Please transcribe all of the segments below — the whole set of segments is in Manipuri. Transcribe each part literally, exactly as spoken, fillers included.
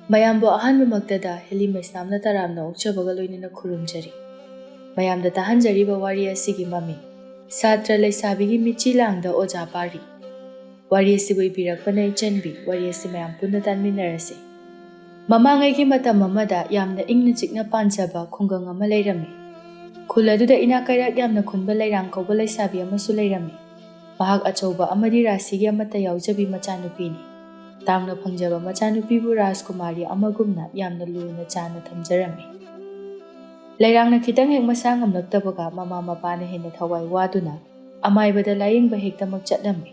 ꯃꯌꯥꯝꯕꯨ ꯑꯍꯥꯟꯕꯃꯛꯇꯗ ꯍꯤꯂꯤ ꯃꯩꯁꯅꯥꯝꯅ ꯇꯔꯥꯝꯅ ꯑꯣꯛꯆꯕꯒ ꯂꯣꯏꯅꯅ ꯈꯨꯔꯨꯝꯖꯔꯤ꯫ ꯃꯌꯥꯝꯗ ꯇꯥꯍꯟꯖꯔꯤꯕ ꯋꯥꯔꯤ ꯑꯁꯤꯒꯤ ꯃꯃꯤꯡ ꯁꯥꯇ꯭ꯔ ꯂꯩꯁꯥꯕꯤꯒꯤ ꯃꯤꯆꯤ ꯂꯥꯡꯗ ꯑꯣꯖꯥ ꯄꯥꯔꯤ꯫ ꯋꯥꯔꯤ ꯑꯁꯤꯕꯨ ꯏꯕꯤꯔꯛꯄꯅ ꯏꯆꯟꯕꯤ꯫ ꯋꯥꯔꯤ ꯑꯁꯤ ꯃꯌꯥꯝ ꯄꯨꯟꯅ ꯇꯥꯟꯃꯤꯟꯅꯔꯁꯤ꯫ ꯃꯃꯥꯡꯉꯩꯒꯤ ꯃꯇꯝ ꯑꯃꯗ ꯌꯥꯝꯅ ꯏꯪꯅ ꯆꯤꯛꯅ ꯄꯥꯟꯖꯕ ꯈꯨꯡꯒꯪ ꯑꯃ ꯂꯩꯔꯝꯃꯤ꯫ ꯈꯨꯜ ꯑꯗꯨꯗ ꯏꯅꯥꯛ ꯀꯩꯔꯥꯛ ꯌꯥꯝꯅ ꯈꯨꯟꯕ ꯂꯩꯔꯥꯡ ꯀꯧꯕ ꯂꯩꯁꯥꯕꯤ ꯑꯃꯁꯨ ꯂꯩꯔꯝꯃꯤ꯫ ꯃꯍꯥꯛ ꯑꯆꯧꯕ ꯑꯃꯗꯤ ꯔꯥꯁꯤꯒꯤ ꯑꯃꯠꯇ ꯌꯥꯎꯖꯕꯤ ꯃꯆꯥꯅꯨꯄꯤꯅꯤ꯫ ꯇꯥꯡꯅ ꯐꯪꯖꯕ ꯃꯆꯥꯅꯨꯄꯤꯕꯨ ꯔꯥꯖꯀꯨꯃꯥꯔꯤ ꯑꯃꯒꯨꯝꯅ ꯌꯥꯝꯅ ꯂꯨꯅ ꯆꯥꯟꯅ ꯊꯝꯖꯔꯝꯃꯤ꯫ ꯂꯩꯔꯥꯡꯅ ꯈꯤꯇꯪ ꯍꯦꯛ ꯃꯁꯥ ꯉꯝꯂꯛꯇꯕꯒ ꯃꯃꯥ ꯃꯄꯥꯅ ꯍꯦꯟꯅ ꯊꯋꯥꯏ ꯋꯥꯗꯨꯅ ꯑꯃꯥꯏꯕꯗ ꯂꯥꯌꯦꯡꯕ ꯍꯦꯛꯇꯃꯛ ꯆꯠꯂꯝꯃꯤ꯫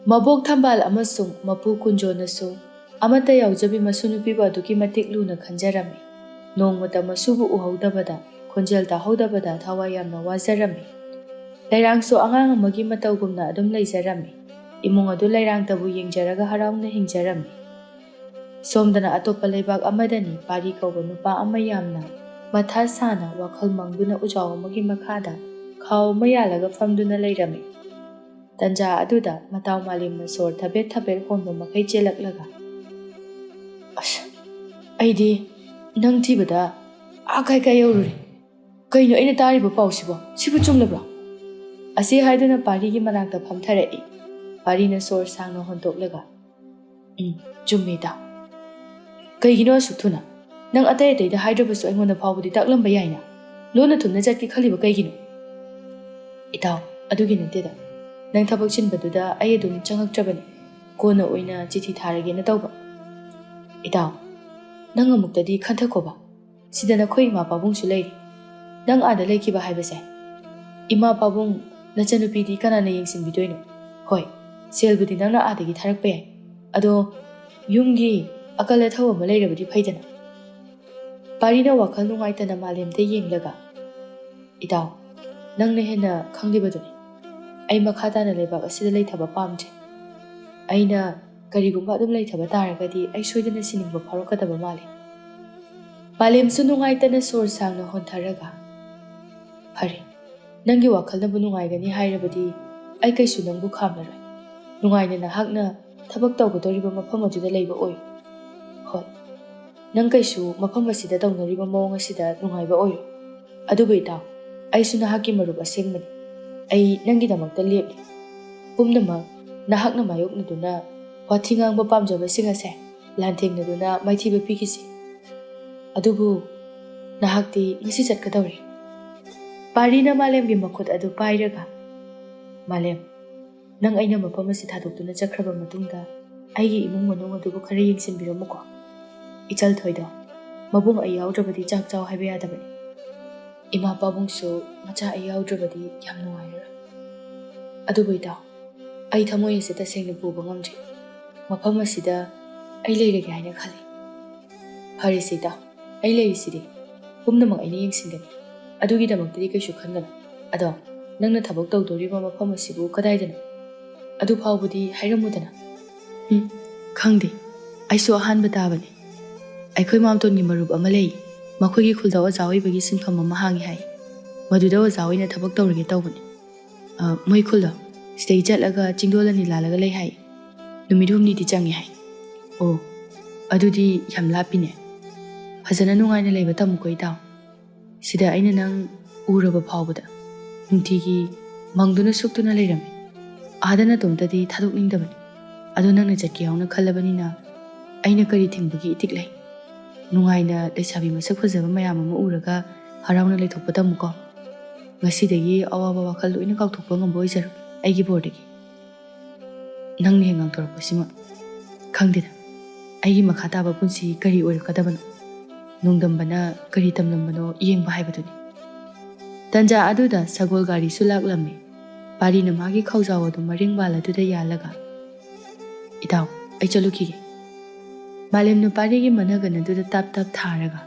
ꯃꯕꯣꯛ ꯊꯝꯕꯥꯜ ꯑꯃꯁꯨꯡ ꯃꯄꯨ ꯀꯨꯟꯖꯣꯅꯁꯨ ꯑꯃꯠꯇ ꯌꯥꯎꯖꯕꯤ ꯃꯁꯨ ꯅꯨꯄꯤꯕꯨ ꯑꯗꯨꯛꯀꯤ ꯃꯇꯤꯛ ꯂꯨꯅ ꯈꯟꯖꯔꯝꯃꯤ꯫ ꯅꯣꯡꯃꯇ ꯃꯁꯨꯕꯨ ꯎꯍꯧꯗꯕꯗ, ꯈꯣꯟꯖꯦꯜ ꯇꯥꯍꯧꯗꯕꯗ ꯊꯋꯥꯏ ꯌꯥꯝꯅ ꯋꯥꯖꯔꯝꯃꯤ꯫ ꯂꯩꯔꯥꯡꯁꯨ ꯑꯉꯥꯡ ꯑꯃꯒꯤ ꯃꯇꯧꯒꯨꯝꯅ ꯑꯗꯨꯝ ꯂꯩꯖꯔꯝꯃꯤ꯫ ꯏꯃꯨꯡ ꯑꯗꯨ ꯂꯩꯔꯥꯡꯇꯕꯨ ꯌꯦꯡꯖꯔꯒ ꯍꯔꯥꯎꯅ ꯍꯤꯡꯖꯔꯝꯃꯤ꯫ ꯁꯣꯝꯗꯅ ꯑꯇꯣꯞꯄ ꯂꯩꯕꯥꯛ ꯑꯃꯗꯅꯤ ꯄꯥꯔꯤ ꯀꯧꯕ ꯅꯨꯄꯥ ꯑꯃ ꯌꯥꯝꯅ ꯃꯊꯥ ꯁꯥꯅ ꯋꯥꯈꯜ ꯃꯪꯗꯨꯅ ꯎꯖꯥꯎ ꯑꯃꯒꯤ ꯃꯈꯥꯗ ꯈꯥꯎ ꯑꯃ ꯌꯥꯜꯂꯒ ꯐꯝꯗꯨꯅ ꯂꯩꯔꯝꯃꯤ꯫ ꯇꯟꯖꯥ ꯑꯗꯨꯗ ꯃꯇꯥꯎ ꯃꯥꯂꯦꯝꯅ ꯁꯣꯔ ꯊꯕꯦꯠ ꯊꯕꯦꯠ ꯍꯣꯟꯕ ꯃꯈꯩ ꯆꯦꯜꯂꯛꯂꯒ, "ꯑꯁ, ꯑꯩꯗꯤ ꯅꯪ ꯊꯤꯕꯗ ꯑꯥ ꯀꯥꯏ ꯀꯥꯏ ꯌꯧꯔꯨꯔꯦ꯫ ꯀꯩꯅꯣ ꯑꯩꯅ ꯇꯥꯔꯤꯕ ꯄꯥꯎꯁꯤꯕꯣ? ꯁꯤꯕꯨ ꯆꯨꯝꯂꯕ꯭ꯔꯣ?" ꯑꯁꯤ ꯍꯥꯏꯗꯨꯅ ꯄꯥꯔꯤꯒꯤ ꯃꯅꯥꯛꯇ ꯐꯝꯊꯔꯛꯏ꯫ ꯄꯥꯔꯤꯅ ꯁꯣꯔ ꯁꯥꯡꯅ ꯍꯣꯟꯗꯣꯛꯂꯒ, "ꯎꯝ, ꯆꯨꯝꯃꯤ ꯏꯇꯥꯎ꯫ ꯀꯩꯒꯤꯅꯣ ꯑꯁꯨꯛ ꯊꯨꯅ? ꯅꯪ ꯑꯇꯩ ꯑꯇꯩꯗ ꯍꯥꯏꯗ꯭ꯔꯕꯁꯨ ꯑꯩꯉꯣꯟꯗ ꯐꯥꯎꯕꯗꯤ ꯇꯥꯛꯂꯝꯕ ꯌꯥꯏꯅ꯫ ꯂꯣꯟꯅ ꯊꯨꯝꯅ ꯆꯠꯀꯦ ꯈꯜꯂꯤꯕ ꯀꯩꯒꯤꯅꯣ?" "ꯏꯇꯥꯎ, ꯑꯗꯨꯒꯤ ꯅꯠꯇꯦꯗ꯫ ꯅꯪ ꯊꯕꯛ ꯆꯤꯟꯕꯗꯨꯗ ꯑꯩ ꯑꯗꯨꯝ ꯆꯪꯉꯛꯇ꯭ꯔꯕꯅꯤ꯫ ꯀꯣꯟꯅ ꯑꯣꯏꯅ ꯆꯤꯊꯤ ꯊꯥꯔꯒꯦꯅ ꯇꯧꯕ꯫" "ꯏꯇꯥꯎ, ꯅꯪ ꯑꯃꯨꯛꯇꯗꯤ ꯈꯟꯊꯈꯣꯕ꯫ ꯁꯤꯗ ꯅꯈꯣꯏ ꯏꯃꯥ ꯄꯥꯕꯨꯡꯁꯨ ꯂꯩꯔꯤ꯫ ꯅꯪ ꯑꯥꯗ ꯂꯩꯈꯤꯕ ꯍꯥꯏꯕꯁꯦ, ꯏꯃꯥ ꯄꯥꯕꯨꯡ, ꯅꯆꯟꯅꯨꯄꯤꯗꯤ ꯀꯅꯥꯅ ꯌꯦꯡꯁꯤꯟꯕꯤꯗꯣꯏꯅꯣ? ꯍꯣꯏ, ꯁꯦꯜꯕꯨꯗꯤ ꯅꯪꯅ ꯑꯥꯗꯒꯤ ꯊꯥꯔꯛꯄ ꯌꯥꯏ꯫ ꯑꯗꯣ ꯌꯨꯝꯒꯤ ꯑꯀꯜ ꯑꯊꯧ ꯑꯃ ꯂꯩꯔꯕꯗꯤ ꯐꯩꯗꯅ?" ꯄꯥꯔꯤꯅ ꯋꯥꯈꯜ ꯅꯨꯡꯉꯥꯏꯇꯅ ꯃꯥꯂꯦꯝꯗ ꯌꯦꯡꯂꯒ, "ꯏꯇꯥꯎ, ꯅꯪꯅ ꯍꯦꯟꯅ ꯈꯪꯂꯤꯕꯗꯨꯅꯤ꯫ ꯑꯩ ꯃꯈꯥ ꯇꯥꯅ ꯂꯩꯕꯥꯛ ꯑꯁꯤꯗ ꯂꯩꯊꯕ ꯄꯥꯝꯗ꯭ꯔꯦ꯫ ꯑꯩꯅ ꯀꯔꯤꯒꯨꯝꯕ ꯑꯗꯨꯝ ꯂꯩꯊꯕ ꯇꯥꯔꯒꯗꯤ ꯑꯩ ꯁꯣꯏꯗꯅ ꯁꯤꯅꯤꯡꯕ ꯐꯥꯎꯔꯛꯀꯗꯕ ꯃꯥꯜꯂꯤ꯫" ꯃꯥꯂꯦꯝꯁꯨ ꯅꯨꯡꯉꯥꯏꯇꯅ ꯁꯣꯔ ꯁꯥꯡꯅ ꯍꯣꯟꯊꯔꯒ, "ꯐꯔꯦ, ꯅꯪꯒꯤ ꯋꯥꯈꯜꯅꯕꯨ ꯅꯨꯡꯉꯥꯏꯒꯅꯤ ꯍꯥꯏꯔꯕꯗꯤ ꯑꯩ ꯀꯩꯁꯨ ꯅꯪꯕꯨ ꯈꯥꯝꯂꯔꯣꯏ꯫ ꯅꯨꯡꯉꯥꯏꯅ ꯅꯍꯥꯛꯅ ꯊꯕꯛ ꯇꯧꯒꯗꯧꯔꯤꯕ ꯃꯐꯝ ꯑꯗꯨꯗ ꯂꯩꯕ ꯑꯣꯏꯌꯨ꯫" "ꯍꯣꯏ, ꯅꯪ ꯀꯩꯁꯨ ꯃꯐꯝ ꯑꯁꯤꯗ ꯇꯧꯅꯔꯤꯕ ꯃꯑꯣꯡ ꯑꯁꯤꯗ ꯅꯨꯡꯉꯥꯏꯕ ꯑꯣꯏꯔꯣꯏ꯫ ꯑꯗꯨꯕꯨ ꯏꯇꯥꯎ, ꯑꯩꯁꯨ ꯅꯍꯥꯛꯀꯤ ꯃꯔꯨꯞ ꯑꯁꯦꯡꯕꯅꯤ꯫ ꯑꯩ ꯅꯪꯒꯤꯗꯃꯛꯇ ꯂꯦꯞꯂꯤ꯫ ꯄꯨꯝꯅꯃꯛ ꯅꯍꯥꯛꯅ ꯃꯥꯌꯣꯛꯅꯗꯨꯅ ꯋꯥꯊꯤ ꯉꯥꯡꯕ ꯄꯥꯝꯖꯕꯁꯤꯡ ꯑꯁꯦ ꯂꯥꯟꯊꯦꯡꯅꯗꯨꯅ ꯃꯥꯏꯊꯤꯕ ꯄꯤꯈꯤꯁꯤ꯫ ꯑꯗꯨꯕꯨ ꯅꯍꯥꯛꯇꯤ ꯉꯁꯤ ꯆꯠꯀꯗꯧꯔꯦ꯫ ꯄꯥꯔꯤꯅ ꯃꯥꯂꯦꯝꯒꯤ ꯃꯈꯨꯠ ꯑꯗꯨ ꯄꯥꯏꯔꯒ, "ꯃꯥꯂꯦꯝ, ꯅꯪ ꯑꯩꯅ ꯃꯐꯝ ꯑꯁꯤ ꯊꯥꯗꯣꯛꯇꯨꯅ ꯆꯠꯈ꯭ꯔꯕ ꯃꯇꯨꯡꯗ ꯑꯩꯒꯤ ꯏꯃꯨꯡ ꯃꯅꯨꯡ ꯑꯗꯨꯕꯨ ꯈꯔ ꯌꯦꯡꯁꯤꯟꯕꯤꯔꯝꯃꯨꯀꯣ꯫ ꯏꯆꯜ ꯊꯣꯏꯗꯣ, ꯃꯕꯨꯡ ꯑꯩ ꯌꯥꯎꯗ꯭ꯔꯕꯗꯤ ꯆꯥꯛ ꯆꯥꯎ ꯍꯥꯏꯕ ꯌꯥꯗꯕꯅꯤ꯫ ꯏꯃꯥ ꯄꯥꯕꯨꯡꯁꯨ ꯃꯆꯥ ꯑꯩ ꯌꯥꯎꯗ꯭ꯔꯕꯗꯤ ꯌꯥꯝ ꯅꯨꯡꯉꯥꯏꯔꯔꯣꯏ꯫ ꯑꯗꯨꯕꯨ ꯏꯇꯥꯎ, ꯑꯩ ꯊꯃꯣꯏ ꯑꯁꯤ ꯇꯁꯦꯡꯅ ꯄꯨꯕ ꯉꯝꯗ꯭ꯔꯤ꯫ ꯃꯐꯝ ꯑꯁꯤꯗ ꯑꯩ ꯂꯩꯔꯒꯦ ꯍꯥꯏꯅ ꯈꯜꯂꯤ꯫" "ꯐꯔꯦꯁꯦ ꯏꯇꯥꯎ, ꯑꯩ ꯂꯩꯔꯤꯁꯤꯗꯤ꯫ ꯄꯨꯝꯅꯃꯛ ꯑꯩꯅ ꯌꯦꯡꯁꯤꯟꯒꯅꯤ꯫ ꯑꯗꯨꯒꯤꯗꯃꯛꯇꯗꯤ ꯀꯩꯁꯨ ꯈꯟꯒꯅꯨ꯫ ꯑꯗꯣ ꯅꯪꯅ ꯊꯕꯛ ꯇꯧꯗꯣꯔꯤꯕ ꯃꯐꯝ ꯑꯁꯤꯕꯨ ꯀꯗꯥꯏꯗꯅꯣ? ꯑꯗꯨ ꯐꯥꯎꯕꯗꯤ ꯍꯥꯏꯔꯝꯃꯨꯗꯅ꯫" "ꯎꯝ, ꯈꯪꯗꯦ꯫ ꯑꯩꯁꯨ ꯑꯍꯥꯟꯕ ꯇꯥꯕꯅꯤ꯫ ꯑꯩꯈꯣꯏ ꯃꯥꯝꯇꯣꯟꯒꯤ ꯃꯔꯨꯞ ꯑꯃ ꯂꯩ꯫ ꯃꯈꯣꯏꯒꯤ ꯈꯨꯜꯗ ꯑꯣꯖꯥ ꯑꯣꯏꯕꯒꯤ ꯁꯤꯟꯐꯝ ꯑꯃ ꯍꯥꯡꯉꯤ ꯍꯥꯏ꯫ ꯃꯗꯨꯗ ꯑꯣꯖꯥ ꯑꯣꯏꯅ ꯊꯕꯛ ꯇꯧꯔꯒꯦ ꯇꯧꯕꯅꯤ꯫ ꯑ, ꯃꯣꯏ ꯈꯨꯜꯗꯣ ꯁꯤꯗꯩ ꯆꯠꯂꯒ ꯆꯤꯡꯗꯣꯜ ꯑꯅꯤ ꯂꯥꯜꯂꯒ ꯂꯩ ꯍꯥꯏ꯫ ꯅꯨꯃꯤꯠ ꯍꯨꯝꯅꯤꯗꯤ ꯆꯪꯉꯦ ꯍꯥꯏ꯫" "ꯑꯣ, ꯑꯗꯨꯗꯤ ꯌꯥꯝ ꯂꯥꯞꯄꯤꯅꯦ꯫ ꯐꯖꯅ ꯅꯨꯡꯉꯥꯏꯅ ꯂꯩꯕ ꯇꯝꯃꯨꯀꯣ ꯏꯇꯥꯎ꯫ ꯁꯤꯗ ꯑꯩꯅ ꯅꯪ ꯎꯔꯕ ꯐꯥꯎꯕꯗ ꯅꯨꯡꯇꯤꯒꯤ ꯃꯪꯗꯨꯅ ꯁꯨꯛꯇꯨꯅ ꯂꯩꯔꯝꯃꯤ꯫ ꯑꯥꯗ ꯅꯇꯣꯝꯇꯗꯤ ꯊꯥꯗꯣꯛꯅꯤꯡꯗꯕꯅꯤ꯫ ꯑꯗꯣ ꯅꯪꯅ ꯆꯠꯀꯦ ꯌꯥꯎꯅ ꯈꯜꯂꯕꯅꯤꯅ ꯑꯩꯅ ꯀꯔꯤ ꯊꯤꯡꯕꯒꯤ ꯏꯊꯤꯛ ꯂꯩ? ꯅꯨꯡꯉꯥꯏꯅ ꯂꯩꯁꯥꯕꯤ ꯃꯁꯛ ꯐꯖꯕ ꯃꯌꯥꯝ ꯑꯃ ꯎꯔꯒ ꯍꯔꯥꯎꯅ ꯂꯩꯊꯣꯛꯄ ꯇꯝꯃꯨꯀꯣ꯫ ꯉꯁꯤꯗꯒꯤ ꯑꯋꯥꯕ ꯋꯥꯈꯜ ꯂꯣꯏꯅ ꯀꯥꯎꯊꯣꯛꯄ ꯉꯝꯕ ꯑꯣꯏꯖꯔꯣ, ꯑꯩꯒꯤ ꯕꯣꯔꯗꯒꯤ꯫ ꯅꯪꯅ ꯍꯦꯛ ꯉꯥꯡꯊꯣꯔꯛꯄꯁꯤꯃ꯫ ꯈꯪꯗꯦꯗ, ꯑꯩꯒꯤ ꯃꯈꯥ ꯇꯥꯕ ꯄꯨꯟꯁꯤ ꯀꯔꯤ ꯑꯣꯏꯔꯛꯀꯗꯕꯅꯣ? ꯅꯣꯡꯗꯝꯕꯅ ꯀꯔꯤ ꯇꯝꯂꯝꯕꯅꯣ ꯌꯦꯡꯕ ꯍꯥꯏꯕꯗꯨꯅꯤ꯫" ꯇꯟꯖꯥ ꯑꯗꯨꯗ ꯁꯒꯣꯜ ꯒꯥꯔꯤꯁꯨ ꯂꯥꯛꯂꯝꯃꯤ꯫ ꯄꯥꯔꯤꯅ ꯃꯥꯒꯤ ꯈꯧꯖꯥꯎ ꯑꯗꯨ ꯃꯔꯤꯡ ꯋꯥꯜ ꯑꯗꯨꯗ ꯌꯥꯜꯂꯒ, "ꯏꯇꯥꯎ, ꯑꯩ ꯆꯠꯂꯨꯈꯤꯒꯦ꯫" ꯃꯥꯂꯦꯝꯅ ꯄꯥꯔꯤꯒꯤ ꯃꯅꯒꯟ ꯑꯗꯨꯗ ꯇꯥꯞ ꯇꯥꯞ ꯊꯥꯔꯒ,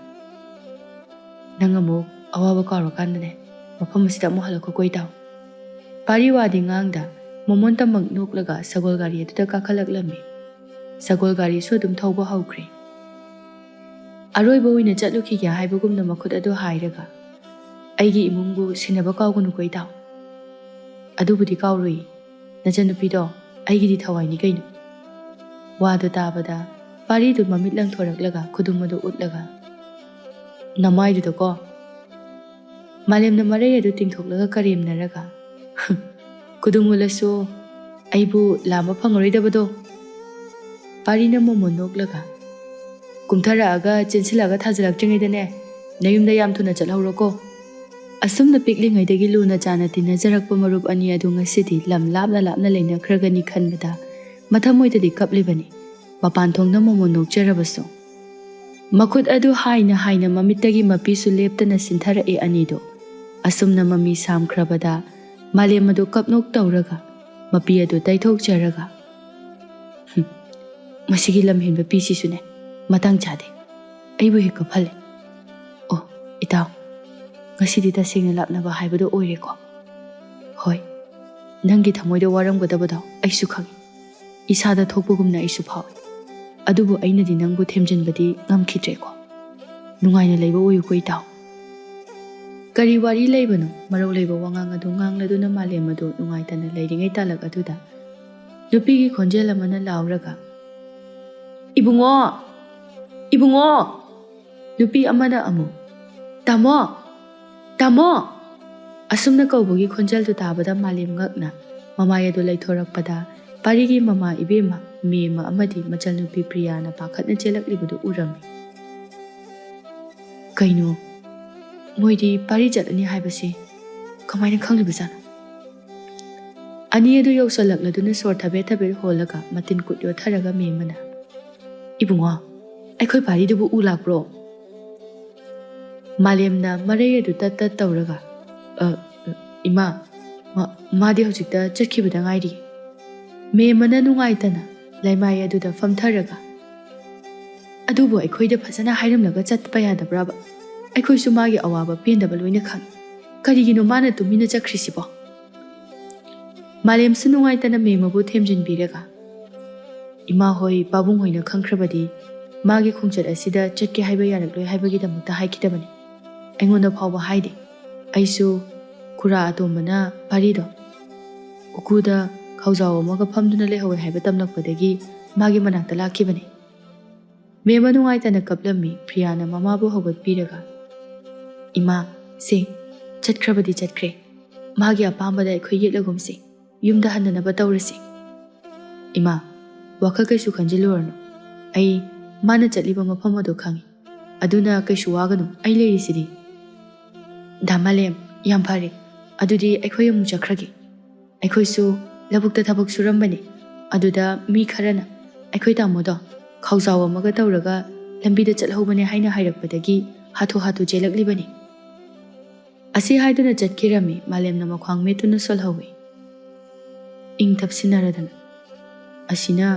"ꯅꯪ ꯑꯃꯨꯛ ꯑꯋꯥꯕ ꯀꯥꯎꯔꯀꯥꯟꯗꯅꯦ, ꯃꯐꯝ ꯑꯁꯤꯗ ꯑꯃꯨꯛ ꯍꯜꯂꯛꯈꯣꯀꯣ ꯏꯇꯥꯎ꯫" ꯄꯥꯔꯤ ꯋꯥꯗꯤ ꯉꯥꯡꯗ, ꯃꯃꯣꯟ ꯇꯝꯕ ꯅꯣꯛꯂꯒ ꯁꯒꯣꯜ ꯒꯥꯔꯤ ꯑꯗꯨꯗ ꯀꯥꯈꯠꯂꯛꯂꯝꯃꯤ꯫ ꯁꯒꯣꯜ ꯒꯥꯔꯤꯁꯨ ꯑꯗꯨꯝ ꯊꯧꯕ ꯍꯧꯈ꯭ꯔꯦ꯫ ꯑꯔꯣꯏꯕ ꯑꯣꯏꯅ ꯆꯠꯂꯨꯈꯤꯒꯦ ꯍꯥꯏꯕꯒꯨꯝꯅ ꯃꯈꯨꯠ ꯑꯗꯨ ꯍꯥꯏꯔꯒ, "ꯑꯩꯒꯤ ꯏꯃꯨꯡꯕꯨ ꯁꯤꯟꯅꯕ ꯀꯥꯎꯒꯅꯨꯀꯣ ꯏꯇꯥꯎ꯫" "ꯑꯗꯨꯕꯨꯗꯤ ꯀꯥꯎꯔꯣꯏ꯫ ꯅꯆꯟꯅꯨꯄꯤꯗꯣ ꯑꯩꯒꯤꯗꯤ ꯊꯋꯥꯏꯅꯤ ꯀꯩꯅꯣ꯫" ꯋꯥꯗꯨ ꯇꯥꯕꯗ ꯄꯥꯔꯤꯗꯨ ꯃꯃꯤꯠ ꯂꯪꯊꯣꯔꯛꯂꯒ ꯈꯨꯗꯨꯝ ꯑꯗꯨ ꯎꯠꯂꯒ, "ꯅꯃꯥꯏꯗꯨꯗꯀꯣ?" ꯃꯥꯂꯦꯝꯅ ꯃꯔꯩ ꯑꯗꯨ ꯇꯤꯡꯊꯣꯛꯂꯒ ꯀꯔꯦꯝꯅꯔꯒ, "ꯈꯨꯗꯨꯝ ꯎꯠꯂꯁꯨ ꯑꯩꯕꯨ ꯂꯥꯝꯕ ꯐꯪꯉꯔꯣꯏꯗꯕꯗꯣ?" ꯄꯥꯔꯤꯅ ꯃꯣꯃꯣꯟ ꯅꯣꯛꯂꯒ, "ꯀꯨꯝꯊꯔꯛꯑꯒ ꯆꯦꯟꯁꯤꯜꯂꯛꯑꯒ ꯊꯥꯖꯤꯜꯂꯛꯇ꯭ꯔꯤꯉꯩꯗꯅꯦ, ꯅꯌꯨꯝꯗ ꯌꯥꯝ ꯊꯨꯅ ꯆꯠꯍꯧꯔꯣꯀꯣ꯫" ꯑꯁꯨꯝꯅ ꯄꯤꯛꯂꯤꯉꯩꯗꯒꯤ ꯂꯨꯅ ꯆꯥꯟꯅ ꯇꯤꯟꯅꯖꯔꯛꯄ ꯃꯔꯨꯞ ꯑꯅꯤ ꯑꯗꯨ ꯉꯁꯤꯗꯤ ꯂꯝ ꯂꯥꯞꯅ ꯂꯥꯞꯅ ꯂꯩꯅꯈ꯭ꯔꯒꯅꯤ ꯈꯟꯕꯗ ꯃꯊꯃꯣꯏꯗꯗꯤ ꯀꯞꯂꯤꯕꯅꯤ꯫ ꯃꯄꯥꯟ ꯊꯣꯡꯗ ꯃꯣꯃꯣꯟ ꯅꯣꯛꯆꯔꯕꯁꯨ꯫ ꯃꯈꯨꯠ ꯑꯗꯨ ꯍꯥꯏꯅ ꯍꯥꯏꯅ ꯃꯃꯤꯠꯇꯒꯤ ꯃꯄꯤꯁꯨ ꯂꯦꯞꯇꯅ ꯁꯤꯟꯊꯔꯛꯑꯦ ꯑꯅꯤꯗꯨ꯫ ꯑꯁꯨꯝꯅ ꯃꯃꯤ ꯁꯥꯝꯈ꯭ꯔꯕꯗ ꯃꯥꯂꯦꯝ ꯑꯗꯨ ꯀꯞꯅꯣꯛ ꯇꯧꯔꯒ ꯃꯄꯤ ꯑꯗꯨ ꯇꯩꯊꯣꯛꯆꯔꯒ, "ꯍꯨꯝ, ꯃꯁꯤꯒꯤ ꯂꯝꯍꯦꯟꯕ ꯄꯤꯁꯤꯁꯨꯅꯦ, ꯃꯇꯥꯡ ꯆꯥꯗꯦ꯫ ꯑꯩꯕꯨ ꯍꯦꯛ ꯀꯞꯍꯜꯂꯦ꯫ ꯑꯣ, ꯏꯇꯥꯎ, ꯉꯁꯤꯗꯤ ꯇꯁꯦꯡꯅ ꯂꯥꯛꯅꯕ ꯍꯥꯏꯕꯗꯣ ꯑꯣꯏꯔꯦꯀꯣ꯫ ꯍꯣꯏ, ꯅꯪꯒꯤ ꯊꯃꯣꯏꯗ ꯋꯥꯔꯝꯒꯗꯕꯗꯣ ꯑꯩꯁꯨ ꯈꯪꯏ꯫ ꯏꯁꯥꯗ ꯊꯣꯛꯄꯒꯨꯝꯅ ꯑꯩꯁꯨ ꯐꯥꯎꯏ꯫ ꯑꯗꯨꯕꯨ ꯑꯩꯅꯗꯤ ꯅꯪꯕꯨ ꯊꯦꯝꯖꯤꯟꯕꯗꯤ ꯉꯝꯈꯤꯗ꯭ꯔꯦꯀꯣ꯫ ꯅꯨꯡꯉꯥꯏꯅ ꯂꯩꯕ ꯑꯣꯏꯌꯨꯀꯣ, ꯏꯇꯥꯎ꯫" ꯀꯔꯤ ꯋꯥꯔꯤ ꯂꯩꯕꯅꯣ? ꯃꯔꯧ ꯂꯩꯕ ꯋꯥꯉꯥꯡ ꯑꯗꯨ ꯉꯥꯡꯂꯗꯨꯅ ꯃꯥꯂꯦꯝ ꯑꯗꯨ ꯅꯨꯡꯉꯥꯏꯇꯅ ꯂꯩꯔꯤꯉꯩ ꯇꯥꯂꯛ ꯑꯗꯨꯗ ꯅꯨꯄꯤꯒꯤ ꯈꯣꯟꯖꯦꯜ ꯑꯃꯅ ꯂꯥꯎꯔꯒ, "ꯏꯕꯨꯡꯉꯣ! ꯏꯕꯨꯡꯉꯣ!" ꯅꯨꯄꯤ ꯑꯃꯅ ꯑꯃꯨꯛ, "ꯇꯥꯃꯣ! ꯇꯥꯃꯣ!" ꯑꯁꯨꯝꯅ ꯀꯧꯕꯒꯤ ꯈꯣꯟꯖꯦꯜꯗꯨ ꯇꯥꯕꯗ ꯃꯥꯂꯦꯝ ꯉꯛꯅ ꯃꯃꯥꯏ ꯑꯗꯨ ꯂꯩꯊꯣꯔꯛꯄꯗ ꯄꯥꯔꯤꯒꯤ ꯃꯃꯥ ꯏꯕꯦꯝꯃ, ꯃꯦꯝꯃ ꯑꯃꯗꯤ ꯃꯆꯜꯅꯨꯄꯤ ꯄ꯭ꯔꯤꯌꯥꯅ ꯄꯥꯈꯠꯅ ꯆꯦꯜꯂꯛꯂꯤꯕꯗꯨ ꯎꯔꯝꯃꯤ꯫ "ꯀꯩꯅꯣ? ꯃꯣꯏꯗꯤ ꯄꯥꯔꯤ ꯆꯠꯂꯅꯤ ꯍꯥꯏꯕꯁꯤ ꯀꯃꯥꯏꯅ ꯈꯪꯂꯤꯕꯖꯥꯠꯅꯣ?" ꯑꯅꯤ ꯑꯗꯨ ꯌꯧꯁꯜꯂꯛꯂꯗꯨꯅ ꯁꯣꯔ ꯊꯕꯦꯠ ꯊꯕꯦꯠ ꯍꯣꯜꯂꯒ ꯃꯇꯤꯟ ꯀꯨꯠ ꯌꯣꯠꯊꯔꯒ ꯃꯦꯝꯃꯅ, "ꯏꯕꯨꯡꯉꯣ, ꯑꯩꯈꯣꯏ ꯄꯥꯔꯤꯗꯨꯕꯨ ꯎ ꯂꯥꯛꯄ꯭ꯔꯣ?" ꯃꯥꯂꯦꯝꯅ ꯃꯔꯩ ꯑꯗꯨ ꯇꯠ ꯇꯠ ꯇꯧꯔꯒ, "ꯑ, ꯏꯃꯥ, ꯃꯥ-, ꯃꯥꯗꯤ ꯍꯧꯖꯤꯛꯇ ꯆꯠꯈꯤꯕꯗ ꯉꯥꯏꯔꯤ꯫" ꯃꯦꯝꯃꯅ ꯅꯨꯡꯉꯥꯏꯇꯅ ꯂꯩꯃꯥꯏ ꯑꯗꯨꯗ ꯐꯝꯊꯔꯒ, "ꯑꯗꯨꯕꯨ ꯑꯩꯈꯣꯏꯗ ꯐꯖꯅ ꯍꯥꯏꯔꯝꯂꯒ ꯆꯠꯄ ꯌꯥꯗꯕ꯭ꯔꯕ? ꯑꯩꯈꯣꯏꯁꯨ ꯃꯥꯒꯤ ꯑꯋꯥꯕ ꯄꯦꯟꯗꯕ ꯂꯣꯏꯅ ꯈꯪꯏ꯫ ꯀꯔꯤꯒꯤꯅꯣ ꯃꯥꯅ ꯇꯨꯃꯤꯟꯅ ꯆꯠꯈ꯭ꯔꯤꯁꯤꯕꯣ?" ꯃꯥꯂꯦꯝꯁꯨ ꯅꯨꯡꯉꯥꯏꯇꯅ ꯃꯦꯝꯃꯕꯨ ꯊꯦꯝꯖꯤꯟꯕꯤꯔꯒ, "ꯏꯃꯥ ꯍꯣꯏ, ꯄꯥꯕꯨꯡ ꯍꯣꯏꯅ ꯈꯪꯈ꯭ꯔꯕꯗꯤ ꯃꯥꯒꯤ ꯈꯣꯡꯆꯠ ꯑꯁꯤꯗ ꯆꯠꯀꯦ ꯍꯥꯏꯕ ꯌꯥꯔꯛꯂꯣꯏ ꯍꯥꯏꯕꯒꯤꯗꯃꯛꯇ ꯍꯥꯏꯈꯤꯗꯕꯅꯤ꯫ ꯑꯩꯉꯣꯟꯗ ꯐꯥꯎꯕ ꯍꯥꯏꯗꯦ꯫ ꯑꯩꯁꯨ ꯈꯨꯔꯥ ꯑꯇꯣꯝꯕꯅ ꯄꯥꯔꯤꯗꯣ ꯎꯀꯨꯗ ꯈꯧꯖꯥꯎ ꯑꯃꯒ ꯐꯝꯗꯨꯅ ꯂꯩꯍꯧꯋꯦ ꯍꯥꯏꯕ ꯇꯝꯂꯛꯄꯗꯒꯤ ꯃꯥꯒꯤ ꯃꯅꯥꯛꯇ ꯂꯥꯛꯈꯤꯕꯅꯤ꯫" ꯃꯦꯝꯃ ꯅꯨꯡꯉꯥꯏꯇꯅ ꯀꯞꯂꯝꯃꯤ꯫ ꯄ꯭ꯔꯤꯌꯥꯅ ꯃꯃꯥꯕꯨ ꯍꯧꯒꯠꯄꯤꯔꯒ, "ꯏꯃꯥ, ꯁꯦ, ꯆꯠꯈ꯭ꯔꯕꯗꯤ ꯆꯠꯈ꯭ꯔꯦ꯫ ꯃꯥꯒꯤ ꯑꯄꯥꯝꯕꯗ ꯑꯩꯈꯣꯏ ꯌꯦꯠꯂꯒꯨꯝꯁꯤ꯫ ꯌꯨꯝꯗ ꯍꯟꯅꯅꯕ ꯇꯧꯔꯁꯤ꯫" "ꯏꯃꯥ, ꯋꯥꯈꯜ ꯀꯩꯁꯨ ꯈꯟꯖꯤꯜꯂꯨꯔꯅꯨ꯫ ꯑꯩ ꯃꯥꯅ ꯆꯠꯂꯤꯕ ꯃꯐꯝ ꯑꯗꯨ ꯈꯪꯏ꯫ ꯑꯗꯨꯅ ꯀꯩꯁꯨ ꯋꯥꯒꯅꯨ, ꯑꯩ ꯂꯩꯔꯤꯁꯤꯗꯤ꯫" "ꯗꯥ ꯃꯥꯂꯦꯝ, ꯌꯥꯝ ꯐꯔꯦ꯫ ꯑꯗꯨꯗꯤ ꯑꯩꯈꯣꯏ ꯑꯃꯨꯛ ꯆꯠꯈ꯭ꯔꯒꯦ꯫ ꯑꯩꯈꯣꯏꯁꯨ ꯂꯧꯕꯨꯛꯇ ꯊꯕꯛ ꯁꯨꯔꯝꯕꯅꯤ꯫ ꯑꯗꯨꯗ ꯃꯤ ꯈꯔꯅ ꯑꯩꯈꯣꯏ ꯇꯥꯃꯣꯗꯣ ꯈꯥꯎꯖꯥꯎ ꯑꯃꯒ ꯇꯧꯔꯒ ꯂꯝꯕꯤꯗ ꯆꯠꯍꯧꯕꯅꯦ ꯍꯥꯏꯅ ꯍꯥꯏꯔꯛꯄꯗꯒꯤ ꯍꯥꯊꯨ ꯍꯥꯊꯨ ꯆꯦꯜꯂꯛꯂꯤꯕꯅꯤ꯫" ꯑꯁꯤ ꯍꯥꯏꯗꯨꯅ ꯆꯠꯈꯤꯔꯝꯃꯤ꯫ ꯃꯥꯂꯦꯝꯅ ꯃꯈ꯭ꯋꯥꯡ ꯃꯦꯠꯇꯨꯅ ꯁꯣꯜꯍꯧꯏ꯫ ꯏꯪ ꯇꯞꯁꯤꯟꯅꯔꯗꯅ, ꯑꯁꯤꯅ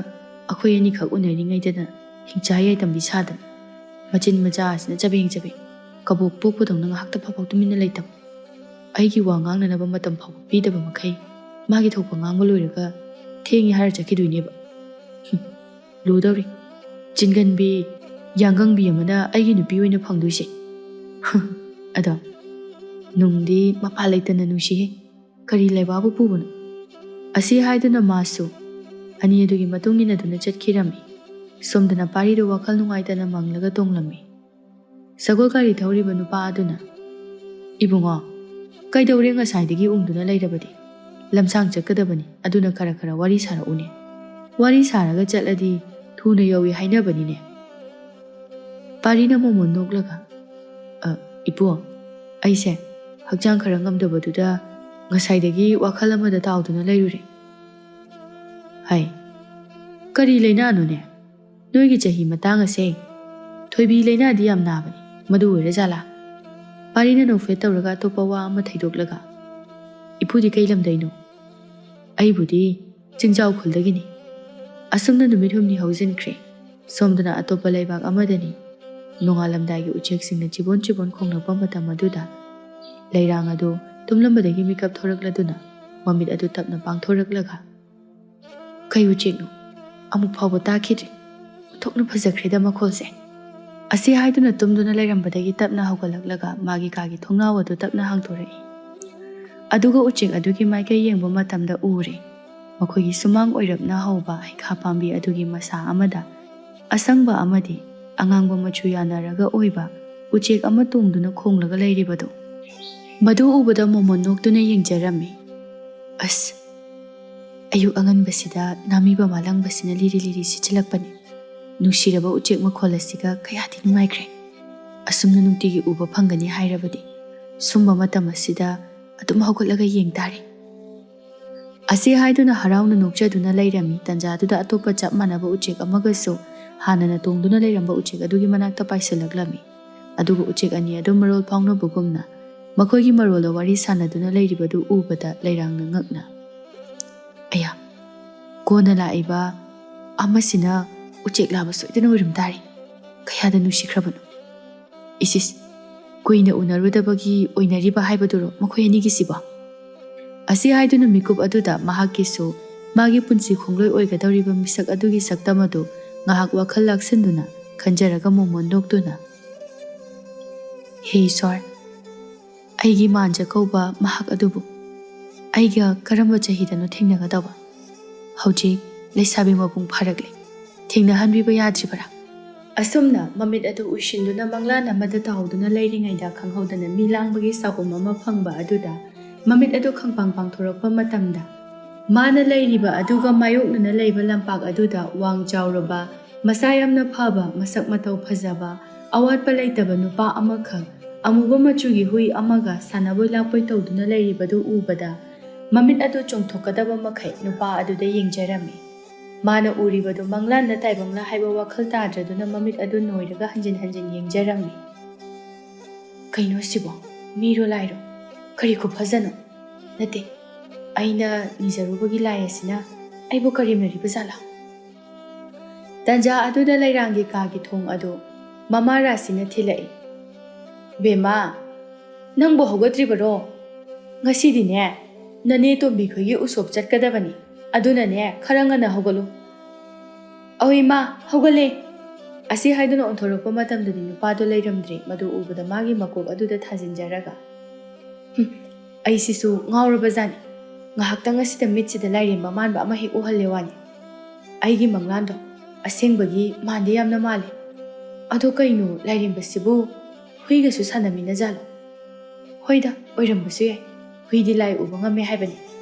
ꯑꯩꯈꯣꯏ ꯑꯅꯤꯈꯛ ꯎꯅꯔꯤꯉꯩꯗꯅ ꯍꯤꯡꯆꯥ ꯌꯥꯏꯇꯝꯕꯤ ꯁꯥꯗꯅ, ꯃꯆꯤꯟ ꯃꯆꯥ ꯑꯁꯤꯅ ꯆꯕꯦꯡ ꯆꯕꯦꯡ, ꯀꯕꯣꯛ ꯄꯣꯛꯄꯗꯧꯅ ꯉꯥꯏꯍꯥꯛꯇ ꯐꯥꯎꯐꯥꯎ ꯇꯨꯃꯤꯟꯅ ꯂꯩꯇꯕ, ꯑꯩꯒꯤ ꯋꯥ ꯉꯥꯡꯅꯅꯕ ꯃꯇꯝ ꯐꯥꯎꯕ ꯄꯤꯗꯕ ꯃꯈꯩ ꯃꯥꯒꯤ ꯊꯣꯛꯄ ꯉꯥꯡꯕ ꯂꯣꯏꯔꯒ ꯊꯦꯡꯉꯦ ꯍꯥꯏꯔ ꯆꯠꯈꯤꯗꯣꯏꯅꯦꯕ꯫ ꯍꯨꯝ, ꯂꯨꯗꯧꯔꯤ꯫ ꯆꯤꯡꯒꯟꯕꯤ, ꯌꯥꯡꯒꯪꯕꯤ ꯑꯃꯅ ꯑꯩꯒꯤ ꯅꯨꯄꯤ ꯑꯣꯏꯅ ꯐꯪꯗꯣꯏꯁꯦ꯫ ꯍꯨꯝ, ꯑꯗꯣ ꯅꯨꯡꯗꯤ ꯃꯄꯥ ꯂꯩꯇꯅ ꯅꯨꯡꯁꯤꯍꯦ꯫ ꯀꯔꯤ ꯂꯩꯕꯥꯛꯄꯨ ꯄꯨꯕꯅꯣ?" ꯑꯁꯤ ꯍꯥꯏꯗꯨꯅ ꯃꯥꯁꯨ ꯑꯅꯤ ꯑꯗꯨꯒꯤ ꯃꯇꯨꯡ ꯏꯟꯅꯗꯨꯅ ꯆꯠꯈꯤꯔꯝꯃꯤ꯫ ꯁꯣꯝꯗꯅ ꯄꯥꯔꯤꯗꯨ ꯋꯥꯈꯜ ꯅꯨꯡꯉꯥꯏꯇꯅ ꯃꯪꯂꯒ ꯇꯣꯡꯂꯝꯃꯤ꯫ ꯁꯒꯣꯜ ꯒꯥꯔꯤ ꯊꯧꯔꯤꯕ ꯅꯨꯄꯥ ꯑꯗꯨꯅ, "ꯏꯕꯨꯡꯉꯣ, ꯀꯩꯗꯧꯔꯦ ꯉꯁꯥꯏꯗꯒꯤ ꯎꯪꯗꯨꯅ ꯂꯩꯔꯕꯗꯤ? ꯂꯝꯁꯥꯡ ꯆꯠꯀꯗꯕꯅꯤ, ꯑꯗꯨꯅ ꯈꯔ ꯈꯔ ꯋꯥꯔꯤ ꯁꯥꯔꯛꯎꯅꯦ꯫ ꯋꯥꯔꯤ ꯁꯥꯔꯒ ꯆꯠꯂꯗꯤ ꯊꯨꯅ ꯌꯧꯏ ꯍꯥꯏꯅꯕꯅꯤꯅꯦ꯫" ꯄꯥꯔꯤꯅ ꯃꯣꯃꯣꯟ ꯅꯣꯛꯂꯒ, "ꯑ, ꯏꯄꯨ, ꯑꯩꯁꯦ ꯍꯛꯆꯥꯡ ꯈꯔ ꯉꯝꯗꯕꯗꯨꯗ ꯉꯁꯥꯏꯗꯒꯤ ꯋꯥꯈꯜ ꯑꯃꯗ ꯇꯥꯎꯗꯨꯅ ꯂꯩꯔꯨꯔꯦ꯫" "ꯍꯥꯏ, ꯀꯔꯤ ꯂꯩꯅꯥꯅꯣꯅꯦ? ꯅꯣꯏꯒꯤ ꯆꯍꯤ ꯃꯇꯥꯡ ꯑꯁꯦ ꯊꯣꯏꯕꯤ ꯂꯩꯅꯥꯗꯤ ꯌꯥꯝ ꯅꯥꯕꯅꯤ, ꯃꯗꯨ ꯑꯣꯏꯔꯖꯥꯠꯂꯥ?" ꯄꯥꯔꯤꯅ ꯅꯣꯛꯐꯦꯠ ꯇꯧꯔꯒ ꯑꯇꯣꯞꯄ ꯋꯥ ꯑꯃ ꯊꯩꯗꯣꯛꯂꯒ, "ꯏꯄꯨꯗꯤ ꯀꯩ ꯂꯝꯗꯩꯅꯣ?" "ꯑꯩꯕꯨꯗꯤ ꯆꯤꯡꯖꯥꯎ ꯈꯨꯜꯗꯒꯤꯅꯤ꯫" ꯑꯁꯨꯝꯅ ꯅꯨꯃꯤꯠ ꯍꯨꯝꯅꯤ ꯍꯧꯖꯤꯟꯈ꯭ꯔꯦ꯫ ꯁꯣꯝꯗꯅ ꯑꯇꯣꯞꯄ ꯂꯩꯕꯥꯛ ꯑꯃꯗꯅꯤ꯫ ꯅꯣꯡꯉꯥꯜꯂꯝꯗꯥꯏꯒꯤ ꯎꯆꯦꯛꯁꯤꯡꯅ ꯆꯤꯕꯣꯟ ꯆꯤꯕꯣꯟ ꯈꯣꯡꯂꯛꯄ ꯃꯇꯝ ꯑꯗꯨꯗ ꯂꯩꯔꯥꯡ ꯑꯗꯨ ꯇꯨꯝꯂꯝꯕꯗꯒꯤ ꯃꯤꯀꯞ ꯊꯣꯔꯛꯂꯗꯨꯅ ꯃꯃꯤꯠ ꯑꯗꯨ ꯇꯞꯅ ꯄꯥꯡꯊꯣꯔꯛꯂꯒ, "ꯀꯩ ꯎꯆꯦꯛꯅꯣ? ꯑꯃꯨꯛ ꯐꯥꯎꯕ ꯇꯥꯈꯤꯗ꯭ꯔꯤ꯫ ꯑꯣꯟꯊꯣꯛꯅ ꯐꯖꯈ꯭ꯔꯦꯗ ꯃꯈꯣꯜꯁꯦ꯫" ꯑꯁꯤ ꯍꯥꯏꯗꯨꯅ ꯇꯨꯝꯗꯨꯅ ꯂꯩꯔꯝꯕꯗꯒꯤ ꯇꯞꯅ ꯍꯧꯒꯠꯂꯛꯂꯒ ꯃꯥꯒꯤ ꯀꯥꯒꯤ ꯊꯣꯡꯅꯥꯎ ꯑꯗꯨ ꯇꯞꯅ ꯍꯥꯡꯗꯣꯔꯛꯏ꯫ ꯑꯗꯨꯒ ꯎꯆꯦꯛ ꯑꯗꯨꯒꯤ ꯃꯥꯏꯀꯩ ꯌꯦꯡꯕ ꯃꯇꯝꯗ ꯎꯔꯦ꯫ ꯃꯈꯣꯏꯒꯤ ꯁꯨꯃꯥꯡ ꯑꯣꯏꯔꯞꯅ ꯍꯧꯕ ꯍꯩꯈꯥ ꯄꯥꯝꯕꯤ ꯑꯗꯨꯒꯤ ꯃꯁꯥ ꯑꯃꯗ ꯑꯁꯪꯕ ꯑꯃꯗꯤ ꯑꯉꯥꯡꯕ ꯃꯆꯨ ꯌꯥꯅꯔꯒ ꯑꯣꯏꯕ ꯎꯆꯦꯛ ꯑꯃ ꯇꯣꯡꯗꯨꯅ ꯈꯣꯡꯂꯒ ꯂꯩꯔꯤꯕꯗꯨ꯫ ꯃꯗꯨ ꯎꯕꯗ ꯃꯣꯃꯣꯟ ꯅꯣꯛꯇꯨꯅ ꯌꯦꯡꯖꯔꯝꯃꯤ꯫ ꯑꯁ, ꯑꯌꯨꯛ ꯑꯉꯟꯕꯁꯤꯗ ꯅꯥꯃꯤꯕ ꯃꯥꯂꯪꯕꯁꯤꯅ ꯂꯤꯔꯤ ꯂꯤꯔꯤ ꯁꯤꯠꯆꯤꯜꯂꯛꯄꯅꯤ꯫ ꯅꯨꯡꯁꯤꯔꯕ ꯎꯆꯦꯛ ꯃꯈꯣꯜ ꯑꯁꯤꯒ ꯀꯌꯥꯗꯤ ꯅꯨꯡꯉꯥꯏꯈ꯭ꯔꯦ꯫ ꯑꯁꯨꯝꯅ ꯅꯨꯡꯇꯤꯒꯤ ꯎꯕ ꯐꯪꯒꯅꯤ ꯍꯥꯏꯔꯕꯗꯤ ꯁꯨꯝꯕ ꯃꯇꯝ ꯑꯁꯤꯗ ꯑꯗꯨꯝ ꯍꯧꯒꯠꯂꯒ ꯌꯦꯡ ꯇꯥꯔꯦ꯫ ꯑꯁꯤ ꯍꯥꯏꯗꯨꯅ ꯍꯔꯥꯎꯅ ꯅꯣꯛꯆꯗꯨꯅ ꯂꯩꯔꯝꯃꯤ꯫ ꯇꯟꯖꯥꯗꯨꯗ ꯑꯇꯣꯞꯄ ꯆꯞ ꯃꯥꯟꯅꯕ ꯎꯆꯦꯛ ꯑꯃꯒꯁꯨ ꯍꯥꯟꯅꯅ ꯇꯣꯡꯗꯨꯅ ꯂꯩꯔꯝꯕ ꯎꯆꯦꯛ ꯑꯗꯨꯒꯤ ꯃꯅꯥꯛꯇ ꯄꯥꯏꯁꯤꯜꯂꯛꯂꯝꯃꯤ꯫ ꯑꯗꯨꯒ ꯎꯆꯦꯛ ꯑꯅꯤ ꯑꯗꯨ ꯃꯔꯣꯜ ꯐꯥꯎꯅꯕꯒꯨꯝꯅ ꯃꯈꯣꯏꯒꯤ ꯃꯔꯣꯜꯗ ꯋꯥꯔꯤ ꯁꯥꯟꯅꯗꯨꯅ ꯂꯩꯔꯤꯕꯗꯨ ꯎꯕꯗ ꯂꯩꯔꯥꯡꯅ ꯉꯛꯅ, "ꯑꯌꯥ, ꯀꯣꯟꯅ ꯂꯥꯛꯏꯕ ꯑꯃꯁꯤꯅ ꯎꯆꯦꯛ ꯂꯥꯕ ꯁꯣꯏꯗꯅ ꯑꯣꯏꯔꯝ ꯇꯥꯔꯦ꯫ ꯀꯌꯥꯗ ꯅꯨꯡꯁꯤꯈ꯭ꯔꯕꯅꯣ꯫ ꯏꯁꯤꯁ, ꯀꯨꯏꯅ ꯎꯅꯔꯨꯗꯕꯒꯤ ꯑꯣꯏꯅꯔꯤꯕ ꯍꯥꯏꯕꯗꯨꯔꯣ ꯃꯈꯣꯏ ꯑꯅꯤꯒꯤꯁꯤꯕꯣ?" ꯑꯁꯤ ꯍꯥꯏꯗꯨꯅ ꯃꯤꯀꯨꯞ ꯑꯗꯨꯗ ꯃꯍꯥꯛꯀꯤꯁꯨ ꯃꯥꯒꯤ ꯄꯨꯟꯁꯤ ꯈꯣꯡꯂꯣꯏ ꯑꯣꯏꯒꯗꯧꯔꯤꯕ ꯃꯤꯁꯛ ꯑꯗꯨꯒꯤ ꯁꯛꯇꯝ ꯑꯗꯨ ꯉꯥꯏꯍꯥꯛ ꯋꯥꯈꯜ ꯂꯥꯛꯁꯤꯟꯗꯨꯅ ꯈꯟꯖꯔꯒ ꯃꯣꯃꯣꯟ ꯅꯣꯛꯇꯨꯅ, "ꯍꯦ ꯏꯁ꯭ꯋꯔ, ꯑꯩꯒꯤ ꯃꯥꯟꯖ ꯀꯧꯕ ꯃꯍꯥꯛ ꯑꯗꯨꯕꯨ ꯑꯩꯒ ꯀꯔꯝꯕ ꯆꯍꯤꯗꯅꯣ ꯊꯦꯡꯅꯒꯗꯧꯕ? ꯍꯧꯖꯤꯛ ꯂꯩꯁꯥꯕꯤ ꯃꯄꯨꯡ ꯐꯥꯔꯛꯂꯦ, ꯊꯦꯡꯅꯍꯟꯕꯤꯕ ꯌꯥꯗ꯭ꯔꯤꯕꯔꯥ?" ꯑꯁꯨꯝꯅ ꯃꯃꯤꯠ ꯑꯗꯨ ꯎꯏꯁꯤꯟꯗꯨꯅ ꯃꯪꯂꯥꯟ ꯑꯃꯗ ꯇꯥꯎꯗꯨꯅ ꯂꯩꯔꯤꯉꯩꯗ ꯈꯪꯍꯧꯗꯅ ꯃꯤ ꯂꯥꯡꯕꯒꯤ ꯁꯥꯍꯨꯝ ꯑꯃ ꯐꯪꯕ ꯑꯗꯨꯗ ꯃꯃꯤꯠ ꯑꯗꯨ ꯈꯪꯄꯥꯡ ꯄꯥꯡꯊꯣꯔꯛꯄ ꯃꯇꯝꯗ ꯃꯥꯅ ꯂꯩꯔꯤꯕ ꯑꯗꯨꯒ ꯃꯥꯌꯣꯛꯅꯅ ꯂꯩꯕ ꯂꯝꯄꯥꯛ ꯑꯗꯨꯗ ꯋꯥꯡ ꯆꯥꯎꯔꯕ, ꯃꯁꯥ ꯌꯥꯝꯅ ꯐꯕ, ꯃꯁꯛ ꯃꯇꯧ ꯐꯖꯕ, ꯑꯋꯥꯠꯄ ꯂꯩꯇꯕ ꯅꯨꯄꯥ ꯑꯃꯈꯛ ꯑꯃꯨꯕ ꯃꯆꯨꯒꯤ ꯍꯨꯏ ꯑꯃꯒ ꯁꯥꯟꯅꯕꯣꯏ ꯂꯥꯛꯄꯣꯏ ꯇꯧꯗꯨꯅ ꯂꯩꯔꯤꯕꯗꯨ ꯎꯕꯗ ꯃꯃꯤꯠ ꯑꯗꯨ ꯆꯣꯡꯊꯣꯛꯀꯗꯕ ꯃꯈꯩ ꯅꯨꯄꯥ ꯑꯗꯨꯗ ꯌꯦꯡꯖꯔꯝꯃꯤ꯫ ꯃꯥꯅ ꯎꯔꯤꯕꯗꯨ ꯃꯪꯂꯥꯟꯗ ꯇꯥꯏꯕꯪꯂꯥ ꯍꯥꯏꯕ ꯋꯥꯈꯜ ꯇꯥꯗ꯭ꯔꯗꯨꯅ ꯃꯃꯤꯠ ꯑꯗꯨ ꯅꯣꯏꯔꯒ ꯍꯟꯖꯤꯟ ꯍꯟꯖꯤꯟ ꯌꯦꯡꯖꯔꯝꯃꯤ꯫ "ꯀꯩꯅꯣ ꯁꯤꯕꯣ? ꯃꯤꯔꯣ ꯂꯥꯏꯔꯣ? ꯀꯔꯤ ꯈꯨꯐꯖꯅꯣ? ꯅꯠꯇꯦ, ꯑꯩꯅ ꯅꯤꯖꯔꯨꯕꯒꯤ ꯂꯥꯏ ꯑꯁꯤꯅ ꯑꯩꯕꯨ ꯀꯔꯦꯝꯅꯔꯤꯕ ꯖꯥꯠꯂꯥ?" ꯇꯟꯖꯥ ꯑꯗꯨꯗ ꯂꯩꯔꯥꯡꯒꯤ ꯀꯥꯒꯤ ꯊꯣꯡ ꯑꯗꯨ ꯃꯃꯥ ꯔꯥꯁꯤꯅ ꯊꯤꯜꯂꯛꯏ꯫ "ꯕꯦꯝꯃ, ꯅꯪꯕꯨ ꯍꯧꯒꯠꯇ꯭ꯔꯤꯕꯔꯣ? ꯉꯁꯤꯗꯤꯅꯦ, ꯅꯅꯦ ꯇꯣꯝꯕꯤꯈꯣꯏꯒꯤ ꯎꯁꯣꯞ ꯆꯠꯀꯗꯕꯅꯤ꯫ ꯑꯗꯨꯅꯅꯦ, ꯈꯔ ꯉꯟꯅ ꯍꯧꯒꯠꯂꯨ꯫" "ꯑꯧ ꯏꯃꯥ, ꯍꯧꯒꯠꯂꯦ꯫" ꯑꯁꯤ ꯍꯥꯏꯗꯨꯅ ꯑꯣꯟꯊꯣꯔꯛꯄ ꯃꯇꯝꯗꯗꯤ ꯅꯨꯄꯥꯗꯣ ꯂꯩꯔꯝꯗ꯭ꯔꯦ꯫ ꯃꯗꯨ ꯎꯕꯗ ꯃꯥꯒꯤ ꯃꯀꯣꯛ ꯑꯗꯨꯗ ꯊꯥꯖꯤꯟꯖꯔꯒ, "ꯍꯨꯝ, ꯑꯩꯁꯤꯁꯨ ꯉꯥꯎꯔꯕ ꯖꯥꯠꯅꯤ꯫ ꯉꯥꯏꯍꯥꯛꯇꯪ ꯑꯁꯤꯗ ꯃꯤꯠꯁꯤꯗ ꯂꯥꯏꯔꯦꯝꯕ ꯃꯥꯟꯕ ꯑꯃ ꯍꯦꯛ ꯎꯍꯜꯂꯦ ꯋꯥꯅꯤ꯫ ꯑꯩꯒꯤ ꯃꯪꯂꯥꯟꯗꯣ ꯑꯁꯦꯡꯕꯒꯤ ꯃꯥꯟꯗꯤ ꯌꯥꯝꯅ ꯃꯥꯜꯂꯤ꯫ ꯑꯗꯣ ꯀꯩꯅꯣ, ꯂꯥꯏꯔꯦꯝꯕꯁꯤꯕꯨ ꯍꯨꯏꯒꯁꯨ ꯁꯥꯟꯅꯃꯤꯟꯅꯖꯥꯠꯂꯣ? ꯍꯣꯏꯗ, ꯑꯣꯏꯔꯝꯕꯁꯨ ꯌꯥꯏ꯫ ꯍꯨꯏꯗꯤ ꯂꯥꯏ ꯎꯕ ꯉꯝꯃꯦ ꯍꯥꯏꯕꯅꯤ꯫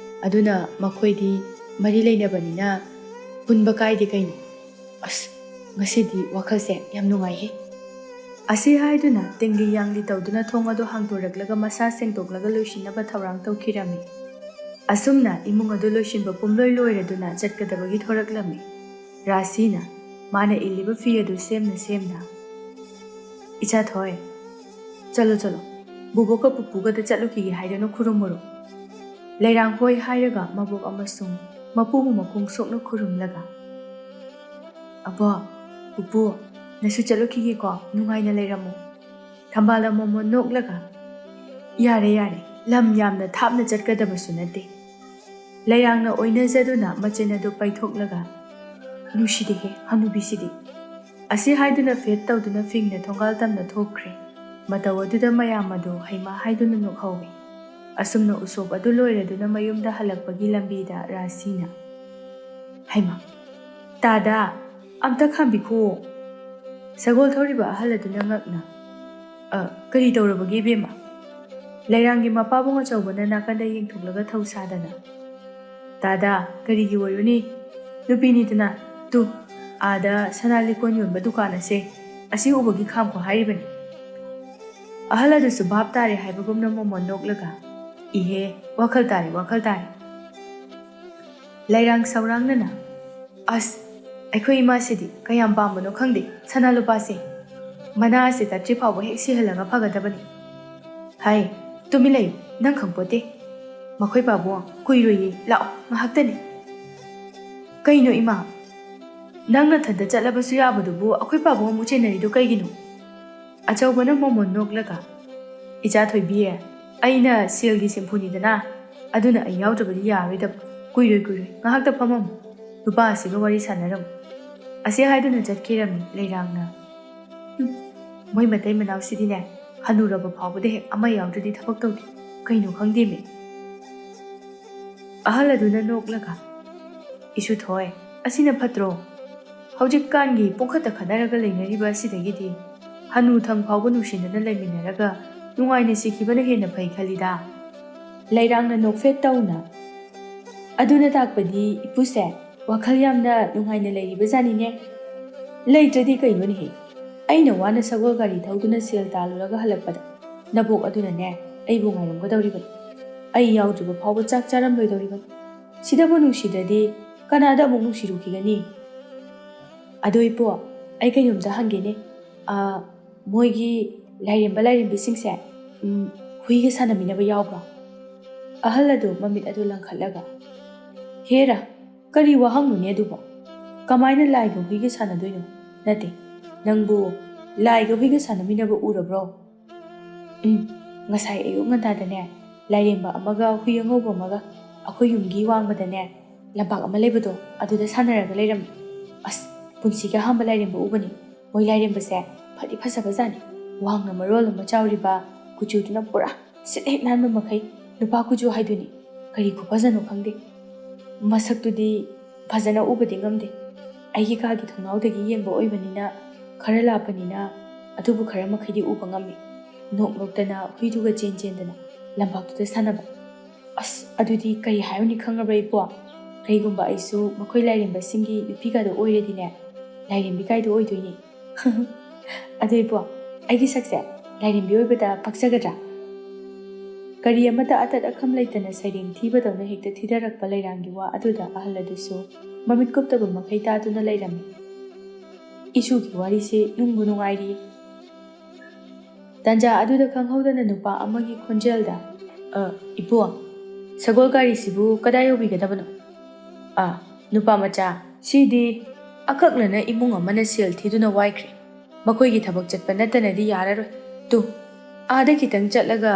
ꯑꯗꯨꯅ ꯃꯈꯣꯏꯗꯤ ꯃꯔꯤ ꯂꯩꯅꯕꯅꯤꯅ ꯄꯨꯟꯕ ꯀꯥꯏꯗꯦ ꯀꯩꯅꯣ꯫ ꯑꯁ, ꯉꯁꯤꯗꯤ ꯋꯥꯈꯜꯁꯦ ꯌꯥꯝ ꯅꯨꯡꯉꯥꯏꯍꯦ꯫ ꯑꯁꯤ ꯍꯥꯏꯗꯨꯅ ꯇꯦꯡꯂꯤ ꯌꯥꯡꯂꯤ ꯇꯧꯗꯨꯅ ꯊꯣꯡ ꯑꯗꯨ ꯍꯥꯡꯗꯣꯔꯛꯂꯒ ꯃꯁꯥ ꯁꯦꯡꯗꯣꯛꯂꯒ ꯂꯣꯏꯁꯤꯟꯅꯕ ꯊꯧꯔꯥꯡ ꯇꯧꯈꯤꯔꯝꯃꯤ꯫ ꯑꯁꯨꯝꯅ ꯏꯃꯨꯡ ꯑꯗꯨ ꯂꯣꯏꯁꯤꯟꯕ ꯄꯨꯝꯂꯣꯏ ꯂꯣꯏꯔꯗꯨꯅ ꯆꯠꯀꯗꯕꯒꯤ ꯊꯣꯔꯛꯂꯝꯃꯤ꯫ ꯔꯥꯁꯤꯅ ꯃꯥꯅ ꯏꯜꯂꯤꯕ ꯐꯤ ꯑꯗꯨ ꯁꯦꯝꯅ ꯁꯦꯝꯅ, "ꯏꯆꯥ ꯊꯣꯏ, ꯆꯠꯂꯣ ꯆꯠꯂꯣ, ꯕꯨꯕꯣꯛꯀ ꯄꯨꯄꯨꯒꯗ ꯆꯠꯂꯨꯈꯤꯒꯦ ꯍꯥꯏꯗꯨꯅ ꯈꯨꯔꯨꯝꯃꯨꯔꯣ꯫" ꯂꯩꯔꯥꯡ ꯍꯣꯏ ꯍꯥꯏꯔꯒ ꯃꯕꯣꯛ ꯑꯃꯁꯨꯡ ꯃꯄꯨꯕꯨ ꯃꯈꯣꯡ ꯁꯣꯛꯅ ꯈꯨꯔꯨꯝꯂꯒ, "ꯑꯕꯣꯛ, ꯄꯨꯄꯨ, ꯅꯁꯨ ꯆꯠꯂꯨꯈꯤꯒꯦꯀꯣ, ꯅꯨꯡꯉꯥꯏꯅ ꯂꯩꯔꯝꯃꯨ꯫" ꯊꯝꯕꯥꯜ ꯑꯃꯃꯝ ꯅꯣꯛꯂꯒ, "ꯌꯥꯔꯦ, ꯌꯥꯔꯦ, ꯂꯝ ꯌꯥꯝꯅ ꯊꯥꯞꯅ ꯆꯠꯀꯗꯕꯁꯨ ꯅꯠꯇꯦ꯫" ꯂꯩꯔꯥꯡꯅ ꯑꯣꯏꯅꯖꯗꯨꯅ ꯃꯆꯤꯟ ꯑꯗꯨ ꯄꯩꯊꯣꯛꯂꯒ, "ꯅꯨꯡꯁꯤꯗꯦꯍꯦ, ꯍꯅꯨꯕꯤꯁꯤꯗꯤ꯫" ꯑꯁꯤ ꯍꯥꯏꯗꯨꯅ ꯐꯦꯠ ꯇꯧꯗꯨꯅ ꯐꯤꯡꯅ ꯊꯣꯡꯒꯥꯜ ꯇꯝꯅ ꯊꯣꯛꯈ꯭ꯔꯦ꯫ ꯃꯇꯧ ꯑꯗꯨꯗ ꯃꯌꯥꯝ ꯑꯗꯨ ꯍꯩꯃꯥ ꯍꯥꯏꯗꯨꯅ ꯅꯣꯛꯍꯧꯏ꯫ ꯑꯁꯨꯝꯅ ꯎꯁꯣꯞ ꯑꯗꯨ ꯂꯣꯏꯔꯗꯨꯅ ꯃꯌꯨꯝꯗ ꯍꯜꯂꯛꯄꯒꯤ ꯂꯝꯕꯤꯗ ꯔꯥꯁꯤꯅ, "ꯍꯩꯃꯥ, ꯇꯥꯗ, ꯑꯝꯇ ꯈꯥꯝꯕꯤꯈꯣ꯫" ꯁꯒꯣꯜ ꯊꯧꯔꯤꯕ ꯑꯍꯜ ꯑꯗꯨꯅ ꯉꯛꯅ, "ꯑ, ꯀꯔꯤ ꯇꯧꯔꯕꯒꯦ, ꯏꯕꯦꯝꯃ?" ꯂꯩꯔꯥꯡꯒꯤ ꯃꯄꯥꯕꯨꯡ ꯑꯆꯧꯕꯅ ꯅꯥꯀꯟꯗ ꯌꯦꯡꯊꯣꯛꯂꯒ ꯊꯧꯁꯥꯗꯅ, "ꯇꯥꯗ, ꯀꯔꯤꯒꯤ ꯑꯣꯏꯔꯨꯅꯤ? ꯅꯨꯄꯤꯅꯤꯗꯅ, ꯇꯨ, ꯑꯥꯗ ꯁꯅꯥ ꯂꯤꯛꯀꯣꯟ ꯌꯣꯟꯕ ꯗꯨꯀꯥꯟ ꯑꯁꯦ, ꯑꯁꯤ ꯎꯕꯒꯤ ꯈꯥꯝꯈꯣ ꯍꯥꯏꯔꯤꯕꯅꯤ꯫" ꯑꯍꯜ ꯑꯗꯨꯁꯨ ꯚꯥꯞ ꯇꯥꯔꯦ ꯍꯥꯏꯕꯒꯨꯝꯅ ꯃꯣꯃꯣꯟ ꯅꯣꯛꯂꯒ, "ꯏꯍꯦ, ꯋꯥꯈꯜ ꯇꯥꯔꯦ, ꯋꯥꯈꯜ ꯇꯥꯔꯦ꯫" ꯂꯩꯔꯥꯡ ꯁꯧꯔꯥꯡꯅꯅ, "ꯑꯁ, ꯑꯩꯈꯣꯏ ꯏꯃꯥꯁꯤꯗꯤ ꯀꯌꯥꯝ ꯄꯥꯝꯕꯅꯣ ꯈꯪꯗꯦ ꯁꯅꯥ ꯂꯨꯄꯥꯁꯦ꯫ ꯃꯅꯥ ꯑꯁꯤ ꯇꯠꯇ꯭ꯔꯤ ꯐꯥꯎꯕ ꯍꯦꯛ ꯁꯤꯍꯜꯂꯒ ꯐꯒꯗꯕꯅꯤ꯫" "ꯍꯥꯏ, ꯇꯨꯃꯤꯟ ꯂꯩꯌꯨ, ꯅꯪ ꯈꯪꯄꯣꯠꯇꯦ꯫ ꯃꯈꯣꯏ ꯄꯥꯕꯨꯡ ꯀꯨꯏꯔꯣꯏꯌꯦ, ꯂꯥꯛꯑꯣ ꯉꯥꯏꯍꯥꯛꯇꯅꯤ꯫" "ꯀꯩꯅꯣ ꯏꯃꯥ, ꯅꯪ ꯅꯊꯟꯇ ꯆꯠꯂꯕꯁꯨ ꯌꯥꯕꯗꯨꯕꯨ ꯑꯩꯈꯣꯏ ꯄꯥꯕꯨꯡ ꯑꯃꯨꯛ ꯆꯦꯟꯅꯔꯤꯗꯨ ꯀꯩꯒꯤꯅꯣ?" ꯑꯆꯧꯕꯅ ꯃꯣꯃꯣꯟ ꯅꯣꯛꯂꯒ, "ꯏꯆꯥ ꯊꯣꯏꯕꯤ, ꯑꯩꯅ ꯁꯦꯜꯒꯤ ꯁꯤꯟꯐꯨꯅꯤꯗꯅ, ꯑꯗꯨꯅ ꯑꯩ ꯌꯥꯎꯗ꯭ꯔꯕꯗꯤ ꯌꯥꯔꯣꯏꯗꯕ꯫ ꯀꯨꯏꯔꯣꯏ, ꯀꯨꯏꯔꯣꯏ, ꯉꯥꯏꯍꯥꯛꯇ ꯐꯝꯃꯝꯃꯨ, ꯅꯨꯄꯥ ꯑꯁꯤꯒ ꯋꯥꯔꯤ ꯁꯥꯟꯅꯔꯝꯃꯨ꯫" ꯑꯁꯤ ꯍꯥꯏꯗꯨꯅ ꯆꯠꯈꯤꯔꯝꯃꯤ ꯂꯩꯔꯥꯡꯅ꯫ "ꯍꯨꯝ, ꯃꯣꯏ ꯃꯇꯩ ꯃꯅꯥꯎꯁꯤꯗꯤꯅꯦ, ꯍꯅꯨꯔꯕ ꯐꯥꯎꯕꯗ ꯍꯦꯛ ꯑꯃ ꯌꯥꯎꯗ꯭ꯔꯗꯤ ꯊꯕꯛ ꯇꯧꯗꯦ꯫ ꯀꯩꯅꯣ ꯈꯪꯗꯦꯃꯤ꯫" ꯑꯍꯜ ꯑꯗꯨꯅ ꯅꯣꯛꯂꯒ, "ꯏꯁꯨ ꯊꯣꯏ, ꯑꯁꯤꯅ ꯐꯠꯇ꯭ꯔꯣ? ꯍꯧꯖꯤꯛꯀꯥꯟꯒꯤ ꯄꯨꯡꯈꯠꯇ ꯈꯠꯅꯔꯒ ꯂꯩꯅꯔꯤꯕ ꯑꯁꯤꯗꯒꯤꯗꯤ ꯍꯅꯨ ꯊꯪ ꯐꯥꯎꯕ ꯅꯨꯡꯁꯤꯅꯅ ꯂꯩꯃꯤꯟꯅꯔꯒ ꯅꯨꯡꯉꯥꯏꯅ ꯁꯤꯈꯤꯕꯅ ꯍꯦꯟꯅ ꯐꯩ ꯈꯜꯂꯤꯗ꯫ ꯂꯩꯔꯥꯡꯅ ꯅꯣꯛꯐꯦꯠ ꯇꯧꯅ, "ꯑꯗꯨꯅ ꯇꯥꯛꯄꯗꯤ ꯏꯄꯨꯁꯦ ꯋꯥꯈꯜ ꯌꯥꯝꯅ ꯅꯨꯡꯉꯥꯏꯅ ꯂꯩꯔꯤꯕ ꯖꯥꯠꯅꯤꯅꯦ꯫ ꯂꯩꯇ꯭ꯔꯗꯤ ꯀꯩꯅꯣꯅꯦꯍꯦ? ꯑꯩꯅ ꯋꯥꯅ ꯁꯒꯣꯜ ꯒꯥꯔꯤ ꯊꯧꯗꯨꯅ ꯁꯦꯜ ꯇꯥꯜꯂꯨꯔꯒ ꯍꯜꯂꯛꯄꯗ ꯅꯕꯣꯛ ꯑꯗꯨꯅꯅꯦ ꯑꯩꯕꯨ ꯉꯥꯏꯔꯝꯒꯗꯧꯔꯤꯕꯅꯤ꯫ ꯑꯩ ꯌꯥꯎꯗ꯭ꯔꯤꯕ ꯐꯥꯎꯕ ꯆꯥꯛ ꯆꯥꯔꯝꯂꯣꯏꯗꯧꯔꯤꯕꯅꯤ꯫ ꯁꯤꯗꯕꯨ ꯅꯨꯡꯁꯤꯗ꯭ꯔꯗꯤ ꯀꯅꯥꯗ ꯑꯃꯨꯛ ꯅꯨꯡꯁꯤꯔꯨꯈꯤꯒꯅꯤ?" "ꯑꯗꯣ ꯏꯄꯨ, ꯑꯩ ꯀꯩꯅꯣꯝꯇ ꯍꯪꯒꯦꯅꯦ꯫ ꯑꯥ, ꯃꯣꯏꯒꯤ ꯂꯥꯏꯔꯦꯝꯕ ꯂꯥꯏꯔꯦꯝꯕꯤꯁꯤꯡꯁꯦ, ꯎꯝ, ꯍꯨꯏꯒ ꯁꯥꯟꯅꯃꯤꯟꯅꯕ ꯌꯥꯎꯕ꯭ꯔꯣ?" ꯑꯍꯜ ꯑꯗꯨ ꯃꯃꯤꯠ ꯑꯗꯨ ꯂꯪꯈꯠꯂꯒ, "ꯍꯦꯔꯥ, ꯀꯔꯤ ꯋꯥꯍꯪꯅꯣꯅꯦ ꯑꯗꯨꯕꯣ? ꯀꯃꯥꯏꯅ ꯂꯥꯏꯒ ꯍꯨꯏꯒ ꯁꯥꯟꯅꯗꯣꯏꯅꯣ? ꯅꯠꯇꯦ, ꯅꯪꯕꯨ ꯂꯥꯏꯒ ꯍꯨꯏꯒ ꯁꯥꯟꯅꯃꯤꯟꯅꯕ ꯎꯔꯕ꯭ꯔꯣ?" "ꯎꯝ, ꯉꯁꯥꯏ ꯑꯌꯨꯛ ꯉꯟꯇꯥꯗꯅꯦ, ꯂꯥꯏꯔꯦꯝꯕ ꯑꯃꯒ ꯍꯨꯏ ꯑꯉꯧꯕ ꯑꯃꯒ ꯑꯩꯈꯣꯏ ꯌꯨꯝꯒꯤ ꯋꯥꯡꯃꯗꯅꯦ, ꯂꯝꯄꯥꯛ ꯑꯃ ꯂꯩꯕꯗꯣ, ꯑꯗꯨꯗ ꯁꯥꯟꯅꯔꯒ ꯂꯩꯔꯝꯃꯤ꯫ ꯑꯁ, ꯄꯨꯟꯁꯤꯒꯤ ꯑꯍꯥꯟꯕ ꯂꯥꯏꯔꯦꯝꯕ ꯎꯕꯅꯤ꯫ ꯃꯣꯏ ꯂꯥꯏꯔꯦꯝꯕꯁꯦ ꯐꯗꯤ ꯐꯖꯕꯖꯥꯠꯅꯤ꯫ ꯋꯥꯡꯅ ꯃꯔꯣꯜ ꯑꯃ ꯆꯥꯎꯔꯤꯕ, ꯀꯨꯆꯨꯗꯨꯅ ꯄꯨꯔꯥ ꯁꯤꯠ ꯍꯦꯛ ꯅꯥꯟꯕ ꯃꯈꯩ, ꯅꯨꯄꯥ ꯀꯨꯆꯨ ꯍꯥꯏꯗꯨꯅꯤ꯫ ꯀꯔꯤ ꯈꯨꯐꯖꯅꯣ ꯈꯪꯗꯦ꯫ ꯃꯁꯛꯇꯨꯗꯤ ꯐꯖꯅ ꯎꯕꯗꯤ ꯉꯝꯗꯦ꯫ ꯑꯩꯒꯤ ꯀꯥꯒꯤ ꯊꯣꯡꯅꯥꯎꯗꯒꯤ ꯌꯦꯡꯕ ꯑꯣꯏꯕꯅꯤꯅ ꯈꯔ ꯂꯥꯞꯄꯅꯤꯅ ꯑꯗꯨꯕꯨ ꯈꯔ ꯃꯈꯩꯗꯤ ꯎꯕ ꯉꯝꯃꯤ꯫ ꯅꯣꯛ ꯅꯣꯛꯇꯅ ꯍꯨꯏꯗꯨꯒ ꯆꯦꯟ ꯆꯦꯟꯗꯅ ꯂꯝꯄꯥꯛꯇꯨꯗ ꯁꯥꯟꯅꯕ꯫ ꯑꯁ, ꯑꯗꯨꯗꯤ ꯀꯔꯤ ꯍꯥꯏꯔꯨꯅꯤ ꯈꯪꯉꯕ꯭ꯔꯥ ꯏꯄꯣ? ꯀꯩꯒꯨꯝꯕ ꯑꯩꯁꯨ ꯃꯈꯣꯏ ꯂꯥꯏꯔꯦꯝꯕꯁꯤꯡꯒꯤ ꯅꯨꯄꯤꯒꯗꯣ ꯑꯣꯏꯔꯗꯤꯅꯦ, ꯂꯥꯏꯔꯦꯝꯕꯤ ꯀꯥꯏꯗꯣ ꯑꯣꯏꯗꯣꯏꯅꯤ꯫" "ꯑꯗꯨ ꯏꯄꯣ, ꯑꯩꯒꯤ ꯁꯛꯁꯦ ꯂꯥꯏꯔꯦꯝꯕꯤ ꯑꯣꯏꯕꯗ ꯄꯛꯆꯒꯗ꯭ꯔꯥ?" ꯀꯔꯤ ꯑꯃꯠꯇ ꯑꯇꯠ ꯑꯈꯝ ꯂꯩꯇꯅ ꯁꯩꯔꯦꯡ ꯊꯤꯕꯗꯧꯅ ꯍꯦꯛꯇ ꯊꯤꯊꯔꯛꯄ ꯂꯩꯔꯥꯡꯒꯤ ꯋꯥ ꯑꯗꯨꯗ ꯑꯍꯜ ꯑꯗꯨꯁꯨ ꯃꯃꯤꯠ ꯀꯨꯞꯇꯕ ꯃꯈꯩ ꯇꯥꯗꯨꯅ ꯂꯩꯔꯝꯃꯤ꯫ ꯏꯁꯨꯒꯤ ꯋꯥꯔꯤꯁꯤ ꯅꯨꯡꯕꯨ ꯅꯨꯡꯉꯥꯏꯔꯤ꯫ ꯇꯥꯟꯖꯥ ꯑꯗꯨꯗ ꯈꯪꯍꯧꯗꯅ ꯅꯨꯄꯥ ꯑꯃꯒꯤ ꯈꯣꯟꯖꯦꯜꯗ, "ꯑ, ꯏꯄꯨ, ꯁꯒꯣꯜ ꯒꯥꯔꯤꯁꯤꯕꯨ ꯀꯗꯥꯏ ꯌꯧꯕꯤꯒꯗꯕꯅꯣ?" "ꯑ, ꯅꯨꯄꯥ ꯃꯆꯥ, ꯁꯤꯗꯤ ꯑꯀꯛꯅꯅ ꯏꯃꯨꯡ ꯑꯃꯅ ꯁꯦꯜ ꯊꯤꯗꯨꯅ ꯋꯥꯏꯈ꯭ꯔꯦ꯫ ꯃꯈꯣꯏꯒꯤ ꯊꯕꯛ ꯆꯠꯄ ꯅꯠꯇꯅꯗꯤ ꯌꯥꯔꯔꯣꯏ꯫ ꯇꯨ, ꯑꯥꯗ ꯈꯤꯇꯪ ꯆꯠꯂꯒ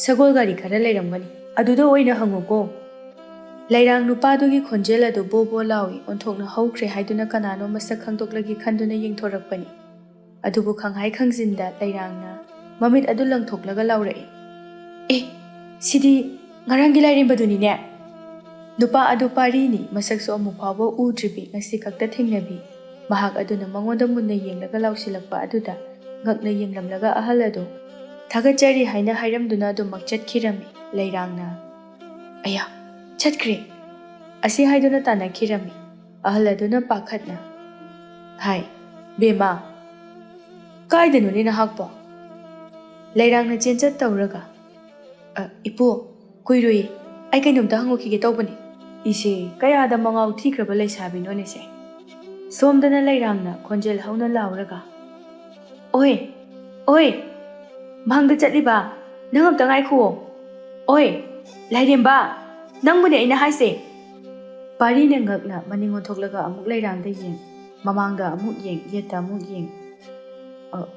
ꯁꯒꯣꯜ ꯒꯥꯔꯤ ꯈꯔ ꯂꯩꯔꯝꯒꯅꯤ, ꯑꯗꯨꯗ ꯑꯣꯏꯅ ꯍꯪꯉꯨꯀꯣ꯫" ꯂꯩꯔꯥꯡ ꯅꯨꯄꯥꯗꯨꯒꯤ ꯈꯣꯟꯖꯦꯜ ꯑꯗꯨ ꯕꯣ ꯕꯣ ꯂꯥꯎꯏ, ꯑꯣꯟꯊꯣꯛꯅ ꯍꯧꯈ꯭ꯔꯦ ꯍꯥꯏꯗꯨꯅ ꯀꯅꯥꯅꯣ ꯃꯁꯛ ꯈꯪꯗꯣꯛꯂꯒꯦ ꯈꯟꯗꯨꯅ ꯌꯦꯡꯊꯣꯔꯛꯄꯅꯤ꯫ ꯑꯗꯨꯕꯨ ꯈꯪꯍꯥꯏ ꯈꯪꯖꯤꯟꯗ ꯂꯩꯔꯥꯡꯅ ꯃꯃꯤꯠ ꯑꯗꯨ ꯂꯪꯊꯣꯛꯂꯒ ꯂꯥꯎꯔꯛꯏ, "ꯑꯦ, ꯁꯤꯗꯤ ꯉꯔꯥꯡꯒꯤ ꯂꯥꯏꯔꯦꯝꯕꯗꯨꯅꯤꯅꯦ!" ꯅꯨꯄꯥ ꯑꯗꯨ ꯄꯥꯔꯤꯅꯤ, ꯃꯁꯛꯁꯨ ꯑꯃꯨꯛ ꯐꯥꯎꯕ ꯎꯗ꯭ꯔꯤꯕꯤ, ꯉꯁꯤ ꯈꯛꯇ ꯊꯦꯡꯅꯕꯤ꯫ ꯃꯍꯥꯛ ꯑꯗꯨꯅ ꯃꯉꯣꯟꯗ ꯃꯨꯟꯅ ꯌꯦꯡꯂꯒ ꯂꯥꯎꯁꯤꯜꯂꯛꯄ ꯑꯗꯨꯗ ꯉꯛꯅ ꯌꯦꯡꯂꯝꯂꯒ ꯑꯍꯜ ꯑꯗꯨ "ꯊꯥꯒꯠꯆꯔꯤ" ꯍꯥꯏꯅ ꯍꯥꯏꯔꯝꯗꯨꯅ ꯑꯗꯨꯃꯛ ꯆꯠꯈꯤꯔꯝꯃꯤ꯫ ꯂꯩꯔꯥꯡꯅ, "ꯑꯌꯥ, ꯆꯠꯈ꯭ꯔꯦ!" ꯑꯁꯤ ꯍꯥꯏꯗꯨꯅ ꯇꯥꯟꯅꯈꯤꯔꯝꯃꯤ꯫ ꯑꯍꯜ ꯑꯗꯨꯅ ꯄꯥꯈꯠꯅ, "ꯍꯥꯏ, ꯕꯦꯝꯃ, ꯀꯥꯏꯗꯅꯣꯅꯦ ꯅꯍꯥꯛꯄꯣ?" ꯂꯩꯔꯥꯡꯅ ꯆꯦꯟꯆꯠ ꯇꯧꯔꯒ, "ꯑ, ꯏꯄꯨ, ꯀꯨꯏꯔꯣꯏꯌꯦ, ꯑꯩ ꯀꯩꯅꯣꯝꯇ ꯍꯪꯉꯨꯈꯤꯒꯦ ꯇꯧꯕꯅꯦ꯫" ꯏꯁꯦ, ꯀꯌꯥꯗ ꯃꯉꯥꯎ ꯊꯤꯈ꯭ꯔꯕ ꯂꯩꯁꯥꯕꯤꯅꯣꯅꯦꯁꯦ? ꯁꯣꯝꯗꯅ ꯂꯩꯔꯥꯡꯅ ꯈꯣꯟꯖꯦꯜ ꯍꯧꯅ ꯂꯥꯎꯔꯒ, "ꯑꯣꯏ, ꯑꯣꯏ, ꯃꯥꯡꯗ ꯆꯠꯂꯤꯕ, ꯅꯪ ꯑꯝꯇ ꯉꯥꯏꯈꯨꯑꯣ꯫ ꯑꯣꯏ, ꯂꯥꯏꯔꯦꯝꯕ, ꯅꯪꯕꯨꯅꯦ ꯑꯩꯅ ꯍꯥꯏꯁꯦ!" ꯄꯥꯔꯤꯅ ꯉꯛꯅ ꯃꯅꯤꯡ ꯑꯣꯟꯊꯣꯛꯂꯒ ꯑꯃꯨꯛ ꯂꯩꯔꯥꯡꯗ ꯌꯦꯡ, ꯃꯃꯥꯡꯗ ꯑꯃꯨꯛ ꯌꯦꯡ, ꯌꯦꯠꯇ ꯑꯃꯨꯛ ꯌꯦꯡ꯫ "ꯑ,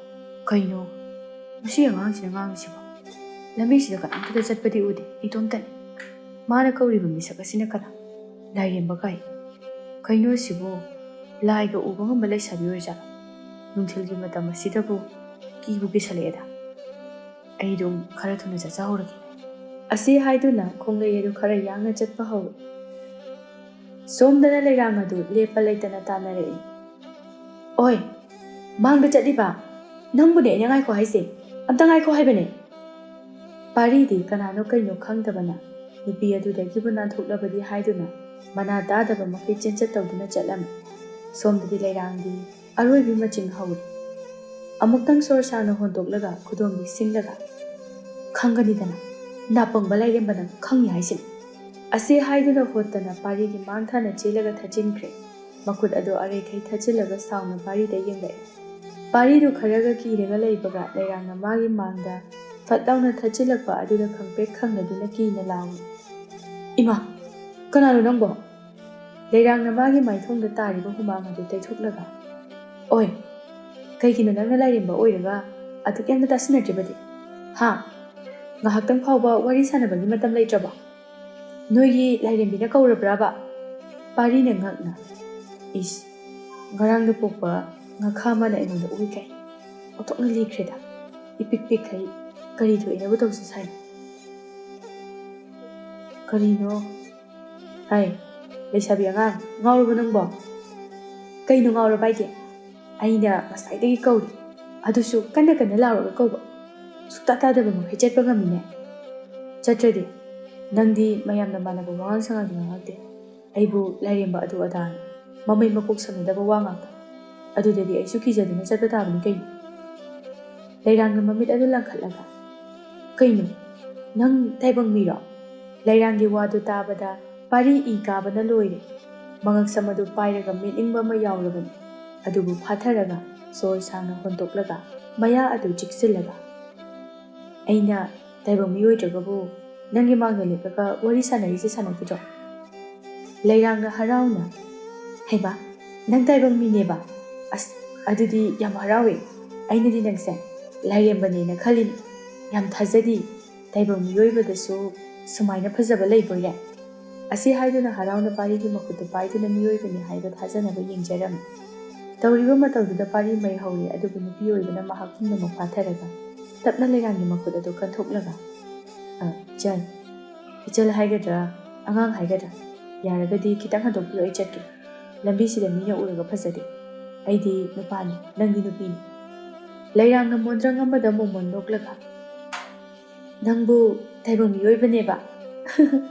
ꯀꯩꯅꯣ? ꯃꯁꯤ ꯑꯉꯥꯡꯁꯤꯅ ꯉꯥꯡꯉꯤꯁꯤꯕꯣ? ꯂꯝꯕꯤꯁꯤꯗ ꯀꯅꯥꯝꯇꯗ ꯆꯠꯄꯗꯤ ꯎꯗꯦ, ꯏꯇꯣꯝꯇꯅꯤ꯫ ꯃꯥꯅ ꯀꯧꯔꯤꯕ ꯃꯤꯁꯛ ꯑꯁꯤꯅ ꯀꯅꯥ? ꯂꯥꯏꯔꯦꯝꯕ ꯀꯥꯏ? ꯀꯩꯅꯣ ꯑꯁꯤꯕꯨ? ꯂꯥꯏꯒ ꯎꯕ ꯉꯝꯕ ꯂꯩꯁꯥꯕꯤ ꯑꯣꯏꯔꯖꯥꯠꯂꯣ? ꯅꯨꯡꯊꯤꯜꯒꯤ ꯃꯇꯝ ꯑꯁꯤꯗꯕꯨ ꯀꯤꯕꯨ ꯀꯤꯁꯜꯂꯛꯑꯦꯗ꯫ ꯑꯩ ꯑꯗꯨꯝ ꯈꯔ ꯊꯨꯅ ꯆꯠꯆꯍꯧꯔꯒꯦ꯫" ꯑꯁꯤ ꯍꯥꯏꯗꯨꯅ ꯈꯣꯡꯂꯩ ꯑꯗꯨ ꯈꯔ ꯌꯥꯡꯅ ꯆꯠꯄ ꯍꯧꯔꯛꯏ꯫ ꯁꯣꯝꯗꯅ ꯂꯩꯔꯥꯡ ꯑꯗꯨ ꯂꯦꯞꯄ ꯂꯩꯇꯅ ꯇꯥꯟꯅꯔꯛꯏ꯫ "ꯑꯣꯏ, ꯃꯥꯡꯗ ꯆꯠꯂꯤꯕ, ꯅꯪꯕꯨꯅꯦ ꯑꯩꯅ ꯉꯥꯏꯈꯣ ꯍꯥꯏꯁꯦ, ꯑꯝꯇ ꯉꯥꯏꯈꯣ ꯍꯥꯏꯕꯅꯦ!" ꯄꯥꯔꯤꯗꯤ ꯀꯅꯥꯅꯣ ꯀꯩꯅꯣ ꯈꯪꯗꯕꯅ ꯅꯨꯄꯤ ꯑꯗꯨꯗꯒꯤꯕꯨ ꯅꯥꯟꯊꯣꯛꯂꯕꯗꯤ ꯍꯥꯏꯗꯨꯅ ꯃꯅꯥ ꯇꯥꯗꯕ ꯃꯈꯩ ꯆꯦꯟꯆꯠ ꯇꯧꯗꯨꯅ ꯆꯠꯂꯝꯃꯤ꯫ ꯁꯣꯝꯗꯗꯤ ꯂꯩꯔꯥꯡꯗꯤ ꯑꯔꯣꯏꯕꯤ ꯃꯆꯤꯡ ꯍꯧꯔꯤ꯫ ꯑꯃꯨꯛꯇꯪ ꯁꯣꯔ ꯁꯥꯡꯅ ꯍꯣꯟꯗꯣꯛꯂꯒ ꯈꯨꯗꯣꯝꯕꯤ ꯁꯤꯡꯂꯒ, "ꯈꯪꯒꯅꯤꯗꯅ, ꯅꯥꯄꯪꯕ ꯂꯥꯏꯔꯦꯝꯕꯅ ꯈꯪꯉꯤ ꯍꯥꯏꯁꯤꯅꯤ꯫" ꯑꯁꯤ ꯍꯥꯏꯗꯨꯅ ꯍꯣꯠꯇꯅ ꯄꯥꯔꯤꯒꯤ ꯃꯥꯡ ꯊꯥꯅ ꯆꯦꯜꯂꯒ ꯊꯠꯆꯤꯟꯈ꯭ꯔꯦ꯫ ꯃꯈꯨꯠ ꯑꯗꯨ ꯑꯔꯩꯈꯩ ꯊꯠꯆꯤꯜꯂꯒ ꯁꯥꯎꯅ ꯄꯥꯔꯤꯗ ꯌꯦꯡꯂꯛꯏ꯫ ꯄꯥꯔꯤꯗꯨ ꯈꯔꯒ ꯀꯤꯔꯒ ꯂꯩꯕꯒ ꯂꯩꯔꯥꯡꯅ ꯃꯥꯒꯤ ꯃꯥꯡꯗ ꯐꯠ ꯂꯥꯎꯅ ꯊꯠꯆꯤꯜꯂꯛꯄ ꯑꯗꯨꯗ ꯈꯪꯄ꯭ꯔꯦꯛ ꯈꯪꯅꯗꯨꯅ ꯀꯤꯅ ꯂꯥꯎꯏ, "ꯏꯃꯥ! ꯀꯅꯥꯅꯣ ꯅꯪꯕꯣ?" ꯂꯩꯔꯥꯡꯅ ꯃꯥꯒꯤ ꯃꯥꯏꯊꯣꯡꯗ ꯇꯥꯔꯤꯕ ꯍꯨꯃꯥꯡ ꯑꯗꯨ ꯇꯩꯊꯣꯛꯂꯒ, "ꯑꯣꯏ, ꯀꯩꯒꯤꯅꯣ ꯅꯪꯅ ꯂꯥꯏꯔꯦꯝꯕ ꯑꯣꯏꯔꯒ ꯑꯗꯨꯛ ꯌꯥꯝꯅ ꯇꯥꯁꯤꯟꯅꯗ꯭ꯔꯤꯕꯗꯤ? ꯍꯥ? ꯉꯥꯏꯍꯥꯛꯇꯪ ꯐꯥꯎꯕ ꯋꯥꯔꯤ ꯁꯥꯟꯅꯕꯒꯤ ꯃꯇꯝ ꯂꯩꯇ꯭ꯔꯕꯣ? ꯅꯣꯏꯒꯤ ꯂꯥꯏꯔꯦꯝꯕꯤꯅ ꯀꯧꯔꯕ꯭ꯔꯕ?" ꯄꯥꯔꯤꯅ ꯉꯛꯅ, "ꯏꯁ, ꯉꯔꯥꯡꯗ ꯄꯣꯛꯄ ꯉꯥꯈꯥ ꯑꯃꯅ ꯑꯩꯉꯣꯟꯗ ꯑꯣꯏꯈꯩ ꯑꯣꯟꯊꯣꯛꯅ ꯂꯤꯈ꯭ꯔꯦꯗ꯫ ꯏꯄꯤꯛ ꯄꯤꯛꯈꯩ ꯀꯔꯤ ꯊꯣꯛꯏꯅꯕꯨ ꯇꯧꯁꯤ ꯁꯥꯏꯅꯣ?" "ꯀꯔꯤꯅꯣ? ꯍꯥꯏ, ꯂꯩꯁꯥꯕꯤ ꯑꯉꯥꯡ, ꯉꯥꯎꯔꯕꯣ ꯅꯪꯕꯣ? "ꯀꯩꯅꯣ ꯉꯥꯎꯔꯕ ꯍꯥꯏꯗꯤ? ꯑꯩꯅ ꯉꯁꯥꯏꯗꯒꯤ ꯀꯧꯔꯤ, ꯑꯗꯨꯁꯨ ꯀꯟꯅ ꯀꯟꯅ ꯂꯥꯎꯔꯒ ꯀꯧꯕ꯫ ꯁꯨꯛꯇꯥ ꯇꯥꯗꯕ ꯃꯈꯩ ꯆꯠꯄ ꯉꯝꯃꯤꯅꯦ꯫ ꯆꯠꯇ꯭ꯔꯗꯤ ꯅꯪꯗꯤ ꯃꯌꯥꯝꯅ ꯃꯥꯟꯅꯕ ꯋꯥꯉꯥꯡ ꯁꯉꯥꯡꯗꯤ ꯉꯥꯡꯉꯛꯇꯦ꯫ ꯑꯩꯕꯨ ꯂꯥꯏꯔꯦꯝꯕ ꯑꯗꯨ ꯑꯗꯥꯅ ꯃꯃꯩ ꯃꯀꯣꯛ ꯁꯝꯅꯗꯕ ꯋꯥ ꯉꯥꯛꯇ꯫ ꯑꯗꯨꯗꯗꯤ ꯑꯩꯁꯨ ꯀꯤꯖꯗꯨꯅ ꯆꯠꯄ ꯇꯥꯕꯅꯤ ꯀꯩꯅꯣ?" ꯂꯩꯔꯥꯡꯅ ꯃꯃꯤꯠ ꯑꯗꯨ ꯂꯪꯈꯠꯂꯒ, "ꯀꯩꯅꯣ? ꯅꯪ ꯇꯥꯏꯕꯪ ꯃꯤꯔꯣ?" ꯂꯩꯔꯥꯡꯒꯤ ꯋꯥꯗꯨ ꯇꯥꯕꯗ ꯄꯥꯔꯤ ꯏ ꯀꯥꯕꯅ ꯂꯣꯏꯔꯦ꯫ ꯃꯉꯛꯁꯝ ꯑꯗꯨ ꯄꯥꯏꯔꯒ ꯃꯤꯠꯅꯤꯡꯕ ꯑꯃ ꯌꯥꯎꯔꯕꯅꯤ꯫ ꯑꯗꯨꯕꯨ ꯐꯥꯊꯔꯒ ꯁꯣꯔ ꯁꯥꯡꯅ ꯍꯣꯟꯗꯣꯛꯂꯒ ꯃꯌꯥ ꯑꯗꯨ ꯆꯤꯛꯁꯤꯜꯂꯒ, "ꯑꯩꯅ ꯇꯥꯏꯕꯪ ꯃꯤꯑꯣꯏꯗ꯭ꯔꯒꯕꯨ ꯅꯪꯒꯤ ꯃꯥꯡꯗ ꯂꯦꯞꯂꯒ ꯋꯥꯔꯤ ꯁꯥꯟꯅꯔꯤꯁꯦ ꯁꯥꯟꯅꯈꯤꯗ꯭ꯔꯣ?" ꯂꯩꯔꯥꯡꯅ ꯍꯔꯥꯎꯅ, "ꯍꯩꯃꯥ, ꯅꯪ ꯇꯥꯏꯕꯪ ꯃꯤꯅꯦꯕ? ꯑꯁ, ꯑꯗꯨꯗꯤ ꯌꯥꯝ ꯍꯔꯥꯎꯋꯦ꯫ ꯑꯩꯅꯗꯤ ꯅꯪꯁꯦ ꯂꯥꯏꯔꯦꯝꯕꯅꯦꯅ ꯈꯜꯂꯤꯅꯤ꯫ ꯌꯥꯝ ꯊꯥꯖꯗꯦ꯫ ꯇꯥꯏꯕꯪ ꯃꯤꯑꯣꯏꯕꯗꯁꯨ ꯁꯨꯃꯥꯏꯅ ꯐꯖꯕ ꯂꯩꯕꯣꯏꯔꯦ?" ꯑꯁꯤ ꯍꯥꯏꯗꯨꯅ ꯍꯔꯥꯎꯅ ꯄꯥꯔꯤꯒꯤ ꯃꯈꯨꯠꯇꯨ ꯄꯥꯏꯗꯨꯅ ꯃꯤꯑꯣꯏꯕꯅꯤ ꯍꯥꯏꯕ ꯊꯥꯖꯅꯕ ꯌꯦꯡꯖꯔꯝꯃꯤ꯫ ꯇꯧꯔꯤꯕ ꯃꯇꯧꯗꯨꯗ ꯄꯥꯔꯤ ꯃꯩ ꯍꯧꯔꯦ, ꯑꯗꯨꯕꯨ ꯅꯨꯄꯤ ꯑꯣꯏꯕꯅ ꯃꯍꯥꯛ ꯄꯨꯝꯅꯃꯛ ꯐꯥꯊꯔꯒ ꯇꯞꯅ ꯂꯩꯔꯥꯡꯒꯤ ꯃꯈꯨꯠ ꯑꯗꯨ ꯀꯟꯊꯣꯛꯂꯒ, "ꯑ, ꯏꯆꯜ, ꯏꯆꯜ ꯍꯥꯏꯒꯗ꯭ꯔꯥ, ꯑꯉꯥꯡ ꯍꯥꯏꯒꯗ꯭ꯔꯥ? ꯌꯥꯔꯒꯗꯤ ꯈꯤꯇꯪ ꯍꯟꯗꯣꯛꯄꯤꯔꯣ, ꯑꯩ ꯆꯠꯀꯦ꯫ ꯂꯝꯕꯤꯁꯤꯗ ꯃꯤꯅ ꯎꯔꯒ ꯐꯖꯗꯦ꯫ ꯑꯩꯗꯤ ꯅꯨꯄꯥꯅꯤ, ꯅꯪꯗꯤ ꯅꯨꯄꯤꯅꯤ꯫" ꯂꯩꯔꯥꯡꯅ ꯃꯣꯟꯗ꯭ꯔꯪ ꯑꯃꯗ ꯃꯣꯃꯣꯟ ꯅꯣꯛꯂꯒ, "ꯅꯪꯕꯨ ꯇꯥꯏꯕꯪ ꯃꯤꯑꯣꯏꯕꯅꯦꯕ?"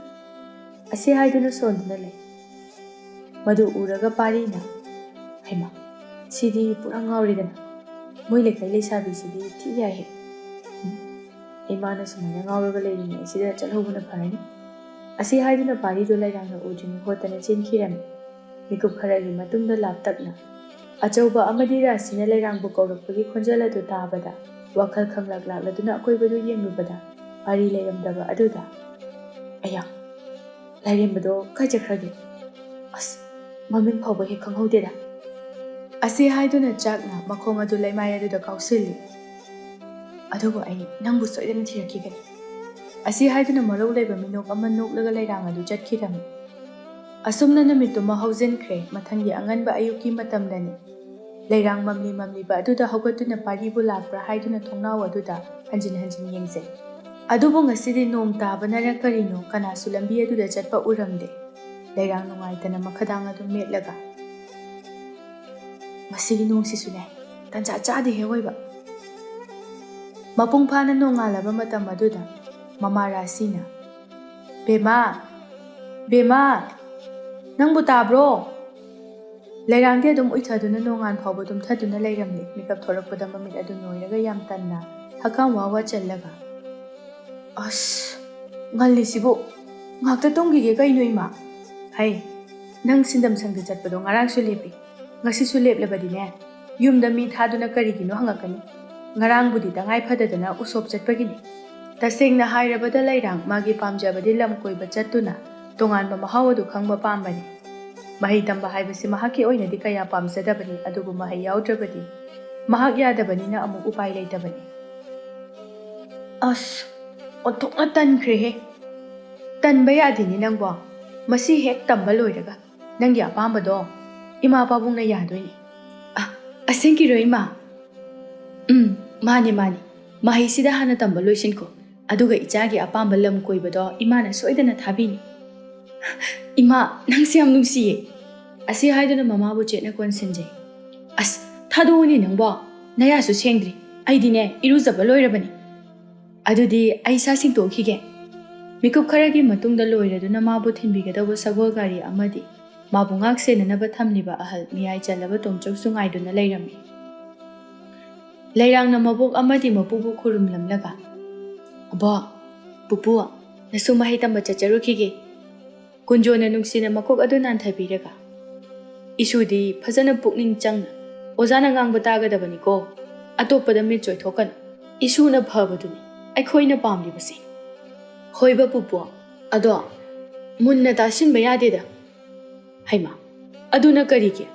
ꯑꯁꯤ ꯍꯥꯏꯗꯨꯅ ꯁꯣꯟꯗꯨꯅ ꯂꯩ꯫ ꯃꯗꯨ ꯎꯔꯒ ꯄꯥꯔꯤꯅ, "ꯍꯩꯃꯥ, ꯁꯤꯗꯤ ꯄꯨꯔꯥ ꯉꯥꯎꯔꯦꯗꯅ꯫ ꯃꯣꯏ ꯂꯩꯀꯥꯏ ꯂꯩꯁꯥꯕꯤꯁꯤꯗꯤ ꯊꯤ ꯌꯥꯏꯍꯦ꯫ ꯎꯝ, ꯏꯃꯥꯅ ꯁꯨꯃꯥꯏꯅ ꯉꯥꯎꯔꯒ ꯂꯩꯔꯤꯉꯩꯁꯤꯗ ꯆꯠꯍꯧꯕꯅ ꯐꯔꯅꯤ꯫" ꯑꯁꯤ ꯍꯥꯏꯗꯨꯅ ꯄꯥꯔꯤꯗꯨ ꯂꯩꯔꯥꯡꯅ ꯎꯗ꯭ꯔꯤꯉꯩ ꯍꯣꯠꯇꯅ ꯆꯦꯟꯈꯤꯔꯝꯃꯤ꯫ ꯃꯤꯀꯨꯞ ꯈꯔꯒꯤ ꯃꯇꯨꯡꯗ ꯂꯥꯞꯇꯛꯅ ꯑꯆꯧꯕ ꯑꯃꯗꯤ ꯔꯥꯁꯤꯅ ꯂꯩꯔꯥꯡꯕꯨ ꯀꯧꯔꯛꯄꯒꯤ ꯈꯣꯟꯖꯦꯜ ꯑꯗꯨ ꯇꯥꯕꯗ ꯋꯥꯈꯜ ꯈꯪꯂꯥꯛ ꯂꯥꯛꯂꯗꯨꯅ ꯑꯀꯣꯏꯕꯗꯨ ꯌꯦꯡꯂꯨꯕꯗ ꯄꯥꯔꯤ ꯂꯩꯔꯝꯗꯕ ꯑꯗꯨꯗ, "ꯑꯌꯥ, ꯂꯥꯏꯔꯦꯝꯕꯗꯣ ꯀꯥꯏ ꯆꯠꯈ꯭ꯔꯒꯦ? ꯑꯁ, ꯃꯃꯤꯡ ꯐꯥꯎꯕ ꯍꯦꯛ ꯈꯪꯍꯧꯗꯦꯗ꯫" ꯑꯁꯤ ꯍꯥꯏꯗꯨꯅ ꯆꯥꯛꯅ ꯃꯈꯣꯡ ꯑꯗꯨ ꯂꯩꯃꯥꯏ ꯑꯗꯨꯗ ꯀꯥꯎꯁꯤꯜꯂꯤ꯫ "ꯑꯗꯨꯕꯨ ꯑꯩ ꯅꯪꯕꯨ ꯁꯣꯏꯗꯅ ꯊꯤꯔꯛꯈꯤꯒꯅꯤ꯫" ꯑꯁꯤ ꯍꯥꯏꯗꯨꯅ ꯃꯔꯧ ꯂꯩꯕ ꯃꯤꯅꯣꯛ ꯑꯃ ꯅꯣꯛꯂꯒ ꯂꯩꯔꯥꯡ ꯑꯗꯨ ꯆꯠꯈꯤꯔꯝꯃꯤ꯫ ꯑꯁꯨꯝꯅ ꯅꯨꯃꯤꯠꯇꯨꯃ ꯍꯧꯖꯤꯟꯈ꯭ꯔꯦ꯫ ꯃꯊꯪꯒꯤ ꯑꯉꯟꯕ ꯑꯌꯨꯛꯀꯤ ꯃꯇꯝꯗꯅꯤ꯫ ꯂꯩꯔꯥꯡ ꯃꯝꯂꯤ ꯃꯝꯂꯤꯕ ꯑꯗꯨꯗ ꯍꯧꯒꯠꯇꯨꯅ ꯄꯥꯔꯤꯕꯨ ꯂꯥꯛꯄ꯭ꯔꯥ ꯍꯥꯏꯗꯨꯅ ꯊꯣꯡꯅꯥꯎ ꯑꯗꯨꯗ ꯍꯟꯖꯤꯟ ꯍꯟꯖꯤꯟ ꯌꯦꯡꯖꯩ꯫ ꯑꯗꯨꯕꯨ ꯉꯁꯤꯗꯤ ꯅꯣꯡ ꯇꯥꯕꯅꯔ ꯀꯔꯤꯅꯣ, ꯀꯅꯥꯁꯨ ꯂꯝꯕꯤ ꯑꯗꯨꯗ ꯆꯠꯄ ꯎꯔꯝꯗꯦ꯫ ꯂꯩꯔꯥꯡ ꯅꯨꯡꯉꯥꯏꯇꯅ ꯃꯈꯗꯥꯡ ꯑꯗꯨ ꯃꯦꯠꯂꯒ, ꯃꯁꯤꯒꯤ ꯅꯣꯡꯁꯤꯁꯨꯅꯦ, ꯇꯟꯖꯥ ꯆꯥꯗꯦꯍꯦ ꯑꯣꯏꯕ꯫ ꯃꯄꯨꯡ ꯐꯥꯅ ꯅꯣꯡꯉꯥꯜꯂꯕ ꯃꯇꯝ ꯑꯗꯨꯗ ꯃꯃꯥ ꯔꯥꯁꯤꯅ, "ꯕꯦꯃꯥ, ꯕꯦꯃꯥ, ꯅꯪꯕꯨ ꯇꯥꯕ꯭ꯔꯣ?" ꯂꯩꯔꯥꯡꯗꯤ ꯑꯗꯨꯝ ꯎꯏꯊꯗꯨꯅ ꯅꯣꯡꯉꯥꯟ ꯐꯥꯎꯕ ꯇꯨꯝꯊꯗꯨꯅ ꯂꯩꯔꯝꯂꯦ꯫ ꯃꯤꯀꯞ ꯊꯣꯔꯛꯄꯗ ꯃꯃꯤꯠ ꯑꯗꯨ ꯅꯣꯏꯔꯒ ꯌꯥꯝ ꯇꯟꯅ ꯍꯛꯀꯥꯝ ꯋꯥ ꯋꯥ ꯆꯜꯂꯒ, "ꯑꯁ, ꯉꯜꯂꯤꯁꯤꯕꯨ! ꯉꯥꯛꯇ ꯇꯨꯝꯈꯤꯒꯦ ꯀꯩꯅꯣ, ꯏꯃꯥ?" "ꯍꯩ, ꯅꯪ ꯁꯤꯟꯗꯝ ꯁꯪꯗ ꯆꯠꯄꯗꯣ ꯉꯔꯥꯡꯁꯨ ꯂꯦꯞꯄꯤ, ꯉꯁꯤꯁꯨ ꯂꯦꯞꯂꯕꯗꯤꯅꯦ, ꯌꯨꯝꯗ ꯃꯤ ꯊꯥꯗꯨꯅ ꯀꯔꯤꯒꯤꯅꯣ ꯍꯪꯉꯛꯀꯅꯤ꯫ ꯉꯔꯥꯡꯕꯨꯗꯤ ꯇꯉꯥꯏ ꯐꯗꯗꯅ ꯎꯁꯣꯞ ꯆꯠꯄꯒꯤꯅꯤ꯫" ꯇꯁꯦꯡꯅ ꯍꯥꯏꯔꯕꯗ ꯂꯩꯔꯥꯡ ꯃꯥꯒꯤ ꯄꯥꯝꯖꯕꯗꯤ ꯂꯝ ꯀꯣꯏꯕ ꯆꯠꯇꯨꯅ ꯇꯣꯉꯥꯟꯕ ꯃꯍꯥꯎ ꯑꯗꯨ ꯈꯪꯕ ꯄꯥꯝꯕꯅꯤ꯫ ꯃꯍꯩ ꯇꯝꯕ ꯍꯥꯏꯕꯁꯤ ꯃꯍꯥꯛꯀꯤ ꯑꯣꯏꯅꯗꯤ ꯀꯌꯥ ꯄꯥꯝꯖꯗꯕꯅꯤ, ꯑꯗꯨꯕꯨ ꯃꯍꯩ ꯌꯥꯎꯗ꯭ꯔꯕꯗꯤ ꯃꯍꯥꯛ ꯌꯥꯗꯕꯅꯤꯅ ꯑꯃꯨꯛ ꯎꯄꯥꯏ ꯂꯩꯇꯕꯅꯤ꯫ "ꯑꯁ, ꯑꯣꯟꯊꯣꯛꯅ ꯇꯟꯈ꯭ꯔꯦꯍꯦ!" "ꯇꯟꯕ ꯌꯥꯗꯦꯅꯦ ꯅꯪꯕꯣ꯫ ꯃꯁꯤ ꯍꯦꯛ ꯇꯝꯕ ꯂꯣꯏꯔꯒ ꯅꯪꯒꯤ ꯑꯄꯥꯝꯕꯗꯣ ꯏꯃꯥ ꯄꯥꯕꯨꯡꯅ ꯌꯥꯗꯣꯏꯅꯤ꯫" "ꯑ, ꯑꯁꯦꯡꯀꯤꯔꯣ, ꯏꯃꯥ?" "ꯎꯝ, ꯃꯥꯅꯦ, ꯃꯥꯅꯦ꯫ ꯃꯍꯩꯁꯤꯗ ꯍꯥꯟꯅ ꯇꯝꯕ ꯂꯣꯏꯁꯤꯟꯈꯣ꯫ ꯑꯗꯨꯒ ꯏꯆꯥꯒꯤ ꯑꯄꯥꯝꯕ ꯂꯝ ꯀꯣꯏꯕꯗꯣ ꯏꯃꯥꯅ ꯁꯣꯏꯗꯅ ꯊꯥꯕꯤꯅꯤ꯫" "ꯏꯃꯥ, ꯅꯪꯁꯦ ꯌꯥꯝ ꯅꯨꯡꯁꯤꯌꯦ꯫" ꯑꯁꯤ ꯍꯥꯏꯗꯨꯅ ꯃꯃꯥꯕꯨ ꯆꯦꯠꯅ ꯀꯣꯟꯁꯤꯟꯖꯩ꯫ "ꯑꯁ, ꯊꯥꯗꯣꯛꯎꯅꯦ ꯅꯪꯕꯣ꯫ ꯅꯌꯥꯁꯨ ꯁꯦꯡꯗ꯭ꯔꯤ꯫ ꯑꯩꯗꯤꯅꯦ, ꯏꯔꯨꯖꯕ ꯂꯣꯏꯔꯕꯅꯤ꯫" "ꯑꯗꯨꯗꯤ ꯑꯩ ꯏꯁꯥ ꯁꯦꯡꯗꯣꯛꯈꯤꯒꯦ꯫" ꯃꯤꯀꯨꯞ ꯈꯔꯒꯤ ꯃꯇꯨꯡꯗ ꯂꯣꯏꯔꯗꯨꯅ ꯃꯥꯕꯨ ꯊꯤꯟꯕꯤꯒꯗꯧꯕ ꯁꯒꯣꯜ ꯒꯥꯔꯤ ꯑꯃꯗꯤ ꯃꯥꯕꯨ ꯉꯥꯛ ꯁꯦꯟꯅꯅꯕ ꯊꯝꯂꯤꯕ ꯑꯍꯜ ꯃꯤꯌꯥꯏ ꯆꯜꯂꯕ ꯇꯣꯝꯆꯧꯁꯨ ꯉꯥꯏꯗꯨꯅ ꯂꯩꯔꯝꯃꯤ꯫ ꯂꯩꯔꯥꯡꯅ ꯃꯕꯣꯛ ꯑꯃꯗꯤ ꯃꯄꯨꯕꯨ ꯈꯨꯔꯨꯝꯂꯝꯂꯒ, "ꯑꯕꯣ, ꯄꯨꯄꯨ, ꯅꯁꯨ ꯃꯍꯩ ꯇꯝꯕ ꯆꯠꯆꯔꯨꯈꯤꯒꯦ꯫" ꯀꯨꯟꯖꯣꯅ ꯅꯨꯡꯁꯤꯅ ꯃꯀꯣꯛ ꯑꯗꯨ ꯅꯥꯟꯊꯕꯤꯔꯒ, "ꯏꯁꯨꯗꯤ ꯐꯖꯅ ꯄꯨꯛꯅꯤꯡ ꯆꯪꯅ ꯑꯣꯖꯥꯅ ꯉꯥꯡꯕ ꯇꯥꯒꯗꯕꯅꯤꯀꯣ꯫ ꯑꯇꯣꯞꯄꯗ ꯃꯤꯠ ꯆꯣꯏꯊꯣꯛꯀꯅꯨ꯫ ꯏꯁꯨꯅ ꯐꯕꯗꯨꯅꯤ ꯑꯩꯈꯣꯏꯅ ꯄꯥꯝꯂꯤꯕꯁꯦ꯫" "ꯍꯣꯏꯕ ꯄꯨꯄꯨ, ꯑꯗꯣ ꯃꯨꯟꯅ ꯇꯥꯁꯤꯟꯕ ꯌꯥꯗꯦꯗ꯫" "ꯍꯩꯃꯥ, ꯑꯗꯨꯅ ꯀꯔꯤꯒꯤ?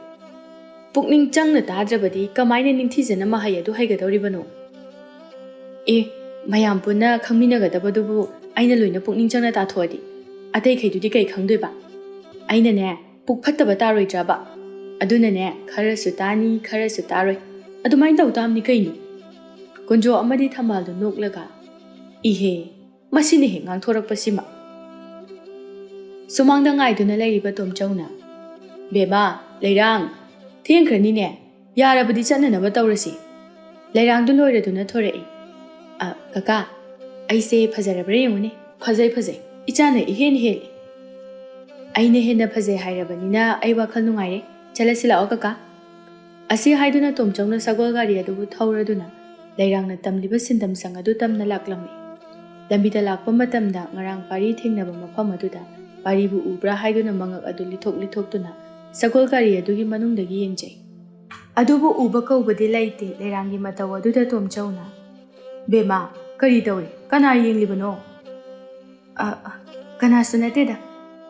ꯄꯨꯛꯅꯤꯡ ꯆꯪꯅ ꯇꯥꯗ꯭ꯔꯕꯗꯤ ꯀꯃꯥꯏꯅ ꯅꯤꯡꯊꯤꯖꯅ ꯃꯍꯩ ꯑꯗꯨ ꯍꯩꯒꯗꯧꯔꯤꯕꯅꯣ?" "ꯑꯦ, ꯃꯌꯥꯝ ꯄꯨꯟꯅ ꯈꯪꯃꯤꯟꯅꯒꯗꯕꯗꯨꯕꯨ ꯑꯩꯅ ꯂꯣꯏꯅ ꯄꯨꯛꯅꯤꯡ ꯆꯪꯅ ꯇꯥꯊꯣꯛꯑꯗꯤ ꯑꯇꯩꯈꯩꯗꯨꯗꯤ ꯀꯩ ꯈꯪꯗꯣꯏꯕ? ꯑꯩꯅꯅꯦ, ꯄꯨꯛ ꯐꯠꯇꯕ ꯇꯥꯔꯣꯏꯗ꯭ꯔꯕ? ꯑꯗꯨꯅꯅꯦ, ꯈꯔꯁꯨ ꯇꯥꯅꯤ, ꯈꯔꯁꯨ ꯇꯥꯔꯣꯏ꯫ ꯑꯗꯨꯃꯥꯏꯅ ꯇꯧ ꯇꯥꯕꯅꯤ ꯀꯩꯅꯣ꯫" ꯀꯨꯟꯖꯣ ꯑꯃꯗꯤ ꯊꯝꯕꯥꯜꯗꯨ ꯅꯣꯛꯂꯒ, "ꯏꯍꯦ, ꯃꯁꯤꯅ ꯍꯦꯛ ꯉꯥꯡꯊꯣꯔꯛꯄꯁꯤꯃ꯫" ꯁꯨꯃꯥꯡꯗ ꯉꯥꯏꯗꯨꯅ ꯂꯩꯔꯤꯕ ꯇꯣꯝꯆꯧꯅ, "ꯕꯦꯃꯥ, ꯂꯩꯔꯥꯡ, ꯊꯦꯡꯈ꯭ꯔꯅꯤꯅꯦ, ꯌꯥꯔꯕꯗꯤ ꯆꯠꯅꯅꯕ ꯇꯧꯔꯁꯤ꯫ ꯂꯩꯔꯥꯡꯗꯨ ꯂꯣꯏꯔꯗꯨꯅ ꯊꯣꯔꯛꯏ꯫ "ꯑ, ꯀꯀꯥ, ꯑꯩꯁꯦ ꯐꯖꯔꯕ꯭ꯔꯥ ꯌꯦꯡꯉꯨꯅꯦ꯫ ꯐꯖꯩ, ꯐꯖꯩ꯫ ꯏꯆꯥꯅ ꯏꯍꯦꯟ ꯍꯦꯜꯂꯤ꯫ ꯑꯩꯅ ꯍꯦꯟꯅ ꯐꯖꯩ ꯍꯥꯏꯔꯕꯅꯤꯅ ꯑꯩ ꯋꯥꯈꯜ ꯅꯨꯡꯉꯥꯏꯔꯦ꯫ ꯆꯠꯂꯁꯤ ꯂꯥꯛꯑꯣ, ꯀꯀꯥ꯫" ꯑꯁꯤ ꯍꯥꯏꯗꯨꯅ ꯇꯣꯝꯆꯧꯅ ꯁꯒꯣꯜ ꯒꯥꯔꯤ ꯑꯗꯨꯕꯨ ꯊꯧꯔꯗꯨꯅ ꯂꯩꯔꯥꯡꯅ ꯇꯝꯂꯤꯕ ꯁꯤꯟꯗꯝꯁꯪ ꯑꯗꯨ ꯇꯝꯅ ꯂꯥꯛꯂꯝꯃꯤ꯫ ꯂꯝꯕꯤꯗ ꯂꯥꯛꯄ ꯃꯇꯝꯗ ꯉꯔꯥꯡ ꯄꯥꯔꯤ ꯊꯦꯡꯅꯕ ꯃꯐꯝ ꯑꯗꯨꯗ ꯄꯥꯔꯤꯕꯨ ꯎꯕ꯭ꯔꯥ ꯍꯥꯏꯗꯨꯅ ꯃꯉꯛ ꯑꯗꯨ ꯂꯤꯊꯣꯛ ꯂꯤꯊꯣꯛꯇꯨꯅ ꯁꯒꯣꯜ ꯒꯥꯔꯤ ꯑꯗꯨꯒꯤ ꯃꯅꯨꯡꯗꯒꯤ ꯌꯦꯡꯖꯩ꯫ ꯑꯗꯨꯕꯨ ꯎꯕ ꯀꯧꯕꯗꯤ ꯂꯩꯇꯦ꯫ ꯂꯩꯔꯥꯡꯒꯤ ꯃꯇꯧ ꯑꯗꯨꯗ ꯇꯣꯝꯆꯧꯅ, "ꯕꯦꯝꯃ, ꯀꯔꯤ ꯇꯧꯔꯤ? ꯀꯅꯥ ꯌꯦꯡꯂꯤꯕꯅꯣ?" "ꯑ, ꯑ, ꯀꯅꯥꯁꯨ ꯅꯠꯇꯦꯗ꯫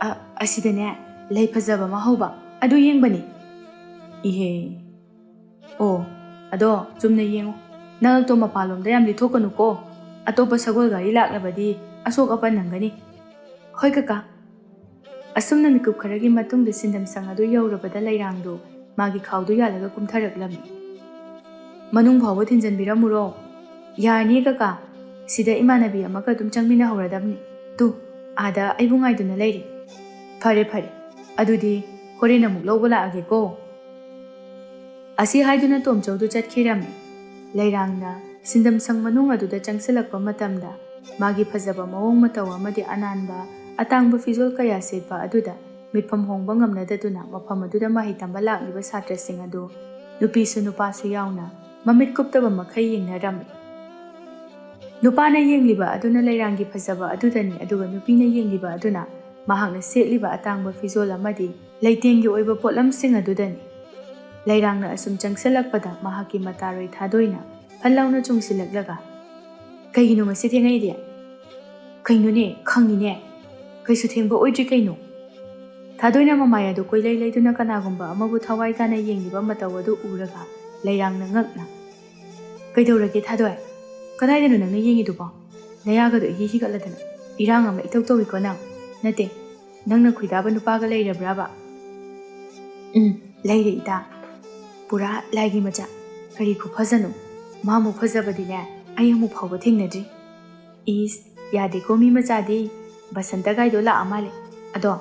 ꯑ, ꯑꯁꯤꯗꯅꯦ, ꯂꯩ ꯐꯖꯕ ꯑꯃ ꯍꯧꯕ, ꯑꯗꯨ ꯌꯦꯡꯕꯅꯤ꯫" "ꯏꯍꯦ꯫ ꯑꯣ, ꯑꯗꯣ ꯆꯨꯝꯅ ꯌꯦꯡꯉꯨ꯫ ꯅꯉꯛꯇꯣ ꯃꯄꯥꯟꯂꯣꯝꯗ ꯌꯥꯝ ꯂꯤꯊꯣꯛꯀꯅꯨꯀꯣ꯫ ꯑꯇꯣꯞꯄ ꯁꯒꯣꯜ ꯒꯥꯔꯤ ꯂꯥꯛꯂꯕꯗꯤ ꯑꯁꯣꯛ ꯑꯄꯟ ꯅꯪꯒꯅꯤ꯫" "ꯍꯣꯏ, ꯀꯀꯥ꯫" ꯑꯁꯨꯝꯅ ꯃꯤꯀꯨꯞ ꯈꯔꯒꯤ ꯃꯇꯨꯡꯗ ꯁꯤꯟꯗꯝꯁꯪ ꯑꯗꯨ ꯌꯧꯔꯕꯗ ꯂꯩꯔꯥꯡꯗꯨ ꯃꯥꯒꯤ ꯈꯥꯎꯗꯨ ꯌꯥꯜꯂꯒ ꯀꯨꯝꯊꯔꯛꯂꯝꯃꯤ꯫ "ꯃꯅꯨꯡ ꯐꯥꯎꯕ ꯊꯤꯟꯖꯟꯕꯤꯔꯝꯃꯨꯔꯣ?" "ꯌꯥꯔꯅꯤ, ꯀꯀꯥ꯫ ꯁꯤꯗ ꯏꯃꯥꯟꯅꯕꯤ ꯑꯃꯒ ꯑꯗꯨꯝ ꯆꯪꯃꯤꯟꯅꯍꯧꯔꯗꯕꯅꯤ꯫ ꯇꯨ, ꯑꯥꯗ ꯑꯩꯕꯨ ꯉꯥꯏꯗꯨꯅ ꯂꯩꯔꯤ꯫" "ꯐꯔꯦ, ꯐꯔꯦ꯫ ꯑꯗꯨꯗꯤ ꯍꯣꯔꯦꯟ ꯑꯃꯨꯛ ꯂꯧꯕ ꯂꯥꯛꯑꯒꯦꯀꯣ꯫" ꯑꯁꯤ ꯍꯥꯏꯗꯨꯅ ꯇꯣꯝꯆꯧꯗꯨ ꯆꯠꯈꯤꯔꯝꯃꯤ꯫ ꯂꯩꯔꯥꯡꯅ ꯁꯤꯟꯗꯝꯁꯪ ꯃꯅꯨꯡ ꯑꯗꯨꯗ ꯆꯪꯁꯤꯜꯂꯛꯄ ꯃꯇꯝꯗ, ꯃꯥꯒꯤ ꯐꯖꯕ ꯃꯑꯣꯡ ꯃꯇꯧ ꯑꯃꯗꯤ ꯑꯅꯥꯟꯕ ꯑꯇꯥꯡꯕ ꯐꯤꯖꯣꯜ ꯀꯌꯥ ꯁꯦꯠꯄ ꯑꯗꯨꯗ ꯃꯤꯠꯐꯝ ꯍꯣꯡꯕ ꯉꯝꯅꯗꯗꯨꯅ, ꯃꯐꯝ ꯑꯗꯨꯗ ꯃꯍꯩ ꯇꯝꯕ ꯂꯥꯛꯂꯤꯕ ꯁꯥꯇ꯭ꯔꯁꯤꯡ ꯑꯗꯨ ꯅꯨꯄꯤꯁꯨ ꯅꯨꯄꯥꯁꯨ ꯌꯥꯎꯅ ꯃꯃꯤꯠ ꯀꯨꯞꯇꯕ ꯃꯈꯩ ꯌꯦꯡꯅꯔꯝꯃꯤ꯫ ꯅꯨꯄꯥꯅ ꯌꯦꯡꯂꯤꯕ ꯑꯗꯨꯅ ꯂꯩꯔꯥꯡꯒꯤ ꯐꯖꯕ ꯑꯗꯨꯗꯅꯤ, ꯑꯗꯨꯒ ꯅꯨꯄꯤꯅ ꯌꯦꯡꯂꯤꯕ ꯑꯗꯨꯅ ꯃꯍꯥꯛꯅ ꯁꯦꯠꯂꯤꯕ ꯑꯇꯥꯡꯕ ꯐꯤꯖꯣꯜ ꯑꯃꯗꯤ ꯂꯩꯇꯦꯡꯒꯤ ꯑꯣꯏꯕ ꯄꯣꯠꯂꯝꯁꯤꯡ ꯑꯗꯨꯗꯅꯤ꯫ ꯂꯩꯔꯥꯡꯅ ꯑꯁꯨꯝ ꯆꯪꯁꯤꯜꯂꯛꯄꯗ ꯃꯍꯥꯛꯀꯤ ꯃꯇꯥꯔꯣꯏ ꯊꯥꯗꯣꯏꯅ ꯐꯠ ꯂꯥꯎꯅ ꯆꯣꯡꯁꯤꯜꯂꯛꯂꯒ, "ꯀꯩꯒꯤꯅꯣ ꯉꯁꯤ ꯊꯦꯡꯉꯛꯏꯗꯤ? ꯀꯩꯅꯣꯅꯦ, ꯈꯪꯉꯤꯅꯦ꯫ ꯀꯩꯁꯨ ꯊꯦꯡꯕ ꯑꯣꯏꯗ꯭ꯔꯤ ꯀꯩꯅꯣ?" ꯊꯥꯗꯣꯏꯅ ꯃꯃꯥꯏ ꯑꯗꯨ ꯀꯣꯏꯂꯩ ꯂꯩꯗꯨꯅ ꯀꯅꯥꯒꯨꯝꯕ ꯑꯃꯕꯨ ꯊꯋꯥꯏ ꯇꯥꯅ ꯌꯦꯡꯂꯤꯕ ꯃꯇꯧ ꯑꯗꯨ ꯎꯔꯒ ꯂꯩꯔꯥꯡꯅ ꯉꯛꯅ, "ꯀꯩꯗꯧꯔꯒꯦ ꯊꯥꯗꯣꯏ? ꯀꯗꯥꯏꯗꯅꯣ ꯅꯪꯅ ꯌꯦꯡꯉꯤꯗꯨꯕꯣ? ꯅꯌꯥꯒꯗꯣ ꯏꯍꯤ ꯍꯤꯒꯠꯂꯗꯅ ꯏꯔꯥꯡ ꯑꯃ ꯏꯇꯧ ꯇꯧꯏꯀꯣ ꯅꯪ꯫ ꯅꯠꯇꯦ, ꯅꯪꯅ ꯈꯣꯏꯗꯥꯕ ꯅꯨꯄꯥꯒ ꯂꯩꯔꯕ꯭ꯔꯥꯕ?" "ꯎꯝ, ꯂꯩꯔꯦ ꯏꯇꯥ꯫ ꯄꯨꯔꯥ ꯂꯥꯏꯒꯤ ꯃꯆꯥ꯫ ꯀꯔꯤ ꯈꯨꯐꯖꯅꯣ! ꯃꯥꯃꯨꯛ ꯐꯖꯕꯗꯤꯅꯦ ꯑꯩ ꯑꯃꯨꯛ ꯐꯥꯎꯕ ꯊꯦꯡꯅꯗ꯭ꯔꯤ꯫" "ꯏꯁ, ꯌꯥꯗꯦꯀꯣ ꯃꯤ ꯃꯆꯥꯗꯤ꯫ ꯕꯁꯟꯇ ꯒꯥꯏꯗꯣ ꯂꯥꯛꯑ ꯃꯥꯜꯂꯦ꯫ ꯑꯗꯣ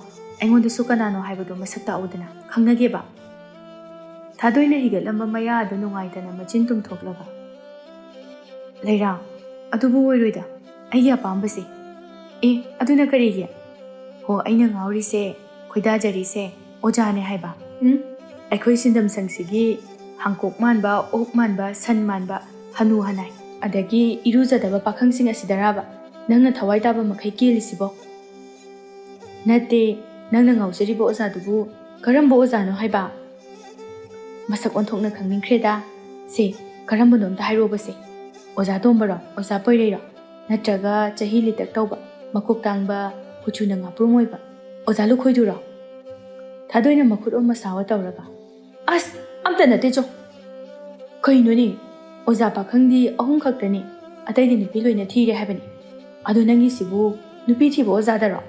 ꯑꯩꯉꯣꯟꯗꯁꯨ ꯀꯅꯥꯅꯣ ꯍꯥꯏꯕꯗꯣ ꯃꯁꯛ ꯇꯥꯛꯎꯗꯅ, ꯈꯪꯅꯒꯦꯕ꯫" ꯊꯥꯗꯣꯏꯅ ꯍꯤꯒꯠꯂꯝꯕ ꯃꯌꯥ ꯑꯗꯨ ꯅꯨꯡꯉꯥꯏꯇꯅ ꯃꯆꯤꯟ ꯇꯨꯝꯊꯣꯛꯂꯒ, "ꯂꯩꯔꯥꯡ, ꯑꯗꯨꯕꯨ ꯑꯣꯏꯔꯣꯏꯗ, ꯑꯩꯒꯤ ꯑꯄꯥꯝꯕꯁꯦ꯫" "ꯑꯦ, ꯑꯗꯨꯅ ꯀꯔꯤꯒꯤ?" "ꯍꯣ, ꯑꯩꯅ ꯉꯥꯎꯔꯤꯁꯦ, ꯈꯣꯏꯗꯥꯖꯔꯤꯁꯦ ꯑꯣꯖꯥꯅꯦ ꯍꯥꯏꯕ꯫ ꯎꯝ? ꯑꯩꯈꯣꯏ ꯁꯤꯟꯗꯝ ꯁꯪꯁꯤꯒꯤ ꯍꯥꯡꯀꯣꯛ ꯃꯥꯟꯕ, ꯑꯣꯛ ꯃꯥꯟꯕ, ꯁꯟ ꯃꯥꯟꯕ, ꯍꯅꯨ ꯍꯅꯥꯏ, ꯑꯗꯒꯤ ꯏꯔꯨꯖꯗꯕ ꯄꯥꯈꯪꯁꯤꯡ ꯑꯁꯤꯗꯔꯕ ꯅꯪꯅ ꯊꯋꯥꯏ ꯇꯥꯕ ꯃꯈꯩ ꯀꯦꯜꯂꯤꯁꯤꯕꯣ?" "ꯅꯠꯇꯦ, ꯅꯪꯅ ꯉꯥꯎꯖꯔꯤꯕ ꯑꯣꯖꯥꯗꯨꯕꯨ ꯀꯔꯝꯕ ꯑꯣꯖꯥꯅꯣ ꯍꯥꯏꯕ?" "ꯃꯁꯛ ꯑꯣꯟꯊꯣꯛꯅ ꯈꯪꯅꯤꯡꯈ꯭ꯔꯦꯗ꯫ ꯁꯦ, ꯀꯔꯝꯕꯅꯣ ꯑꯝꯇ ꯍꯥꯏꯔꯛꯑꯣꯕꯁꯦ꯫ ꯑꯣꯖꯥ ꯇꯣꯝꯕꯔꯣ? ꯑꯣꯖꯥ ꯄꯣꯏꯔꯩꯔꯣ? ꯅꯠꯇ꯭ꯔꯒ ꯆꯍꯤ ꯂꯤꯇꯛ ꯇꯧꯕ, ꯃꯀꯣꯛ ꯇꯥꯡꯕ, ꯀꯨꯆꯨꯅ ꯉꯥꯄ꯭ꯔꯨꯝ ꯑꯣꯏꯕ ꯑꯣꯖꯥ ꯂꯨꯈꯣꯏꯗꯨꯔꯣ?" ꯊꯥꯗꯣꯏꯅ ꯃꯈꯨꯠ ꯑꯣ ꯃꯁꯥ ꯑꯣ ꯇꯧꯔꯒ, "ꯑꯁ, ꯑꯝꯇ ꯅꯠꯇꯦ ꯆꯣ꯫ ꯀꯩꯅꯣꯅꯦ, ꯑꯣꯖꯥ ꯄꯥꯈꯪꯗꯤ ꯑꯍꯨꯝ ꯈꯛꯇꯅꯤ, ꯑꯇꯩꯗꯤ ꯅꯨꯄꯤ ꯂꯣꯏꯅ ꯊꯤꯔꯦ ꯍꯥꯏꯕꯅꯤ꯫ ꯑꯗꯣ ꯅꯪꯒꯤꯁꯤꯕꯨ ꯅꯨꯄꯤ ꯊꯤꯕ ꯑꯣꯖꯥꯗꯔꯣ?"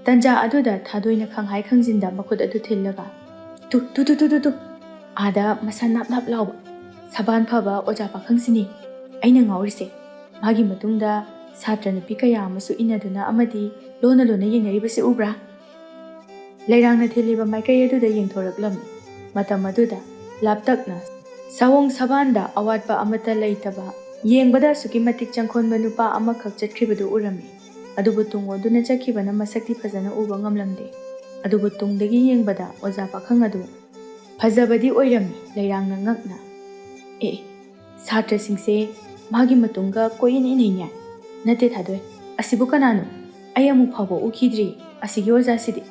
ꯇꯟꯖꯥ ꯑꯗꯨꯗ ꯊꯥꯗꯣꯏꯅ ꯈꯪꯍꯥꯏ ꯈꯪꯖꯤꯟꯗ ꯃꯈꯨꯠ ꯑꯗꯨ ꯊꯤꯜꯂꯒ, "ꯇꯨ, ꯇꯨ, ꯇꯨ, ꯇꯨ, ꯇꯨ, ꯇꯨ꯫ ꯑꯥꯗ ꯃꯁꯥ ꯅꯥꯞ ꯅꯥꯞ ꯂꯥꯎꯕ, ꯁꯕꯥꯟ ꯐꯕ ꯑꯣꯖꯥ ꯄꯥꯈꯪꯁꯤꯅꯤ ꯑꯩꯅ ꯉꯥꯎꯔꯤꯁꯦ꯫ ꯃꯥꯒꯤ ꯃꯇꯨꯡꯗ ꯁꯥꯇ꯭ꯔ ꯅꯨꯄꯤ ꯀꯌꯥ ꯑꯃꯁꯨ ꯏꯟꯅꯗꯨꯅ ꯑꯃꯗꯤ ꯂꯣꯟꯅ ꯂꯣꯟꯅ ꯌꯦꯡꯅꯔꯤꯕꯁꯤ ꯎꯕ꯭ꯔꯥ?" ꯂꯩꯔꯥꯡꯅ ꯊꯤꯜꯂꯤꯕ ꯃꯥꯏꯀꯩ ꯑꯗꯨꯗ ꯌꯦꯡꯊꯣꯔꯛꯂꯝꯃꯤ꯫ ꯃꯇꯝ ꯑꯗꯨꯗ ꯂꯥꯞꯇꯛꯅ ꯁꯑꯣꯡ ꯁꯕꯥꯟꯗ ꯑꯋꯥꯠꯄ ꯑꯃꯠꯇ ꯂꯩꯇꯕ, ꯌꯦꯡꯕꯗ ꯑꯁꯨꯛꯀꯤ ꯃꯇꯤꯛ ꯆꯪꯈꯣꯟꯕ ꯅꯨꯄꯥ ꯑꯃꯈꯛ ꯆꯠꯈ꯭ꯔꯤꯕꯗꯨ ꯎꯔꯝꯃꯤ꯫ ꯑꯗꯨꯕꯨ ꯇꯨꯡ ꯑꯣꯟꯗꯨꯅ ꯆꯠꯈꯤꯕꯅ ꯃꯁꯛꯇꯤ ꯐꯖꯅ ꯎꯕ ꯉꯝꯂꯝꯗꯦ꯫ ꯑꯗꯨꯕꯨ ꯇꯨꯡꯗꯒꯤ ꯌꯦꯡꯕꯗ ꯑꯣꯖꯥ ꯄꯥꯈꯪ ꯑꯗꯨ ꯐꯖꯕꯗꯤ ꯑꯣꯏꯔꯝꯃꯤ꯫ ꯂꯩꯔꯥꯡꯅ ꯉꯛꯅ, "ꯑꯦ, ꯁꯥꯇ꯭ꯔꯁꯤꯡꯁꯦ ꯃꯥꯒꯤ ꯃꯇꯨꯡꯒ ꯀꯣꯏꯏꯟ ꯏꯟꯅꯩꯅꯦ꯫ ꯅꯠꯇꯦ ꯊꯥꯗꯣꯏ, ꯑꯁꯤꯕꯨ ꯀꯅꯥꯅꯣ? ꯑꯩ ꯑꯃꯨꯛ ꯐꯥꯎꯕ ꯎꯈꯤꯗ꯭ꯔꯤ꯫ ꯑꯁꯤꯒꯤ ꯑꯣꯖꯥꯁꯤꯗꯤ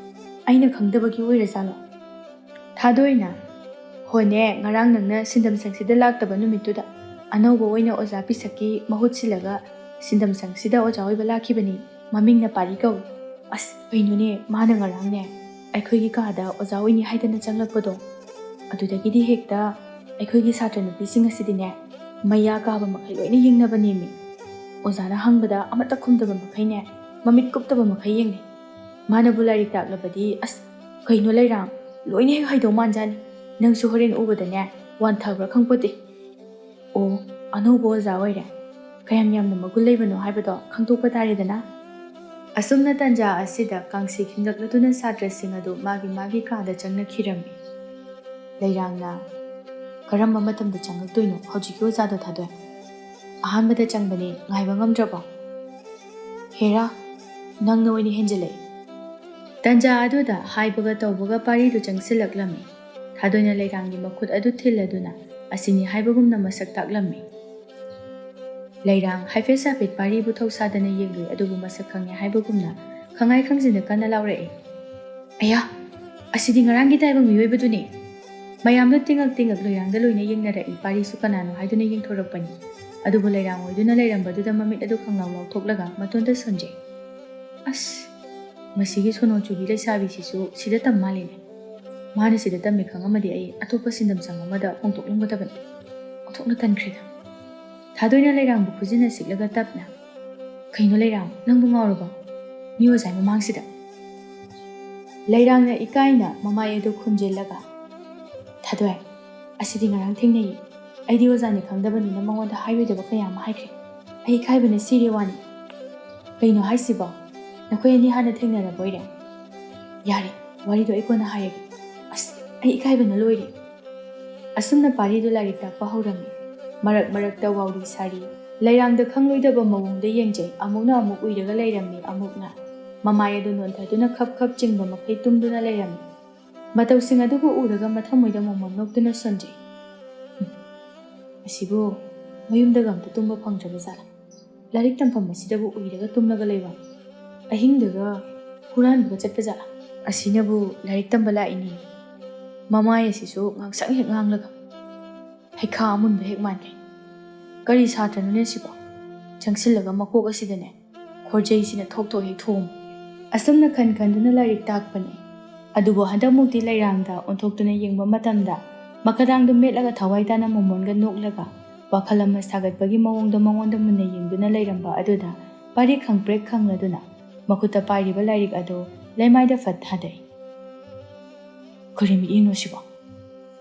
ꯑꯩꯅ ꯈꯪꯗꯕꯒꯤ ꯑꯣꯏꯔꯖꯥꯠꯂꯣ?" ꯊꯥꯗꯣꯏꯅ, "ꯍꯣꯅꯦ, ꯉꯔꯥꯡ ꯅꯪꯅ ꯁꯤꯟꯗꯝ ꯁꯪꯁꯤꯗ ꯂꯥꯛꯇꯕ ꯅꯨꯃꯤꯠꯇꯨꯗ ꯑꯅꯧꯕ ꯑꯣꯏꯅ ꯑꯣꯖꯥ ꯄꯤꯁꯛꯀꯤ ꯃꯍꯨꯠ ꯁꯤꯜꯂꯒ ꯁꯤꯟꯗꯝ ꯁꯪꯁꯤꯗ ꯑꯣꯖꯥ ꯑꯣꯏꯕ ꯂꯥꯛꯈꯤꯕꯅꯤ꯫ ꯃꯃꯤꯡꯅ ꯄꯥꯔꯤ ꯀꯧꯏ꯫ ꯑꯁ, ꯀꯩꯅꯣꯅꯦ, ꯃꯥꯅ ꯉꯔꯥꯡꯅꯦ ꯑꯩꯈꯣꯏꯒꯤ ꯀꯥꯗ ꯑꯣꯖꯥ ꯑꯣꯏꯅꯤ ꯍꯥꯏꯗꯅ ꯆꯪꯂꯛꯄꯗꯣ, ꯑꯗꯨꯗꯒꯤꯗꯤ ꯍꯦꯛꯇ ꯑꯩꯈꯣꯏꯒꯤ ꯁꯥꯇ꯭ꯔ ꯅꯨꯄꯤꯁꯤꯡ ꯑꯁꯤꯗꯤꯅꯦ, ꯃꯌꯥ ꯀꯥꯕ ꯃꯈꯩ ꯂꯣꯏꯅ ꯌꯦꯡꯅꯕꯅꯦꯃꯤ꯫ ꯑꯣꯖꯥꯅ ꯍꯪꯕꯗ ꯑꯃꯠꯇ ꯈꯨꯝꯗꯕ ꯃꯈꯩꯅꯦ, ꯃꯃꯤꯠ ꯀꯨꯞꯇꯕ ꯃꯈꯩ ꯌꯦꯡꯅꯩ꯫ ꯃꯥꯅꯕꯨ ꯂꯥꯏꯔꯤꯛ ꯇꯥꯛꯂꯕꯗꯤ, ꯑꯁ, ꯀꯩꯅꯣ ꯂꯩꯔꯥꯡ, ꯂꯣꯏꯅ ꯍꯦꯛ ꯍꯩꯗꯧ ꯃꯥꯟꯖꯥꯅꯤ꯫ ꯅꯪꯁꯨ ꯍꯣꯔꯦꯟ ꯎꯕꯗꯅꯦ, ꯋꯥꯟꯊꯕ꯭ꯔꯥ ꯈꯪꯄꯣꯠꯇꯦ꯫" "ꯑꯣ, ꯑꯅꯧꯕ ꯑꯣꯖꯥ ꯑꯣꯏꯔꯦ꯫ ꯀꯌꯥꯝ ꯌꯥꯝꯅ ꯃꯒꯨꯟ ꯂꯩꯕꯅꯣ ꯍꯥꯏꯕꯗꯣ ꯈꯪꯗꯣꯛꯄ ꯇꯥꯔꯦꯗꯅ꯫" ꯑꯁꯨꯝꯅ ꯇꯟꯖꯥ ꯑꯁꯤꯗ ꯀꯥꯡꯁꯤ ꯈꯤꯡꯂꯛꯂꯗꯨꯅ ꯁꯥꯇ꯭ꯔꯁꯤꯡ ꯑꯗꯨ ꯃꯥꯒꯤ ꯃꯥꯒꯤ ꯀꯥꯗ ꯆꯪꯅꯈꯤꯔꯝꯃꯤ꯫ ꯂꯩꯔꯥꯡꯅ, "ꯀꯔꯝꯕ ꯃꯇꯝꯗ ꯆꯪꯂꯛꯇꯣꯏꯅꯣ ꯍꯧꯖꯤꯛꯀꯤ ꯑꯣꯖꯥꯗꯣ, ꯊꯥꯗꯣꯏ? ꯑꯍꯥꯟꯕꯗ ꯆꯪꯕꯅꯦ, ꯉꯥꯏꯕ ꯉꯝꯗ꯭ꯔꯕꯣ?" "ꯍꯦꯔꯥ, ꯅꯪꯅ ꯑꯣꯏꯅ ꯍꯦꯟꯖꯤꯜꯂꯛꯏ!" ꯇꯟꯖꯥ ꯑꯗꯨꯗ ꯍꯥꯏꯕꯒ ꯇꯧꯕꯒ ꯄꯥꯔꯤꯗꯨ ꯆꯪꯁꯤꯜꯂꯛꯂꯝꯃꯤ꯫ ꯊꯥꯗꯣꯏꯅ ꯂꯩꯔꯥꯡꯒꯤ ꯃꯈꯨꯠ ꯑꯗꯨ ꯊꯤꯜꯂꯗꯨꯅ ꯑꯁꯤꯅꯤ ꯍꯥꯏꯕꯒꯨꯝꯅ ꯃꯁꯛ ꯇꯥꯛꯂꯝꯃꯤ꯫ ꯂꯩꯔꯥꯡ ꯍꯥꯏꯐꯦꯠ ꯁꯥꯐꯦꯠ ꯄꯥꯔꯤꯕꯨ ꯊꯧꯁꯥꯗꯅ ꯌꯦꯡꯂꯨꯏ, ꯑꯗꯨꯕꯨ ꯃꯁꯛ ꯈꯪꯉꯦ ꯍꯥꯏꯕꯒꯨꯝꯅ ꯈꯪꯉꯥꯏ ꯈꯪꯖꯤꯟꯗ ꯀꯟꯅ ꯂꯥꯎꯔꯛꯏ꯫ "ꯑꯌꯥ, ꯑꯁꯤꯗꯤ ꯉꯔꯥꯡꯒꯤ ꯇꯥꯏꯕꯪ ꯃꯤꯑꯣꯏꯕꯗꯨꯅꯤ!" ꯃꯌꯥꯝꯗꯣ ꯇꯤꯉꯛ ꯇꯤꯉꯛ ꯂꯩꯔꯥꯡꯗ ꯂꯣꯏꯅ ꯌꯦꯡꯅꯔꯛꯏ꯫ ꯄꯥꯔꯤꯁꯨ ꯀꯅꯥꯅꯣ ꯍꯥꯏꯗꯨꯅ ꯌꯦꯡꯊꯣꯔꯛꯄꯅꯤ꯫ ꯑꯗꯨꯕꯨ ꯂꯩꯔꯥꯡ ꯑꯣꯏꯗꯨꯅ ꯂꯩꯔꯝꯕꯗꯨꯗ ꯃꯃꯤꯠ ꯑꯗꯨ ꯈꯪꯂꯥꯎ ꯂꯥꯎꯊꯣꯛꯂꯒ ꯃꯇꯣꯟꯗ ꯁꯣꯟꯖꯩ꯫ "ꯑꯁ, ꯃꯁꯤꯒꯤ ꯁꯣꯅꯣ ꯆꯨꯕꯤ ꯂꯩꯁꯥꯕꯤꯁꯤꯁꯨ ꯁꯤꯗ ꯇꯝ ꯃꯥꯜꯂꯤꯅꯦ꯫ ꯃꯥꯅ ꯁꯤꯗ ꯇꯝꯃꯦ ꯈꯪꯉꯝꯃꯗꯤ ꯑꯩ ꯑꯇꯣꯞꯄ ꯁꯤꯟꯗꯝꯁꯪ ꯑꯃꯗ ꯍꯣꯡꯗꯣꯛꯂꯝꯒꯗꯕꯅꯤ꯫ ꯑꯣꯟꯊꯣꯛꯅ ꯇꯟꯈ꯭ꯔꯦꯗ!" ꯊꯥꯗꯣꯏꯅ ꯂꯩꯔꯥꯡꯕꯨ ꯈꯨꯖꯤꯟꯅ ꯁꯤꯛꯂꯒ ꯇꯞꯅ, "ꯀꯩꯅꯣ ꯂꯩꯔꯥꯡ, ꯅꯪꯕꯨ ꯉꯥꯎꯔꯕꯣ? ꯃꯤ ꯑꯣꯖꯥꯒꯤ ꯃꯃꯥꯡꯁꯤꯗ!" ꯂꯩꯔꯥꯡꯅ ꯏꯀꯥꯏꯅ ꯃꯃꯥꯏ ꯑꯗꯨ ꯈꯨꯝꯖꯤꯜꯂꯒ, "ꯊꯥꯗꯣꯏ, ꯑꯁꯤꯗꯤ ꯉꯔꯥꯡ ꯊꯦꯡꯅꯩꯌꯦ꯫ ꯑꯩꯗꯤ ꯑꯣꯖꯥꯅꯤ ꯈꯪꯗꯕꯅꯤꯅ ꯃꯉꯣꯟꯗ ꯍꯥꯏꯔꯣꯏꯗꯕ ꯀꯌꯥ ꯑꯃ ꯍꯥꯏꯈ꯭ꯔꯦ꯫ ꯑꯩ ꯏꯀꯥꯏꯕꯅ ꯁꯤꯔꯦ ꯋꯥꯅꯤ꯫" "ꯀꯩꯅꯣ ꯍꯥꯏꯁꯤꯕꯣ? ꯅꯈꯣꯏ ꯑꯅꯤ ꯍꯥꯟꯅ ꯊꯦꯡꯅꯔꯕꯣꯏꯔꯦ? ꯌꯥꯔꯦ, ꯋꯥꯔꯤꯗꯣ ꯑꯩ ꯀꯣꯟꯅ ꯍꯥꯏꯔꯒꯦ꯫ ꯑꯁ, ꯑꯩ ꯏꯀꯥꯏꯕꯅ ꯂꯣꯏꯔꯦ!" ꯑꯁꯨꯝꯅ ꯄꯥꯔꯤꯗꯨ ꯂꯥꯏꯔꯤꯛ ꯇꯥꯛꯄ ꯍꯧꯔꯝꯃꯤ꯫ ꯃꯔꯛ ꯃꯔꯛꯇ ꯋꯥꯎꯔꯤ ꯁꯥꯔꯤ, ꯂꯩꯔꯥꯡꯗ ꯈꯪꯂꯣꯏꯗꯕ ꯃꯑꯣꯡꯗ ꯌꯦꯡꯖꯩ꯫ ꯑꯃꯨꯛꯅ ꯑꯃꯨꯛ ꯎꯏꯔꯒ ꯂꯩꯔꯝꯃꯤ, ꯑꯃꯨꯛꯅ ꯃꯃꯥꯏ ꯑꯗꯨ ꯅꯣꯟꯊꯗꯨꯅ ꯈꯞ ꯈꯞ ꯆꯤꯡꯕ ꯃꯈꯩ ꯇꯨꯝꯗꯨꯅ ꯂꯩꯔꯝꯃꯤ꯫ ꯃꯇꯧꯁꯤꯡ ꯑꯗꯨꯕꯨ ꯎꯔꯒ ꯃꯊꯃꯣꯏꯗ ꯃꯣꯃꯣꯟ ꯅꯣꯛꯇꯨꯅ ꯁꯣꯟꯖꯩ꯫ "ꯎꯝ, ꯑꯁꯤꯕꯨ ꯃꯌꯨꯝꯗꯒ ꯑꯝꯇ ꯇꯨꯝꯕ ꯐꯪꯗ꯭ꯔꯕ ꯖꯥꯠꯂꯥ? ꯂꯥꯏꯔꯤꯛ ꯇꯝꯐꯝ ꯑꯁꯤꯗꯕꯨ ꯎꯏꯔꯒ ꯇꯨꯝꯂꯒ ꯂꯩꯕ? ꯑꯍꯤꯡꯗꯒ ꯍꯨꯔꯥꯟꯕꯒ ꯆꯠꯄ ꯖꯥꯠꯂꯥ? ꯑꯁꯤꯅꯕꯨ ꯂꯥꯏꯔꯤꯛ ꯇꯝꯕ ꯂꯥꯛꯏꯅꯤ꯫ ꯃꯃꯥꯏ ꯑꯁꯤꯁꯨ ꯉꯥꯡꯁꯪ ꯍꯦꯛ ꯉꯥꯡꯂꯒ ꯍꯩꯈꯥ ꯑꯃꯨꯟꯕ ꯍꯦꯛ ꯃꯥꯟꯈꯩ꯫ ꯀꯔꯤ ꯁꯥꯇ꯭ꯔꯅꯣꯅꯦ ꯁꯤꯕꯣ? ꯆꯪꯁꯤꯜꯂꯒ ꯃꯀꯣꯛ ꯑꯁꯤꯗꯅꯦ ꯈꯣꯔꯖꯩꯁꯤꯅ ꯊꯣꯛ ꯊꯣꯛ ꯍꯦꯛ ꯊꯣꯝ꯫" ꯑꯁꯨꯝꯅ ꯈꯟ ꯈꯟꯗꯨꯅ ꯂꯥꯏꯔꯤꯛ ꯇꯥꯛꯄꯅꯤ꯫ ꯑꯗꯨꯕꯨ ꯍꯟꯗꯛꯃꯨꯛꯇꯤ ꯂꯩꯔꯥꯡꯗ ꯑꯣꯟꯊꯣꯛꯇꯨꯅ ꯌꯦꯡꯕ ꯃꯇꯝꯗ ꯃꯈꯗꯥꯡꯗꯨ ꯃꯦꯠꯂꯒ ꯊꯋꯥꯏ ꯇꯥꯅ ꯃꯣꯃꯣꯟꯒ ꯅꯣꯛꯂꯒ ꯋꯥꯈꯜ ꯑꯃ ꯁꯥꯒꯠꯄꯒꯤ ꯃꯑꯣꯡꯗ ꯃꯉꯣꯟꯗ ꯃꯨꯟꯅ ꯌꯦꯡꯗꯨꯅ ꯂꯩꯔꯝꯕ ꯑꯗꯨꯗ ꯄꯥꯔꯤ ꯈꯪꯄ꯭ꯔꯦꯛ ꯈꯪꯂꯗꯨꯅ ꯃꯈꯨꯠꯇ ꯄꯥꯏꯔꯤꯕ ꯂꯥꯏꯔꯤꯛ ꯑꯗꯨ ꯂꯩꯃꯥꯏꯗ ꯐꯠ ꯊꯥꯗꯩ꯫ "ꯀꯔꯤ ꯃꯤꯠꯌꯦꯡꯅꯣ ꯁꯤꯕꯣ?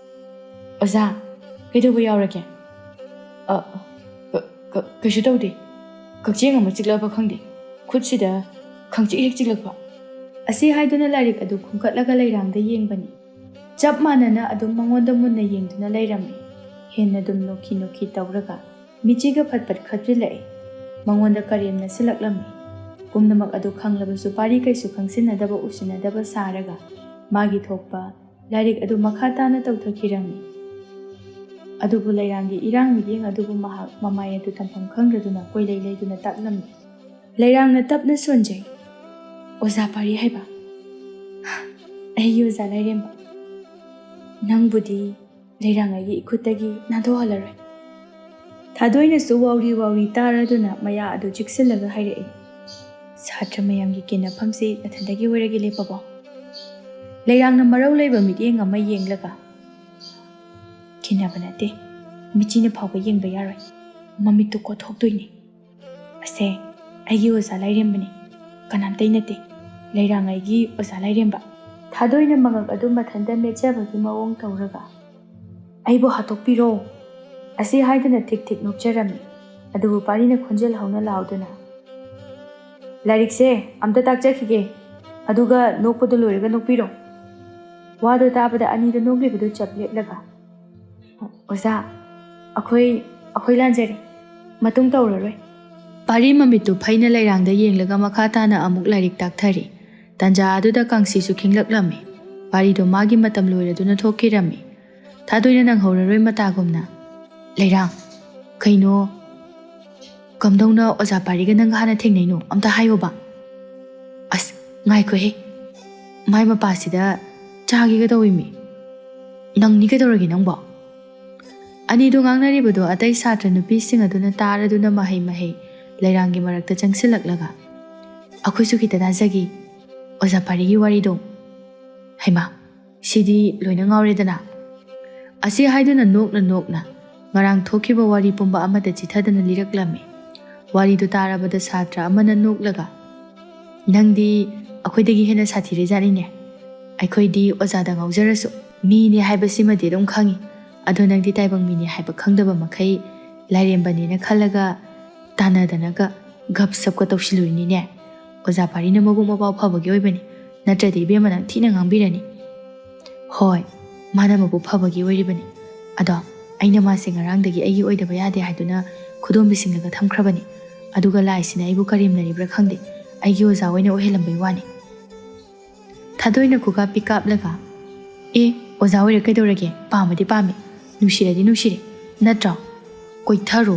ꯑꯣꯖꯥ, ꯀꯩꯗꯧꯕ ꯌꯥꯎꯔꯒꯦ?" "ꯑ, ꯀ-, ꯀ-, ꯀꯩꯁꯨ ꯇꯧꯗꯦ꯫ ꯀꯛꯆꯦꯡ ꯑꯃ ꯆꯤꯛꯂꯛꯑꯕ ꯈꯪꯗꯦ꯫ ꯈꯨꯠꯁꯤꯗ ꯈꯪꯆꯤꯛ ꯍꯦꯛ ꯆꯤꯛꯂꯛꯄ꯫ ꯑꯁꯤ ꯍꯥꯏꯗꯨꯅ ꯂꯥꯏꯔꯤꯛ ꯑꯗꯨ ꯈꯨꯝꯀꯠꯂꯒ ꯂꯩꯔꯥꯡꯗ ꯌꯦꯡꯕꯅꯤ꯫ ꯆꯞ ꯃꯥꯟꯅꯅ ꯑꯗꯨꯝ ꯃꯉꯣꯟꯗ ꯃꯨꯟꯅ ꯌꯦꯡꯗꯨꯅ ꯂꯩꯔꯝꯃꯤ꯫ ꯍꯦꯟꯅ ꯑꯗꯨꯝ ꯅꯣꯛꯈꯤ ꯅꯣꯛꯈꯤ ꯇꯧꯔꯒ ꯃꯤꯆꯤꯒ ꯐꯠ ꯐꯠ ꯈꯞꯆꯤꯜꯂꯛꯏ꯫ ꯃꯉꯣꯟꯗ ꯀꯔꯦꯝꯅ ꯁꯤꯜꯂꯛꯂꯝꯃꯤ꯫ ꯄꯨꯝꯅꯃꯛ ꯑꯗꯨ ꯈꯪꯂꯕꯁꯨ ꯄꯥꯔꯤ ꯀꯩꯁꯨ ꯈꯪꯁꯤꯟꯅꯗꯕ ꯎꯁꯤꯟꯅꯗꯕ ꯁꯥꯔꯒ ꯃꯥꯒꯤ ꯊꯣꯛꯄ ꯂꯥꯏꯔꯤꯛ ꯑꯗꯨ ꯃꯈꯥ ꯇꯥꯅ ꯇꯧꯊꯈꯤꯔꯝꯃꯤ꯫ ꯑꯗꯨꯕꯨ ꯂꯩꯔꯥꯡꯒꯤ ꯏꯔꯥꯡ ꯃꯤꯠꯌꯦꯡ ꯑꯗꯨꯕꯨ ꯃꯍꯥꯛ ꯃꯃꯥꯏ ꯑꯗꯨ ꯇꯝꯐꯝ ꯈꯪꯗꯗꯨꯅ ꯀꯣꯏꯂꯩ ꯂꯩꯗꯨꯅ ꯇꯥꯛꯂꯝꯃꯤ꯫ ꯂꯩꯔꯥꯡꯅ ꯇꯞꯅ ꯁꯣꯟꯖꯩ꯫ "ꯑꯣꯖꯥ ꯄꯥꯔꯤ ꯍꯥꯏꯕ, ꯑꯩꯒꯤ ꯑꯣꯖꯥ ꯂꯥꯏꯔꯦꯝꯕ, ꯅꯪꯕꯨꯗꯤ ꯂꯩꯔꯥꯡ ꯑꯩꯒꯤ ꯏꯈꯨꯠꯇꯒꯤ ꯅꯥꯟꯊꯣꯛꯍꯜꯂꯔꯣꯏ꯫" ꯊꯥꯗꯣꯏꯅꯁꯨ ꯋꯥꯎꯔꯤ ꯋꯥꯎꯔꯤ ꯇꯥꯔꯗꯨꯅ ꯃꯌꯥ ꯑꯗꯨ ꯆꯤꯛꯁꯤꯜꯂꯒ ꯍꯥꯏꯔꯛꯏ, "ꯁꯥꯇ꯭ꯔ ꯃꯌꯥꯝꯒꯤ ꯀꯤꯟꯅꯐꯝꯁꯦ ꯅꯊꯟꯗꯒꯤ ꯑꯣꯏꯔꯒꯦ ꯂꯦꯞꯄꯕꯣ?" ꯂꯩꯔꯥꯡꯅ ꯃꯔꯧ ꯂꯩꯕ ꯃꯤꯠꯌꯦꯡ ꯑꯃ ꯌꯦꯡꯂꯒ, "ꯀꯤꯟꯅꯕ ꯅꯠꯇꯦ, ꯃꯤꯆꯤꯅ ꯐꯥꯎꯕ ꯌꯦꯡꯕ ꯌꯥꯔꯣꯏ, ꯃꯃꯤꯠꯇꯨ ꯀꯣꯠꯊꯣꯛꯇꯣꯏꯅꯤ꯫ ꯑꯁꯦ ꯑꯩꯒꯤ ꯑꯣꯖꯥ ꯂꯥꯏꯔꯦꯝꯕꯅꯤ, ꯀꯅꯥꯝꯇꯩ ꯅꯠꯇꯦ, ꯂꯩꯔꯥꯡ ꯑꯩꯒꯤ ꯑꯣꯖꯥ ꯂꯥꯏꯔꯦꯝꯕ꯫" ꯊꯥꯗꯣꯏꯅ ꯃꯉꯛ ꯑꯗꯨ ꯃꯊꯟꯇ ꯃꯦꯠꯆꯕꯒꯤ ꯃꯑꯣꯡ ꯇꯧꯔꯒ, "ꯑꯩꯕꯨ ꯍꯥꯠꯇꯣꯛꯄꯤꯔꯣ!" ꯑꯁꯤ ꯍꯥꯏꯗꯨꯅ ꯊꯤꯛ ꯊꯤꯛ ꯅꯣꯛꯆꯔꯝꯃꯤ꯫ ꯑꯗꯨꯕꯨ ꯄꯥꯔꯤꯅ ꯈꯣꯟꯖꯦꯜ ꯍꯧꯅ ꯂꯥꯎꯗꯨꯅ, "ꯂꯥꯏꯔꯤꯛꯁꯦ ꯑꯝꯇ ꯇꯥꯛꯆꯈꯤꯒꯦ, ꯑꯗꯨꯒ ꯅꯣꯛꯄꯗꯨ ꯂꯣꯏꯔꯒ ꯅꯣꯛꯄꯤꯔꯣ꯫" ꯋꯥꯗꯨ ꯇꯥꯕꯗ ꯑꯅꯤꯗꯨ ꯅꯣꯛꯂꯤꯕꯗꯨ ꯆꯞ ꯂꯦꯞꯂꯒ, "ꯑꯣꯖꯥ, ꯑꯩꯈꯣꯏ, ꯑꯩꯈꯣꯏ ꯂꯥꯟꯖꯔꯦ, ꯃꯇꯨꯡ ꯇꯧꯔꯔꯣꯏ꯫" ꯄꯥꯔꯤ ꯃꯃꯤꯠꯇꯨ ꯐꯩꯅ ꯂꯩꯔꯥꯡꯗ ꯌꯦꯡꯂꯒ ꯃꯈꯥ ꯇꯥꯅ ꯑꯃꯨꯛ ꯂꯥꯏꯔꯤꯛ ꯇꯥꯛꯊꯔꯤ꯫ ꯇꯥꯟꯖꯥ ꯑꯗꯨꯗ ꯀꯥꯡꯁꯤꯁꯨ ꯈꯤꯡꯂꯛꯂꯝꯃꯤ꯫ ꯄꯥꯔꯤꯗꯨ ꯃꯥꯒꯤ ꯃꯇꯝ ꯂꯣꯏꯔꯗꯨꯅ ꯊꯣꯛꯈꯤꯔꯝꯃꯤ꯫ ꯊꯥꯗꯣꯏꯅ ꯅꯪꯍꯧꯔꯔꯣꯏ ꯃꯇꯥꯒꯨꯝꯅ, "ꯂꯩꯔꯥꯡ, ꯀꯩꯅꯣ? ꯀꯝꯗꯧꯅ ꯑꯣꯖꯥ ꯄꯥꯔꯤꯒ ꯅꯪꯒ ꯍꯥꯟꯅ ꯊꯦꯡꯅꯩꯅꯣ? ꯑꯝꯇ ꯍꯥꯏꯌꯣꯕ꯫" "ꯑꯁ, ꯉꯥꯏꯈꯣꯍꯦ, ꯃꯥꯏ ꯃꯄꯥꯁꯤꯗ ꯆꯥꯒꯦꯒ ꯇꯧꯏꯃꯤ꯫ ꯅꯪꯅꯤ ꯀꯩꯗꯧꯔꯒꯦ ꯅꯪꯕꯣ?" ꯑꯅꯤꯗꯨ ꯉꯥꯡꯅꯔꯤꯕꯗꯨ ꯑꯇꯩ ꯁꯥꯇ꯭ꯔ ꯅꯨꯄꯤꯁꯤꯡ ꯑꯗꯨꯅ ꯇꯥꯔꯗꯨꯅ ꯃꯍꯩ ꯃꯍꯩ ꯂꯩꯔꯥꯡꯒꯤ ꯃꯔꯛꯇ ꯆꯪꯁꯤꯜꯂꯛꯂꯒ, "ꯑꯩꯈꯣꯏꯁꯨ ꯈꯤꯇ ꯇꯥꯖꯒꯦ, ꯑꯣꯖꯥ ꯄꯥꯔꯤꯒꯤ ꯋꯥꯔꯤꯗꯣ꯫" ꯍꯩꯃꯥ, ꯁꯤꯗꯤ ꯂꯣꯏꯅ ꯉꯥꯎꯔꯦꯗꯅ꯫ ꯑꯁꯤ ꯍꯥꯏꯗꯨꯅ ꯅꯣꯛꯅ ꯅꯣꯛꯅ ꯉꯔꯥꯡ ꯊꯣꯛꯈꯤꯕ ꯋꯥꯔꯤ ꯄꯨꯝꯕ ꯑꯃꯠꯇ ꯆꯤꯊꯗꯅ ꯂꯤꯔꯛꯂꯝꯃꯤ꯫ ꯋꯥꯔꯤꯗꯨ ꯇꯥꯔꯕꯗ ꯁꯥꯇ꯭ꯔ ꯑꯃꯅ ꯅꯣꯛꯂꯒ, "ꯅꯪꯗꯤ ꯑꯩꯈꯣꯏꯗꯒꯤ ꯍꯦꯟꯅ ꯁꯥꯊꯤꯔꯦꯖꯥꯠꯅꯤꯅꯦ꯫ ꯑꯩꯈꯣꯏꯗꯤ ꯑꯣꯖꯥꯗ ꯉꯥꯎꯖꯔꯁꯨ ꯃꯤꯅꯦ ꯍꯥꯏꯕꯁꯤꯃꯗꯤ ꯑꯗꯨꯝ ꯈꯪꯉꯤ꯫ ꯑꯗꯣ ꯅꯪꯗꯤ ꯇꯥꯏꯕꯪ ꯃꯤꯅꯦ ꯍꯥꯏꯕ ꯈꯪꯗꯕ ꯃꯈꯩ ꯂꯥꯏꯔꯦꯝꯕꯅꯦꯅ ꯈꯜꯂꯒ ꯇꯥꯟꯅꯗꯅꯒ ꯒꯞ ꯁꯞꯀ ꯇꯧꯁꯤꯜꯂꯨꯔꯤꯅꯤꯅꯦ꯫ ꯑꯣꯖꯥ ꯄꯥꯔꯤꯅ ꯃꯕꯨꯛ ꯃꯄꯥꯎ ꯐꯕꯒꯤ ꯑꯣꯏꯕꯅꯤ, ꯅꯠꯇ꯭ꯔꯗꯤ ꯏꯕꯦꯝꯃ ꯅꯪ ꯊꯤꯅ ꯉꯥꯡꯕꯤꯔꯅꯤ꯫ ꯍꯣꯏ, ꯃꯥꯅ ꯃꯕꯨꯛ ꯐꯕꯒꯤ ꯑꯣꯏꯔꯤꯕꯅꯤ꯫ ꯑꯗꯣ ꯑꯩꯅ ꯃꯥꯁꯦ ꯉꯔꯥꯡꯗꯒꯤ ꯑꯩꯒꯤ ꯑꯣꯏꯗꯕ ꯌꯥꯗꯦ ꯍꯥꯏꯗꯨꯅ ꯈꯨꯗꯣꯝꯕꯤꯁꯤꯡꯂꯒ ꯊꯝꯈ꯭ꯔꯕꯅꯤ꯫ ꯑꯗꯨꯒ ꯂꯥꯏꯁꯤꯅ ꯑꯩꯕꯨ ꯀꯔꯦꯝꯅꯔꯤꯕ꯭ꯔꯥ ꯈꯪꯗꯦ, ꯑꯩꯒꯤ ꯑꯣꯖꯥ ꯑꯣꯏꯅ ꯑꯣꯏꯍꯜꯂꯝꯕꯩ ꯋꯥꯅꯤ꯫ ꯊꯥꯗꯣꯏꯅ ꯈꯨꯒꯥꯞꯄꯤ ꯀꯥꯞꯂꯒ, "ꯑꯦ, ꯑꯣꯖꯥ ꯑꯣꯏꯔ ꯀꯩꯗꯧꯔꯒꯦ? ꯄꯥꯝꯃꯗꯤ ꯄꯥꯝꯃꯦ, ꯅꯨꯡꯁꯤꯔꯗꯤ ꯅꯨꯡꯁꯤꯔꯦ, ꯅꯠꯇ꯭ꯔꯣ? ꯀꯣꯏꯊꯔꯣ꯫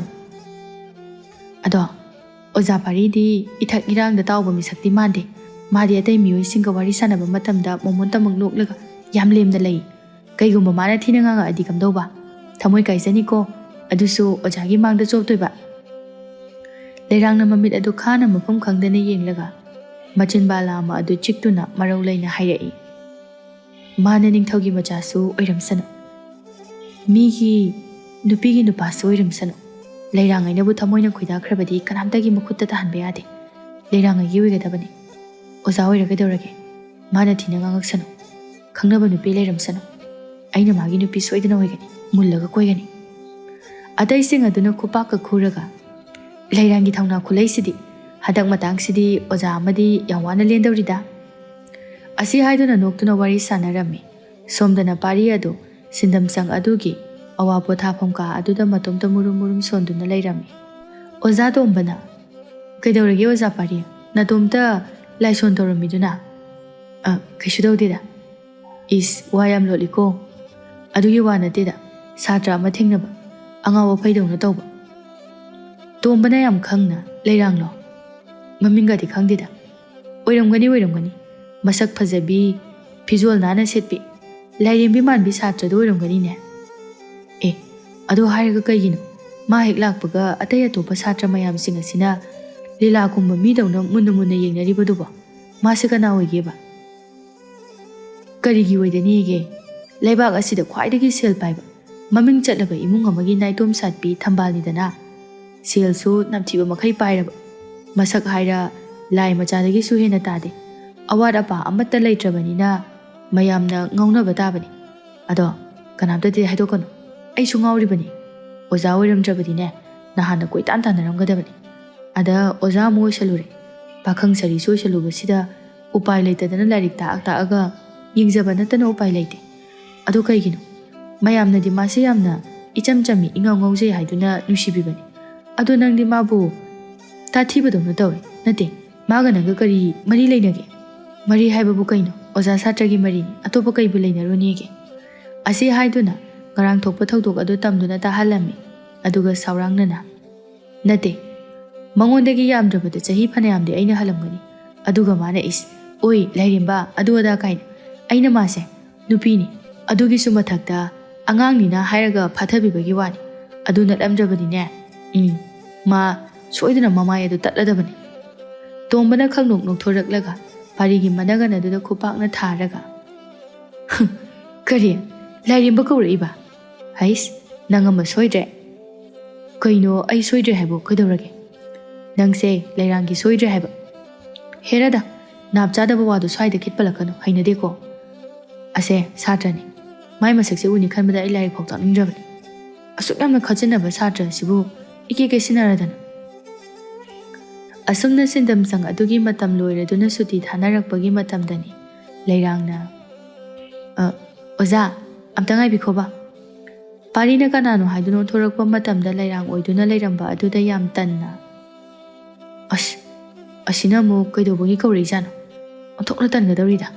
ꯑꯗꯣ ꯑꯣꯖꯥ ꯄꯥꯔꯤꯗꯤ ꯏꯊꯛ ꯏꯔꯥꯡꯗ ꯇꯥꯎꯕ ꯃꯤꯁꯛꯇꯤ ꯃꯥꯟꯗꯦ꯫ ꯃꯥꯗꯤ ꯑꯇꯩ ꯃꯤꯑꯣꯏꯁꯤꯡꯒ ꯋꯥꯔꯤ ꯁꯥꯟꯅꯕ ꯃꯇꯝꯗ ꯃꯣꯃꯣꯟꯇꯃꯛ ꯅꯣꯛꯂꯒ ꯌꯥꯝ ꯂꯦꯝꯅ ꯂꯩ꯫ ꯀꯩꯒꯨꯝꯕ ꯃꯥꯅ ꯊꯤꯅ ꯉꯥꯡꯉꯛꯑꯗꯤ ꯀꯝꯗꯧꯕ? ꯊꯃꯣꯏ ꯀꯥꯏꯖꯅꯤꯀꯣ, ꯑꯗꯨꯁꯨ ꯑꯣꯖꯥꯒꯤ ꯃꯥꯡꯗ ꯆꯣꯞꯇꯣꯏꯕ꯫" ꯂꯩꯔꯥꯡꯅ ꯃꯃꯤꯠ ꯑꯗꯨ ꯈꯥꯅ ꯃꯐꯝ ꯈꯪꯗꯅ ꯌꯦꯡꯂꯒ ꯃꯆꯤꯟ ꯕꯥꯂꯥ ꯑꯃ ꯑꯗꯨ ꯆꯤꯛꯇꯨꯅ ꯃꯔꯧ ꯂꯩꯅ ꯍꯥꯏꯔꯛꯏ꯫ "ꯃꯥꯅ ꯅꯤꯡꯊꯧꯒꯤ ꯃꯆꯥꯁꯨ ꯑꯣꯏꯔꯝꯁꯅꯨ, ꯃꯤꯒꯤ ꯅꯨꯄꯤꯒꯤ ꯅꯨꯄꯥꯁꯨ ꯑꯣꯏꯔꯝꯁꯅꯨ, ꯂꯩꯔꯥꯡꯉꯩꯅꯕꯨ ꯊꯃꯣꯏꯅ ꯈꯣꯏꯗꯥꯈ꯭ꯔꯕꯗꯤ ꯀꯅꯥꯝꯇꯒꯤ ꯃꯈꯨꯠꯇ ꯇꯥꯍꯟꯕ ꯌꯥꯗꯦ꯫ ꯂꯩꯔꯥꯡꯉꯩꯒꯤ ꯑꯣꯏꯒꯗꯕꯅꯤ꯫ ꯑꯣꯖꯥ ꯑꯣꯏꯔ ꯀꯩꯗꯧꯔꯒꯦ? ꯃꯥꯅ ꯊꯤꯅ ꯉꯥꯡꯉꯛꯁꯅꯨ꯫ ꯈꯪꯅꯕ ꯅꯨꯄꯤ ꯂꯩꯔꯝꯁꯅꯨ꯫ ꯑꯩꯅ ꯃꯥꯒꯤ ꯅꯨꯄꯤ ꯁꯣꯏꯗꯅ ꯑꯣꯏꯒꯅꯤ, ꯃꯨꯜꯂꯒ ꯀꯣꯏꯒꯅꯤ꯫" ꯑꯇꯩꯁꯤꯡ ꯑꯗꯨꯅ ꯈꯨꯄꯥꯛꯀ ꯈꯨꯔꯒ, "ꯂꯩꯔꯥꯡꯒꯤ ꯊꯧꯅꯥ ꯈꯨꯂꯩꯁꯤꯗꯤ! ꯍꯟꯗꯛ ꯃꯇꯥꯡꯁꯤꯗꯤ ꯑꯣꯖꯥ ꯑꯃꯗꯤ ꯌꯥꯝ ꯋꯥꯅ ꯂꯦꯟꯗꯧꯔꯤꯗ꯫" ꯑꯁꯤ ꯍꯥꯏꯗꯨꯅ ꯅꯣꯛꯇꯨꯅ ꯋꯥꯔꯤ ꯁꯥꯟꯅꯔꯝꯃꯤ꯫ ꯁꯣꯝꯗꯅ ꯄꯥꯔꯤ ꯑꯗꯨ ꯁꯤꯟꯗꯝꯁꯪ ꯑꯗꯨꯒꯤ ꯑꯋꯥ ꯄꯣꯊꯥꯐꯝ ꯀꯥ ꯑꯗꯨꯗ ꯃꯇꯣꯝꯇ ꯃꯨꯔꯨꯝ ꯃꯨꯔꯨꯝ ꯁꯣꯟꯗꯨꯅ ꯂꯩꯔꯝꯃꯤ꯫ ꯑꯣꯖꯥ ꯇꯣꯝꯕꯅ, "ꯀꯩꯗꯧꯔꯒꯦ ꯑꯣꯖꯥ ꯄꯥꯔꯤ? ꯅꯇꯣꯝꯇ ꯂꯥꯏꯁꯣꯟ ꯇꯧꯔꯝꯃꯤꯗꯨꯅ?" "ꯑ, ꯀꯩꯁꯨ ꯇꯧꯗꯦꯗ꯫" "ꯏꯁ, ꯋꯥ ꯌꯥꯝ ꯂꯣꯠꯂꯤꯀꯣ꯫" "ꯑꯗꯨꯒꯤ ꯋꯥ ꯅꯠꯇꯦꯗ, ꯁꯥꯇ꯭ꯔ ꯑꯃ ꯊꯦꯡꯅꯕ, ꯑꯉꯥꯎ ꯑꯐꯩꯗꯧꯅ ꯇꯧꯕ꯫" ꯇꯣꯝꯕꯅ ꯌꯥꯝ ꯈꯪꯅ, "ꯂꯩꯔꯥꯡꯂꯣ? ꯃꯃꯤꯡꯒꯗꯤ ꯈꯪꯗꯦꯗ꯫" "ꯑꯣꯏꯔꯝꯒꯅꯤ, ꯑꯣꯏꯔꯝꯒꯅꯤ꯫ ꯃꯁꯛ ꯐꯖꯕꯤ, ꯐꯤꯖꯣꯜ ꯅꯥꯟꯅ ꯁꯦꯠꯄꯤ, ꯂꯥꯏꯔꯦꯝꯕꯤ ꯃꯥꯟꯕꯤ ꯁꯥꯇ꯭ꯔꯗꯨ ꯑꯣꯏꯔꯝꯒꯅꯤꯅꯦ꯫" "ꯑꯦ, ꯑꯗꯨ ꯍꯥꯏꯔꯒ ꯀꯩꯒꯤꯅꯣ ꯃꯥ ꯍꯦꯛ ꯂꯥꯛꯄꯒ ꯑꯇꯩ ꯑꯇꯣꯞꯄ ꯁꯥꯇ꯭ꯔ ꯃꯌꯥꯝꯁꯤꯡ ꯑꯁꯤꯅ ꯂꯤꯂꯥ ꯀꯨꯝꯕ ꯃꯤꯗꯧꯅ ꯃꯨꯟꯅ ꯃꯨꯟꯅ ꯌꯦꯡꯅꯔꯤꯕꯗꯨꯕꯣ? ꯃꯥꯁꯦ ꯀꯅꯥ ꯑꯣꯏꯒꯦꯕ?" "ꯀꯔꯤꯒꯤ ꯑꯣꯏꯗꯅꯤꯒꯦ? ꯂꯩꯕꯥꯛ ꯑꯁꯤꯗ ꯈ꯭ꯋꯥꯏꯗꯒꯤ ꯁꯦꯜ ꯄꯥꯏꯕ, ꯃꯃꯤꯡ ꯆꯠꯂꯕ ꯏꯃꯨꯡ ꯑꯃꯒꯤ ꯅꯥꯏꯇꯣꯝ ꯁꯥꯠꯄꯤ ꯊꯝꯕꯥꯜꯅꯤꯗꯅ꯫ ꯁꯦꯜꯁꯨ ꯅꯝꯊꯤꯕ ꯃꯈꯩ ꯄꯥꯏꯔꯕ, ꯃꯁꯛ ꯍꯥꯏꯔ ꯂꯥꯏ ꯃꯆꯥꯗꯒꯤꯁꯨ ꯍꯦꯟꯅ ꯇꯥꯗꯦ꯫ ꯑꯋꯥꯠ ꯑꯄꯥ ꯑꯃꯠꯇ ꯂꯩꯇ꯭ꯔꯕꯅꯤꯅ ꯃꯌꯥꯝꯅ ꯉꯥꯎꯅꯕ ꯇꯥꯕꯅꯤ꯫ ꯑꯗꯣ ꯀꯅꯥꯝꯇꯗꯤ ꯍꯥꯏꯗꯣꯛꯀꯅꯨ, ꯑꯩꯁꯨ ꯉꯥꯎꯔꯤꯕꯅꯤ꯫ ꯑꯣꯖꯥ ꯑꯣꯏꯔꯝꯗ꯭ꯔꯕꯗꯤꯅꯦ, ꯅꯍꯥꯟꯅ ꯀꯣꯏꯇꯥꯟ ꯇꯥꯟꯅꯔꯝꯒꯗꯕꯅꯤ꯫ ꯑꯗ ꯑꯣꯖꯥ ꯑꯃꯨꯛ ꯑꯣꯏꯁꯜꯂꯨꯔꯦ꯫ ꯄꯥꯈꯪ ꯁꯥꯔꯤ ꯁꯣꯏꯁꯜꯂꯨꯕꯁꯤꯗ ꯎꯄꯥꯏ ꯂꯩꯇꯗꯅ ꯂꯥꯏꯔꯤꯛ ꯇꯥꯛꯑ ꯇꯥꯛꯑꯒ ꯌꯦꯡꯖꯕ ꯅꯠꯇꯅ ꯎꯄꯥꯏ ꯂꯩꯇꯦ꯫ ꯑꯗꯣ ꯀꯩꯒꯤꯅꯣ? ꯃꯌꯥꯝꯅꯗꯤ ꯃꯥꯁꯦ ꯌꯥꯝꯅ ꯏꯆꯝ ꯆꯝꯃꯤ, ꯏꯉꯥꯎ ꯉꯥꯎꯖꯩ ꯍꯥꯏꯗꯨꯅ ꯅꯨꯡꯁꯤꯕꯤꯕꯅꯤ꯫ ꯑꯗꯣ ꯅꯪꯗꯤ ꯃꯥꯕꯨ ꯇꯥꯊꯤꯕꯗꯧꯅ ꯇꯧꯏ꯫ ꯅꯠꯇꯦ, ꯃꯥꯒ ꯅꯪꯒ ꯀꯔꯤ ꯃꯔꯤ ꯂꯩꯅꯒꯦ? ꯃꯔꯤ ꯍꯥꯏꯕꯕꯨ ꯀꯩꯅꯣ? ꯑꯣꯖꯥ ꯁꯥꯇ꯭ꯔꯒꯤ ꯃꯔꯤꯅꯤ, ꯑꯇꯣꯞꯄ ꯀꯩꯕꯨ ꯂꯩꯅꯔꯨꯅꯤꯒꯦ? ꯑꯁꯤ ꯍꯥꯏꯗꯨꯅ ꯉꯔꯥꯡ ꯊꯣꯛꯄ ꯊꯧꯗꯣꯛ ꯑꯗꯨ ꯇꯝꯗꯨꯅ ꯇꯥꯍꯜꯂꯝꯃꯤ꯫ ꯑꯗꯨꯒ ꯁꯥꯎꯔꯥꯡꯅꯅ, "ꯅꯠꯇꯦ, ꯃꯉꯣꯟꯗꯒꯤ ꯌꯥꯝꯗ꯭ꯔꯕꯗ ꯆꯍꯤ ꯐꯅꯌꯥꯝꯗꯤ ꯑꯩꯅ ꯍꯜꯂꯝꯒꯅꯤ꯫ ꯑꯗꯨꯒ ꯃꯥꯅ ꯏꯁ, ꯑꯣꯏ, ꯂꯥꯏꯔꯦꯝꯕ, ꯑꯗꯨ ꯑꯗꯥ ꯀꯥꯏꯅ꯫ ꯑꯩꯅ ꯃꯥꯁꯦ ꯅꯨꯄꯤꯅꯤ, ꯑꯗꯨꯒꯤꯁꯨ ꯃꯊꯛꯇ ꯑꯉꯥꯡꯅꯤꯅ ꯍꯥꯏꯔꯒ ꯐꯥꯊꯕꯤꯕꯒꯤ ꯋꯥꯅꯤ꯫ ꯑꯗꯨ ꯅꯠꯂꯝꯗ꯭ꯔꯕꯗꯤꯅꯦ, ꯎꯝ, ꯃꯥ ꯁꯣꯏꯗꯅ ꯃꯃꯥꯏ ꯑꯗꯨ ꯇꯠꯂꯗꯕꯅꯤ꯫" ꯇꯣꯝꯕꯅ ꯈꯪꯅꯣꯛ ꯅꯣꯛꯊꯣꯔꯛꯂꯒ ꯄꯥꯔꯤꯒꯤ ꯃꯅꯒꯟ ꯑꯗꯨꯗ ꯈꯨꯄꯥꯛꯅ ꯊꯥꯔꯒ, "ꯀꯔꯤ? ꯂꯥꯏꯔꯦꯝꯕ ꯀꯧꯔꯛꯏꯕ? ꯍꯩꯁ, ꯅꯪ ꯑꯃ ꯁꯣꯏꯗ꯭ꯔꯦ꯫" "ꯀꯩꯅꯣ ꯑꯩ ꯁꯣꯏꯗ꯭ꯔꯦ ꯍꯥꯏꯕꯨ? ꯀꯩꯗꯧꯔꯒꯦ?" "ꯅꯪꯁꯦ ꯂꯩꯔꯥꯡꯒꯤ ꯁꯣꯏꯗ꯭ꯔꯦ ꯍꯥꯏꯕ꯫" "ꯍꯦꯔꯥꯗ, ꯅꯥꯞ ꯆꯥꯗꯕ ꯋꯥꯗꯣ ꯁ꯭ꯋꯥꯏꯗ ꯈꯤꯠꯄꯜꯂꯛꯀꯅꯨ, ꯍꯩꯅꯗꯦꯀꯣ꯫ ꯑꯁꯦ ꯁꯥꯇ꯭ꯔꯅꯤ, ꯃꯥꯏ ꯃꯁꯛꯁꯦ ꯎꯅꯤ ꯈꯟꯕꯗ ꯑꯩ ꯂꯥꯏꯔꯤꯛ ꯐꯥꯎ ꯇꯥꯛꯅꯤꯡꯗ꯭ꯔꯕꯅꯤ꯫ ꯑꯁꯨꯛ ꯌꯥꯝꯅ ꯈꯠꯆꯟꯅꯕ ꯁꯥꯇ꯭ꯔ ꯑꯁꯤꯕꯨ ꯏꯀꯦ ꯀꯩꯁꯤꯟꯅꯔꯗꯅ꯫" ꯑꯁꯨꯝꯅ ꯁꯤꯟꯗꯝꯁꯪ ꯑꯗꯨꯒꯤ ꯃꯇꯝ ꯂꯣꯏꯔꯗꯨꯅ ꯁꯨꯇꯤ ꯊꯥꯅꯔꯛꯄꯒꯤ ꯃꯇꯝꯗꯅꯤ ꯂꯩꯔꯥꯡꯅ, "ꯑ, ꯑꯣꯖꯥ, ꯑꯝꯇ ꯉꯥꯏꯕꯤꯈꯣꯕ꯫" ꯄꯥꯔꯤꯅ ꯀꯅꯥꯅꯣ ꯍꯥꯏꯗꯨꯅ ꯑꯣꯟꯊꯣꯔꯛꯄ ꯃꯇꯝꯗ ꯂꯩꯔꯥꯡ ꯑꯣꯏꯗꯨꯅ ꯂꯩꯔꯝꯕ ꯑꯗꯨꯗ ꯌꯥꯝ ꯇꯟꯅ, "ꯑꯁ, ꯑꯁꯤꯅ ꯑꯃꯨꯛ ꯀꯩꯗꯧꯕꯒꯤ ꯀꯧꯔꯛꯏꯖꯥꯠꯅꯣ? ꯑꯣꯟꯊꯣꯛꯅ ꯇꯟꯒꯗꯧꯔꯤꯗ꯫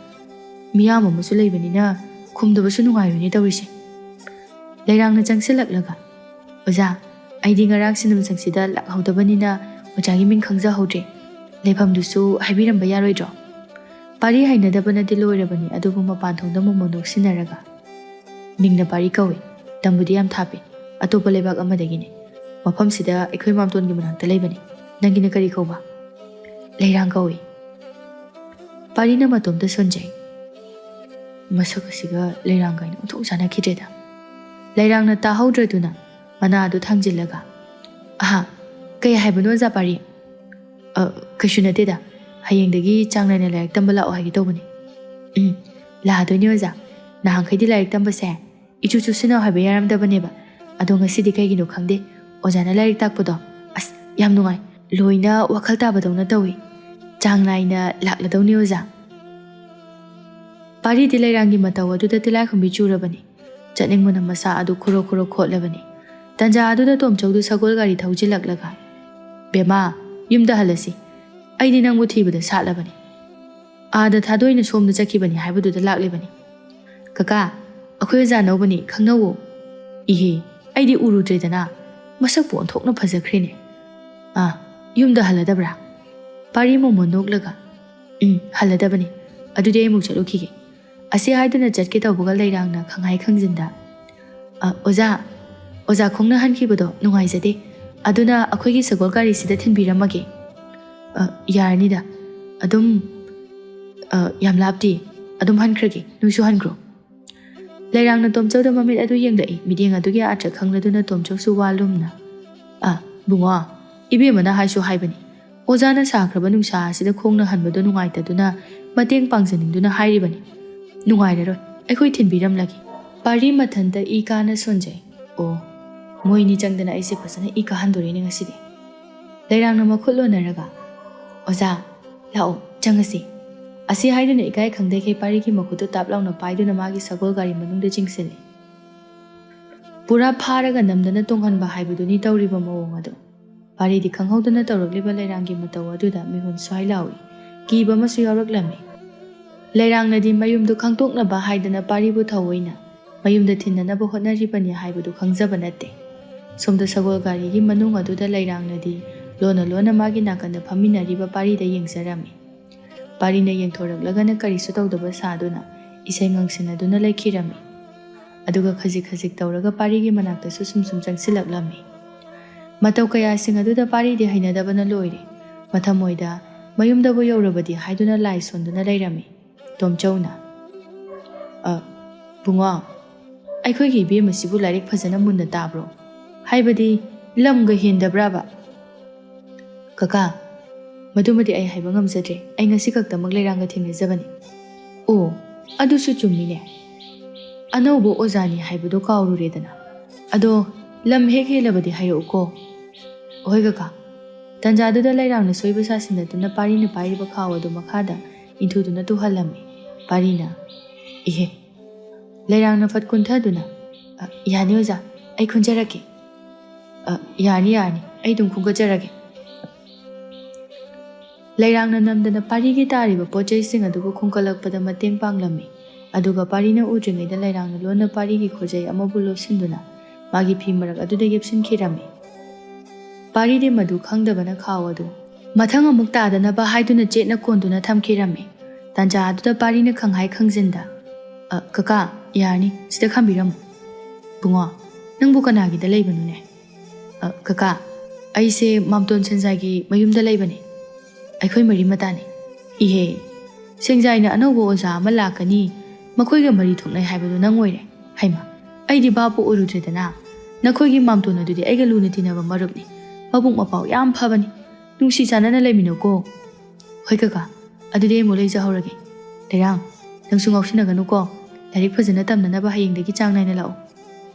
ꯃꯤꯌꯥꯝ ꯑꯃꯁꯨ ꯂꯩꯕꯅꯤꯅ ꯈꯨꯝꯗꯕꯁꯨ ꯅꯨꯡꯉꯥꯏꯔꯣꯏꯅꯦ ꯇꯧꯔꯤꯁꯦ꯫" ꯂꯩꯔꯥꯡꯅ ꯆꯪꯁꯤꯜꯂꯛꯂꯒ, "ꯑꯣꯖꯥ, ꯑꯩꯗꯤ ꯉꯔꯥꯡ ꯁꯤꯟꯗꯝꯁꯪꯁꯤꯗ ꯂꯥꯛꯍꯧꯗꯕꯅꯤꯅ ꯑꯣꯖꯥꯒꯤ ꯃꯤꯡ ꯈꯪꯖꯍꯧꯗ꯭ꯔꯦ꯫ ꯂꯩꯐꯝꯗꯨꯁꯨ ꯍꯥꯏꯕꯤꯔꯝꯕ ꯌꯥꯔꯣꯏꯗ꯭ꯔꯣ?" ꯄꯥꯔꯤ ꯍꯩꯅꯗꯕꯅꯗꯤ ꯂꯣꯏꯔꯕꯅꯤ, ꯑꯗꯨꯕꯨ ꯃꯄꯥꯟ ꯊꯣꯡꯗ ꯃꯣꯃꯣꯟ ꯅꯣꯛꯁꯤꯟꯅꯔꯒ, "ꯃꯤꯡꯅ ꯄꯥꯔꯤ ꯀꯧꯏ꯫ ꯇꯝꯕꯨꯗꯤ ꯌꯥꯝ ꯊꯥꯞꯄꯤ꯫ ꯑꯇꯣꯞꯄ ꯂꯩꯕꯥꯛ ꯑꯃꯗꯒꯤꯅꯤ꯫ ꯃꯐꯝꯁꯤꯗ ꯑꯩꯈꯣꯏ ꯃꯥꯝꯇꯣꯟꯒꯤ ꯃꯅꯥꯛꯇ ꯂꯩꯕꯅꯤ꯫ ꯅꯪꯒꯤꯅ ꯀꯔꯤ ꯀꯧꯕ?" "ꯂꯩꯔꯥꯡ ꯀꯧꯏ꯫" ꯄꯥꯔꯤꯅ ꯃꯇꯣꯝꯇ ꯁꯣꯟꯖꯩ꯫ ꯃꯁꯛ ꯑꯁꯤꯒ ꯂꯩꯔꯥꯡꯒ ꯑꯩꯅ ꯑꯣꯟꯊꯣꯛ ꯆꯥꯟꯅꯈꯤꯗ꯭ꯔꯦꯗ꯫ ꯂꯩꯔꯥꯡꯅ ꯇꯥꯍꯧꯗ꯭ꯔꯗꯨꯅ ꯃꯅꯥ ꯑꯗꯨ ꯊꯥꯡꯖꯤꯜꯂꯒ, "ꯑꯍꯥ, ꯀꯩ ꯍꯥꯏꯕꯅꯣ, ꯑꯣꯖꯥ ꯄꯥꯔꯤ?" "ꯑ, ꯀꯩꯁꯨ ꯅꯠꯇꯦꯗ꯫ ꯍꯌꯦꯡꯗꯒꯤ ꯆꯥꯡ ꯅꯥꯏꯅ ꯂꯥꯏꯔꯤꯛ ꯇꯝꯕ ꯂꯥꯛꯑꯣ ꯍꯥꯏꯒꯦ ꯇꯧꯕꯅꯤ꯫" "ꯎꯝ, ꯂꯥꯛꯑꯗꯣꯏꯅꯤ ꯑꯣꯖꯥ꯫ ꯅꯍꯥꯟꯈꯩꯗꯤ ꯂꯥꯏꯔꯤꯛ ꯇꯝꯕꯁꯦ ꯏꯆꯨ ꯆꯨꯁꯤꯟꯅꯧ ꯍꯥꯏꯕ ꯌꯥꯔꯝꯗꯕꯅꯦꯕ꯫ ꯑꯗꯣ ꯉꯁꯤꯗꯤ ꯀꯩꯒꯤꯅꯣ ꯈꯪꯗꯦ, ꯑꯣꯖꯥꯅ ꯂꯥꯏꯔꯤꯛ ꯇꯥꯛꯄꯗꯣ, ꯑꯁ, ꯌꯥꯝ ꯅꯨꯡꯉꯥꯏ꯫ ꯂꯣꯏꯅ ꯋꯥꯈꯜ ꯇꯥꯕꯗꯧꯅ ꯇꯧꯏ꯫" ꯆꯥꯡ ꯅꯥꯏꯅ ꯂꯥꯛꯂꯗꯧꯅꯤ ꯑꯣꯖꯥ꯫ ꯄꯥꯔꯤꯗꯤ ꯂꯩꯔꯥꯡꯒꯤ ꯃꯇꯧ ꯑꯗꯨꯗ ꯇꯤꯜꯂꯥꯏꯈꯨꯝꯕꯤ ꯆꯨꯔꯕꯅꯤ꯫ ꯆꯠꯅꯤꯡꯕꯅ ꯃꯁꯥ ꯑꯗꯨ ꯈꯨꯔꯣ ꯈꯨꯔꯣ ꯈꯣꯠꯂꯕꯅꯤ꯫ ꯇꯟꯖꯥ ꯑꯗꯨꯗ ꯇꯣꯝꯆꯧꯗꯨ ꯁꯒꯣꯜ ꯒꯥꯔꯤ ꯊꯧꯖꯤꯜꯂꯛꯂꯒ, "ꯕꯦꯝꯃ, ꯌꯨꯝꯗ ꯍꯜꯂꯁꯤ꯫ ꯑꯩꯗꯤ ꯅꯪꯕꯨ ꯊꯤꯕꯗ ꯁꯥꯠꯂꯕꯅꯤ꯫ ꯑꯥꯗ ꯊꯥꯗꯣꯏꯅ ꯁꯣꯝꯗ ꯆꯠꯈꯤꯕꯅꯤ ꯍꯥꯏꯕꯗꯨꯗ ꯂꯥꯛꯂꯤꯕꯅꯤ꯫" "ꯀꯀꯥ, ꯑꯩꯈꯣꯏ ꯑꯣꯖꯥ ꯑꯅꯧꯕꯅꯤ, ꯈꯪꯅꯧꯋꯣ꯫" "ꯏꯍꯦ, ꯑꯩꯗꯤ ꯎꯔꯨꯗ꯭ꯔꯦꯗꯅ꯫ ꯃꯁꯛꯄꯨ ꯑꯣꯟꯊꯣꯛꯅ ꯐꯖꯈ꯭ꯔꯦꯅꯦ꯫ ꯑꯥ, ꯌꯨꯝꯗ ꯍꯜꯂꯗꯕ꯭ꯔꯥ?" ꯄꯥꯔꯤ ꯃꯣꯃꯣꯟ ꯅꯣꯛꯂꯒ, "ꯎꯝ, ꯍꯜꯂꯗꯕꯅꯤ꯫ ꯑꯗꯨꯗꯤ ꯑꯩ ꯑꯃꯨꯛ ꯆꯠꯂꯨꯈꯤꯒꯦ꯫" ꯑꯁꯤ ꯍꯥꯏꯗꯨꯅ ꯆꯠꯀꯦ ꯇꯧꯕꯒ ꯂꯩꯔꯥꯡꯅ ꯈꯪꯍꯥꯏ ꯈꯪꯖꯤꯟꯗ, "ꯑ, ꯑꯣꯖꯥ, ꯑꯣꯖꯥ ꯈꯣꯡꯅ ꯍꯟꯈꯤꯕꯗꯣ ꯅꯨꯡꯉꯥꯏꯖꯗꯦ꯫ ꯑꯗꯨꯅ ꯑꯩꯈꯣꯏꯒꯤ ꯁꯒꯣꯜ ꯒꯥꯔꯤꯁꯤꯗ ꯊꯤꯟꯕꯤꯔꯝꯃꯒꯦ꯫" "ꯑ, ꯌꯥꯔꯅꯤꯗ꯫ ꯑꯗꯨꯝ, ꯑ, ꯌꯥꯝ ꯂꯥꯞꯇꯦ꯫ ꯑꯗꯨꯝ ꯍꯟꯈ꯭ꯔꯒꯦ꯫ ꯅꯣꯏꯁꯨ ꯍꯟꯈ꯭ꯔꯣ꯫" ꯂꯩꯔꯥꯡꯅ ꯇꯣꯝꯆꯧꯗ ꯃꯃꯤꯠ ꯑꯗꯨ ꯌꯦꯡꯂꯛꯏ꯫ ꯃꯤꯠꯌꯦꯡ ꯑꯗꯨꯒꯤ ꯑꯥꯔꯊ ꯈꯪꯂꯗꯨꯅ ꯇꯣꯝꯆꯧꯁꯨ ꯋꯥ ꯂꯨꯝꯅ, "ꯑ, ꯕꯨꯡꯉꯣ, ꯏꯕꯦꯝꯃꯅ ꯍꯥꯏꯁꯨ ꯍꯥꯏꯕꯅꯤ꯫ ꯑꯣꯖꯥꯅ ꯁꯥꯈ꯭ꯔꯕ ꯅꯨꯡꯁꯥ ꯑꯁꯤꯗ ꯈꯣꯡꯅ ꯍꯟꯕꯗꯨ ꯅꯨꯡꯉꯥꯏꯇꯗꯨꯅ ꯃꯇꯦꯡ ꯄꯥꯡꯖꯅꯤꯡꯗꯨꯅ ꯍꯥꯏꯔꯤꯕꯅꯤ꯫ ꯅꯨꯡꯉꯥꯏꯔꯔꯣꯏ, ꯑꯩꯈꯣꯏ ꯊꯤꯟꯕꯤꯔꯝꯂꯒꯦ꯫" ꯄꯥꯔꯤ ꯃꯊꯟꯇ ꯏ ꯀꯥꯅ ꯁꯣꯟꯖꯩ꯫ ꯑꯣ, ꯃꯣꯏꯅꯤ ꯆꯪꯗꯅ ꯑꯩꯁꯦ ꯐꯖꯅ ꯏ ꯀꯥꯍꯟꯗꯣꯔꯤꯅꯦ ꯉꯁꯤꯗꯤ꯫ ꯂꯩꯔꯥꯡꯅ ꯃꯈꯨꯠ ꯂꯣꯟꯅꯔꯒ, "ꯑꯣꯖꯥ, ꯂꯥꯛꯑꯣ, ꯆꯪꯉꯁꯤ꯫" ꯑꯁꯤ ꯍꯥꯏꯗꯨꯅ ꯏꯀꯥꯏ ꯈꯪꯗꯈꯩ ꯄꯥꯔꯤꯒꯤ ꯃꯈꯨꯠꯇꯨ ꯇꯥꯞ ꯂꯥꯎꯅ ꯄꯥꯏꯗꯨꯅ ꯃꯥꯒꯤ ꯁꯒꯣꯜ ꯒꯥꯔꯤ ꯃꯅꯨꯡꯗ ꯆꯤꯡꯁꯤꯜꯂꯤ꯫ ꯄꯨꯔꯥ ꯐꯥꯔꯒ ꯅꯝꯗꯅ ꯇꯣꯡꯍꯟꯕ ꯍꯥꯏꯕꯗꯨꯅꯤ ꯇꯧꯔꯤꯕ ꯃꯑꯣꯡ ꯑꯗꯨ꯫ ꯄꯥꯔꯤꯗꯤ ꯈꯪꯍꯧꯗꯅ ꯇꯧꯔꯛꯂꯤꯕ ꯂꯩꯔꯥꯡꯒꯤ ꯃꯇꯧ ꯑꯗꯨꯗ ꯃꯤꯍꯨꯟ ꯁ꯭ꯋꯥꯏ ꯂꯥꯎꯏ꯫ ꯀꯤꯕ ꯑꯃꯁꯨ ꯌꯥꯎꯔꯛꯂꯝꯃꯤ꯫ ꯂꯩꯔꯥꯡꯅꯗꯤ ꯃꯌꯨꯝꯗꯨ ꯈꯪꯗꯣꯛꯅꯕ ꯍꯥꯏꯗꯅ ꯄꯥꯔꯤꯕꯨ ꯊꯑꯣꯏꯅ ꯃꯌꯨꯝꯗ ꯊꯤꯟꯅꯅꯕ ꯍꯣꯠꯅꯔꯤꯕꯅꯤ ꯍꯥꯏꯕꯗꯨ ꯈꯪꯖꯕ ꯅꯠꯇꯦ꯫ ꯁꯣꯝꯗ ꯁꯒꯣꯜ ꯒꯥꯔꯤꯒꯤ ꯃꯅꯨꯡ ꯑꯗꯨꯗ ꯂꯩꯔꯥꯡꯅꯗꯤ ꯂꯣꯟꯅ ꯂꯣꯟꯅ ꯃꯥꯒꯤ ꯅꯥꯀꯟꯗ ꯐꯝꯃꯤꯟꯅꯔꯤꯕ ꯄꯥꯔꯤꯗ ꯌꯦꯡꯖꯔꯝꯃꯤ꯫ ꯄꯥꯔꯤꯅ ꯌꯦꯡꯊꯣꯔꯛꯂꯒꯅ ꯀꯔꯤꯁꯨ ꯇꯧꯗꯕ ꯁꯥꯗꯨꯅ ꯏꯁꯩ ꯉꯪꯁꯤꯟꯅꯗꯨꯅ ꯂꯩꯈꯤꯔꯝꯃꯤ꯫ ꯑꯗꯨꯒ ꯈꯖꯤꯛ ꯈꯖꯤꯛ ꯇꯧꯔꯒ ꯄꯥꯔꯤꯒꯤ ꯃꯅꯥꯛꯇꯁꯨ ꯁꯨꯝ ꯁꯨꯝ ꯆꯪꯁꯤꯜꯂꯛꯂꯝꯃꯤ꯫ ꯃꯇꯧ ꯀꯌꯥꯁꯤꯡ ꯑꯗꯨꯗ ꯄꯥꯔꯤꯗꯤ ꯍꯩꯅꯗꯕꯅ ꯂꯣꯏꯔꯦ꯫ ꯃꯊꯃꯣꯏꯗ ꯃꯌꯨꯝꯗꯕꯨ ꯌꯧꯔꯕꯗꯤ ꯍꯥꯏꯗꯨꯅ ꯂꯥꯏ ꯁꯣꯟꯗꯨꯅ ꯂꯩꯔꯝꯃꯤ꯫ ꯇꯣꯝꯆꯧꯅ, "ꯑ, ꯕꯨꯡꯉꯣ, ꯑꯩꯈꯣꯏꯒꯤ ꯏꯕꯦꯝ ꯑꯁꯤꯕꯨ ꯂꯥꯏꯔꯤꯛ ꯐꯖꯅ ꯃꯨꯟꯅ ꯇꯥꯕ꯭ꯔꯣ? ꯍꯥꯏꯕꯗꯤ ꯂꯝꯒ ꯍꯦꯟꯗꯕ꯭ꯔꯥꯕ?" "ꯀꯀꯥ, ꯃꯗꯨꯃꯗꯤ ꯑꯩ ꯍꯥꯏꯕ ꯉꯝꯖꯗ꯭ꯔꯦ꯫ ꯑꯩ ꯉꯁꯤ ꯈꯛꯇꯃꯛ ꯂꯩꯔꯥꯡꯒ ꯊꯦꯡꯅꯖꯕꯅꯤ꯫" "ꯑꯣ, ꯑꯗꯨꯁꯨ ꯆꯨꯝꯃꯤꯅꯦ꯫ ꯑꯅꯧꯕ ꯑꯣꯖꯥꯅꯤ ꯍꯥꯏꯕꯗꯣ ꯀꯥꯎꯔꯨꯔꯦꯗꯅ꯫ ꯑꯗꯣ ꯂꯝ ꯍꯦꯛ ꯍꯦꯜꯂꯕꯗꯤ ꯍꯥꯏꯔꯛꯎꯀꯣ꯫" "ꯍꯣꯏ ꯀꯀꯥ꯫" ꯇꯥꯟꯖꯥꯗꯨꯗ ꯂꯩꯔꯥꯡꯅ ꯁꯣꯏꯕ ꯁꯥꯁꯤꯟꯅꯗꯨꯅ ꯄꯥꯔꯤꯅ ꯄꯥꯏꯔꯤꯕ ꯈꯥꯎ ꯑꯗꯨ ꯃꯈꯥꯗ ꯏꯟꯊꯨꯗꯨꯅ ꯇꯨꯍꯜꯂꯝꯃꯤ꯫ ꯄꯥꯔꯤꯅ, "ꯏꯍꯦ!" ꯂꯩꯔꯥꯡꯅ ꯐꯠ ꯀꯨꯟꯊꯗꯨꯅ, "ꯑ, ꯌꯥꯅꯤ ꯑꯣꯖꯥ, ꯑꯩ ꯈꯨꯟꯖꯔꯛꯀꯦ꯫ ꯑ, ꯌꯥꯅꯤ, ꯌꯥꯅꯤ, ꯑꯩ ꯑꯗꯨꯝ ꯈꯨꯟꯒꯠꯆꯔꯒꯦ꯫" ꯂꯩꯔꯥꯡꯅ ꯅꯝꯗꯅ ꯄꯥꯔꯤꯒꯤ ꯇꯥꯔꯤꯕ ꯄꯣꯠ ꯆꯩꯁꯤꯡ ꯑꯗꯨꯕꯨ ꯈꯨꯟꯒꯠꯂꯛꯄꯗ ꯃꯇꯦꯡ ꯄꯥꯡꯂꯝꯃꯤ꯫ ꯑꯗꯨꯒ ꯄꯥꯔꯤꯅ ꯎꯗ꯭ꯔꯤꯉꯩꯗ ꯂꯩꯔꯥꯡꯅ ꯂꯣꯟꯅ ꯄꯥꯔꯤꯒꯤ ꯈꯨꯖꯩ ꯑꯃꯕꯨ ꯂꯣꯠꯁꯤꯟꯗꯨꯅ ꯃꯥꯒꯤ ꯐꯤ ꯃꯔꯛ ꯑꯗꯨꯗ ꯌꯦꯞꯁꯤꯟꯈꯤꯔꯝꯃꯤ꯫ ꯄꯥꯔꯤꯗꯤ ꯃꯗꯨ ꯈꯪꯗꯕꯅ ꯈꯥꯎ ꯑꯗꯨ ꯃꯊꯪ ꯑꯃꯨꯛ ꯇꯥꯗꯅꯕ ꯍꯥꯏꯗꯨꯅ ꯆꯦꯠꯅ ꯀꯣꯟꯗꯨꯅ ꯊꯝꯈꯤꯔꯝꯃꯤ꯫ ꯇꯥꯟꯖꯥ ꯑꯗꯨꯗ ꯄꯥꯔꯤꯅ ꯈꯪꯍꯥꯏ ꯈꯪꯖꯤꯟꯗ, "ꯑ, ꯀꯀꯥ, ꯌꯥꯔꯅꯤ, ꯁꯤꯗ ꯈꯥꯝꯕꯤꯔꯝꯃꯨ꯫" "ꯕꯨꯡꯉꯣ, ꯅꯪꯕꯨ ꯀꯅꯥꯒꯤꯗ ꯂꯩꯕꯅꯣꯅꯦ?" "ꯑ, ꯀꯀꯥ, ꯑꯩꯁꯦ ꯃꯥꯝꯇꯣꯟ ꯁꯦꯟꯖꯥꯏꯒꯤ ꯃꯌꯨꯝꯗ ꯂꯩꯕꯅꯦ꯫ ꯑꯩꯈꯣꯏ ꯃꯔꯤ ꯃꯇꯥꯅꯤ꯫" "ꯏꯍꯦ, ꯁꯦꯟꯖꯥꯏꯅ ꯑꯅꯧꯕ ꯑꯣꯖꯥ ꯑꯃ ꯂꯥꯛꯀꯅꯤ, ꯃꯈꯣꯏꯒ ꯃꯔꯤ ꯊꯣꯛꯅꯩ ꯍꯥꯏꯕꯗꯨ ꯅꯪ ꯑꯣꯏꯔꯦ꯫ ꯍꯩꯃ, ꯑꯩꯗꯤ ꯚꯥꯞꯄꯨ ꯑꯣꯏꯔꯨꯗ꯭ꯔꯦꯗꯅ꯫ ꯅꯈꯣꯏꯒꯤ ꯃꯥꯝꯇꯣꯟ ꯑꯗꯨꯗꯤ ꯑꯩꯒ ꯂꯨꯅ ꯇꯤꯟꯅꯕ ꯃꯔꯨꯞꯅꯤ꯫ ꯃꯕꯨꯛ ꯃꯄꯥꯎ ꯌꯥꯝ ꯐꯕꯅꯤ꯫ ꯅꯨꯡꯁꯤ ꯆꯥꯟꯅꯅ ꯂꯩꯃꯤꯟꯅꯧꯀꯣ꯫" "ꯍꯣꯏ ꯀꯀꯥ, ꯑꯗꯨꯗꯤ ꯑꯩ ꯑꯃꯨꯛ ꯂꯩꯖꯍꯧꯔꯒꯦ꯫ ꯂꯩꯔꯥꯡ, ꯅꯪꯁꯨ ꯉꯥꯎꯁꯤꯟꯅꯒꯅꯨꯀꯣ꯫ ꯂꯥꯏꯔꯤꯛ ꯐꯖꯅ ꯇꯝꯅꯅꯕ ꯍꯌꯦꯡꯗꯒꯤ ꯆꯥꯡ ꯅꯥꯏꯅ ꯂꯥꯛꯎ꯫"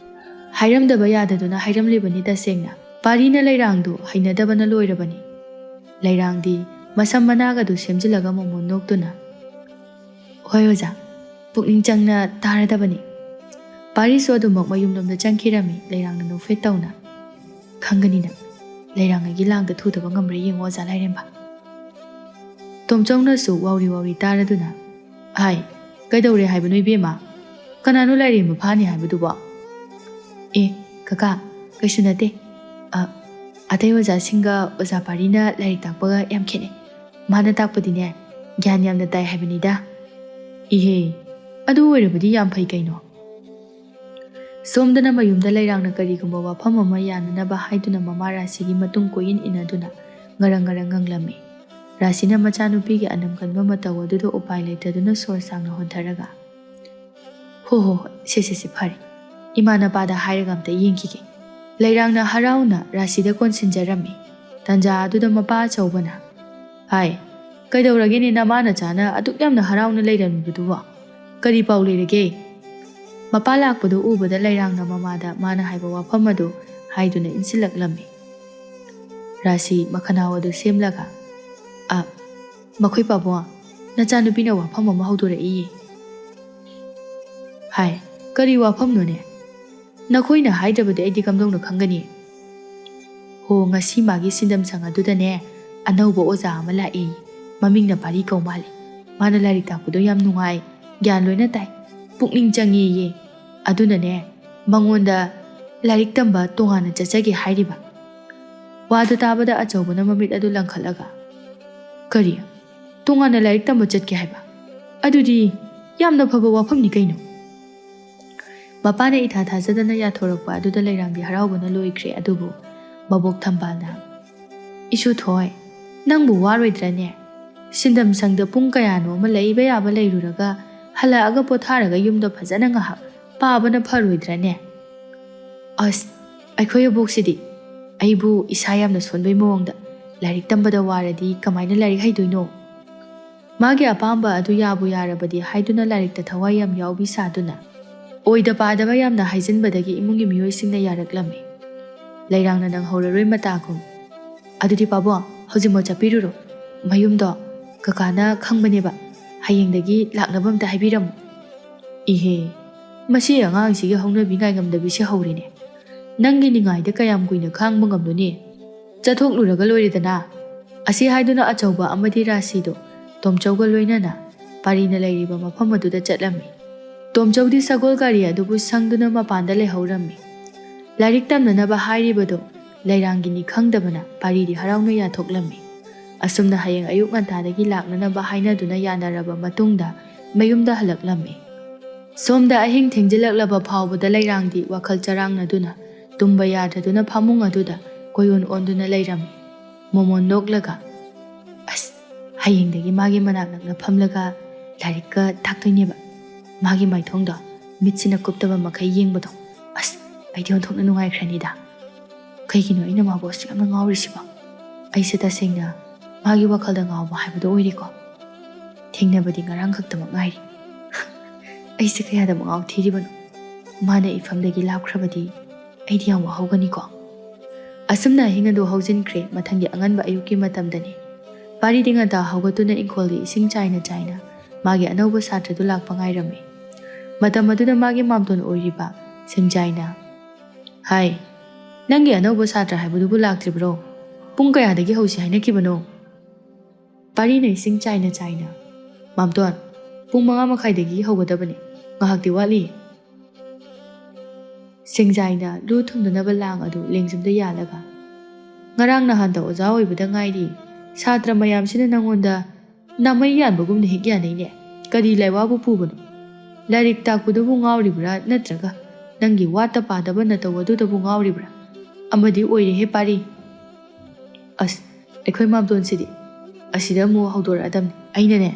ꯍꯥꯏꯔꯝꯗꯕ ꯌꯥꯗꯗꯨꯅ ꯍꯥꯏꯔꯝꯂꯤꯕꯅꯤ ꯇꯁꯦꯡꯅ꯫ ꯄꯥꯔꯤꯅ ꯂꯩꯔꯥꯡꯗꯨ ꯍꯩꯅꯗꯕꯅ ꯂꯣꯏꯔꯕꯅꯤ꯫ ꯂꯩꯔꯥꯡꯗꯤ ꯃꯁꯝ ꯃꯅꯥꯒꯗꯨ ꯁꯦꯝꯖꯤꯜꯂꯒ ꯃꯣꯃꯣꯟ ꯅꯣꯛꯇꯨꯅ, "ꯍꯣꯏ ꯑꯣꯖꯥ, ꯄꯨꯛꯅꯤꯡ ꯆꯪꯅ ꯇꯥꯔꯗꯕꯅꯤ꯫" ꯄꯥꯔꯤꯁꯨ ꯑꯗꯨꯃꯛ ꯃꯌꯨꯝꯂꯣꯝꯗ ꯆꯪꯈꯤꯔꯝꯃꯤ, ꯂꯩꯔꯥꯡꯅ ꯅꯣꯛꯐꯦꯠ ꯇꯧꯅ꯫ "ꯈꯪꯒꯅꯤꯅ, ꯂꯩꯔꯥꯡ ꯑꯩꯒꯤ ꯂꯥꯡꯗ ꯊꯨꯗꯕ ꯉꯝꯕ꯭ꯔꯥ ꯌꯦꯡꯉꯣ, ꯑꯣꯖꯥ ꯂꯥꯏꯔꯦꯝꯕ꯫" ꯇꯣꯝꯆꯧꯅꯁꯨ ꯋꯥꯎꯔꯤ ꯋꯥꯎꯔꯤ ꯇꯥꯔꯗꯨꯅ, "ꯍꯥꯏ, ꯀꯩꯗꯧꯔꯦ ꯍꯥꯏꯕꯅꯣ ꯏꯕꯦꯝꯃ? ꯀꯅꯥꯅꯣ ꯂꯥꯏꯔꯦꯝꯕ ꯐꯥꯅꯤ ꯍꯥꯏꯕꯗꯨꯕꯣ?" "ꯑꯦ, ꯀꯀꯥ, ꯀꯩꯁꯨ ꯅꯠꯇꯦ꯫ ꯑ, ꯑꯇꯩ ꯑꯣꯖꯥꯁꯤꯡꯒ ꯑꯣꯖꯥ ꯄꯥꯔꯤꯅ ꯂꯥꯏꯔꯤꯛ ꯇꯥꯛꯄꯒ ꯌꯥꯝ ꯈꯦꯠꯅꯩ꯫ ꯃꯥꯅ ꯇꯥꯛꯄꯗꯤꯅꯦ, ꯒ꯭ꯌꯥꯟ ꯌꯥꯝꯅ ꯇꯥꯏ ꯍꯥꯏꯕꯅꯤꯗ꯫" "ꯏꯍꯦ, ꯑꯗꯨ ꯑꯣꯏꯔꯕꯗꯤ ꯌꯥꯝ ꯐꯩ ꯀꯩꯅꯣ꯫" ꯁꯣꯝꯗꯅ ꯃꯌꯨꯝꯗ ꯂꯩꯔꯥꯡꯅ ꯀꯔꯤꯒꯨꯝꯕ ꯋꯥꯐꯝ ꯑꯃ ꯌꯥꯅꯅꯕ ꯍꯥꯏꯗꯨꯅ ꯃꯃꯥ ꯔꯥꯁꯤꯒꯤ ꯃꯇꯨꯡ ꯀꯣꯏꯏꯟ ꯏꯟꯅꯗꯨꯅ ꯉꯔꯪ ꯉꯔꯪ ꯉꯪꯂꯝꯃꯤ꯫ ꯔꯥꯁꯤꯅ ꯃꯆꯥꯅꯨꯄꯤꯒꯤ ꯑꯅꯝ ꯀꯟꯕ ꯃꯇꯧ ꯑꯗꯨꯗ ꯎꯄꯥꯏ ꯂꯩꯇꯗꯨꯅ ꯁꯣꯔ ꯁꯥꯡꯅ ꯍꯣꯟꯊꯔꯒ, "ꯍꯣ ꯍꯣ ꯍꯣ, ꯁꯦ ꯁꯦ ꯁꯦ, ꯐꯔꯦ꯫ ꯏꯃꯥ ꯅꯄꯥꯗ ꯍꯥꯏꯔꯒ ꯑꯝꯇ ꯌꯦꯡꯈꯤꯒꯦ꯫" ꯂꯩꯔꯥꯡꯅ ꯍꯔꯥꯎꯅ ꯔꯥꯁꯤꯗ ꯀꯣꯟꯁꯤꯟꯖꯔꯝꯃꯤ꯫ ꯇꯥꯟꯖꯥ ꯑꯗꯨꯗ ꯃꯄꯥ ꯑꯆꯧꯕꯅ, "ꯍꯥꯏ, ꯀꯩꯗꯧꯔꯒꯦꯅꯦ ꯅꯃꯥ ꯅꯆꯥꯅ ꯑꯗꯨꯛ ꯌꯥꯝꯅ ꯍꯔꯥꯎꯅ ꯂꯩꯔꯝꯂꯤꯕꯗꯨꯕꯣ? ꯀꯔꯤ ꯄꯥꯎ ꯂꯩꯔꯒꯦ?" ꯃꯄꯥ ꯂꯥꯛꯄꯗꯨ ꯎꯕꯗ ꯂꯩꯔꯥꯡꯅ ꯃꯃꯥꯗ ꯃꯥꯅ ꯍꯥꯏꯕ ꯋꯥꯐꯝ ꯑꯗꯨ ꯍꯥꯏꯗꯨꯅ ꯏꯟꯁꯤꯜꯂꯛꯂꯝꯃꯤ꯫ ꯔꯥꯁꯤ ꯃꯈꯅꯥꯎ ꯑꯗꯨ ꯁꯦꯝꯂꯒ, "ꯑ, ꯃꯈꯣꯏ ꯄꯥꯕꯨꯡ, ꯅꯆꯥꯅꯨꯄꯤꯅ ꯋꯥꯐꯝ ꯑꯃ ꯍꯧꯗꯣꯔꯛꯏꯌꯦ꯫" "ꯍꯥꯏ, ꯀꯔꯤ ꯋꯥꯐꯝꯅꯣꯅꯦ? ꯅꯈꯣꯏꯅ ꯍꯥꯏꯗ꯭ꯔꯕꯗꯤ ꯑꯩꯗꯤ ꯀꯝꯗꯧꯅ ꯈꯪꯒꯅꯤ?" "ꯍꯣ, ꯉꯁꯤ ꯃꯥꯒꯤ ꯁꯤꯟꯗꯝ ꯁꯪ ꯑꯗꯨꯗꯅꯦ, ꯑꯅꯧꯕ ꯑꯣꯖꯥ ꯑꯃ ꯂꯥꯛꯑꯦ꯫ ꯃꯃꯤꯡꯅ ꯄꯥꯔꯤ ꯀꯧ ꯃꯥꯜꯂꯤ꯫ ꯃꯥꯅ ꯂꯥꯏꯔꯤꯛ ꯇꯥꯛꯄꯗꯣ ꯌꯥꯝ ꯅꯨꯡꯉꯥꯏ, ꯒ꯭ꯌꯥꯟ ꯂꯣꯏꯅ ꯇꯥꯏ, ꯄꯨꯛꯅꯤꯡ ꯆꯪꯉꯦꯌꯦ꯫ ꯑꯗꯨꯅꯅꯦ, ꯃꯉꯣꯟꯗ ꯂꯥꯏꯔꯤꯛ ꯇꯝꯕ ꯇꯣꯉꯥꯟꯅ ꯆꯠꯆꯒꯦ ꯍꯥꯏꯔꯤꯕ꯫" ꯋꯥꯗꯨ ꯇꯥꯕꯗ ꯑꯆꯧꯕꯅ ꯃꯃꯤꯠ ꯑꯗꯨ ꯂꯪꯈꯠꯂꯒ, "ꯀꯔꯤ? ꯇꯣꯉꯥꯟꯅ ꯂꯥꯏꯔꯤꯛ ꯇꯝꯕ ꯆꯠꯀꯦ ꯍꯥꯏꯕ? ꯑꯗꯨꯗꯤ ꯌꯥꯝꯅ ꯐꯕ ꯋꯥꯐꯝꯅꯤ ꯀꯩꯅꯣ?" ꯃꯄꯥꯅ ꯏꯊꯥ ꯊꯥꯖꯗꯅ ꯌꯥꯊꯣꯔꯛꯄ ꯑꯗꯨꯗ ꯂꯩꯔꯥꯡꯗꯤ ꯍꯔꯥꯎꯕꯅ ꯂꯣꯏꯈ꯭ꯔꯦ꯫ ꯑꯗꯨꯕꯨ ꯃꯕꯣꯛ ꯊꯝꯕꯥꯜꯅ, "ꯏꯁꯨ ꯊꯣꯏ, ꯅꯪꯕꯨ ꯋꯥꯔꯣꯏꯗ꯭ꯔꯅꯦ? ꯁꯤꯟꯗꯝ ꯁꯪꯗ ꯄꯨꯡ ꯀꯌꯥꯅꯣ ꯑꯃ ꯂꯩꯕ ꯌꯥꯕ ꯂꯩꯔꯨꯔꯒ, ꯍꯜꯂꯛꯑꯒ ꯄꯣꯊꯥꯔꯒ ꯌꯨꯝꯗ ꯐꯖꯅ ꯉꯥꯏꯍꯥꯛ ꯄꯥꯕꯅ ꯐꯔꯣꯏꯗ꯭ꯔꯅꯦ?" "ꯑꯁ, ꯑꯩꯈꯣꯏ ꯑꯕꯣꯛꯁꯤꯗꯤ ꯑꯩꯕꯨ ꯏꯁꯥ ꯌꯥꯝꯅ ꯁꯣꯟꯕꯩ ꯃꯑꯣꯡꯗ, ꯂꯥꯏꯔꯤꯛ ꯇꯝꯕꯗ ꯋꯥꯔꯗꯤ ꯀꯃꯥꯏꯅ ꯂꯥꯏꯔꯤꯛ ꯍꯩꯗꯣꯏꯅꯣ?" ꯃꯥꯒꯤ ꯑꯄꯥꯝꯕ ꯑꯗꯨ ꯌꯥꯕꯨ ꯌꯥꯔꯕꯗꯤ ꯍꯥꯏꯗꯨꯅ ꯂꯥꯏꯔꯤꯛꯇ ꯊꯋꯥꯏ ꯌꯥꯝ ꯌꯥꯎꯕꯤ ꯁꯥꯗꯨꯅ, ꯑꯣꯏꯗ ꯄꯥꯗꯕ ꯌꯥꯝꯅ ꯍꯥꯏꯖꯤꯟꯕꯗꯒꯤ ꯏꯃꯨꯡꯒꯤ ꯃꯤꯑꯣꯏꯁꯤꯡꯅ ꯌꯥꯔꯛꯂꯝꯃꯤ꯫ ꯂꯩꯔꯥꯡꯅ ꯅꯪꯍꯧꯔꯔꯣꯏ ꯃꯇꯥꯒꯨꯝ, "ꯑꯗꯨꯗꯤ ꯄꯥꯕꯨꯡ, ꯍꯧꯖꯤꯛꯃꯛ ꯆꯠꯄꯤꯔꯨꯔꯣ꯫ ꯃꯌꯨꯝꯗꯣ ꯀꯀꯥꯅ ꯈꯪꯕꯅꯦꯕ꯫ ꯍꯌꯦꯡꯗꯒꯤ ꯂꯥꯛꯅꯕ ꯑꯝꯇ ꯍꯥꯏꯕꯤꯔꯝꯃꯨ꯫" "ꯏꯍꯦ, ꯃꯁꯤ ꯑꯉꯥꯡꯁꯤꯒꯤ ꯍꯧꯅꯕꯤ ꯉꯥꯏꯉꯝꯗꯕꯤꯁꯦ ꯍꯧꯔꯦꯅꯦ꯫ ꯅꯪꯒꯤ ꯅꯤꯡꯉꯥꯏꯗ ꯀꯌꯥꯝ ꯀꯨꯏꯅ ꯈꯥꯡꯕ ꯉꯝꯂꯨꯅꯤ? ꯆꯠꯊꯣꯛꯂꯨꯔꯒ ꯂꯣꯏꯔꯦꯗꯅ꯫" ꯑꯁꯤ ꯍꯥꯏꯗꯨꯅ ꯑꯆꯧꯕ ꯑꯃꯗꯤ ꯔꯥꯁꯤꯗꯨ ꯇꯣꯝꯆꯧꯒ ꯂꯣꯏꯅꯅ ꯄꯥꯔꯤꯅ ꯂꯩꯔꯤꯕ ꯃꯐꯝ ꯑꯗꯨꯗ ꯆꯠꯂꯝꯃꯤ꯫ ꯇꯣꯝꯆꯧꯗꯤ ꯁꯒꯣꯜ ꯒꯥꯔꯤ ꯑꯗꯨꯕꯨ ꯁꯪꯗꯨꯅ ꯃꯄꯥꯟꯗ ꯂꯩꯍꯧꯔꯝꯃꯤ꯫ ꯂꯥꯏꯔꯤꯛ ꯇꯝꯅꯅꯕ ꯍꯥꯏꯔꯤꯕꯗꯨ ꯂꯩꯔꯥꯡꯒꯤꯅꯤ ꯈꯪꯗꯕꯅ ꯄꯥꯔꯤꯗꯤ ꯍꯔꯥꯎꯅ ꯌꯥꯊꯣꯛꯂꯝꯃꯤ꯫ ꯑꯁꯨꯝꯅ ꯍꯌꯦꯡ ꯑꯌꯨꯛ ꯉꯟꯇꯥꯗꯒꯤ ꯂꯥꯛꯅꯅꯕ ꯍꯥꯏꯅꯗꯨꯅ ꯌꯥꯅꯔꯕ ꯃꯇꯨꯡꯗ ꯃꯌꯨꯝꯗ ꯍꯜꯂꯛꯂꯝꯃꯤ꯫ ꯁꯣꯝꯗ ꯑꯍꯤꯡ ꯊꯦꯡꯖꯤꯜꯂꯛꯂꯕ ꯐꯥꯎꯕꯗ ꯂꯩꯔꯥꯡꯗꯤ ꯋꯥꯈꯜ ꯆꯔꯥꯡꯅꯗꯨꯅ ꯇꯨꯝꯕ ꯌꯥꯗ꯭ꯔꯗꯨꯅ ꯐꯃꯨꯡ ꯑꯗꯨꯗ ꯀꯣꯏꯑꯣꯟ ꯑꯣꯟꯗꯨꯅ ꯂꯩꯔꯝꯃꯤ꯫ ꯃꯣꯃꯣꯟ ꯅꯣꯛꯂꯒ, "ꯑꯁ, ꯍꯌꯦꯡꯗꯒꯤ ꯃꯥꯒꯤ ꯃꯅꯥꯛ ꯅꯛꯅ ꯐꯝꯂꯒ ꯂꯥꯏꯔꯤꯛꯀ ꯇꯥꯛꯇꯣꯏꯅꯦꯕ꯫ ꯃꯥꯒꯤ ꯃꯥꯏꯊꯣꯡꯗꯣ ꯃꯤꯠꯁꯤꯅ ꯀꯨꯞꯇꯕ ꯃꯈꯩ ꯌꯦꯡꯕꯗꯣ, ꯑꯁ, ꯑꯩꯗꯤ ꯑꯣꯟꯊꯣꯛꯅ ꯅꯨꯡꯉꯥꯏꯈ꯭ꯔꯅꯤꯗ꯫ ꯀꯩꯒꯤꯅꯣ ꯑꯩꯅ ꯃꯥꯕꯨ ꯑꯁꯨꯛ ꯌꯥꯝꯅ ꯉꯥꯎꯔꯤꯁꯤꯕꯣ? ꯑꯩꯁꯦ ꯇꯁꯦꯡꯅ ꯃꯥꯒꯤ ꯋꯥꯈꯜꯗ ꯉꯥꯎꯕ ꯍꯥꯏꯕꯗꯣ ꯑꯣꯏꯔꯦꯀꯣ꯫ ꯊꯦꯡꯅꯕꯗꯤ ꯉꯔꯥꯡ ꯈꯛꯇꯃꯛ ꯉꯥꯏꯔꯤ꯫ ꯑꯩꯁꯦ ꯀꯌꯥꯗ ꯃꯉꯥꯎ ꯊꯤꯔꯤꯕꯅꯣ? ꯃꯥꯅ ꯏꯐꯝꯗꯒꯤ ꯂꯥꯞꯈ꯭ꯔꯕꯗꯤ ꯑꯩꯗꯤ ꯌꯥꯝ ꯋꯥꯍꯧꯒꯅꯤꯀꯣ꯫" ꯑꯁꯨꯝꯅ ꯑꯍꯤꯡ ꯑꯗꯨ ꯍꯧꯖꯤꯟꯈ꯭ꯔꯦ꯫ ꯃꯊꯪꯒꯤ ꯑꯉꯟꯕ ꯑꯌꯨꯛꯀꯤ ꯃꯇꯝꯗꯅꯤ꯫ ꯄꯥꯔꯤꯗꯤ ꯉꯟꯇꯥ ꯍꯧꯒꯠꯇꯨꯅ ꯏꯪꯈꯣꯜꯒꯤ ꯏꯁꯤꯡ ꯆꯥꯏꯅ ꯆꯥꯏꯅ ꯃꯥꯒꯤ ꯑꯅꯧꯕ ꯁꯥꯇ꯭ꯔꯗꯨ ꯂꯥꯛꯄ ꯉꯥꯏꯔꯝꯃꯤ꯫ ꯃꯇꯝ ꯑꯗꯨꯗ ꯃꯥꯒꯤ ꯃꯥꯝꯇꯣꯟ ꯑꯣꯏꯔꯤꯕ ꯁꯦꯡꯖꯥꯏꯅ, "ꯍꯥꯏ, ꯅꯪꯒꯤ ꯑꯅꯧꯕ ꯁꯥꯇ꯭ꯔ ꯍꯥꯏꯕꯗꯨꯕꯨ ꯂꯥꯛꯇ꯭ꯔꯤꯕ꯭ꯔꯣ? ꯄꯨꯡ ꯀꯌꯥꯗꯒꯤ ꯍꯧꯁꯤ ꯍꯥꯏꯅꯈꯤꯕꯅꯣ?" ꯄꯥꯔꯤꯅ ꯏꯁꯤꯡ ꯆꯥꯏꯅ ꯆꯥꯏꯅ, "ꯃꯥꯝꯇꯣꯟ, ꯄꯨꯡ ꯃꯉꯥ ꯃꯈꯥꯏꯗꯒꯤ ꯍꯧꯒꯗꯕꯅꯤ, ꯉꯥꯏꯍꯥꯛꯇꯤ ꯋꯥꯠꯂꯤ꯫" ꯁꯦꯡꯖꯥꯏꯅ ꯂꯨ ꯊꯨꯝꯅꯅꯕ ꯂꯥꯡ ꯑꯗꯨ ꯂꯦꯡꯖꯨꯝꯗ ꯌꯥꯜꯂꯒ, "ꯉꯔꯥꯡ ꯅꯍꯥꯟꯗ ꯑꯣꯖꯥ ꯑꯣꯏꯕꯗ ꯉꯥꯏꯔꯤ, ꯁꯥꯇ꯭ꯔ ꯃꯌꯥꯝꯁꯤꯅ ꯅꯪꯉꯣꯟꯗ ꯅꯥꯃꯩ ꯌꯥꯟꯕꯒꯨꯝꯅ ꯍꯦꯛ ꯌꯥꯅꯩꯅꯦ꯫ ꯀꯔꯤ ꯂꯥꯏꯋꯥꯕꯨ ꯄꯨꯕꯅꯣ? ꯂꯥꯏꯔꯤꯛ ꯇꯥꯛꯄꯗꯕꯨ ꯉꯥꯎꯔꯤꯕ꯭ꯔꯥ, ꯅꯠꯇ꯭ꯔꯒ ꯅꯪꯒꯤ ꯋꯥꯠꯇ ꯄꯥꯗꯕ ꯅꯇꯧ ꯑꯗꯨꯗꯕꯨ ꯉꯥꯎꯔꯤꯕ꯭ꯔꯥ? ꯑꯃꯗꯤ ꯑꯣꯏꯔꯦꯍꯦ ꯄꯥꯔꯤ꯫ ꯑꯁ, ꯑꯩꯈꯣꯏ ꯃꯥꯝꯇꯣꯟꯁꯤꯗꯤ ꯑꯁꯤꯗ ꯑꯃꯨꯛ ꯍꯧꯗꯣꯔꯛꯑꯗꯝꯅꯤ꯫ ꯑꯩꯅꯅꯦ,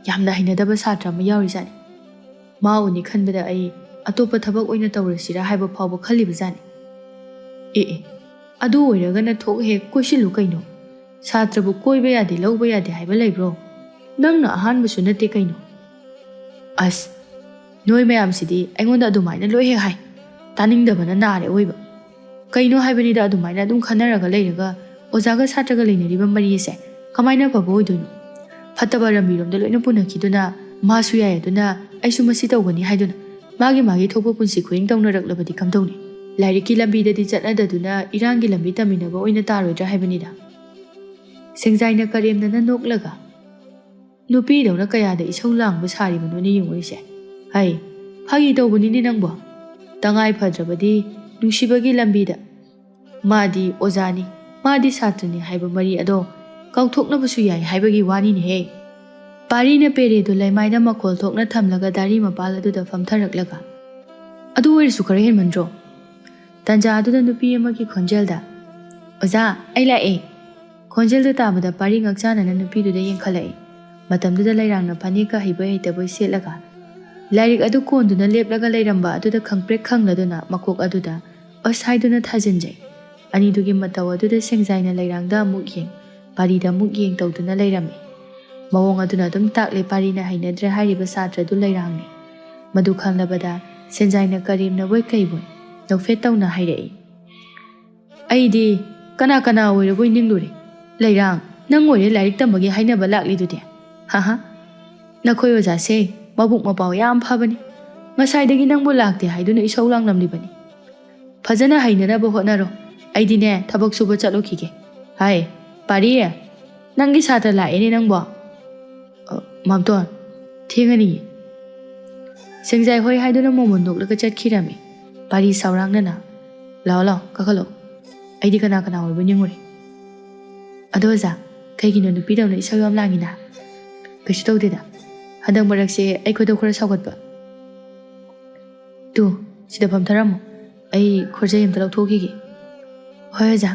ꯌꯥꯝꯅ ꯍꯩꯅꯗꯕ ꯁꯥꯇ꯭ꯔ ꯑꯃ ꯌꯥꯎꯔꯤꯖꯥꯠꯅꯤ꯫ ꯃꯥ ꯎꯅꯤ ꯈꯟꯕꯗ ꯑꯩ ꯑꯇꯣꯞꯄ ꯊꯕꯛ ꯑꯣꯏꯅ ꯇꯧꯔꯁꯤꯔꯥ ꯍꯥꯏꯕ ꯐꯥꯎꯕ ꯈꯜꯂꯤꯕꯖꯥꯠꯅꯤ꯫" "ꯑꯦ ꯑꯦ, ꯑꯗꯨ ꯑꯣꯏꯔꯒꯅ ꯊꯣꯛ ꯍꯦꯛ ꯀꯣꯏꯁꯤꯜꯂꯨ ꯀꯩꯅꯣ꯫ ꯁꯥꯇ꯭ꯔꯕꯨ ꯀꯣꯏꯕ ꯌꯥꯗꯦ, ꯂꯧꯕ ꯌꯥꯗꯦ ꯍꯥꯏꯕ ꯂꯩꯕ꯭ꯔꯣ? ꯅꯪꯅ ꯑꯍꯥꯟꯕꯁꯨ ꯅꯠꯇꯦ ꯀꯩꯅꯣ꯫" "ꯑꯁ, ꯅꯣꯏ ꯃꯌꯥꯝꯁꯤꯗꯤ ꯑꯩꯉꯣꯟꯗ ꯑꯗꯨꯃꯥꯏꯅ ꯂꯣꯏ ꯍꯦꯛ ꯍꯥꯏ꯫ ꯇꯥꯅꯤꯡꯗꯕꯅ ꯅꯥꯔꯦ ꯑꯣꯏꯕ꯫ ꯀꯩꯅꯣ ꯍꯥꯏꯕꯅꯤꯗ, ꯑꯗꯨꯃꯥꯏꯅ ꯑꯗꯨꯝ ꯈꯟꯅꯔꯒ ꯂꯩꯔꯒ ꯑꯣꯖꯥꯒ ꯁꯥꯇ꯭ꯔꯒ ꯂꯩꯅꯔꯤꯕ ꯃꯔꯤ ꯑꯁꯦ ꯀꯃꯥꯏꯅ ꯐꯕ ꯑꯣꯏꯗꯣꯏꯅꯣ? ꯐꯠꯇꯕ ꯂꯝꯕꯤꯔꯣꯝꯗ ꯂꯣꯏꯅ ꯄꯨꯅꯈꯤꯗꯨꯅ, ꯃꯥꯁꯨ ꯌꯥꯏ ꯑꯗꯨꯅ ꯑꯩꯁꯨ ꯃꯁꯤ ꯇꯧꯒꯅꯤ ꯍꯥꯏꯗꯨꯅ ꯃꯥꯒꯤ ꯃꯥꯒꯤ ꯊꯣꯛꯄ ꯄꯨꯟꯁꯤ ꯈꯨꯍꯤꯡ ꯇꯧꯅꯔꯛꯂꯕꯗꯤ ꯀꯝꯗꯧꯅꯤ? ꯂꯥꯏꯔꯤꯛꯀꯤ ꯂꯝꯕꯤꯗꯗꯤ ꯆꯠꯅꯗꯗꯨꯅ ꯏꯔꯥꯡꯒꯤ ꯂꯝꯕꯤ ꯇꯝꯃꯤꯟꯅꯕ ꯑꯣꯏꯅ ꯇꯥꯔꯣꯏꯗ꯭ꯔꯥ ꯍꯥꯏꯕꯅꯤꯗ꯫" ꯁꯦꯡꯖꯥꯏꯅ ꯀꯔꯦꯝꯅꯅ ꯅꯣꯛꯂꯒ, "ꯅꯨꯄꯤꯗꯧꯅ ꯀꯌꯥꯗ ꯏꯁꯧ ꯂꯥꯡꯕ ꯁꯥꯔꯤꯕꯅꯣꯅꯦ ꯌꯦꯡꯉꯨꯅꯦꯁꯦ꯫ ꯍꯩ, ꯐꯥꯒꯤ ꯇꯧꯕꯅꯤꯅꯦ ꯅꯪꯕꯣ꯫ ꯇꯉꯥꯏ ꯐꯗ꯭ꯔꯕꯗꯤ ꯅꯨꯡꯁꯤꯕꯒꯤ ꯂꯝꯕꯤꯗ ꯃꯥꯗꯤ ꯑꯣꯖꯥꯅꯤ, ꯃꯥꯗꯤ ꯁꯥꯇ꯭ꯔꯅꯤ ꯍꯥꯏꯕ ꯃꯔꯤ ꯑꯗꯣ ꯀꯥꯎꯊꯣꯛꯅꯕꯁꯨ ꯌꯥꯏ ꯍꯥꯏꯕꯒꯤ ꯋꯥꯅꯤꯅꯦꯍꯦ꯫" ꯄꯥꯔꯤꯅ ꯄꯦꯔꯦꯗꯨ ꯂꯩꯃꯥꯏꯗ ꯃꯈꯣꯜ ꯊꯣꯛꯅ ꯊꯝꯂꯒ ꯗꯥꯔꯤ ꯃꯄꯥꯜ ꯑꯗꯨꯗ ꯐꯝꯊꯔꯛꯂꯒ, "ꯑꯗꯨ ꯑꯣꯏꯔꯁꯨ ꯈꯔ ꯍꯦꯟꯃꯟꯗ꯭ꯔꯣ?" ꯇꯟꯖꯥ ꯑꯗꯨꯗ ꯅꯨꯄꯤ ꯑꯃꯒꯤ ꯈꯣꯟꯖꯦꯜꯗ, "ꯑꯣꯖꯥ, ꯑꯩ ꯂꯥꯛꯑꯦ!" ꯈꯣꯟꯖꯦꯜꯗꯨ ꯇꯥꯕꯗ ꯄꯥꯔꯤ ꯉꯛꯆꯥꯟꯅꯅ ꯅꯨꯄꯤꯗꯨꯗ ꯌꯦꯡꯈꯠꯂꯛꯏ꯫ ꯃꯇꯝꯗꯨꯗ ꯂꯩꯔꯥꯡꯅ ꯐꯅꯦꯛꯀ ꯍꯩꯕꯣꯏ ꯍꯩꯇꯕꯣꯏ ꯁꯦꯠꯂꯒ ꯂꯥꯏꯔꯤꯛ ꯑꯗꯨ ꯀꯣꯟꯗꯨꯅ ꯂꯦꯞꯂꯒ ꯂꯩꯔꯝꯕ ꯑꯗꯨꯗ ꯈꯪꯄ꯭ꯔꯦꯛ ꯈꯪꯂꯗꯨꯅ ꯃꯀꯣꯛ ꯑꯗꯨꯗ ꯑꯁ ꯍꯥꯏꯗꯨꯅ ꯊꯥꯖꯤꯟꯖꯩ꯫ ꯑꯅꯤꯗꯨꯒꯤ ꯃꯇꯧ ꯑꯗꯨꯗ ꯁꯦꯡꯖꯥꯏꯅ ꯂꯩꯔꯥꯡꯗ ꯑꯃꯨꯛ ꯌꯦꯡ, ꯄꯥꯔꯤꯗ ꯑꯃꯨꯛ ꯌꯦꯡ ꯇꯧꯗꯨꯅ ꯂꯩꯔꯝꯃꯤ꯫ ꯃꯑꯣꯡ ꯑꯗꯨꯅ ꯑꯗꯨꯝ ꯇꯥꯛꯂꯦ ꯄꯥꯔꯤꯅ ꯍꯩꯅꯗ꯭ꯔꯦ ꯍꯥꯏꯔꯤꯕ ꯁꯥꯇ꯭ꯔꯗꯨ ꯂꯩꯔꯥꯡꯅꯤ꯫ ꯃꯗꯨ ꯈꯪꯂꯕꯗ ꯁꯦꯟꯖꯥꯏꯅ ꯀꯔꯦꯝꯅꯕꯣꯏ ꯀꯩꯕꯣꯏ ꯅꯧꯐꯦꯠ ꯇꯧꯅ ꯍꯥꯏꯔꯛꯏ꯫ ꯑꯩꯗꯤ ꯀꯅꯥ ꯀꯅꯥ ꯑꯣꯏꯔꯕꯣꯏ ꯅꯤꯡꯂꯨꯔꯦ꯫ ꯂꯩꯔꯥꯡ, ꯅꯪ ꯑꯣꯏꯔꯦ ꯂꯥꯏꯔꯤꯛ ꯇꯝꯕꯒꯤ ꯍꯥꯏꯅꯕ ꯂꯥꯛꯂꯤꯗꯨꯗꯤ꯫ ꯍꯥꯍꯥ꯫ ꯅꯈꯣꯏ ꯑꯣꯖꯥꯁꯦ ꯃꯕꯨꯛ ꯃꯄꯥꯎ ꯌꯥꯝ ꯐꯕꯅꯤ꯫ ꯉꯁꯥꯏꯗꯒꯤ ꯅꯪꯕꯨ ꯂꯥꯛꯇꯦ ꯍꯥꯏꯗꯨꯅ ꯏꯁꯧ ꯂꯥꯡꯂꯝꯂꯤꯕꯅꯤ꯫ ꯐꯖꯅ ꯍꯩꯅꯅꯕ ꯍꯣꯠꯅꯔꯣ꯫ ꯑꯩꯗꯤꯅꯦ ꯊꯕꯛ ꯁꯨꯕ ꯆꯠꯂꯨꯈꯤꯒꯦ꯫ ꯍꯥꯏ, ꯄꯥꯔꯤ, ꯅꯪꯒꯤ ꯁꯥꯇ꯭ꯔ ꯂꯥꯛꯑꯦꯅꯦ ꯅꯪꯕꯣ꯫ "ꯑ, ꯃꯥꯝꯇꯣꯟ, ꯊꯦꯡꯉꯅꯤꯌꯦ꯫" ꯁꯦꯡꯖꯥꯏ ꯍꯣꯏ ꯍꯥꯏꯗꯨꯅ ꯃꯣꯃꯣꯟ ꯅꯣꯛꯂꯒ ꯆꯠꯈꯤꯔꯝꯃꯤ꯫ ꯄꯥꯔꯤ ꯁꯥꯎꯔꯥꯡꯅꯅ, "ꯂꯥꯛꯑꯣ, ꯂꯥꯛꯑꯣ, ꯀꯥꯈꯠꯂꯣ꯫ ꯑꯩꯗꯤ ꯀꯅꯥ ꯀꯅꯥ ꯑꯣꯏꯕ ꯅꯤꯡꯉꯨꯔꯦ꯫ ꯑꯗꯣ ꯑꯣꯖꯥ, ꯀꯩꯒꯤꯅꯣ ꯅꯨꯄꯤꯗꯧꯅ ꯏꯁꯧ ꯌꯥꯝ ꯂꯥꯡꯉꯤꯅ?" "ꯀꯩꯁꯨ ꯇꯧꯗꯦꯗ꯫ ꯍꯟꯗꯛ ꯃꯔꯛꯁꯦ ꯑꯩ ꯈꯣꯏꯗꯧ ꯈꯔ ꯁꯥꯎꯒꯠꯄ꯫" "ꯇꯨ, ꯁꯤꯗ ꯐꯝꯊꯔꯝꯃꯣ꯫ ꯑꯩ ꯈꯣꯔꯖꯩ ꯑꯝꯇ ꯂꯧꯊꯣꯛꯈꯤꯒꯦ꯫" "ꯍꯣꯏ, ꯑꯣꯖꯥ꯫"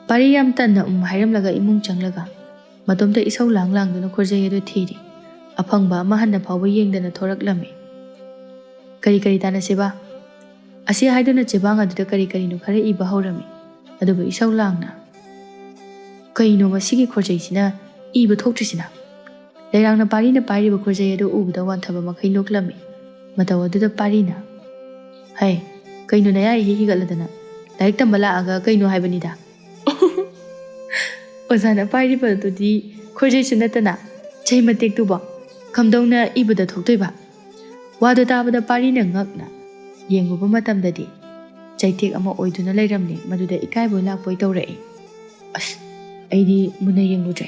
ꯄꯥꯔꯤ ꯌꯥꯝ ꯇꯟꯅ ꯎꯝ ꯍꯥꯏꯔꯝꯂꯒ ꯏꯃꯨꯡ ꯆꯪꯂꯒ ꯃꯇꯣꯝꯇ ꯏꯁꯧ ꯂꯥꯡ ꯂꯥꯡꯗꯨꯅ ꯈꯣꯔꯖꯩ ꯑꯗꯨ ꯊꯤꯔꯤ꯫ ꯑꯐꯪꯕ ꯑꯃ ꯍꯟꯅ ꯐꯥꯎꯕ ꯌꯦꯡꯗꯅ ꯊꯣꯔꯛꯂꯝꯃꯤ꯫ "ꯀꯔꯤ ꯀꯔꯤ ꯇꯥꯟꯅꯁꯦꯕ?" ꯑꯁꯤ ꯍꯥꯏꯗꯨꯅ ꯆꯦꯕꯥꯡ ꯑꯗꯨꯗ ꯀꯔꯤ ꯀꯔꯤꯅꯣ ꯈꯔ ꯏꯕ ꯍꯧꯔꯝꯃꯤ꯫ ꯑꯗꯨꯕꯨ ꯏꯁꯧ ꯂꯥꯡꯅ, "ꯀꯩꯅꯣ ꯃꯁꯤꯒꯤ ꯈꯣꯔꯖꯩꯁꯤꯅ ꯏꯕ ꯊꯣꯛꯇ꯭ꯔꯤꯁꯤꯅ?" ꯂꯩꯔꯥꯡꯅ ꯄꯥꯔꯤꯅ ꯄꯥꯏꯔꯤꯕ ꯈꯣꯔꯖꯩ ꯑꯗꯨ ꯎꯕꯗ ꯋꯥꯟꯊꯕ ꯃꯈꯩ ꯅꯣꯛꯂꯝꯃꯤ꯫ ꯃꯇꯧ ꯑꯗꯨꯗ ꯄꯥꯔꯤꯅ, "ꯍꯩ, ꯀꯩꯅꯣ ꯅꯌꯥ ꯏꯍꯤ ꯍꯤꯒꯠꯂꯗꯅ? ꯂꯥꯏꯔꯤꯛ ꯇꯝꯕ ꯂꯥꯛꯑꯒ ꯀꯩꯅꯣ ꯍꯥꯏꯕꯅꯤꯗ꯫" "ꯑꯣꯖꯥꯅ ꯄꯥꯏꯔꯤꯕꯗꯨꯗꯤ ꯈꯣꯔꯖꯩꯁꯨ ꯅꯠꯇꯅ ꯆꯩ ꯃꯇꯦꯛꯇꯨꯕꯣ ꯀꯝꯗꯧꯅ ꯏꯕꯗ ꯊꯣꯛꯇꯣꯏꯕ?" ꯋꯥꯗꯨ ꯇꯥꯕꯗ ꯄꯥꯔꯤꯅ ꯉꯛꯅ ꯌꯦꯡꯂꯨꯕ ꯃꯇꯝꯗꯗꯤ ꯆꯩꯇꯦꯛ ꯑꯃ ꯑꯣꯏꯗꯨꯅ ꯂꯩꯔꯝꯂꯦ꯫ ꯃꯗꯨꯗ ꯏꯀꯥꯏꯕꯣꯏ ꯂꯥꯛꯄꯣꯏ ꯇꯧꯔꯛꯏ꯫ "ꯑꯁ, ꯑꯩꯗꯤ ꯃꯨꯟꯅ ꯌꯦꯡꯂꯨꯗ꯭ꯔꯦ꯫"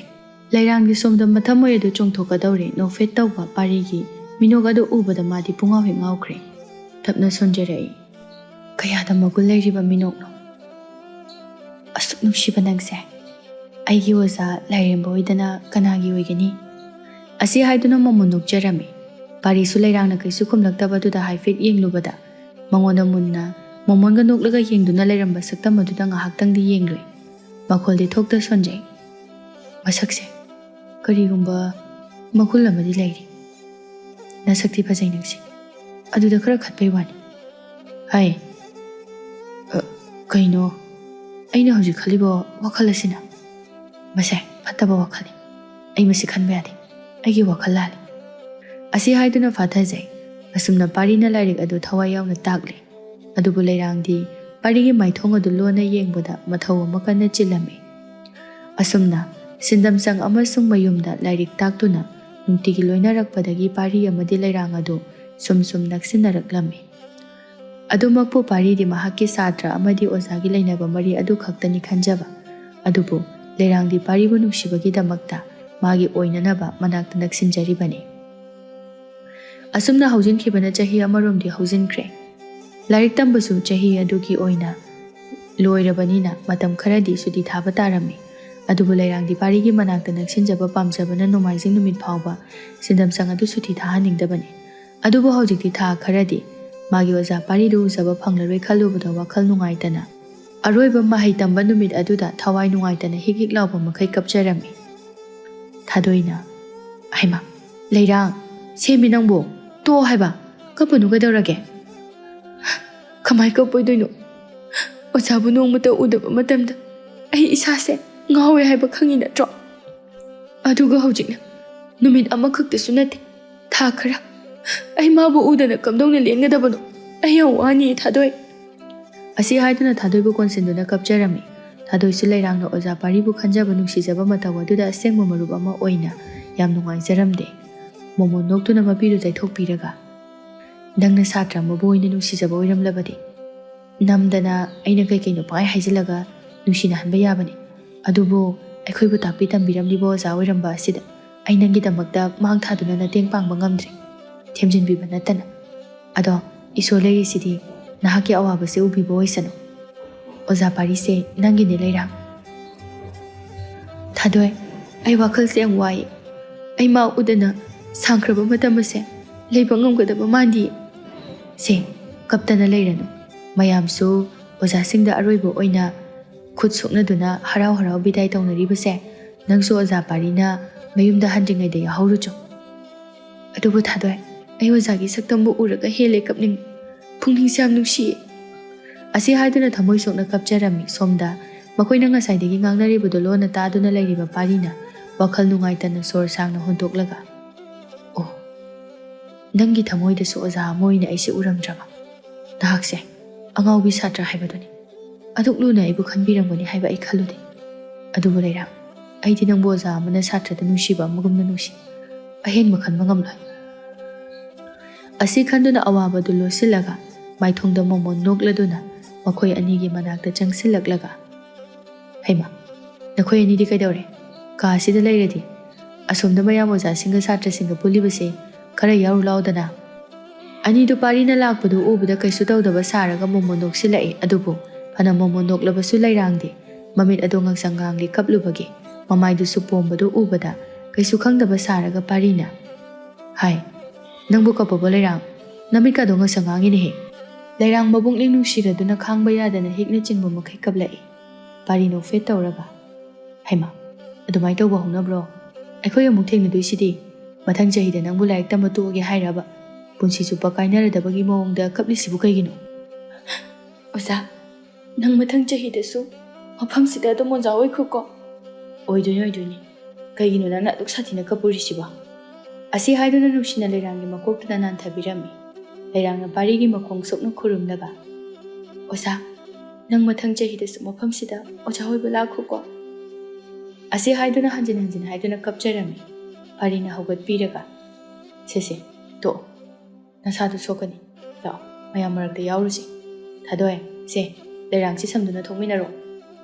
ꯂꯩꯔꯥꯡꯒꯤ ꯁꯣꯝꯗ ꯃꯊꯃꯣꯏ ꯑꯗꯨ ꯆꯣꯡꯊꯣꯛꯀꯗꯧꯔꯦ꯫ ꯅꯣꯛꯐꯦꯠ ꯇꯧꯕ ꯄꯥꯔꯤꯒꯤ ꯃꯤꯅꯣꯛ ꯑꯗꯨ ꯎꯕꯗ ꯃꯥꯗꯤ ꯄꯨꯡꯉꯥꯎ ꯍꯦꯛ ꯉꯥꯎꯈ꯭ꯔꯦ꯫ ꯇꯞꯅ ꯁꯣꯟꯖꯔꯛꯏ꯫ "ꯀꯌꯥꯗ ꯃꯒꯨꯟ ꯂꯩꯔꯤꯕ ꯃꯤꯅꯣꯛꯅꯣ꯫ ꯑꯁꯨꯛ ꯅꯨꯡꯁꯤꯕ ꯅꯪꯁꯦ꯫ ꯑꯩꯒꯤ ꯑꯣꯖꯥ ꯂꯥꯏꯔꯦꯝꯕ ꯑꯣꯏꯗꯅ ꯀꯅꯥꯒꯤ ꯑꯣꯏꯒꯅꯤ?" ꯑꯁꯤ ꯍꯥꯏꯗꯨꯅ ꯃꯣꯃꯣꯟ ꯅꯣꯛꯆꯔꯝꯃꯤ꯫ ꯄꯥꯔꯤꯁꯨ ꯂꯩꯔꯥꯡꯅ ꯀꯩꯁꯨ ꯈꯨꯝꯂꯛꯇꯕꯗꯨꯗ ꯍꯥꯏꯐꯦꯠ ꯌꯦꯡꯂꯨꯕꯗ ꯃꯉꯣꯟꯗ ꯃꯨꯟꯅ ꯃꯣꯃꯣꯟꯒ ꯅꯣꯛꯂꯒ ꯌꯦꯡꯗꯨꯅ ꯂꯩꯔꯝꯕ ꯁꯛꯇꯝ ꯑꯗꯨꯗ ꯉꯥꯏꯍꯥꯛꯇꯪꯗꯤ ꯌꯦꯡꯂꯨꯏ꯫ ꯃꯈꯣꯜꯗꯤ ꯊꯣꯛꯇ ꯁꯣꯟꯖꯩ꯫ "ꯃꯁꯛꯁꯦ ꯀꯔꯤꯒꯨꯝꯕ ꯃꯒꯨꯟ ꯑꯃꯗꯤ ꯂꯩꯔꯤ꯫ ꯅꯁꯛꯇꯤ ꯐꯖꯩ ꯅꯪꯁꯦ꯫ ꯑꯗꯨꯗ ꯈꯔ ꯈꯠꯄꯩ ꯋꯥꯅꯤ꯫" ꯍꯥꯏ꯫ "ꯑ, ꯀꯩꯅꯣ ꯑꯩꯅ ꯍꯧꯖꯤꯛ ꯈꯜꯂꯤꯕ ꯋꯥꯈꯜ ꯑꯁꯤꯅ?" "ꯃꯁꯦ ꯐꯠꯇꯕ ꯋꯥꯈꯜꯅꯤ꯫ ꯑꯩ ꯃꯁꯤ ꯈꯟꯕ ꯌꯥꯗꯦ꯫ ꯑꯩꯒꯤ ꯋꯥꯈꯜ ꯂꯥꯜꯂꯤ꯫" ꯑꯁꯤ ꯍꯥꯏꯗꯨꯅ ꯐꯥꯊꯖꯩ꯫ ꯑꯁꯨꯝꯅ ꯄꯥꯔꯤꯅ ꯂꯥꯏꯔꯤꯛ ꯑꯗꯨ ꯊꯋꯥꯏ ꯌꯥꯎꯅ ꯇꯥꯛꯂꯤ꯫ ꯑꯗꯨꯕꯨ ꯂꯩꯔꯥꯡꯗꯤ ꯄꯥꯔꯤꯒꯤ ꯃꯥꯏꯊꯣꯡ ꯑꯗꯨ ꯂꯣꯟꯅ ꯌꯦꯡꯕꯗ ꯃꯊꯧ ꯑꯃ ꯀꯟꯅ ꯆꯤꯜꯂꯝꯃꯤ꯫ ꯑꯁꯨꯝꯅ ꯁꯤꯟꯗꯝꯁꯪ ꯑꯃꯁꯨꯡ ꯃꯌꯨꯝꯗ ꯂꯥꯏꯔꯤꯛ ꯇꯥꯛꯇꯨꯅ ꯅꯨꯡꯇꯤꯒꯤ ꯂꯣꯏꯅꯔꯛꯄꯗꯒꯤ ꯄꯥꯔꯤ ꯑꯃꯗꯤ ꯂꯩꯔꯥꯡ ꯑꯗꯨ ꯁꯨꯝ ꯁꯨꯝ ꯅꯛꯁꯤꯟꯅꯔꯛꯂꯝꯃꯤ꯫ ꯑꯗꯨꯃꯛꯄꯨ ꯄꯥꯔꯤꯗꯤ ꯃꯍꯥꯛꯀꯤ ꯁꯥꯇ꯭ꯔ ꯑꯃꯗꯤ ꯑꯣꯖꯥꯒꯤ ꯂꯩꯅꯕ ꯃꯔꯤ ꯑꯗꯨ ꯈꯛꯇꯅꯤ ꯈꯟꯖꯕ꯫ ꯑꯗꯨꯕꯨ ꯂꯩꯔꯥꯡꯗꯤ ꯄꯥꯔꯤꯕꯨ ꯅꯨꯡꯁꯤꯕꯒꯤꯗꯃꯛꯇ ꯃꯥꯒꯤ ꯑꯣꯏꯅꯅꯕ ꯃꯅꯥꯛꯇ ꯅꯛꯁꯤꯟꯖꯔꯤꯕꯅꯤ꯫ ꯑꯁꯨꯝꯅ ꯍꯧꯖꯤꯟꯈꯤꯕꯅ ꯆꯍꯤ ꯑꯃꯔꯣꯝꯗꯤ ꯍꯧꯖꯤꯟꯈ꯭ꯔꯦ꯫ ꯂꯥꯏꯔꯤꯛ ꯇꯝꯕꯁꯨ ꯆꯍꯤ ꯑꯗꯨꯒꯤ ꯑꯣꯏꯅ ꯂꯣꯏꯔꯕꯅꯤꯅ ꯃꯇꯝ ꯈꯔꯗꯤ ꯁꯨꯇꯤ ꯊꯥꯕ ꯇꯥꯔꯝꯃꯤ꯫ ꯑꯗꯨꯕꯨ ꯂꯩꯔꯥꯡꯗꯤ ꯄꯥꯔꯤꯒꯤ ꯃꯅꯥꯛꯇ ꯅꯛꯁꯤꯟꯖꯕ ꯄꯥꯝꯖꯕꯅ ꯅꯣꯡꯃꯥꯏꯖꯤꯡ ꯅꯨꯃꯤꯠ ꯐꯥꯎꯕ ꯁꯤꯟꯗꯝꯁꯪ ꯑꯗꯨ ꯁꯨꯇꯤ ꯊꯥꯍꯟꯅꯤꯡꯗꯕꯅꯤ꯫ ꯑꯗꯨꯕꯨ ꯍꯧꯖꯤꯛꯇꯤ ꯊꯥ ꯈꯔꯗꯤ ꯃꯥꯒꯤ ꯑꯣꯖꯥ ꯄꯥꯔꯤꯗꯨ ꯎꯖꯕ ꯐꯪꯂꯔꯣꯏ ꯈꯜꯂꯨꯕꯗ ꯋꯥꯈꯜ ꯅꯨꯡꯉꯥꯏꯇꯅ ꯑꯔꯣꯏꯕ ꯃꯍꯩ ꯇꯝꯕ ꯅꯨꯃꯤꯠ ꯑꯗꯨꯗ ꯊꯋꯥꯏ ꯅꯨꯡꯉꯥꯏꯇꯅ ꯍꯤꯛ ꯍꯤꯛ ꯂꯥꯎꯕ ꯃꯈꯩ ꯀꯞꯆꯔꯝꯃꯤ꯫ ꯊꯥꯗꯣꯏꯅ, "ꯍꯩꯃꯥ, ꯂꯩꯔꯥꯡ, ꯁꯦꯝꯃꯤ ꯅꯪꯕꯨ, ꯇꯣꯛꯑꯣ ꯍꯥꯏꯕ, ꯀꯞꯄꯅꯨ ꯀꯩꯗꯧꯔꯒꯦ?" "ꯀꯃꯥꯏ ꯀꯞꯄꯣꯏꯗꯣꯏꯅꯣ? ꯑꯣꯖꯥꯕꯨ ꯅꯣꯡꯃꯇ ꯎꯗꯕ ꯃꯇꯝꯗ ꯑꯩ ꯏꯁꯥꯁꯦ ꯉꯥꯎꯋꯦ ꯍꯥꯏꯕ ꯈꯪꯉꯤ ꯅꯠꯇ꯭ꯔꯣ? ꯑꯗꯨꯒ ꯍꯧꯖꯤꯛꯅ ꯅꯨꯃꯤꯠ ꯑꯃꯈꯛꯇꯁꯨ ꯅꯠꯇꯦ, ꯊꯥ ꯈꯔ꯫ ꯑꯩ ꯃꯥꯕꯨ ꯎꯗꯅ ꯀꯝꯗꯧꯅ ꯂꯦꯟꯒꯗꯕꯅꯣ? ꯑꯩ ꯌꯥꯝ ꯋꯥꯅꯤꯌꯦ ꯊꯥꯗꯣꯏ꯫" ꯑꯁꯤ ꯍꯥꯏꯗꯨꯅ ꯊꯥꯗꯣꯏꯕꯨ ꯀꯣꯟꯁꯤꯟꯗꯨꯅ ꯀꯞꯆꯔꯝꯃꯤ꯫ ꯊꯥꯗꯣꯏꯁꯨ ꯂꯩꯔꯥꯡꯅ ꯑꯣꯖꯥ ꯄꯥꯔꯤꯕꯨ ꯈꯟꯖꯕ ꯅꯨꯡꯁꯤꯖꯕ ꯃꯇꯧ ꯑꯗꯨꯗ ꯑꯁꯦꯡꯕ ꯃꯔꯨꯞ ꯑꯃ ꯑꯣꯏꯅ ꯌꯥꯝ ꯅꯨꯡꯉꯥꯏꯖꯔꯝꯗꯦ꯫ ꯃꯣꯃꯣꯟ ꯅꯣꯛꯇꯨꯅ ꯃꯄꯤꯗꯨ ꯇꯩꯊꯣꯛꯄꯤꯔꯒ, "ꯅꯪꯅ ꯁꯥꯇ꯭ꯔ ꯑꯃꯕꯨ ꯑꯣꯏꯅ ꯅꯨꯡꯁꯤꯖꯕ ꯑꯣꯏꯔꯝꯂꯕꯗꯤ ꯅꯝꯗꯅ ꯑꯩꯅ ꯀꯩ ꯀꯩꯅꯣ ꯄꯪꯍꯥꯏ ꯍꯥꯏꯖꯤꯜꯂꯒ ꯅꯨꯡꯁꯤꯅꯍꯟꯕ ꯌꯥꯕꯅꯤ꯫ ꯑꯗꯨꯕꯨ ꯑꯩꯈꯣꯏꯕꯨ ꯇꯥꯛꯄꯤ ꯇꯝꯕꯤꯔꯝꯂꯤꯕ ꯑꯣꯖꯥ ꯑꯣꯏꯔꯝꯕ ꯑꯁꯤꯗ ꯑꯩ ꯅꯪꯒꯤꯗꯃꯛꯇ ꯃꯥꯡ ꯊꯥꯗꯨꯅ ꯃꯇꯦꯡ ꯄꯥꯡꯕ ꯉꯝꯗ꯭ꯔꯦ꯫ ꯊꯦꯝꯖꯤꯟꯕꯤꯕ ꯅꯠꯇꯅ꯫ ꯑꯗꯣ ꯏꯁꯣꯔ ꯂꯩꯔꯤꯁꯤꯗꯤ ꯅꯍꯥꯛꯀꯤ ꯑꯋꯥꯕꯁꯦ ꯎꯕꯤꯕ ꯑꯣꯏꯁꯅꯨ꯫ ꯑꯣꯖꯥ ꯄꯥꯔꯤꯁꯦ ꯅꯪꯒꯤꯅꯦ ꯂꯩꯔꯥꯡ꯫" "ꯊꯥꯗꯣꯏ, ꯑꯩ ꯋꯥꯈꯜꯁꯦ ꯌꯥꯝ ꯋꯥꯏ꯫ ꯑꯩ ꯃꯥ ꯎꯗꯅ ꯁꯥꯡꯈ꯭ꯔꯕ ꯃꯇꯝ ꯑꯁꯦ ꯂꯩꯕ ꯉꯝꯒꯗꯕ ꯃꯥꯟꯗꯤꯌꯦ꯫" "ꯁꯦ, ꯀꯞꯇꯅ ꯂꯩꯔꯅꯨ꯫ ꯃꯌꯥꯝꯁꯨ ꯑꯣꯖꯥꯁꯤꯡꯗ ꯑꯔꯣꯏꯕ ꯑꯣꯏꯅ ꯈꯨꯠ ꯁꯣꯛꯅꯗꯨꯅ ꯍꯔꯥꯎ ꯍꯔꯥꯎ ꯕꯤꯗꯥꯏ ꯇꯧꯅꯔꯤꯕꯁꯦ ꯅꯪꯁꯨ ꯑꯣꯖꯥ ꯄꯥꯔꯤꯅ ꯃꯌꯨꯝꯗ ꯍꯟꯗ꯭ꯔꯤꯉꯩꯗ ꯌꯥꯎꯍꯧꯔꯨꯆꯣ꯫" "ꯑꯗꯨꯕꯨ ꯊꯥꯗꯣꯏ, ꯑꯩ ꯑꯣꯖꯥꯒꯤ ꯁꯛꯇꯝꯕꯨ ꯎꯔꯒ ꯍꯦꯜꯂꯦ ꯀꯞꯅꯤꯡ꯫ ꯄꯨꯛꯅꯤꯡꯁꯦ ꯌꯥꯝ ꯅꯨꯡꯁꯤꯌꯦ꯫" ꯑꯁꯤ ꯍꯥꯏꯗꯨꯅ ꯊꯃꯣꯏ ꯁꯣꯛꯅ ꯀꯞꯆꯔꯝꯃꯤ꯫ ꯁꯣꯝꯗ ꯃꯈꯣꯏꯅ ꯉꯁꯥꯏꯗꯒꯤ ꯉꯥꯡꯅꯔꯤꯕꯗꯨ ꯂꯣꯟꯅ ꯇꯥꯗꯨꯅ ꯂꯩꯔꯤꯕ ꯄꯥꯔꯤꯅ ꯋꯥꯈꯜ ꯅꯨꯡꯉꯥꯏꯇꯅ ꯁꯣꯔ ꯁꯥꯡꯅ ꯍꯣꯟꯗꯣꯛꯂꯒ, "ꯑꯣ, ꯅꯪꯒꯤ ꯊꯃꯣꯏꯗꯁꯨ ꯑꯣꯖꯥ ꯑꯃ ꯑꯣꯏꯅ ꯑꯩꯁꯦ ꯎꯔꯝꯗ꯭ꯔꯕ? ꯅꯍꯥꯛꯁꯦ ꯑꯉꯥꯎꯕꯤ ꯁꯥꯇ꯭ꯔ ꯍꯥꯏꯕꯗꯨꯅꯤ꯫ ꯑꯗꯨꯛ ꯂꯨꯅ ꯑꯩꯕꯨ ꯈꯟꯕꯤꯔꯝꯒꯅꯤ ꯍꯥꯏꯕ ꯑꯩ ꯈꯜꯂꯨꯗꯦ꯫ ꯑꯗꯨꯕꯨ ꯂꯩꯔꯥꯡ, ꯑꯩꯗꯤ ꯅꯪꯕꯨ ꯑꯣꯖꯥ ꯑꯃꯅ ꯁꯥꯇ꯭ꯔꯗ ꯅꯨꯡꯁꯤꯕ ꯑꯃꯒꯨꯝꯅ ꯅꯨꯡꯁꯤ꯫ ꯑꯍꯦꯟꯕ ꯈꯟꯕ ꯉꯝꯂꯣꯏ꯫ ꯑꯁꯤ ꯈꯟꯗꯨꯅ ꯑꯋꯥꯕꯗꯨ ꯂꯣꯠꯁꯤꯜꯂꯒ ꯃꯥꯏꯊꯣꯡꯗ ꯃꯣꯃꯣꯟ ꯅꯣꯛꯂꯗꯨꯅ ꯃꯈꯣꯏ ꯑꯅꯤꯒꯤ ꯃꯅꯥꯛꯇ ꯆꯪꯁꯤꯜꯂꯛꯂꯒ, "ꯍꯩꯃꯥ, ꯅꯈꯣꯏ ꯑꯅꯤꯗꯤ ꯀꯩꯗꯧꯔꯦ? ꯀꯥ ꯑꯁꯤꯗ ꯂꯩꯔꯗꯤ? ꯑꯁꯣꯝꯗ ꯃꯌꯥꯝ ꯑꯣꯖꯥꯁꯤꯡꯒ ꯁꯥꯇ꯭ꯔꯁꯤꯡꯒ ꯄꯨꯜꯂꯤꯕꯁꯦ ꯈꯔ ꯌꯥꯎꯔꯨ ꯂꯥꯎꯗꯅ?" ꯑꯅꯤꯗꯨ ꯄꯥꯔꯤꯅ ꯂꯥꯛꯄꯗꯨ ꯎꯕꯗ ꯀꯩꯁꯨ ꯇꯧꯗꯕ ꯁꯥꯔꯒ ꯃꯣꯃꯣꯟ ꯅꯣꯛꯁꯤꯜꯂꯛꯏ꯫ ꯑꯗꯨꯕꯨ ꯐꯅ ꯃꯣꯃꯣꯟ ꯅꯣꯛꯂꯕꯁꯨ ꯂꯩꯔꯥꯡꯗꯤ ꯃꯃꯤꯠ ꯑꯗꯣ ꯉꯥꯡꯁꯪ ꯉꯥꯡꯂꯤ ꯀꯞꯂꯨꯕꯒꯤ꯫ ꯃꯃꯥꯏꯗꯨꯁꯨ ꯄꯣꯝꯕꯗꯨ ꯎꯕꯗ ꯀꯩꯁꯨ ꯈꯪꯗꯕ ꯁꯥꯔꯒ ꯄꯥꯔꯤꯅ, "ꯍꯥꯏ, ꯅꯪꯕꯨ ꯀꯞꯄꯕꯣ ꯂꯩꯔꯥꯡ? ꯅꯃꯤꯠꯀꯗꯣ ꯉꯥꯡꯁꯪ ꯉꯥꯡꯉꯤꯅꯦꯍꯦ!" ꯂꯩꯔꯥꯡ ꯃꯕꯨꯛꯅꯤꯡ ꯅꯨꯡꯁꯤꯔꯗꯨꯅ ꯈꯥꯡꯕ ꯌꯥꯗꯅ ꯍꯤꯛꯅ ꯆꯤꯡꯕ ꯃꯈꯩ ꯀꯞꯂꯛꯏ꯫ ꯄꯥꯔꯤ ꯅꯣꯛꯐꯦꯠ ꯇꯧꯔꯒ, "ꯍꯩꯃꯥ, ꯑꯗꯨꯃꯥꯏꯅ ꯇꯧꯕ ꯍꯧꯅꯕ꯭ꯔꯣ? ꯑꯩꯈꯣꯏ ꯑꯃꯨꯛ ꯊꯦꯡꯅꯗꯣꯏꯁꯤꯗꯤ꯫ ꯃꯊꯪ ꯆꯍꯤꯗ ꯅꯪꯕꯨ ꯂꯥꯏꯔꯤꯛ ꯇꯝꯕ ꯇꯣꯛꯑꯒꯦ ꯍꯥꯏꯔꯕ? ꯄꯨꯟꯁꯤ ꯆꯨꯞꯄ ꯀꯥꯏꯅꯔꯗꯕꯒꯤ ꯃꯑꯣꯡꯗ ꯀꯞꯂꯤꯁꯤꯕꯨ ꯀꯩꯒꯤꯅꯣ?" "ꯑꯣꯖꯥ, ꯅꯪ ꯃꯊꯪ ꯆꯍꯤꯗꯁꯨ ꯃꯐꯝꯁꯤꯗ ꯑꯗꯨꯝ ꯑꯣꯖꯥ ꯑꯣꯏꯈꯣꯀꯣ꯫" "ꯑꯣꯏꯗꯣꯏꯅꯤ, ꯑꯣꯏꯗꯣꯏꯅꯤ꯫ ꯀꯩꯒꯤꯅꯣ ꯅꯪꯅ ꯑꯗꯨꯛ ꯁꯥꯊꯤꯅ ꯀꯞꯄꯨꯔꯤꯁꯤꯕꯣ?" ꯑꯁꯤ ꯍꯥꯏꯗꯨꯅ ꯅꯨꯡꯁꯤꯅ ꯂꯩꯔꯥꯡꯒꯤ ꯃꯀꯣꯛꯇꯨꯗ ꯅꯥꯟꯊꯕꯤꯔꯝꯃꯤ꯫ ꯂꯩꯔꯥꯡꯅ ꯄꯥꯔꯤꯒꯤ ꯃꯈꯣꯡ ꯁꯣꯛꯅ ꯈꯨꯔꯨꯝꯂꯒ, "ꯑꯣꯖꯥ, ꯅꯪ ꯃꯊꯪ ꯆꯍꯤꯗꯁꯨ ꯃꯐꯝꯁꯤꯗ ꯑꯣꯖꯥ ꯑꯣꯏꯕ ꯂꯥꯛꯈꯣꯀꯣ꯫" ꯑꯁꯤ ꯍꯥꯏꯗꯨꯅ ꯍꯟꯖꯤꯟ ꯍꯟꯖꯤꯟ ꯍꯥꯏꯗꯨꯅ ꯀꯞꯆꯔꯝꯃꯤ꯫ ꯄꯥꯔꯤꯅ ꯍꯧꯒꯠꯄꯤꯔꯒ, "ꯁꯦ ꯁꯦ, ꯇꯣꯛꯑꯣ꯫ ꯅꯁꯥꯗꯨ ꯁꯣꯛꯀꯅꯤ꯫ ꯂꯥꯛꯑꯣ, ꯃꯌꯥꯝ ꯃꯔꯛꯇ ꯌꯥꯎꯔꯨꯁꯤ꯫ ꯊꯥꯗꯣꯏ, ꯁꯦ, ꯂꯩꯔꯥꯡꯁꯤ ꯁꯝꯗꯨꯅ ꯊꯣꯛꯃꯤꯟꯅꯔꯣ꯫"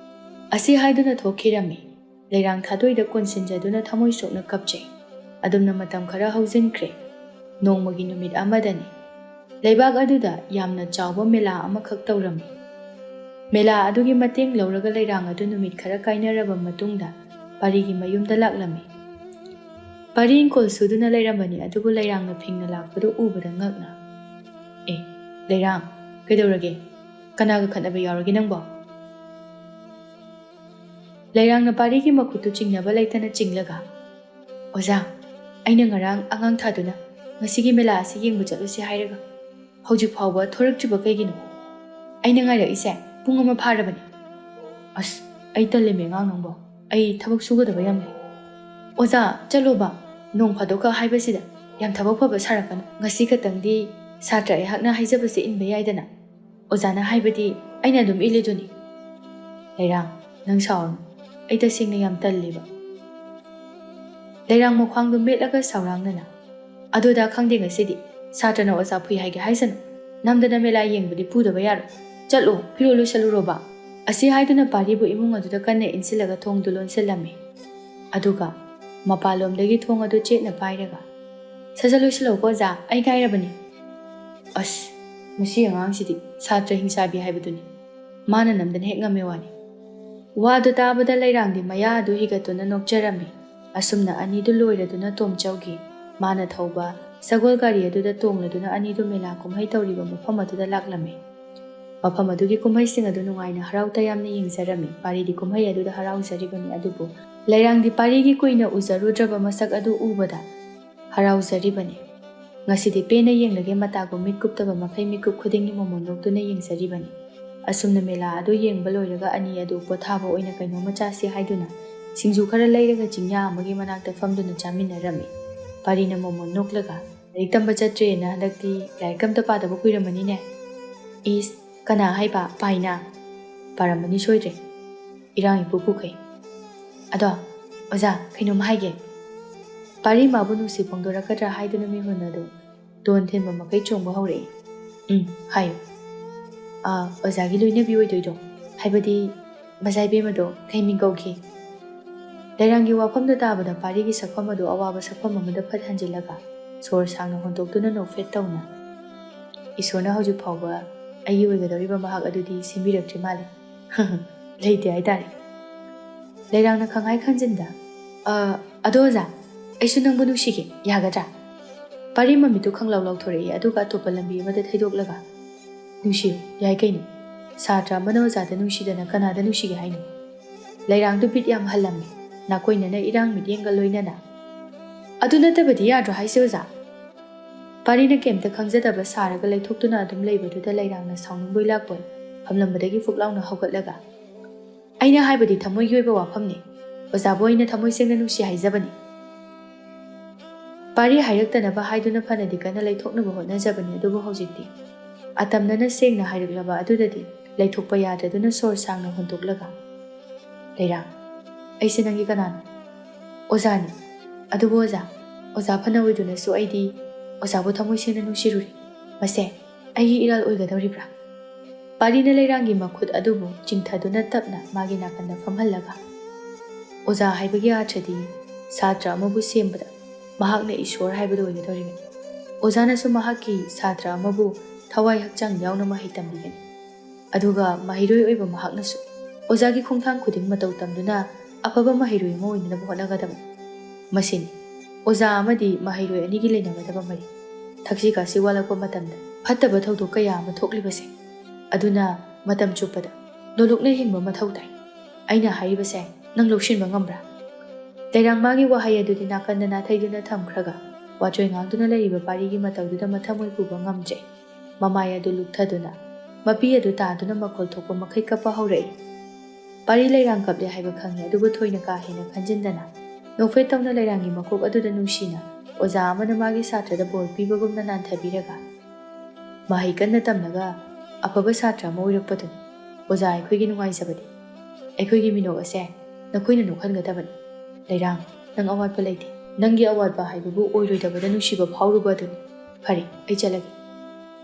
ꯑꯁꯤ ꯍꯥꯏꯗꯨꯅ ꯊꯣꯛꯈꯤꯔꯝꯃꯤ꯫ ꯂꯩꯔꯥꯡ ꯊꯥꯗꯣꯏꯗ ꯀꯣꯟꯁꯤꯟꯖꯗꯨꯅ ꯊꯃꯣꯏ ꯁꯣꯛꯅ ꯀꯞꯆꯩ꯫ ꯑꯗꯨꯝꯅ ꯃꯇꯝ ꯈꯔ ꯍꯧꯖꯤꯟꯈ꯭ꯔꯦ꯫ ꯅꯣꯡꯃꯒꯤ ꯅꯨꯃꯤꯠ ꯑꯃꯗꯅꯤ꯫ ꯂꯩꯕꯥꯛ ꯑꯗꯨꯗ ꯌꯥꯝꯅ ꯆꯥꯎꯕ ꯃꯦꯂꯥ ꯑꯃꯈꯛ ꯇꯧꯔꯝꯃꯤ꯫ ꯃꯦꯂꯥ ꯑꯗꯨꯒꯤ ꯃꯇꯦꯡ ꯂꯧꯔꯒ ꯂꯩꯔꯥꯡ ꯑꯗꯨ ꯅꯨꯃꯤꯠ ꯈꯔ ꯀꯥꯏꯅꯔꯕ ꯃꯇꯨꯡꯗ ꯄꯥꯔꯤꯒꯤ ꯃꯌꯨꯝꯗ ꯂꯥꯛꯂꯝꯃꯤ꯫ ꯄꯥꯔꯤ ꯏꯪꯈꯣꯜ ꯁꯨꯗꯨꯅ ꯂꯩꯔꯝꯕꯅꯤ, ꯑꯗꯨꯕꯨ ꯂꯩꯔꯥꯡꯅ ꯐꯤꯡꯅ ꯂꯥꯛꯄꯗꯨ ꯎꯕꯗ ꯉꯛꯅ, "ꯑꯦ, ꯂꯩꯔꯥꯡ, ꯀꯩꯗꯧꯔꯒꯦ? ꯀꯅꯥꯒ ꯈꯠꯅꯕ ꯌꯥꯎꯔꯒꯦ ꯅꯪꯕꯣ?" ꯂꯩꯔꯥꯡꯅ ꯄꯥꯔꯤꯒꯤ ꯃꯈꯨꯠꯇꯨ ꯆꯤꯡꯅꯕ ꯂꯩꯇꯅ ꯆꯤꯡꯂꯒ, "ꯑꯣꯖꯥ, ꯑꯩꯅ ꯉꯔꯥꯡ ꯑꯉꯥꯡ ꯊꯥꯗꯨꯅ ꯉꯁꯤꯒꯤ ꯃꯦꯂꯥ ꯑꯁꯤ ꯌꯦꯡꯕ ꯆꯠꯂꯨꯁꯤ ꯍꯥꯏꯔꯒ ꯍꯧꯖꯤꯛ ꯐꯥꯎꯕ ꯊꯣꯔꯛꯇ꯭ꯔꯤꯕ ꯀꯩꯒꯤꯅꯣ? ꯑꯩꯅ ꯉꯥꯏꯔꯛꯏꯁꯦ ꯄꯨꯡ ꯑꯃ ꯐꯥꯔꯕꯅꯤ꯫" "ꯑꯁ, ꯑꯩ ꯇꯜꯂꯦꯃꯦ ꯑꯉꯥꯡ ꯅꯪꯕꯣ꯫ ꯑꯩ ꯊꯕꯛ ꯁꯨꯒꯗꯕ ꯌꯥꯝ ꯂꯩ꯫" "ꯑꯣꯖꯥ, ꯆꯠꯂꯣꯕ꯫ ꯅꯣꯡ ꯐꯥꯗꯣꯛꯈꯛ ꯍꯥꯏꯕꯁꯤꯗ ꯌꯥꯝ ꯊꯕꯛ ꯐꯕ ꯁꯥꯔꯛꯀꯅꯨ꯫ ꯉꯁꯤ ꯈꯛꯇꯪꯗꯤ ꯁꯥꯇ꯭ꯔ ꯑꯩꯍꯥꯛꯅ ꯍꯥꯏꯖꯕꯁꯦ ꯏꯟꯕ ꯌꯥꯏꯗꯅ꯫" ꯑꯣꯖꯥꯅ ꯍꯥꯏꯕꯗꯤ ꯑꯩꯅ ꯑꯗꯨꯝ ꯏꯜꯂꯤꯗꯨꯅꯤ꯫ ꯂꯩꯔꯥꯡ, ꯅꯪ ꯁꯥꯎꯔꯅꯨ꯫ ꯑꯩ ꯇꯁꯦꯡꯅ ꯌꯥꯝ ꯇꯜꯂꯤꯕ꯫ ꯂꯩꯔꯥꯡ ꯃꯈ꯭ꯋꯥꯡꯗꯨ ꯃꯦꯠꯂꯒ ꯁꯥꯎꯔꯥꯡꯅꯅ, "ꯑꯗꯨꯗ ꯈꯪꯗꯦ ꯉꯁꯤꯗꯤ꯫ ꯁꯥꯇ꯭ꯔꯅ ꯑꯣꯖꯥ ꯐꯨꯏ ꯍꯥꯏꯒꯦ ꯍꯥꯏꯁꯅꯨ꯫ ꯅꯝꯗꯅ ꯃꯦꯂꯥ ꯌꯦꯡꯕꯗꯤ ꯄꯨꯗꯕ ꯌꯥꯔꯣꯏ꯫ ꯆꯠꯂꯣ, ꯐꯤꯔꯣꯜ ꯂꯣꯏꯁꯜꯂꯨꯔꯣꯕ꯫" ꯑꯁꯤ ꯍꯥꯏꯗꯨꯅ ꯄꯥꯔꯤꯕꯨ ꯏꯃꯨꯡ ꯑꯗꯨꯗ ꯀꯟꯅ ꯏꯟꯁꯤꯜꯂꯒ ꯊꯣꯡꯗꯨ ꯂꯣꯟꯁꯤꯜꯂꯝꯃꯤ꯫ ꯑꯗꯨꯒ ꯃꯄꯥꯟꯂꯣꯝꯗꯒꯤ ꯊꯣꯡ ꯑꯗꯨ ꯆꯦꯠꯅ ꯄꯥꯏꯔꯒ, "ꯁꯠ ꯁꯠ ꯂꯣꯏꯁꯤꯜꯂꯛꯎꯀꯣ ꯑꯣꯖꯥ, ꯑꯩ ꯉꯥꯏꯔꯕꯅꯤ꯫" ꯑꯁ, ꯃꯁꯤ ꯑꯉꯥꯡꯁꯤꯗꯤ ꯁꯥꯇ꯭ꯔ ꯍꯤꯡꯁꯥꯕꯤ ꯍꯥꯏꯕꯗꯨꯅꯤ꯫ ꯃꯥꯅ ꯅꯝꯗꯅ ꯍꯦꯛ ꯉꯝꯃꯦ ꯋꯥꯅꯤ꯫ ꯋꯥꯗꯨ ꯇꯥꯕꯗ ꯂꯩꯔꯥꯡꯗꯤ ꯃꯌꯥ ꯑꯗꯨ ꯍꯤꯒꯠꯇꯨꯅ ꯅꯣꯛꯆꯔꯝꯃꯤ꯫ ꯑꯁꯨꯝꯅ ꯑꯅꯤꯗꯨ ꯂꯣꯏꯔꯗꯨꯅ ꯇꯣꯝꯆꯧꯒꯤ, ꯃꯥꯅ ꯊꯧꯕ ꯁꯒꯣꯜ ꯒꯥꯔꯤ ꯑꯗꯨꯗ ꯇꯣꯡꯂꯗꯨꯅ ꯑꯅꯤꯗꯨ ꯃꯦꯂꯥ ꯀꯨꯝꯍꯩ ꯇꯧꯔꯤꯕ ꯃꯐꯝ ꯑꯗꯨꯗ ꯂꯥꯛꯂꯝꯃꯤ꯫ ꯃꯐꯝ ꯑꯗꯨꯒꯤ ꯀꯨꯝꯍꯩꯁꯤꯡ ꯑꯗꯨ ꯅꯨꯡꯉꯥꯏꯅ ꯍꯔꯥꯎ ꯇꯌꯥꯝꯅ ꯌꯦꯡꯖꯔꯝꯃꯤ꯫ ꯄꯥꯔꯤꯗꯤ ꯀꯨꯝꯍꯩ ꯑꯗꯨꯗ ꯍꯔꯥꯎꯖꯔꯤꯕꯅꯤ, ꯑꯗꯨꯕꯨ ꯂꯩꯔꯥꯡꯗꯤ ꯄꯥꯔꯤꯒꯤ ꯀꯨꯏꯅ ꯎꯖꯔꯨꯗ꯭ꯔꯕ ꯃꯁꯛ ꯑꯗꯨ ꯎꯕꯗ ꯍꯔꯥꯎꯖꯔꯤꯕꯅꯤ꯫ "ꯉꯁꯤꯗꯤ ꯄꯦꯟꯅ ꯌꯦꯡꯂꯒꯦ" ꯃꯇꯥꯒꯨꯝ ꯃꯤꯠ ꯀꯨꯞꯇꯕ ꯃꯈꯩ ꯃꯤꯀꯨꯞ ꯈꯨꯗꯤꯡꯒꯤ ꯃꯣꯃꯣꯟ ꯅꯣꯛꯇꯨꯅ ꯌꯦꯡꯖꯔꯤꯕꯅꯤ꯫ ꯑꯁꯨꯝꯅ ꯃꯦꯂꯥ ꯑꯗꯨ ꯌꯦꯡꯕ ꯂꯣꯏꯔꯒ ꯑꯅꯤ ꯑꯗꯨ ꯄꯣꯊꯥꯕ ꯑꯣꯏꯅ ꯀꯩꯅꯣꯝꯃ ꯆꯥꯁꯤ ꯍꯥꯏꯗꯨꯅ ꯁꯤꯡꯖꯨ ꯈꯔ ꯂꯩꯔꯒ ꯆꯤꯡꯌꯥ ꯑꯃꯒꯤ ꯃꯅꯥꯛꯇ ꯐꯝꯗꯨꯅ ꯆꯥꯃꯤꯟꯅꯔꯝꯃꯤ꯫ ꯄꯥꯔꯤꯅ ꯃꯣꯃꯣꯟ ꯅꯣꯛꯂꯒ, "ꯂꯥꯏꯔꯤꯛ ꯇꯝꯕ ꯆꯠꯇ꯭ꯔꯦꯅ ꯍꯟꯗꯛꯇꯤ ꯂꯥꯏꯔꯤꯛ ꯑꯝꯇ ꯄꯥꯗꯕ ꯀꯨꯏꯔꯝꯃꯅꯤꯅꯦ?" "ꯏꯁ, ꯀꯅꯥ ꯍꯥꯏꯕ? ꯄꯥꯏꯅ꯫ ꯄꯥꯔꯝꯃꯅꯤ ꯁꯣꯏꯗ꯭ꯔꯦ꯫ ꯏꯔꯥꯡ ꯏꯄꯨ ꯄꯨꯈꯩ꯫ ꯑꯗꯣ, ꯑꯣꯖꯥ, ꯀꯩꯅꯣꯝ ꯍꯥꯏꯒꯦ꯫" ꯄꯥꯔꯤ ꯃꯥꯕꯨ ꯅꯨꯡꯁꯤ ꯐꯣꯡꯗꯣꯔꯛꯀꯗ꯭ꯔꯥ ꯍꯥꯏꯗꯨꯅ ꯃꯤꯍꯨꯟ ꯑꯗꯨ ꯇꯣꯟ ꯊꯤꯟꯕ ꯃꯈꯩ ꯆꯣꯡꯕ ꯍꯧꯔꯛꯏ꯫ "ꯎꯝ, ꯍꯥꯏꯌꯨ꯫" "ꯑꯥ, ꯑꯣꯖꯥꯒꯤ ꯂꯣꯏꯅꯕꯤ ꯑꯣꯏꯗꯣꯏꯗꯣ, ꯍꯥꯏꯕꯗꯤ ꯃꯆꯥ ꯏꯕꯦꯝꯃꯗꯣ ꯀꯩ ꯃꯤꯡ ꯀꯧꯒꯦ?" ꯂꯩꯔꯥꯡꯒꯤ ꯋꯥꯐꯝꯗꯨ ꯇꯥꯕꯗ ꯄꯥꯔꯤꯒꯤ ꯁꯛꯐꯝ ꯑꯗꯨ ꯑꯋꯥꯕ ꯁꯛꯐꯝ ꯑꯃꯗ ꯐꯠ ꯍꯟꯖꯤꯜꯂꯒ ꯁꯣꯔ ꯁꯥꯡꯅ ꯍꯣꯟꯗꯣꯛꯇꯨꯅ ꯅꯣꯛꯐꯦꯠ ꯇꯧꯅ, "ꯏꯁꯣꯔꯅ ꯍꯧꯖꯤꯛ ꯐꯥꯎꯕ ꯑꯩꯒꯤ ꯑꯣꯏꯒꯗꯧꯔꯤꯕ ꯃꯍꯥꯛ ꯑꯗꯨꯗꯤ ꯁꯦꯝꯕꯤꯔꯛꯇ꯭ꯔꯤ ꯃꯥꯜꯂꯦ꯫" "ꯂꯩꯇꯦ ꯍꯥꯏꯇꯥꯔꯦ꯫" ꯂꯩꯔꯥꯡꯅ ꯈꯪꯍꯥꯏ ꯈꯟꯖꯤꯟꯗ, "ꯑ, ꯑꯗꯣ ꯑꯣꯖꯥ, ꯑꯩꯁꯨ ꯅꯪꯕꯨ ꯅꯨꯡꯁꯤꯒꯦ, ꯌꯥꯒꯗ꯭ꯔꯥ?" ꯄꯥꯔꯤ ꯃꯃꯤꯠꯇꯨ ꯈꯪꯂꯥꯎ ꯂꯥꯎꯊꯣꯔꯛꯏ, ꯑꯗꯨꯒ ꯑꯇꯣꯞꯄ ꯂꯝꯕꯤ ꯑꯃꯗ ꯊꯩꯗꯣꯛꯂꯒ, "ꯅꯨꯡꯁꯤꯌꯨ, ꯌꯥꯏ ꯀꯩꯅꯣ꯫ ꯁꯥꯇ꯭ꯔ ꯑꯃꯅ ꯑꯣꯖꯥꯗ ꯅꯨꯡꯁꯤꯗꯅ ꯀꯅꯥꯗ ꯅꯨꯡꯁꯤꯒꯦ ꯍꯥꯏꯅꯣ?" ꯂꯩꯔꯥꯡꯗꯨ ꯕꯤꯠ ꯌꯥꯝ ꯍꯜꯂꯝꯃꯤ, ꯅꯥꯀꯣꯏꯅꯅ ꯏꯔꯥꯡ ꯃꯤꯠꯌꯦꯡꯒ ꯂꯣꯏꯅꯅ꯫ "ꯑꯗꯨ ꯅꯠꯇꯕꯗꯤ ꯌꯥꯗ꯭ꯔꯣ ꯍꯥꯏꯁꯦ ꯑꯣꯖꯥ?" ꯄꯥꯔꯤꯅ ꯀꯩꯝꯇ ꯈꯪꯖꯗꯕ ꯁꯥꯔꯒ ꯂꯩꯊꯣꯛꯇꯨꯅ ꯑꯗꯨꯝ ꯂꯩꯕꯗꯨꯗ ꯂꯩꯔꯥꯡꯅ ꯁꯥꯎꯅꯤꯡꯕꯣꯏ ꯂꯥꯛꯄꯣꯏ ꯐꯝꯂꯝꯕꯗꯒꯤ ꯐꯨꯛ ꯂꯥꯎꯅ ꯍꯧꯒꯠꯂꯒ, "ꯑꯩꯅ ꯍꯥꯏꯕꯗꯤ ꯊꯃꯣꯏꯒꯤ ꯑꯣꯏꯕ ꯋꯥꯐꯝꯅꯤ꯫ ꯑꯣꯖꯥꯕꯨ ꯑꯩꯅ ꯊꯃꯣꯏ ꯁꯦꯡꯅ ꯅꯨꯡꯁꯤ ꯍꯥꯏꯖꯕꯅꯤ꯫" ꯄꯥꯔꯤ ꯍꯥꯏꯔꯛꯇꯅꯕ ꯍꯥꯏꯗꯨꯅ ꯐꯅꯗꯤ ꯀꯟꯅ ꯂꯩꯊꯣꯛꯅꯕ ꯍꯣꯠꯅꯖꯕꯅꯤ, ꯑꯗꯨꯕꯨ ꯍꯧꯖꯤꯛꯇꯤ ꯑꯇꯝꯅꯅ ꯁꯦꯡꯅ ꯍꯥꯏꯔꯛꯂꯕ ꯑꯗꯨꯗꯗꯤ ꯂꯩꯊꯣꯛꯄ ꯌꯥꯗ꯭ꯔꯗꯨꯅ ꯁꯣꯔ ꯁꯥꯡꯅ ꯍꯣꯟꯗꯣꯛꯂꯒ, "ꯂꯩꯔꯥꯡ, ꯑꯩꯁꯦ ꯅꯪꯒꯤ ꯀꯅꯥꯅꯣ?" "ꯑꯣꯖꯥꯅꯤ꯫ ꯑꯗꯨꯕꯨ ꯑꯣꯖꯥ, ꯑꯣꯖꯥ ꯐꯅ ꯑꯣꯏꯗꯨꯅꯁꯨ ꯑꯩꯗꯤ ꯑꯣꯖꯥꯕꯨ ꯊꯃꯣꯏ ꯁꯦꯡꯅ ꯅꯨꯡꯁꯤꯔꯨꯔꯤ꯫ ꯃꯁꯦ ꯑꯩꯒꯤ ꯏꯔꯥꯜ ꯑꯣꯏꯒꯗꯧꯔꯤꯕ꯭ꯔꯥ?" ꯄꯥꯔꯤꯅ ꯂꯩꯔꯥꯡꯒꯤ ꯃꯈꯨꯠ ꯑꯗꯨꯕꯨ ꯆꯤꯡꯊꯗꯨꯅ ꯇꯞꯅ ꯃꯥꯒꯤ ꯅꯥꯀꯟꯗ ꯐꯝꯍꯜꯂꯒ, "ꯑꯣꯖꯥ ꯍꯥꯏꯕꯒꯤ ꯑꯥꯔꯊꯗꯤ ꯁꯥꯇ꯭ꯔ ꯑꯃꯕꯨ ꯁꯦꯝꯕꯗ ꯃꯍꯥꯛꯅ ꯏꯁꯣꯔ ꯍꯥꯏꯕꯗꯨ ꯑꯣꯏꯒꯗꯧꯔꯤꯕꯅꯤ꯫ ꯑꯣꯖꯥꯅꯁꯨ ꯃꯍꯥꯛꯀꯤ ꯁꯥꯇ꯭ꯔ ꯑꯃꯕꯨ ꯊꯋꯥꯏ ꯍꯛꯆꯥꯡ ꯌꯥꯎꯅ ꯃꯍꯩ ꯇꯝꯕꯤꯒꯅꯤ꯫ ꯑꯗꯨꯒ ꯃꯍꯩꯔꯣꯏ ꯑꯣꯏꯕ ꯃꯍꯥꯛꯅꯁꯨ ꯑꯣꯖꯥꯒꯤ ꯈꯣꯡꯊꯥꯡ ꯈꯨꯗꯤꯡ ꯃꯇꯧ ꯇꯝꯗꯨꯅ ꯑꯐꯕ ꯃꯍꯩꯔꯣꯏ ꯑꯃ ꯑꯣꯏꯅꯅꯕ ꯍꯣꯠꯅꯒꯗꯕꯅꯤ꯫ ꯃꯁꯤꯅꯤ ꯑꯣꯖꯥ ꯑꯃꯗꯤ ꯃꯍꯩꯔꯣꯏ ꯑꯅꯤꯒꯤ ꯂꯩꯅꯒꯗꯕ ꯃꯔꯤ꯫ ꯊꯛꯁꯤ ꯈꯥꯁꯤ ꯋꯥꯠꯂꯛꯄ ꯃꯇꯝꯗ ꯐꯠꯇꯕ ꯊꯧꯗꯣꯛ ꯀꯌꯥ ꯑꯃ ꯊꯣꯛꯂꯤꯕꯁꯦ꯫ ꯑꯗꯨꯅ ꯃꯇꯝ ꯆꯨꯞꯄꯗ ꯅꯣꯂꯨꯛꯅ ꯍꯤꯡꯕ ꯃꯊꯧ ꯇꯥꯏ꯫ ꯑꯩꯅ ꯍꯥꯏꯔꯤꯕꯁꯦ ꯅꯪ ꯂꯧꯁꯤꯟꯕ ꯉꯝꯕ꯭ꯔꯥ?" ꯂꯩꯔꯥꯡ ꯃꯥꯒꯤ ꯋꯥꯍꯩ ꯑꯗꯨꯗꯤ ꯅꯥꯀꯟꯗ ꯅꯥꯊꯩꯗꯨꯅ ꯊꯝꯈ꯭ꯔꯒ, ꯋꯥꯆꯣꯏ ꯉꯥꯡꯗꯨꯅ ꯂꯩꯔꯤꯕ ꯄꯥꯔꯤꯒꯤ ꯃꯇꯧꯗꯨꯗ ꯃꯊꯃꯣꯏ ꯄꯨꯕ ꯉꯝꯗ꯭ꯔꯦ꯫ ꯃꯃꯥꯏ ꯑꯗꯨ ꯂꯨꯞꯊꯗꯨꯅ, ꯃꯄꯤ ꯑꯗꯨ ꯇꯥꯗꯨꯅ ꯃꯈꯣꯜ ꯊꯣꯛꯄ ꯃꯈꯩ ꯀꯞꯄ ꯍꯧꯔꯛꯏ꯫ ꯄꯥꯔꯤ ꯂꯩꯔꯥꯡ ꯀꯞꯂꯦ ꯍꯥꯏꯕ ꯈꯪꯏ, ꯑꯗꯨꯕꯨ ꯊꯣꯏꯅ ꯀꯥ ꯍꯦꯟꯅ ꯈꯟꯖꯤꯟꯗꯅ, ꯅꯣꯛꯐꯦꯠ ꯇꯧꯅ ꯂꯩꯔꯥꯡꯒꯤ ꯃꯀꯣꯛ ꯑꯗꯨꯗ ꯅꯨꯡꯁꯤꯅ ꯑꯣꯖꯥ ꯑꯃꯅ ꯃꯥꯒꯤ ꯁꯥꯇ꯭ꯔꯗ ꯕꯣꯔ ꯄꯤꯕꯒꯨꯝꯅ ꯅꯥꯟꯊꯕꯤꯔꯒ, "ꯃꯍꯩ ꯀꯟꯅ ꯇꯝꯂꯒ ꯑꯐꯕ ꯁꯥꯇ꯭ꯔ ꯑꯃ ꯑꯣꯏꯔꯛꯄꯗꯨꯅꯤ ꯑꯣꯖꯥ ꯑꯩꯈꯣꯏꯒꯤ ꯅꯨꯡꯉꯥꯏꯖꯕꯗꯤ꯫ ꯑꯩꯈꯣꯏꯒꯤ ꯃꯤꯅꯣꯛ ꯑꯁꯦ ꯅꯈꯣꯏꯅ ꯅꯣꯛꯍꯟꯒꯗꯕꯅꯤ꯫ ꯂꯩꯔꯥꯡ, ꯅꯪ ꯑꯋꯥꯠꯄ ꯂꯩꯇꯦ꯫ ꯅꯪꯒꯤ ꯑꯋꯥꯠꯄ ꯍꯥꯏꯕꯕꯨ ꯑꯣꯏꯔꯣꯏꯗꯕꯗ ꯅꯨꯡꯁꯤꯕ ꯐꯥꯎꯔꯨꯕ ꯑꯗꯨꯅꯤ꯫ ꯐꯔꯦ, ꯑꯩ ꯆꯠꯂꯒꯦ꯫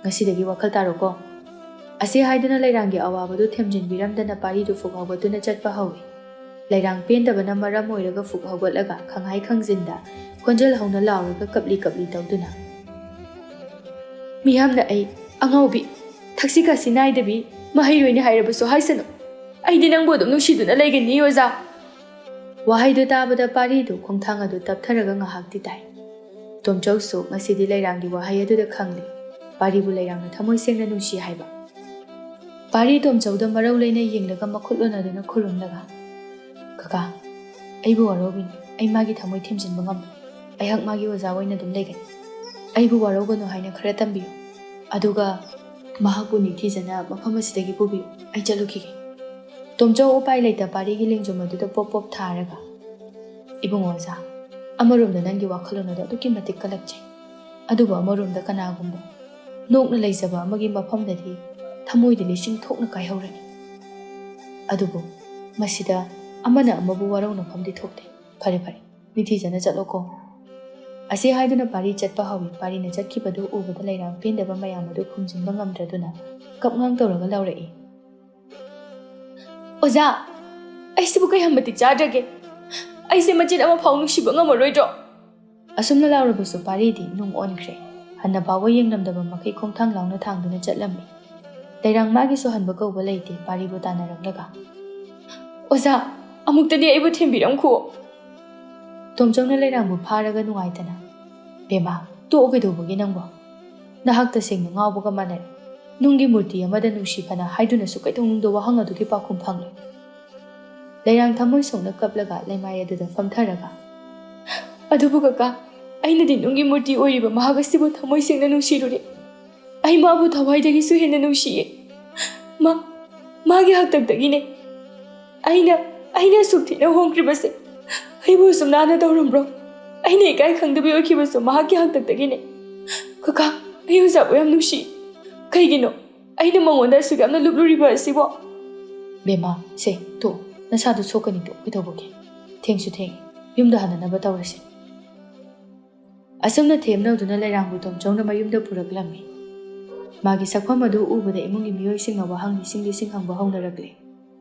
ꯉꯁꯤꯗꯒꯤ ꯋꯥꯈꯜ ꯇꯥꯔꯣꯀꯣ꯫" ꯑꯁꯤ ꯍꯥꯏꯗꯨꯅ ꯂꯩꯔꯥꯡꯒꯤ ꯑꯋꯥꯕꯗꯨ ꯊꯦꯝꯖꯤꯟꯕꯤꯔꯝꯗꯅ ꯄꯥꯔꯤꯗꯨ ꯐꯨꯛ ꯍꯧꯒꯠꯇꯨꯅ ꯆꯠꯄ ꯍꯧꯏ꯫ ꯂꯩꯔꯥꯡ ꯄꯦꯟꯗꯕꯅ ꯃꯔꯝ ꯑꯣꯏꯔꯒ ꯐꯨꯛ ꯍꯧꯒꯠꯂꯒ ꯈꯪꯍꯥꯏ ꯈꯪꯖꯤꯟꯗ ꯈꯣꯟꯖꯦꯜ ꯍꯧꯅ ꯂꯥꯎꯔꯒ ꯀꯞꯂꯤ ꯀꯞꯂꯤ ꯇꯧꯗꯨꯅ, "ꯃꯤꯌꯥꯝꯅ ꯑꯩ ꯑꯉꯥꯎꯕꯤ, ꯊꯛꯁꯤ ꯈꯥꯁꯤ ꯅꯥꯏꯗꯕꯤ, ꯃꯍꯩꯔꯣꯏꯅꯤ ꯍꯥꯏꯔꯕꯁꯨ ꯍꯥꯏꯁꯅꯨ, ꯑꯩꯗꯤ ꯅꯪꯕꯨ ꯑꯗꯨꯝ ꯅꯨꯡꯁꯤꯗꯨꯅ ꯂꯩꯒꯅꯤ ꯑꯣꯖꯥ꯫" ꯋꯥꯍꯩꯗꯨ ꯇꯥꯕꯗ ꯄꯥꯔꯤꯗꯨ ꯈꯣꯡꯊꯥꯡ ꯑꯗꯨ ꯇꯞꯊꯔꯒ ꯉꯥꯏꯍꯥꯛꯇꯤ ꯇꯥꯏ꯫ ꯇꯣꯝꯆꯧꯁꯨ ꯉꯁꯤꯗꯤ ꯂꯩꯔꯥꯡꯒꯤ ꯋꯥꯍꯩ ꯑꯗꯨꯗ ꯈꯪꯂꯦ꯫ ꯄꯥꯔꯤꯕꯨ ꯂꯩꯔꯥꯡꯅ ꯊꯃꯣꯏ ꯁꯦꯡꯅ ꯅꯨꯡꯁꯤ ꯍꯥꯏꯕ꯫ ꯄꯥꯔꯤ ꯇꯣꯝꯆꯧꯗ ꯃꯔꯧ ꯂꯩꯅ ꯌꯦꯡꯂꯒ ꯃꯈꯨꯠ ꯂꯣꯟꯅꯗꯨꯅ ꯈꯨꯔꯨꯝꯂꯒ, "ꯀꯀꯥ, ꯑꯩꯕꯨ ꯋꯥꯔꯧꯕꯤꯅꯨ꯫ ꯑꯩ ꯃꯥꯒꯤ ꯊꯃꯣꯏ ꯊꯦꯝꯖꯤꯟꯕ ꯉꯝꯂꯣꯏ꯫ ꯑꯩꯍꯥꯛ ꯃꯥꯒꯤ ꯑꯣꯖꯥ ꯑꯣꯏꯅ ꯑꯗꯨꯝ ꯂꯩꯒꯅꯤ꯫ ꯑꯩꯕꯨ ꯋꯥꯔꯧꯒꯅꯨ ꯍꯥꯏꯅ ꯈꯔ ꯇꯝꯕꯤꯌꯨ꯫ ꯑꯗꯨꯒ ꯃꯍꯥꯛꯄꯨ ꯅꯤꯡꯊꯤꯖꯅ ꯃꯐꯝ ꯑꯁꯤꯗꯒꯤ ꯄꯨꯕꯤꯌꯨ꯫ ꯑꯩ ꯆꯠꯂꯨꯈꯤꯒꯦ꯫" ꯇꯣꯝꯆꯧ ꯎꯄꯥꯏ ꯂꯩꯇ ꯄꯥꯔꯤꯒꯤ ꯂꯦꯡꯖꯨꯝ ꯑꯗꯨꯗ ꯄꯣꯞ ꯄꯣꯞ ꯊꯥꯔꯒ, "ꯏꯕꯨꯡꯉꯣ ꯑꯣꯖꯥ, ꯑꯃꯔꯣꯝꯗ ꯅꯪꯒꯤ ꯋꯥꯈꯜꯂꯣꯟ ꯑꯗꯨ ꯑꯗꯨꯛꯀꯤ ꯃꯇꯤꯛ ꯀꯜꯂꯛꯆꯩ꯫ ꯑꯗꯨꯕꯨ ꯑꯃꯔꯣꯝꯗ ꯀꯅꯥꯒꯨꯝꯕ ꯅꯣꯛꯅ ꯂꯩꯖꯕ ꯑꯃꯒꯤ ꯃꯐꯝꯗꯗꯤ ꯊꯃꯣꯏꯗꯤ ꯂꯤꯁꯤꯡ ꯊꯣꯛꯅ ꯀꯥꯏꯍꯧꯔꯅꯤ꯫ ꯑꯗꯨꯕꯨ ꯃꯁꯤꯗ ꯑꯃꯅ ꯑꯃꯕꯨ ꯋꯥꯔꯧꯅꯐꯝꯗꯤ ꯊꯣꯛꯇꯦ꯫ ꯐꯔꯦ ꯐꯔꯦ, ꯅꯤꯡꯊꯤꯖꯅ ꯆꯠꯂꯣꯀꯣ꯫ ꯑꯁꯤ ꯍꯥꯏꯗꯨꯅ ꯄꯥꯔꯤ ꯆꯠꯄ ꯍꯧꯏ꯫ ꯄꯥꯔꯤꯅ ꯆꯠꯈꯤꯕꯗꯨ ꯎꯕꯗ ꯂꯩꯔꯥꯡ ꯄꯦꯟꯗꯕ ꯃꯌꯥꯝ ꯑꯗꯨ ꯈꯨꯝꯖꯤꯟꯕ ꯉꯝꯗ꯭ꯔꯗꯨꯅ ꯀꯞꯉꯥꯡ ꯇꯧꯔꯒ ꯂꯥꯎꯔꯛꯏ꯫ "ꯑꯣꯖꯥ, ꯑꯩꯁꯤꯕꯨ ꯀꯌꯥꯝ ꯃꯇꯤꯛ ꯆꯥꯗ꯭ꯔꯒꯦ? ꯑꯩꯁꯦ ꯃꯆꯦꯠ ꯑꯃ ꯐꯥꯎ ꯅꯨꯡꯁꯤꯕ ꯉꯝꯃꯔꯣꯏꯗ꯭ꯔꯣ?" ꯑꯁꯨꯝꯅ ꯂꯥꯎꯔꯕꯁꯨ ꯄꯥꯔꯤꯗꯤ ꯅꯨꯡ ꯑꯣꯟꯈ꯭ꯔꯦ꯫ ꯍꯟꯅ ꯐꯥꯎꯕ ꯌꯦꯡꯂꯝꯗꯕ ꯃꯈꯩ ꯈꯣꯡꯊꯥꯡ ꯂꯥꯎꯅ ꯊꯥꯡꯗꯨꯅ ꯆꯠꯂꯝꯃꯤ꯫ ꯂꯩꯔꯥꯡ ꯃꯥꯒꯤꯁꯨ ꯍꯟꯕ ꯀꯧꯕ ꯂꯩꯇꯦ, ꯄꯥꯔꯤꯕꯨ ꯇꯥꯟꯅꯔꯛꯂꯒ, "ꯑꯣꯖꯥ, ꯑꯃꯨꯛꯇꯗꯤ ꯑꯩꯕꯨ ꯊꯦꯝꯕꯤꯔꯝꯈꯨꯑꯣ꯫" ꯇꯣꯝꯆꯧꯅ ꯂꯩꯔꯥꯡꯕꯨ ꯐꯥꯔꯒ ꯅꯨꯡꯉꯥꯏꯇꯅ, "ꯕꯦꯝꯃ, ꯇꯣꯛꯑꯣ, ꯀꯩꯗꯧꯕꯒꯤ ꯅꯪꯕꯣ? ꯅꯍꯥꯛ ꯇꯁꯦꯡꯅ ꯉꯥꯎꯕꯒ ꯃꯥꯟꯅꯔꯦ꯫ ꯅꯨꯡꯒꯤ ꯃꯨꯔꯇꯤ ꯑꯃꯗ ꯅꯨꯡꯁꯤ ꯐꯅ ꯍꯥꯏꯗꯨꯅꯁꯨ ꯀꯩꯗꯧꯅꯨꯡꯗ ꯋꯥꯍꯪ ꯑꯗꯨꯒꯤ ꯄꯥꯎꯈꯨꯝ ꯐꯪꯂꯣꯏ꯫" ꯂꯩꯔꯥꯡ ꯊꯃꯣꯏ ꯁꯣꯛꯅ ꯀꯞꯂꯒ ꯂꯩꯃꯥꯏ ꯑꯗꯨꯗ ꯐꯝꯊꯔꯒ, "ꯑꯗꯨꯕꯨ ꯀꯀꯥ, ꯑꯩꯅꯗꯤ ꯅꯨꯡꯒꯤ ꯃꯨꯔꯇꯤ ꯑꯣꯏꯔꯤꯕ ꯃꯍꯥꯛ ꯑꯁꯤꯕꯨ ꯊꯃꯣꯏ ꯁꯦꯡꯅ ꯅꯨꯡꯁꯤꯔꯨꯔꯦ꯫ ꯑꯩ ꯃꯥꯕꯨ ꯊꯋꯥꯏꯗꯒꯤꯁꯨ ꯍꯦꯟꯅ ꯅꯨꯡꯁꯤꯌꯦ꯫ ꯃꯥ, ꯃꯥꯒꯤ ꯍꯥꯛꯇꯛꯇꯒꯤꯅꯦ ꯑꯩꯅ, ꯑꯩꯅ ꯑꯁꯨꯛ ꯊꯤꯅ ꯍꯣꯡꯈ꯭ꯔꯤꯕꯁꯦ꯫ ꯑꯩꯕꯨ ꯑꯁꯨꯝ ꯅꯥꯅ ꯇꯧꯔꯝꯕ꯭ꯔꯣ? ꯑꯩꯅ ꯏꯀꯥꯏ ꯈꯪꯗꯕꯤ ꯑꯣꯏꯈꯤꯕꯁꯨ ꯃꯍꯥꯛꯀꯤ ꯍꯥꯛꯇꯛꯇꯒꯤꯅꯦ꯫ ꯀꯀꯥ, ꯑꯩ ꯑꯣꯖꯥꯕꯨ ꯌꯥꯝ ꯅꯨꯡꯁꯤ꯫ ꯀꯩꯒꯤꯅꯣ ꯑꯩꯅ ꯃꯉꯣꯟꯗ ꯑꯁꯨꯛ ꯌꯥꯝꯅ ꯂꯨꯞꯂꯨꯔꯤꯕ ꯑꯁꯤꯕꯣ?" "ꯕꯦꯝꯃ, ꯁꯦ, ꯇꯣꯛ, ꯅꯁꯥꯗꯨ ꯁꯣꯛꯀꯅꯤ, ꯇꯣꯛ, ꯀꯩꯗꯧꯕꯒꯦ? ꯊꯦꯡꯁꯨ ꯊꯦꯡꯉꯤ, ꯌꯨꯝꯗ ꯍꯟꯅꯅꯕ ꯇꯧꯔꯁꯤ꯫" ꯑꯁꯨꯝꯅ ꯊꯦꯝꯅꯧꯗꯨꯅ ꯂꯩꯔꯥꯡꯕꯨ ꯇꯣꯝꯆꯧꯅ ꯃꯌꯨꯝꯗ ꯄꯨꯔꯛꯂꯝꯃꯤ꯫ ꯃꯥꯒꯤ ꯁꯛꯐꯝ ꯑꯗꯨ ꯎꯕꯗ ꯏꯃꯨꯡꯒꯤ ꯃꯤꯑꯣꯏꯁꯤꯡꯅ ꯋꯥꯍꯪ ꯂꯤꯁꯤꯡ ꯂꯤꯁꯤꯡ ꯍꯪꯕ ꯍꯧꯅꯔꯛꯂꯦ꯫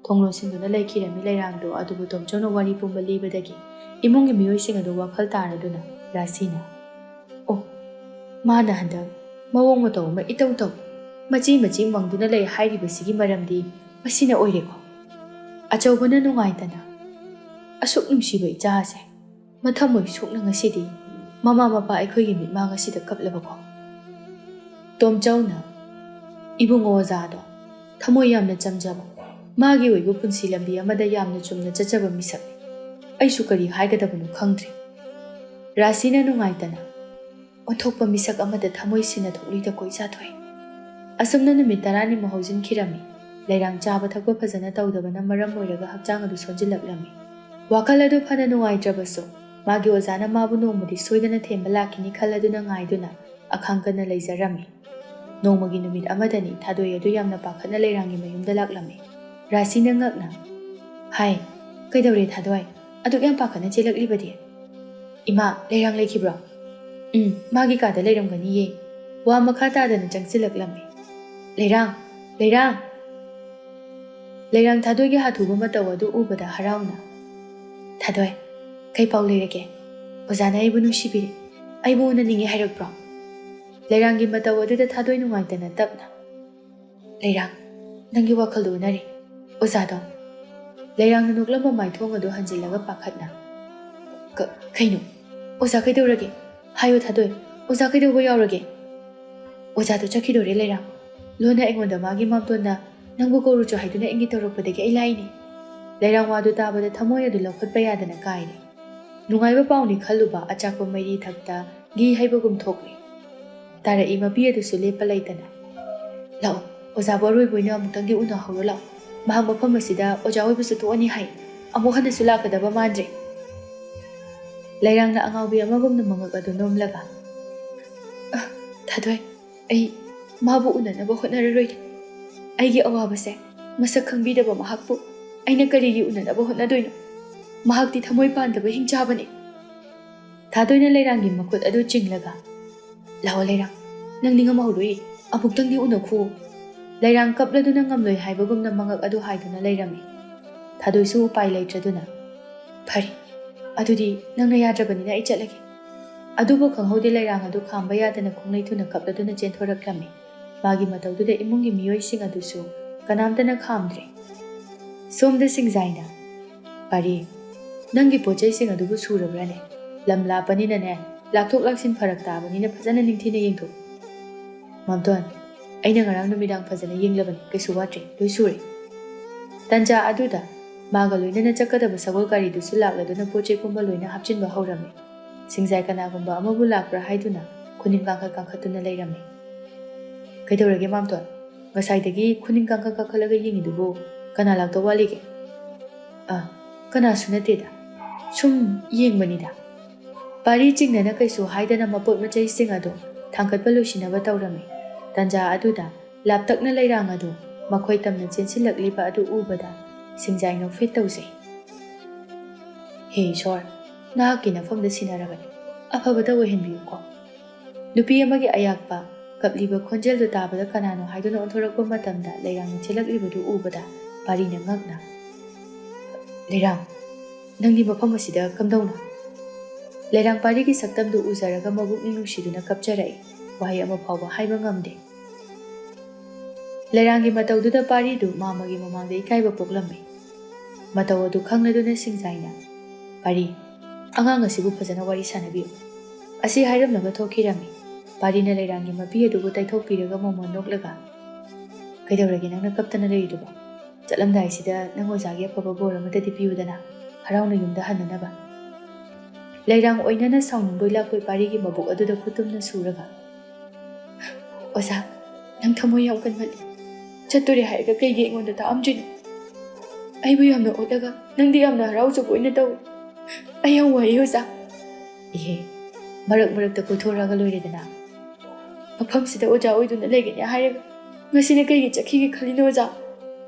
ꯊꯣꯡ ꯂꯣꯟꯁꯤꯟꯗꯨꯅ ꯂꯩꯈꯤꯔꯝꯃꯤ ꯂꯩꯔꯥꯡꯗꯣ, ꯑꯗꯨꯕꯨ ꯇꯣꯝꯆꯧꯅ ꯋꯥꯔꯤ ꯄꯨꯝꯕ ꯂꯤꯕꯗꯒꯤ ꯏꯃꯨꯡꯒꯤ ꯃꯤꯑꯣꯏꯁꯤꯡ ꯑꯗꯨ ꯋꯥꯈꯜ ꯇꯥꯔꯗꯨꯅ ꯔꯥꯁꯤꯅ, "ꯑꯣ, ꯃꯥꯅ ꯍꯟꯗꯛ ꯃꯑꯣꯡ ꯃꯇꯧ ꯑꯃ ꯏꯇꯧ ꯇꯧꯏ, ꯃꯆꯤ ꯃꯆꯤ ꯃꯪꯗꯨꯅ ꯂꯩ ꯍꯥꯏꯔꯤꯕꯁꯤꯒꯤ ꯃꯔꯝꯗꯤ ꯃꯁꯤꯅ ꯑꯣꯏꯔꯦꯀꯣ꯫ ꯑꯆꯧꯕꯅ ꯅꯨꯡꯉꯥꯏꯇꯅ ꯑꯁꯨꯛ ꯅꯨꯡꯁꯤꯕ ꯏꯆꯥꯁꯦ ꯃꯊꯃꯣꯏ ꯁꯣꯛꯅ ꯉꯁꯤꯗꯤ ꯃꯃꯥ ꯃꯄꯥ ꯑꯩꯈꯣꯏꯒꯤ ꯃꯤꯠꯃꯥꯡ ꯑꯁꯤꯗ ꯀꯞꯂꯕꯀꯣ꯫" ꯇꯣꯝꯆꯧꯅ, "ꯏꯕꯨꯡꯉꯣ ꯑꯣꯖꯥꯗꯣ ꯊꯃꯣꯏ ꯌꯥꯝꯅ ꯆꯝꯖꯕ, ꯃꯥꯒꯤ ꯑꯣꯏꯕ ꯄꯨꯟꯁꯤ ꯂꯝꯕꯤ ꯑꯃꯗ ꯌꯥꯝꯅ ꯆꯨꯝꯅ ꯆꯠꯆꯕ ꯃꯤꯁꯛꯅꯤ꯫ ꯑꯩꯁꯨ ꯀꯔꯤ ꯍꯥꯏꯒꯗꯕꯅꯣ ꯈꯪꯗ꯭ꯔꯦ꯫" ꯔꯥꯁꯤꯅ ꯅꯨꯡꯉꯥꯏꯇꯅ, "ꯑꯣꯟꯊꯣꯛꯄ ꯃꯤꯁꯛ ꯑꯃꯗ ꯊꯃꯣꯏ ꯁꯤꯟꯅ ꯊꯣꯛꯂꯨꯏꯗ ꯀꯣꯏꯖꯥꯊꯣꯏ꯫" ꯑꯁꯨꯝꯅ ꯅꯨꯃꯤꯠ ꯇꯔꯥꯅꯤꯃꯨꯛ ꯍꯧꯖꯤꯟꯈꯤꯔꯝꯃꯤ꯫ ꯂꯩꯔꯥꯡ ꯆꯥꯕ ꯊꯛꯄ ꯐꯖꯅ ꯇꯧꯗꯕꯅ ꯃꯔꯝ ꯑꯣꯏꯔꯒ ꯍꯛꯆꯥꯡ ꯑꯗꯨ ꯁꯣꯟꯖꯤꯜꯂꯛꯂꯝꯃꯤ꯫ ꯋꯥꯈꯜ ꯑꯗꯨ ꯐꯅ ꯅꯨꯡꯉꯥꯏꯇ꯭ꯔꯕꯁꯨ ꯃꯥꯒꯤ ꯑꯣꯖꯥꯅ ꯃꯥꯕꯨ ꯅꯣꯡꯃꯗꯤ ꯁꯣꯏꯗꯅ ꯊꯦꯝꯕ ꯂꯥꯛꯈꯤꯅꯤ ꯈꯜꯂꯗꯨꯅ ꯉꯥꯏꯗꯨꯅ ꯑꯈꯥꯡ ꯀꯟꯅ ꯂꯩꯖꯔꯝꯃꯤ꯫ ꯅꯣꯡꯃꯒꯤ ꯅꯨꯃꯤꯠ ꯑꯃꯗꯅꯤ ꯊꯥꯗꯣꯏ ꯑꯗꯨ ꯌꯥꯝꯅ ꯄꯥꯈꯠꯅ ꯂꯩꯔꯥꯡꯒꯤ ꯃꯌꯨꯝꯗ ꯂꯥꯛꯂꯝꯃꯤ꯫ ꯔꯥꯁꯤꯅ ꯉꯛꯅ, "ꯍꯥꯏ, ꯀꯩꯗꯧꯔꯦ ꯊꯥꯗꯣꯏ? ꯑꯗꯨꯛ ꯌꯥꯝ ꯄꯥꯈꯠꯅ ꯆꯦꯜꯂꯛꯂꯤꯕꯗꯤ?" "ꯏꯃꯥ, ꯂꯩꯔꯥꯡ ꯂꯩꯈꯤꯕ꯭ꯔꯣ?" "ꯎꯝ, ꯃꯥꯒꯤ ꯀꯥꯗ ꯂꯩꯔꯝꯒꯅꯤꯌꯦ꯫" ꯋꯥ ꯃꯈꯥ ꯇꯥꯗꯅ ꯆꯪꯁꯤꯜꯂꯛꯂꯝꯃꯤ꯫ "ꯂꯩꯔꯥꯡ! ꯂꯩꯔꯥꯡ!" ꯂꯩꯔꯥꯡ ꯊꯥꯗꯣꯏꯒꯤ ꯍꯥꯊꯨꯕ ꯃꯇꯧ ꯑꯗꯨ ꯎꯕꯗ ꯍꯔꯥꯎꯅ, "ꯊꯥꯗꯣꯏ, ꯀꯩ ꯄꯥꯎ ꯂꯩꯔꯒꯦ? ꯑꯣꯖꯥꯅ ꯑꯩꯕꯨ ꯅꯨꯡꯁꯤꯕꯤꯔꯦ, ꯑꯩꯕꯨ ꯎꯅꯅꯤꯡꯉꯦ ꯍꯥꯏꯔꯛꯄ꯭ꯔꯣ?" ꯂꯩꯔꯥꯡꯒꯤ ꯃꯇꯧ ꯑꯗꯨꯗ ꯊꯥꯗꯣꯏ ꯅꯨꯡꯉꯥꯏꯇꯅ ꯇꯞꯅ, "ꯂꯩꯔꯥꯡ, ꯅꯪꯒꯤ ꯋꯥꯈꯜꯗꯣ ꯑꯣꯟꯅꯔꯦ꯫ ꯑꯣꯖꯥꯗꯣ꯫" ꯂꯩꯔꯥꯡꯅ ꯅꯣꯛꯂꯝꯕ ꯃꯥꯏꯊꯣꯡ ꯑꯗꯨ ꯍꯟꯖꯤꯜꯂꯒ ꯄꯥꯈꯠꯅ, "ꯀ-, ꯀꯩꯅꯣ? ꯑꯣꯖꯥ ꯀꯩꯗꯧꯔꯒꯦ? ꯍꯥꯏꯌꯣ ꯊꯥꯗꯣꯏ, ꯑꯣꯖꯥ ꯀꯩꯗꯧꯕ ꯌꯥꯎꯔꯒꯦ?" "ꯑꯣꯖꯥꯗꯣ ꯆꯠꯈꯤꯗꯣꯔꯦ ꯂꯩꯔꯥꯡ꯫ ꯂꯣꯟꯅ ꯑꯩꯉꯣꯟꯗ ꯃꯥꯒꯤ ꯃꯥꯝꯇꯣꯟꯅ ꯅꯪꯕꯨ ꯀꯧꯔꯨꯆꯣ ꯍꯥꯏꯗꯨꯅ ꯏꯪꯒꯤꯠ ꯇꯧꯔꯛꯄꯗꯒꯤ ꯑꯩ ꯂꯥꯛꯏꯅꯦ꯫" ꯂꯩꯔꯥꯡ ꯋꯥꯗꯨ ꯇꯥꯕꯗ ꯊꯃꯣꯏ ꯑꯗꯨ ꯂꯧꯈꯠꯄ ꯌꯥꯗꯅ ꯀꯥꯏꯔꯦ꯫ ꯅꯨꯡꯉꯥꯏꯕ ꯄꯥꯎꯅꯤ ꯈꯜꯂꯨꯕ ꯑꯆꯥꯛꯄ ꯃꯩꯔꯤ ꯊꯛꯇ ꯘꯤ ꯍꯩꯕꯒꯨꯝ ꯊꯣꯛꯂꯦ꯫ ꯇꯥꯔꯛꯏ ꯃꯄꯤ ꯑꯗꯨꯁꯨ ꯂꯦꯞꯄ ꯂꯩꯇꯅ, "ꯂꯥꯛꯑꯣ, ꯑꯣꯖꯥꯕꯨ ꯑꯔꯣꯏꯕ ꯑꯣꯏꯅ ꯑꯃꯨꯛꯇꯪꯗꯤ ꯎꯅꯍꯧꯔꯣ ꯂꯥꯛꯑꯣ꯫ ꯃꯍꯥꯛ ꯃꯐꯝ ꯑꯁꯤꯗ ꯑꯣꯖꯥ ꯑꯣꯏꯕꯁꯨ ꯇꯣꯛꯑꯅꯤ ꯍꯥꯏ꯫ ꯑꯃꯨꯛ ꯍꯟꯅꯁꯨ ꯂꯥꯛꯀꯗꯕ ꯃꯥꯟꯗ꯭ꯔꯦ꯫" ꯂꯩꯔꯥꯡꯅ ꯑꯉꯥꯎꯕꯤ ꯑꯃꯒꯨꯝꯅ ꯃꯉꯛ ꯑꯗꯨ ꯅꯣꯝꯂꯒ, "ꯑ, ꯊꯥꯗꯣꯏ, ꯑꯩ ꯃꯥꯕꯨ ꯎꯅꯅꯕ ꯍꯣꯠꯅꯔꯔꯣꯏꯗ꯫ ꯑꯩꯒꯤ ꯑꯋꯥꯕꯁꯦ ꯃꯁꯛ ꯈꯪꯕꯤꯗꯕ ꯃꯍꯥꯛꯄꯨ ꯑꯩꯅ ꯀꯔꯤꯒꯤ ꯎꯅꯅꯕ ꯍꯣꯠꯅꯗꯣꯏꯅꯣ? ꯃꯍꯥꯛꯇꯤ ꯊꯃꯣꯏ ꯄꯥꯟꯗꯕ ꯍꯤꯡꯆꯥꯕꯅꯤ꯫" ꯊꯥꯗꯣꯏꯅ ꯂꯩꯔꯥꯡꯒꯤ ꯃꯈꯨꯠ ꯑꯗꯨ ꯆꯤꯡꯂꯒ, "ꯂꯥꯛꯑꯣ ꯂꯩꯔꯥꯡ, ꯅꯪ ꯅꯤꯡꯉꯝꯍꯧꯔꯣꯏ, ꯑꯃꯨꯛꯇꯪꯗꯤ ꯎꯅꯈꯣ꯫" ꯂꯩꯔꯥꯡ ꯀꯞꯂꯗꯨꯅ ꯉꯝꯂꯣꯏ ꯍꯥꯏꯕꯒꯨꯝꯅ ꯃꯉꯛ ꯑꯗꯨ ꯍꯥꯏꯗꯨꯅ ꯂꯩꯔꯝꯃꯤ꯫ ꯊꯥꯗꯣꯏꯁꯨ ꯎꯄꯥꯏ ꯂꯩꯇ꯭ꯔꯗꯨꯅ, "ꯐꯔꯦ, ꯑꯗꯨꯗꯤ ꯅꯪꯅ ꯌꯥꯗ꯭ꯔꯕꯅꯤꯅ ꯑꯩ ꯆꯠꯂꯒꯦ꯫" ꯑꯗꯨꯕꯨ ꯈꯪꯍꯧꯗꯦ ꯂꯩꯔꯥꯡ ꯑꯗꯨ ꯈꯥꯝꯕ ꯌꯥꯗꯅ ꯈꯣꯡꯂꯩ ꯊꯨꯅ ꯀꯞꯂꯗꯨꯅ ꯆꯦꯟꯊꯣꯔꯛꯂꯝꯃꯤ꯫ ꯃꯥꯒꯤ ꯃꯇꯧꯗꯨꯗ ꯏꯃꯨꯡꯒꯤ ꯃꯤꯑꯣꯏꯁꯤꯡ ꯑꯗꯨꯁꯨ ꯀꯅꯥꯝꯇꯅ ꯈꯥꯝꯗ꯭ꯔꯦ꯫ ꯁꯣꯝꯗ ꯁꯤꯡꯖꯥꯏꯅ, "ꯄꯥꯔꯤ, ꯅꯪꯒꯤ ꯄꯣꯠ ꯆꯩꯁꯤꯡ ꯑꯗꯨꯕꯨ ꯁꯨꯔꯕ꯭ꯔꯥꯅꯦ? ꯂꯝ ꯂꯥꯞꯄꯅꯤꯅꯅꯦ, ꯂꯥꯛꯊꯣꯛ ꯂꯥꯛꯁꯤꯟ ꯐꯔꯛ ꯇꯥꯕꯅꯤꯅ ꯐꯖꯅ ꯅꯤꯡꯊꯤꯅ ꯌꯦꯡꯊꯣꯛꯎ꯫" "ꯃꯥꯝꯇꯣꯟ, ꯑꯩꯅ ꯉꯔꯥꯡ ꯅꯨꯃꯤꯗꯥꯡ ꯐꯖꯅ ꯌꯦꯡꯂꯕꯅꯤ, ꯀꯩꯁꯨ ꯋꯥꯠꯇ꯭ꯔꯦ, ꯂꯣꯏ ꯁꯨꯔꯦ꯫" ꯇꯟꯖꯥ ꯑꯗꯨꯗ ꯃꯥꯒ ꯂꯣꯏꯅꯅ ꯆꯠꯀꯗꯕ ꯁꯒꯣꯜ ꯒꯥꯔꯤꯗꯨꯁꯨ ꯂꯥꯛꯂꯗꯨꯅ ꯄꯣꯠ ꯆꯩ ꯄꯨꯝꯕ ꯂꯣꯏꯅ ꯍꯥꯞꯆꯤꯟꯕ ꯍꯧꯔꯝꯃꯤ꯫ ꯁꯤꯡꯖꯥꯏ ꯀꯅꯥꯒꯨꯝꯕ ꯑꯃꯕꯨ ꯂꯥꯛꯄ꯭ꯔꯥ ꯍꯥꯏꯗꯨꯅ ꯈꯨꯅꯤꯡ ꯀꯥꯡꯈꯠ ꯀꯥꯡꯈꯠꯇꯨꯅ ꯂꯩꯔꯝꯃꯤ꯫ "ꯀꯩꯗꯧꯔꯒꯦ ꯃꯥꯝꯇꯣꯟ? ꯉꯁꯥꯏꯗꯒꯤ ꯈꯨꯅꯤꯡ ꯀꯥꯡꯈꯠ ꯀꯥꯡꯈꯠꯂꯒ ꯌꯦꯡꯉꯤꯗꯨꯕꯨ ꯀꯅꯥ ꯂꯥꯛꯇꯧ ꯋꯥꯠꯂꯤꯒꯦ?" "ꯑ, ꯀꯅꯥꯁꯨ ꯅꯠꯇꯦꯗ, ꯁꯨꯝ ꯌꯦꯡꯕꯅꯤꯗ꯫" ꯄꯥꯔꯤ ꯆꯤꯡꯅꯅ ꯀꯩꯁꯨ ꯍꯥꯏꯗꯅ ꯃꯄꯣꯠ ꯃꯆꯩꯁꯤꯡ ꯑꯗꯨ ꯊꯥꯡꯀꯠꯄ ꯂꯣꯏꯁꯤꯟꯅꯕ ꯇꯧꯔꯝꯃꯤ꯫ ꯇꯥꯟꯖꯥ ꯑꯗꯨꯗ ꯂꯥꯞꯇꯛꯅ ꯂꯩꯔꯥꯡ ꯑꯗꯨ ꯃꯈꯣꯏ ꯇꯝꯅ ꯆꯦꯟꯁꯤꯜꯂꯛꯂꯤꯕ ꯑꯗꯨ ꯎꯕꯗ ꯁꯤꯡꯖꯥꯏ ꯅꯣꯛꯐꯦꯠ ꯇꯧꯖꯩ꯫ "ꯍꯦ ꯏꯁꯣꯔ, ꯅꯍꯥꯛꯀꯤ ꯅꯐꯝꯗ ꯁꯤꯟꯅꯔꯕꯅꯤ, ꯑꯐꯕꯇ ꯑꯣꯏꯍꯟꯕꯤꯌꯨꯀꯣ꯫" ꯅꯨꯄꯤ ꯑꯃꯒꯤ ꯑꯌꯥꯛꯄ, ꯀꯞꯂꯤꯕ ꯈꯣꯟꯖꯦꯜꯗꯨ ꯇꯥꯕꯗ ꯀꯅꯥꯅꯣ ꯍꯥꯏꯗꯨꯅ ꯑꯣꯟꯊꯣꯔꯛꯄ ꯃꯇꯝꯗ ꯂꯩꯔꯥꯡꯅ ꯆꯦꯜꯂꯛꯂꯤꯕꯗꯨ ꯎꯕꯗ ꯄꯥꯔꯤꯅ ꯉꯛꯅ, "ꯂꯩꯔꯥꯡ, ꯅꯪꯗꯤ ꯃꯐꯝ ꯑꯁꯤꯗ ꯀꯝꯗꯧꯅ?" ꯂꯩꯔꯥꯡ ꯄꯥꯔꯤꯒꯤ ꯁꯛꯇꯝꯗꯨ ꯎꯖꯔꯒ ꯃꯕꯨꯛꯅꯤꯡ ꯅꯨꯡꯁꯤꯗꯨꯅ ꯀꯞꯆꯔꯛꯏ꯫ ꯋꯥꯍꯩ ꯑꯃ ꯐꯥꯎꯕ ꯍꯥꯏꯕ ꯉꯝꯗꯦ꯫ ꯂꯩꯔꯥꯡꯒꯤ ꯃꯇꯧꯗꯨꯗ ꯄꯥꯔꯤꯗꯨ ꯃꯥꯃꯒꯤ ꯃꯃꯥꯡꯗ ꯏꯀꯥꯏꯕ ꯄꯣꯛꯂꯝꯃꯤ꯫ ꯃꯇꯧ ꯑꯗꯨ ꯈꯪꯂꯗꯨꯅ ꯁꯤꯡꯖꯥꯏꯅ, "ꯄꯥꯔꯤ, ꯑꯉꯥꯡ ꯑꯁꯤꯕꯨ ꯐꯖꯅ ꯋꯥꯔꯤ ꯁꯥꯟꯅꯕꯤꯌꯨ꯫" ꯑꯁꯤ ꯍꯥꯏꯔꯝꯂꯒ ꯊꯣꯛꯈꯤꯔꯝꯃꯤ꯫ ꯄꯥꯔꯤꯅ ꯂꯩꯔꯥꯡꯒꯤ ꯃꯄꯤ ꯑꯗꯨꯕꯨ ꯇꯩꯊꯣꯛꯄꯤꯔꯒ ꯃꯣꯃꯣꯟ ꯅꯣꯛꯂꯒ, "ꯀꯩꯗꯧꯔꯒꯦ ꯅꯪꯅ ꯀꯞꯇꯅ ꯂꯩꯔꯤꯗꯨꯕꯣ? ꯆꯠꯂꯝꯗꯥꯏꯁꯤꯗ ꯅꯪ ꯑꯣꯖꯥꯒꯤ ꯑꯐꯕ ꯕꯣꯔ ꯑꯃꯇꯗꯤ ꯄꯤꯌꯨꯗꯅ, ꯍꯔꯥꯎꯅ ꯌꯨꯝꯗ ꯍꯟꯅꯅꯕ꯫" ꯂꯩꯔꯥꯡ ꯑꯣꯏꯅꯅ ꯁꯥꯎꯅꯤꯡꯕꯣꯏ ꯂꯥꯛꯄꯣꯏ ꯄꯥꯔꯤꯒꯤ ꯃꯕꯨꯛ ꯑꯗꯨꯗ ꯈꯨꯠꯇꯨꯝꯅ ꯁꯨꯔꯒ, "ꯑꯣꯖꯥ, ꯅꯪ ꯊꯃꯣꯏ ꯌꯥꯝ ꯀꯟꯃꯜꯂꯤ꯫ ꯆꯠꯇꯣꯔꯦ ꯍꯥꯏꯔꯒ ꯀꯩꯒꯤ ꯑꯩꯉꯣꯟꯗ ꯇꯥꯛꯑꯝꯗ꯭ꯔꯤꯅꯣ? ꯑꯩꯕꯨ ꯌꯥꯝꯅ ꯑꯣꯠꯂꯒ ꯅꯪꯗꯤ ꯌꯥꯝꯅ ꯍꯔꯥꯎꯖꯕ ꯑꯣꯏꯅ ꯇꯧꯏ꯫ ꯑꯩ ꯌꯥꯝ ꯋꯥꯏ ꯑꯣꯖꯥ꯫" "ꯏꯍꯦ, ꯃꯔꯛ ꯃꯔꯛꯇ ꯀꯣꯏꯊꯣꯔꯛꯑꯒ ꯂꯣꯏꯔꯦꯗꯅ꯫ ꯃꯐꯝꯁꯤꯗ ꯑꯣꯖꯥ ꯑꯣꯏꯗꯨꯅ ꯂꯩꯒꯅꯤ ꯍꯥꯏꯔꯒ ꯉꯁꯤꯅ ꯀꯩꯒꯤ ꯆꯠꯈꯤꯒꯦ ꯈꯜꯂꯤꯅꯣ ꯑꯣꯖꯥ?"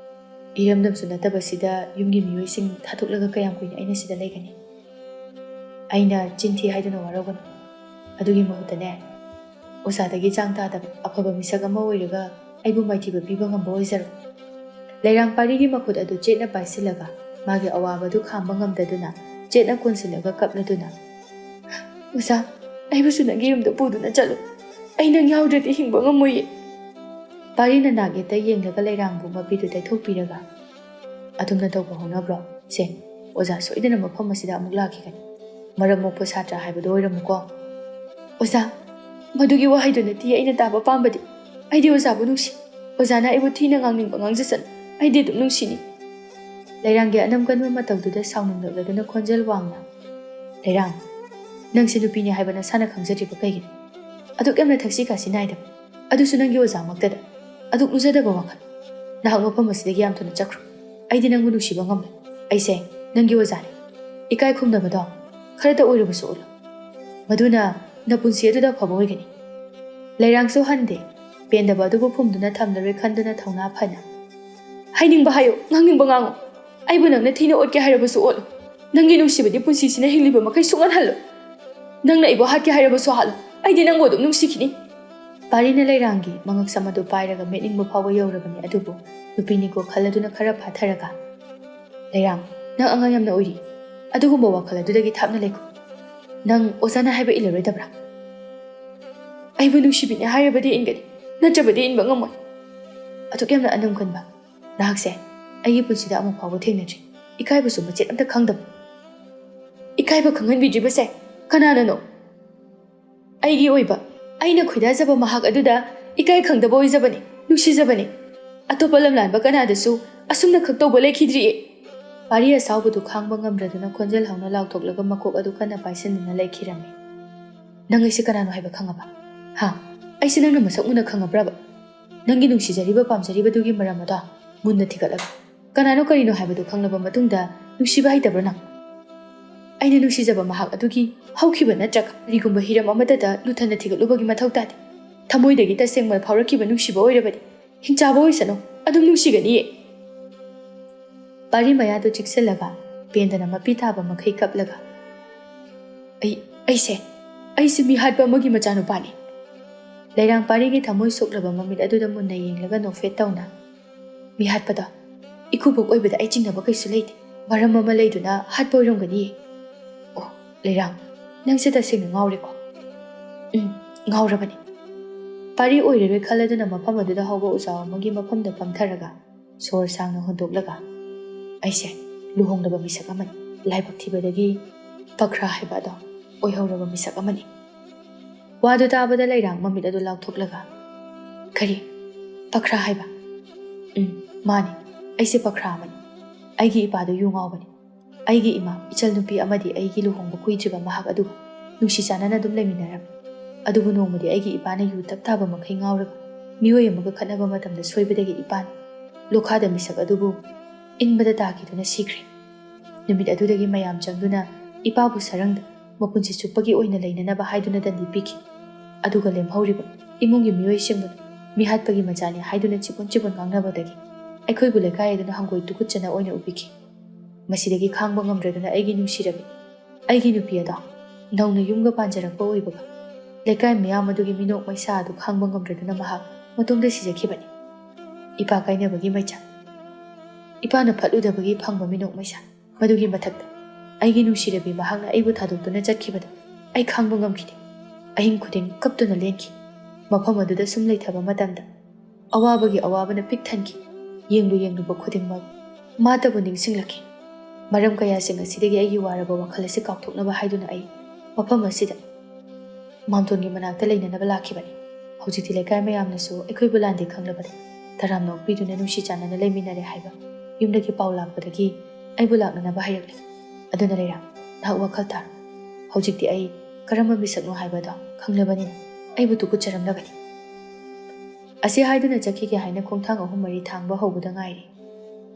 ꯏꯔꯝꯗꯝꯁꯨ ꯅꯠꯇꯕꯁꯤꯗ ꯌꯨꯝꯒꯤ ꯃꯤꯑꯣꯏꯁꯤꯡ ꯊꯥꯗꯣꯛꯂꯒ ꯀꯌꯥꯝ ꯀꯨꯏꯅ ꯑꯩꯅ ꯁꯤꯗ ꯂꯩꯒꯅꯤ? ꯑꯩꯅ ꯆꯤꯟ ꯊꯤ ꯍꯥꯏꯗꯨꯅ ꯋꯥꯔꯧꯒꯅꯨ꯫ ꯑꯗꯨꯒꯤ ꯃꯍꯨꯠꯇꯅꯦ, ꯑꯣꯖꯥꯗꯒꯤ ꯆꯥꯡ ꯇꯥꯗꯕ ꯑꯐꯕ ꯃꯤꯁꯛ ꯑꯃ ꯑꯣꯏꯔꯒ ꯑꯩꯕꯨ ꯃꯥꯏꯊꯤꯕ ꯄꯤꯕ ꯉꯝꯕ ꯑꯣꯏꯖꯔꯣ꯫ ꯂꯩꯔꯥꯡ ꯄꯥꯔꯤꯒꯤ ꯃꯈꯨꯠ ꯑꯗꯨ ꯆꯦꯠꯅ ꯄꯥꯏꯁꯤꯜꯂꯒ ꯃꯥꯒꯤ ꯑꯋꯥꯕꯗꯨ ꯈꯥꯝꯕ ꯉꯝꯗꯗꯨꯅ ꯆꯦꯠꯅ ꯀꯣꯟꯁꯤꯜꯂꯒ ꯀꯞꯂꯗꯨꯅ, "ꯑꯣꯖꯥ, ꯑꯩꯕꯨꯁꯨ ꯅꯪꯒꯤ ꯌꯨꯝꯗ ꯄꯨꯗꯨꯅ ꯆꯠꯂꯨ꯫ ꯑꯩ ꯅꯪ ꯌꯥꯎꯗ꯭ꯔꯗꯤ ꯍꯤꯡꯕ ꯉꯝꯃꯣꯏꯌꯦ꯫" ꯄꯥꯔꯤꯅ ꯅꯥꯛ ꯌꯦꯠꯇ ꯌꯦꯡꯂꯒ ꯂꯩꯔꯥꯡꯕꯨ ꯃꯄꯤꯗꯨ ꯇꯩꯊꯣꯛꯄꯤꯔꯒ, "ꯑꯗꯨꯝꯅ ꯇꯧꯕ ꯍꯧꯅꯕ꯭ꯔꯣ? ꯁꯦ, ꯑꯣꯖꯥ ꯁꯣꯏꯗꯅ ꯃꯐꯝ ꯑꯁꯤꯗ ꯑꯃꯨꯛ ꯂꯥꯛꯈꯤꯒꯅꯤ꯫ ꯃꯔꯝ ꯃꯣꯛꯄ ꯁꯥꯇ꯭ꯔ ꯍꯥꯏꯕꯗꯣ ꯑꯣꯏꯔꯝꯃꯨꯀꯣ꯫" "ꯑꯣꯖꯥ, ꯃꯗꯨꯒꯤ ꯋꯥꯍꯩꯗꯨ ꯅꯠꯇꯦ ꯑꯩꯅ ꯇꯥꯕ ꯄꯥꯝꯕꯗꯤ꯫ ꯑꯩꯗꯤ ꯑꯣꯖꯥꯕꯨ ꯅꯨꯡꯁꯤ꯫ ꯑꯣꯖꯥꯅ ꯑꯩꯕꯨ ꯊꯤꯅ ꯉꯥꯡꯅꯤꯡꯕ ꯉꯥꯡꯖꯁꯅꯨ꯫ ꯑꯩꯗꯤ ꯑꯗꯨꯝ ꯅꯨꯡꯁꯤꯅꯤ꯫" ꯂꯩꯔꯥꯡꯒꯤ ꯑꯅꯝ ꯀꯟꯕ ꯃꯇꯧꯗꯨꯗ ꯁꯥꯎꯅꯤꯡꯂꯛꯂꯗꯨꯅ ꯈꯣꯟꯖꯦꯜ ꯋꯥꯡꯅ, "ꯂꯩꯔꯥꯡ, ꯅꯪꯁꯦ ꯅꯨꯄꯤꯅꯤ ꯍꯥꯏꯕ ꯅꯁꯥꯅ ꯈꯪꯖꯗ꯭ꯔꯤꯕ ꯀꯩꯒꯤꯅꯣ? ꯑꯗꯨꯛ ꯌꯥꯝꯅ ꯊꯛꯁꯤ ꯈꯥꯁꯤ ꯅꯥꯏꯗꯕ, ꯑꯗꯨꯁꯨ ꯅꯪꯒꯤ ꯑꯣꯖꯥꯃꯛꯇꯗ꯫ ꯑꯗꯨꯛ ꯂꯨꯖꯗꯕ ꯋꯥꯈꯜ꯫ ꯅꯍꯥꯛ ꯃꯐꯝ ꯑꯁꯤꯗꯒꯤ ꯌꯥꯝ ꯊꯨꯅ ꯆꯠꯈ꯭ꯔꯣ꯫ ꯑꯩꯗꯤ ꯅꯪꯕꯨ ꯅꯨꯡꯁꯤꯕ ꯉꯝꯂꯣꯏ꯫ ꯑꯩꯁꯦ ꯅꯪꯒꯤ ꯑꯣꯖꯥꯅꯤ꯫ ꯏꯀꯥꯏ ꯈꯨꯝꯅꯕꯗꯣ ꯈꯔꯇ ꯑꯣꯏꯔꯕꯁꯨ ꯎꯠꯂꯨ꯫ ꯃꯗꯨꯅ ꯅꯄꯨꯟꯁꯤ ꯑꯗꯨꯗ ꯑꯐꯕ ꯑꯣꯏꯒꯅꯤ꯫" ꯂꯩꯔꯥꯡꯁꯨ ꯍꯟꯗꯦ꯫ ꯄꯦꯟꯗꯕ ꯑꯗꯨꯕꯨ ꯐꯨꯝꯗꯨꯅ ꯊꯝꯂꯔꯣꯏ ꯈꯟꯗꯨꯅ ꯊꯧꯅꯥ ꯐꯅ, "ꯍꯥꯏꯅꯤꯡꯕ ꯍꯥꯏꯌꯨ, ꯉꯥꯡꯅꯤꯡꯕ ꯉꯥꯡꯉꯨ꯫ ꯑꯩꯕꯨ ꯅꯪꯅ ꯊꯤꯅ ꯑꯣꯠꯀꯦ ꯍꯥꯏꯔꯕꯁꯨ ꯑꯣꯠꯂꯨ꯫ ꯅꯪꯒꯤ ꯅꯨꯡꯁꯤꯕꯗꯤ ꯄꯨꯟꯁꯤꯁꯤꯅ ꯍꯤꯡꯂꯤꯕ ꯃꯈꯩ ꯁꯨꯡꯍꯟꯍꯜꯂꯨ꯫ ꯅꯪꯅ ꯑꯩꯕꯨ ꯍꯥꯠꯀꯦ ꯍꯥꯏꯔꯕꯁꯨ ꯍꯥꯠꯂꯨ, ꯑꯩꯗꯤ ꯅꯪꯕꯨ ꯑꯗꯨꯝ ꯅꯨꯡꯁꯤꯈꯤꯅꯤ꯫" ꯄꯥꯔꯤꯅ ꯂꯩꯔꯥꯡꯒꯤ ꯃꯉꯛꯁꯝ ꯑꯗꯨ ꯄꯥꯏꯔꯒ ꯃꯦꯠꯅꯤꯡꯕ ꯐꯥꯎꯕ ꯌꯧꯔꯕꯅꯤ, ꯑꯗꯨꯕꯨ ꯅꯨꯄꯤꯅꯤꯀꯣ ꯈꯜꯂꯗꯨꯅ ꯈꯔ ꯐꯥꯊꯔꯒ, "ꯂꯩꯔꯥꯡ, ꯅꯪ ꯑꯉꯥꯡ ꯌꯥꯝꯅ ꯑꯣꯏꯔꯤ꯫ ꯑꯗꯨꯒꯨꯝꯕ ꯋꯥꯈꯜ ꯑꯗꯨꯗꯒꯤ ꯊꯥꯞꯅ ꯂꯩꯈꯣ꯫ ꯅꯪ ꯑꯣꯖꯥꯅ ꯍꯥꯏꯕ ꯏꯜꯂꯔꯣꯏꯗꯕ꯭ꯔꯥ?" "ꯑꯩꯕꯨ ꯅꯨꯡꯁꯤꯕꯤꯅꯦ ꯍꯥꯏꯔꯕꯗꯤ ꯏꯟꯒꯅꯤ, ꯅꯠꯇ꯭ꯔꯕꯗꯤ ꯏꯟꯕ ꯉꯝꯃꯣꯏ꯫" "ꯑꯗꯨꯛ ꯌꯥꯝꯅ ꯑꯅꯝ ꯀꯟꯕ ꯅꯍꯥꯛꯁꯦ ꯑꯩꯒꯤ ꯄꯨꯟꯁꯤꯗ ꯑꯃꯨꯛ ꯐꯥꯎꯕ ꯊꯦꯡꯅꯗ꯭ꯔꯤ꯫ ꯏꯀꯥꯏꯕꯁꯨ ꯃꯆꯦꯠ ꯑꯝꯇ ꯈꯪꯗꯕ꯫" "ꯏꯀꯥꯏꯕ ꯈꯪꯍꯟꯕꯤꯗ꯭ꯔꯤꯕꯁꯦ ꯀꯅꯥꯅꯅꯣ?" "ꯑꯩꯒꯤ ꯑꯣꯏꯕ, ꯑꯩꯅ ꯈꯣꯏꯗꯥꯖꯕ ꯃꯍꯥꯛ ꯑꯗꯨꯗ ꯏꯀꯥꯏ ꯈꯪꯗꯕ ꯑꯣꯏꯖꯕꯅꯤ, ꯅꯨꯡꯁꯤꯖꯕꯅꯤ꯫ ꯑꯇꯣꯞꯄ ꯂꯝꯂꯥꯟꯕ ꯀꯅꯥꯗꯁꯨ ꯑꯁꯨꯝꯅ ꯈꯛ ꯇꯧꯕ ꯂꯩꯈꯤꯗ꯭ꯔꯤꯌꯦ꯫" ꯄꯥꯔꯤ ꯑꯁꯥꯎꯕꯗꯨ ꯈꯥꯡꯕ ꯉꯝꯗ꯭ꯔꯗꯨꯅ ꯈꯣꯟꯖꯦꯜ ꯍꯧꯅ ꯂꯥꯎꯊꯣꯛꯂꯒ ꯃꯀꯣꯛ ꯑꯗꯨ ꯀꯟꯅ ꯄꯥꯏꯁꯤꯟꯗꯨꯅ ꯂꯩꯈꯤꯔꯝꯃꯤ꯫ "ꯅꯪ ꯑꯩꯁꯦ ꯀꯅꯥꯅꯣ ꯍꯥꯏꯕ ꯈꯪꯉꯕ? ꯍꯥ? ꯑꯩꯁꯦ ꯅꯪꯅ ꯃꯁꯛ ꯃꯨꯟꯅ ꯈꯪꯉꯕ꯭ꯔꯕ? ꯅꯪꯒꯤ ꯅꯨꯡꯁꯤꯖꯔꯤꯕ ꯄꯥꯝꯖꯔꯤꯕꯗꯨꯒꯤ ꯃꯔꯝ ꯑꯗꯣ ꯃꯨꯟꯅ ꯊꯤꯒꯠꯂꯒ, ꯀꯅꯥꯅꯣ ꯀꯔꯤꯅꯣ ꯍꯥꯏꯕꯗꯨ ꯈꯪꯂꯕ ꯃꯇꯨꯡꯗ ꯅꯨꯡꯁꯤꯕ ꯍꯩꯇꯕ꯭ꯔꯣ ꯅꯪ? ꯑꯩꯅ ꯅꯨꯡꯁꯤꯖꯕ ꯃꯍꯥꯛ ꯑꯗꯨꯒꯤ ꯍꯧꯈꯤꯕ ꯅꯠꯇ꯭ꯔꯒ ꯀꯔꯤꯒꯨꯝꯕ ꯍꯤꯔꯝ ꯑꯃꯠꯇꯗ ꯂꯨꯊꯅ ꯊꯤꯒꯠꯂꯨꯕꯒꯤ ꯃꯊꯧ ꯇꯥꯗꯦ꯫ ꯊꯃꯣꯏꯗꯒꯤ ꯇꯁꯦꯡꯅ ꯐꯥꯎꯔꯛꯈꯤꯕ ꯅꯨꯡꯁꯤꯕ ꯑꯣꯏꯔꯕꯗꯤ ꯍꯤꯡꯆꯥꯕ ꯑꯣꯏꯁꯅꯨ, ꯑꯗꯨꯝ ꯅꯨꯡꯁꯤꯒꯅꯤꯌꯦ꯫" ꯄꯥꯔꯤ ꯃꯌꯥꯗꯨ ꯆꯤꯛꯁꯤꯜꯂꯒ ꯄꯦꯟꯗꯅ ꯃꯄꯤ ꯇꯥꯕ ꯃꯈꯩ ꯀꯞꯂꯒ, "ꯑꯩ, ꯑꯩꯁꯦ, ꯑꯩꯁꯦ ꯃꯤꯍꯥꯠꯄ ꯑꯃꯒꯤ ꯃꯆꯥꯅꯨꯄꯥꯅꯤ꯫" ꯂꯩꯔꯥꯡ ꯄꯥꯔꯤꯒꯤ ꯊꯃꯣꯏ ꯁꯣꯛꯂꯕ ꯃꯃꯤꯠ ꯑꯗꯨꯗ ꯃꯨꯟꯅ ꯌꯦꯡꯂꯒ ꯅꯣꯛꯐꯦꯠ ꯇꯧꯅ, "ꯃꯤꯍꯥꯠꯄꯗꯣ ꯏꯀꯨꯕꯣꯛ ꯑꯣꯏꯕꯗ ꯑꯩ ꯆꯤꯡꯅꯕ ꯀꯩꯁꯨ ꯂꯩꯇꯦ꯫ ꯃꯔꯝ ꯑꯃ ꯂꯩꯗꯨꯅ ꯍꯥꯠꯄ ꯑꯣꯏꯔꯝꯒꯅꯤꯌꯦ꯫ ꯑꯣ, ꯂꯩꯔꯥꯡ, ꯅꯪꯁꯦ ꯇꯁꯦꯡꯅ ꯉꯥꯎꯔꯦꯀꯣ꯫" "ꯎꯝ, ꯉꯥꯎꯔꯕꯅꯤ꯫" ꯄꯥꯔꯤ ꯑꯣꯏꯔꯔꯣꯏ ꯈꯜꯂꯗꯨꯅ ꯃꯐꯝ ꯑꯗꯨꯗ ꯍꯧꯕ ꯎꯖꯥꯎ ꯑꯃꯒꯤ ꯃꯐꯝꯗ ꯐꯝꯊꯔꯒ ꯁꯣꯔ ꯁꯥꯡꯅ ꯍꯣꯟꯗꯣꯛꯂꯒ, "ꯑꯩꯁꯦ ꯂꯨꯍꯣꯡꯂꯕ ꯃꯤꯁꯛ ꯑꯃꯅꯤ꯫ ꯂꯥꯏꯕꯛ ꯊꯤꯕꯗꯒꯤ ꯄꯈ꯭ꯔꯥ ꯍꯥꯏꯕ ꯑꯗꯣ ꯑꯣꯏꯍꯧꯔꯕ ꯃꯤꯁꯛ ꯑꯃꯅꯤ꯫" ꯋꯥꯗꯨ ꯇꯥꯕꯗ ꯂꯩꯔꯥꯡ ꯃꯃꯤꯠ ꯑꯗꯨ ꯂꯥꯎꯊꯣꯛꯂꯒ, "ꯀꯔꯤ? ꯄꯈ꯭ꯔꯥ ꯍꯥꯏꯕ?" "ꯎꯝ, ꯃꯥꯅꯤ꯫ ꯑꯩꯁꯦ ꯄꯈ꯭ꯔꯥ ꯑꯃꯅꯤ꯫ ꯑꯩꯒꯤ ꯏꯄꯥꯗꯨ ꯌꯨ ꯉꯥꯎꯕꯅꯤ꯫ ꯑꯩꯒꯤ ꯏꯃꯥ, ꯏꯆꯜ ꯅꯨꯄꯤ ꯑꯃꯗꯤ ꯑꯩꯒꯤ ꯂꯨꯍꯣꯡꯕ ꯀꯨꯏꯗ꯭ꯔꯤꯕ ꯃꯍꯥꯛ ꯑꯗꯨꯒ ꯅꯨꯡꯁꯤ ꯆꯥꯟꯅꯅ ꯑꯗꯨꯝ ꯂꯩꯃꯤꯟꯅꯔꯝꯃꯤ꯫ ꯑꯗꯨꯕꯨ ꯅꯣꯡꯃꯗꯤ ꯑꯩꯒꯤ ꯏꯄꯥꯅ ꯌꯨ ꯇꯞ ꯇꯥꯕ ꯃꯈꯩ ꯉꯥꯎꯔꯒ ꯃꯤꯑꯣꯏ ꯑꯃꯒ ꯈꯠꯅꯕ ꯃꯇꯝꯗ ꯁꯣꯏꯕꯗꯒꯤ ꯏꯄꯥꯅ ꯂꯣꯈꯥꯗ ꯃꯤꯁꯛ ꯑꯗꯨꯕꯨ ꯏꯟꯕꯗ ꯇꯥꯈꯤꯗꯨꯅ ꯁꯤꯈ꯭ꯔꯦ꯫ ꯅꯨꯃꯤꯠ ꯑꯗꯨꯗꯒꯤ ꯃꯌꯥꯝ ꯆꯪꯗꯨꯅ ꯏꯄꯥꯕꯨ ꯁꯔꯪꯗ ꯃꯄꯨꯟꯁꯤ ꯆꯨꯞꯄꯒꯤ ꯑꯣꯏꯅ ꯂꯩꯅꯅꯕ ꯍꯥꯏꯗꯨꯅ ꯗꯟꯗꯤ ꯄꯤꯈꯤ꯫ ꯑꯗꯨꯒ ꯂꯦꯝꯍꯧꯔꯤꯕ ꯏꯃꯨꯡꯒꯤ ꯃꯤꯑꯣꯏꯁꯤꯡꯕꯨ ꯃꯤꯍꯥꯠꯄꯒꯤ ꯃꯆꯥꯅꯤ ꯍꯥꯏꯗꯨꯅ ꯆꯤꯕꯣꯟ ꯆꯤꯕꯣꯟ ꯉꯥꯡꯅꯕꯗꯒꯤ ꯑꯩꯈꯣꯏꯕꯨ ꯂꯩꯀꯥꯏ ꯑꯗꯨꯅ ꯍꯪꯒꯣꯏ ꯇꯨꯀꯠꯆꯅ ꯑꯣꯏꯅ ꯎꯕꯤꯈꯤ꯫ ꯃꯁꯤꯗꯒꯤ ꯈꯥꯡꯕ ꯉꯝꯗ꯭ꯔꯗꯨꯅ ꯑꯩꯒꯤ ꯅꯨꯡꯁꯤꯔꯕꯤ, ꯑꯩꯒꯤ ꯅꯨꯄꯤ ꯑꯗꯣ ꯅꯧꯅ ꯌꯨꯝꯒ ꯄꯥꯟꯖꯔꯛꯄ ꯑꯣꯏꯕꯒ ꯂꯩꯀꯥꯏ ꯃꯤꯌꯥꯝ ꯑꯗꯨꯒꯤ ꯃꯤꯅꯣꯛ ꯃꯩꯁꯥ ꯑꯗꯨ ꯈꯥꯡꯕ ꯉꯝꯗ꯭ꯔꯗꯨꯅ ꯃꯍꯥꯛ ꯃꯇꯣꯝꯗ ꯁꯤꯖꯈꯤꯕꯅꯤ꯫ ꯏꯄꯥ ꯀꯥꯏꯅꯕꯒꯤ ꯃꯩꯆꯥꯛ, ꯏꯄꯥꯅ ꯐꯠꯂꯨꯗꯕꯒꯤ ꯐꯪꯕ ꯃꯤꯅꯣꯛ ꯃꯩꯁꯥ, ꯃꯗꯨꯒꯤ ꯃꯊꯛꯇ ꯑꯩꯒꯤ ꯅꯨꯡꯁꯤꯔꯕꯤ ꯃꯍꯥꯛꯅ ꯑꯩꯕꯨ ꯊꯥꯗꯣꯛꯇꯨꯅ ꯆꯠꯈꯤꯕꯗ ꯑꯩ ꯈꯥꯡꯕ ꯉꯝꯈꯤꯗꯦ꯫ ꯑꯍꯤꯡ ꯈꯨꯗꯤꯡ ꯀꯞꯇꯨꯅ ꯂꯦꯟꯈꯤ꯫ ꯃꯐꯝ ꯑꯗꯨꯗ ꯁꯨꯝ ꯂꯩꯊꯕ ꯃꯇꯝꯗ ꯑꯋꯥꯕꯒꯤ ꯑꯋꯥꯕꯅ ꯄꯤꯛ ꯊꯟꯈꯤ꯫ ꯌꯦꯡꯂꯨ ꯌꯦꯡꯂꯨꯕ ꯈꯨꯗꯤꯡꯃꯛ ꯃꯥꯇꯕꯨ ꯅꯤꯡꯁꯤꯡꯂꯛꯈꯤ꯫ ꯃꯔꯝ ꯀꯌꯥꯁꯤꯡ ꯑꯁꯤꯗꯒꯤ ꯑꯩꯒꯤ ꯋꯥꯔꯕ ꯋꯥꯈꯜ ꯑꯁꯤ ꯀꯥꯎꯊꯣꯛꯅꯕ ꯍꯥꯏꯗꯨꯅ ꯑꯩ ꯃꯐꯝ ꯑꯁꯤꯗ ꯃꯥꯝꯇꯣꯟꯒꯤ ꯃꯅꯥꯛꯇ ꯂꯩꯅꯅꯕ ꯂꯥꯛꯈꯤꯕꯅꯤ꯫ ꯍꯧꯖꯤꯛꯇꯤ ꯂꯩꯀꯥꯏ ꯃꯌꯥꯝꯅꯁꯨ ꯑꯩꯈꯣꯏꯕꯨ ꯂꯥꯟꯗꯦ ꯈꯪꯂꯕꯅꯤ꯫ ꯇꯔꯥꯝꯅ ꯑꯣꯛꯄꯤꯗꯨꯅ ꯅꯨꯡꯁꯤ ꯆꯥꯟꯅꯅ ꯂꯩꯃꯤꯟꯅꯔꯦ ꯍꯥꯏꯕ ꯌꯨꯝꯗꯒꯤ ꯄꯥꯎ ꯂꯥꯛꯄꯗꯒꯤ ꯑꯩꯕꯨ ꯂꯥꯛꯅꯅꯕ ꯍꯥꯏꯔꯛꯂꯤ꯫ ꯑꯗꯨꯅ ꯂꯩꯔꯥꯡ, ꯅꯍꯥꯛ ꯋꯥꯈꯜ ꯊꯥꯔꯣ꯫ ꯍꯧꯖꯤꯛꯇꯤ ꯑꯩ ꯀꯔꯝꯕ ꯃꯤꯁꯛꯅꯣ ꯍꯥꯏꯕꯗꯣ ꯈꯪꯂꯕꯅꯤꯅ ꯑꯩꯕꯨ ꯇꯨꯀꯠꯆꯔꯝꯂꯒꯅꯤ꯫ ꯑꯁꯤ ꯍꯥꯏꯗꯨꯅ ꯆꯠꯈꯤꯒꯦ ꯍꯥꯏꯅ ꯈꯣꯡꯊꯥꯡ ꯑꯍꯨꯝ ꯃꯔꯤ ꯊꯥꯡꯕ ꯍꯧꯕꯗ ꯉꯥꯏꯔꯤ꯫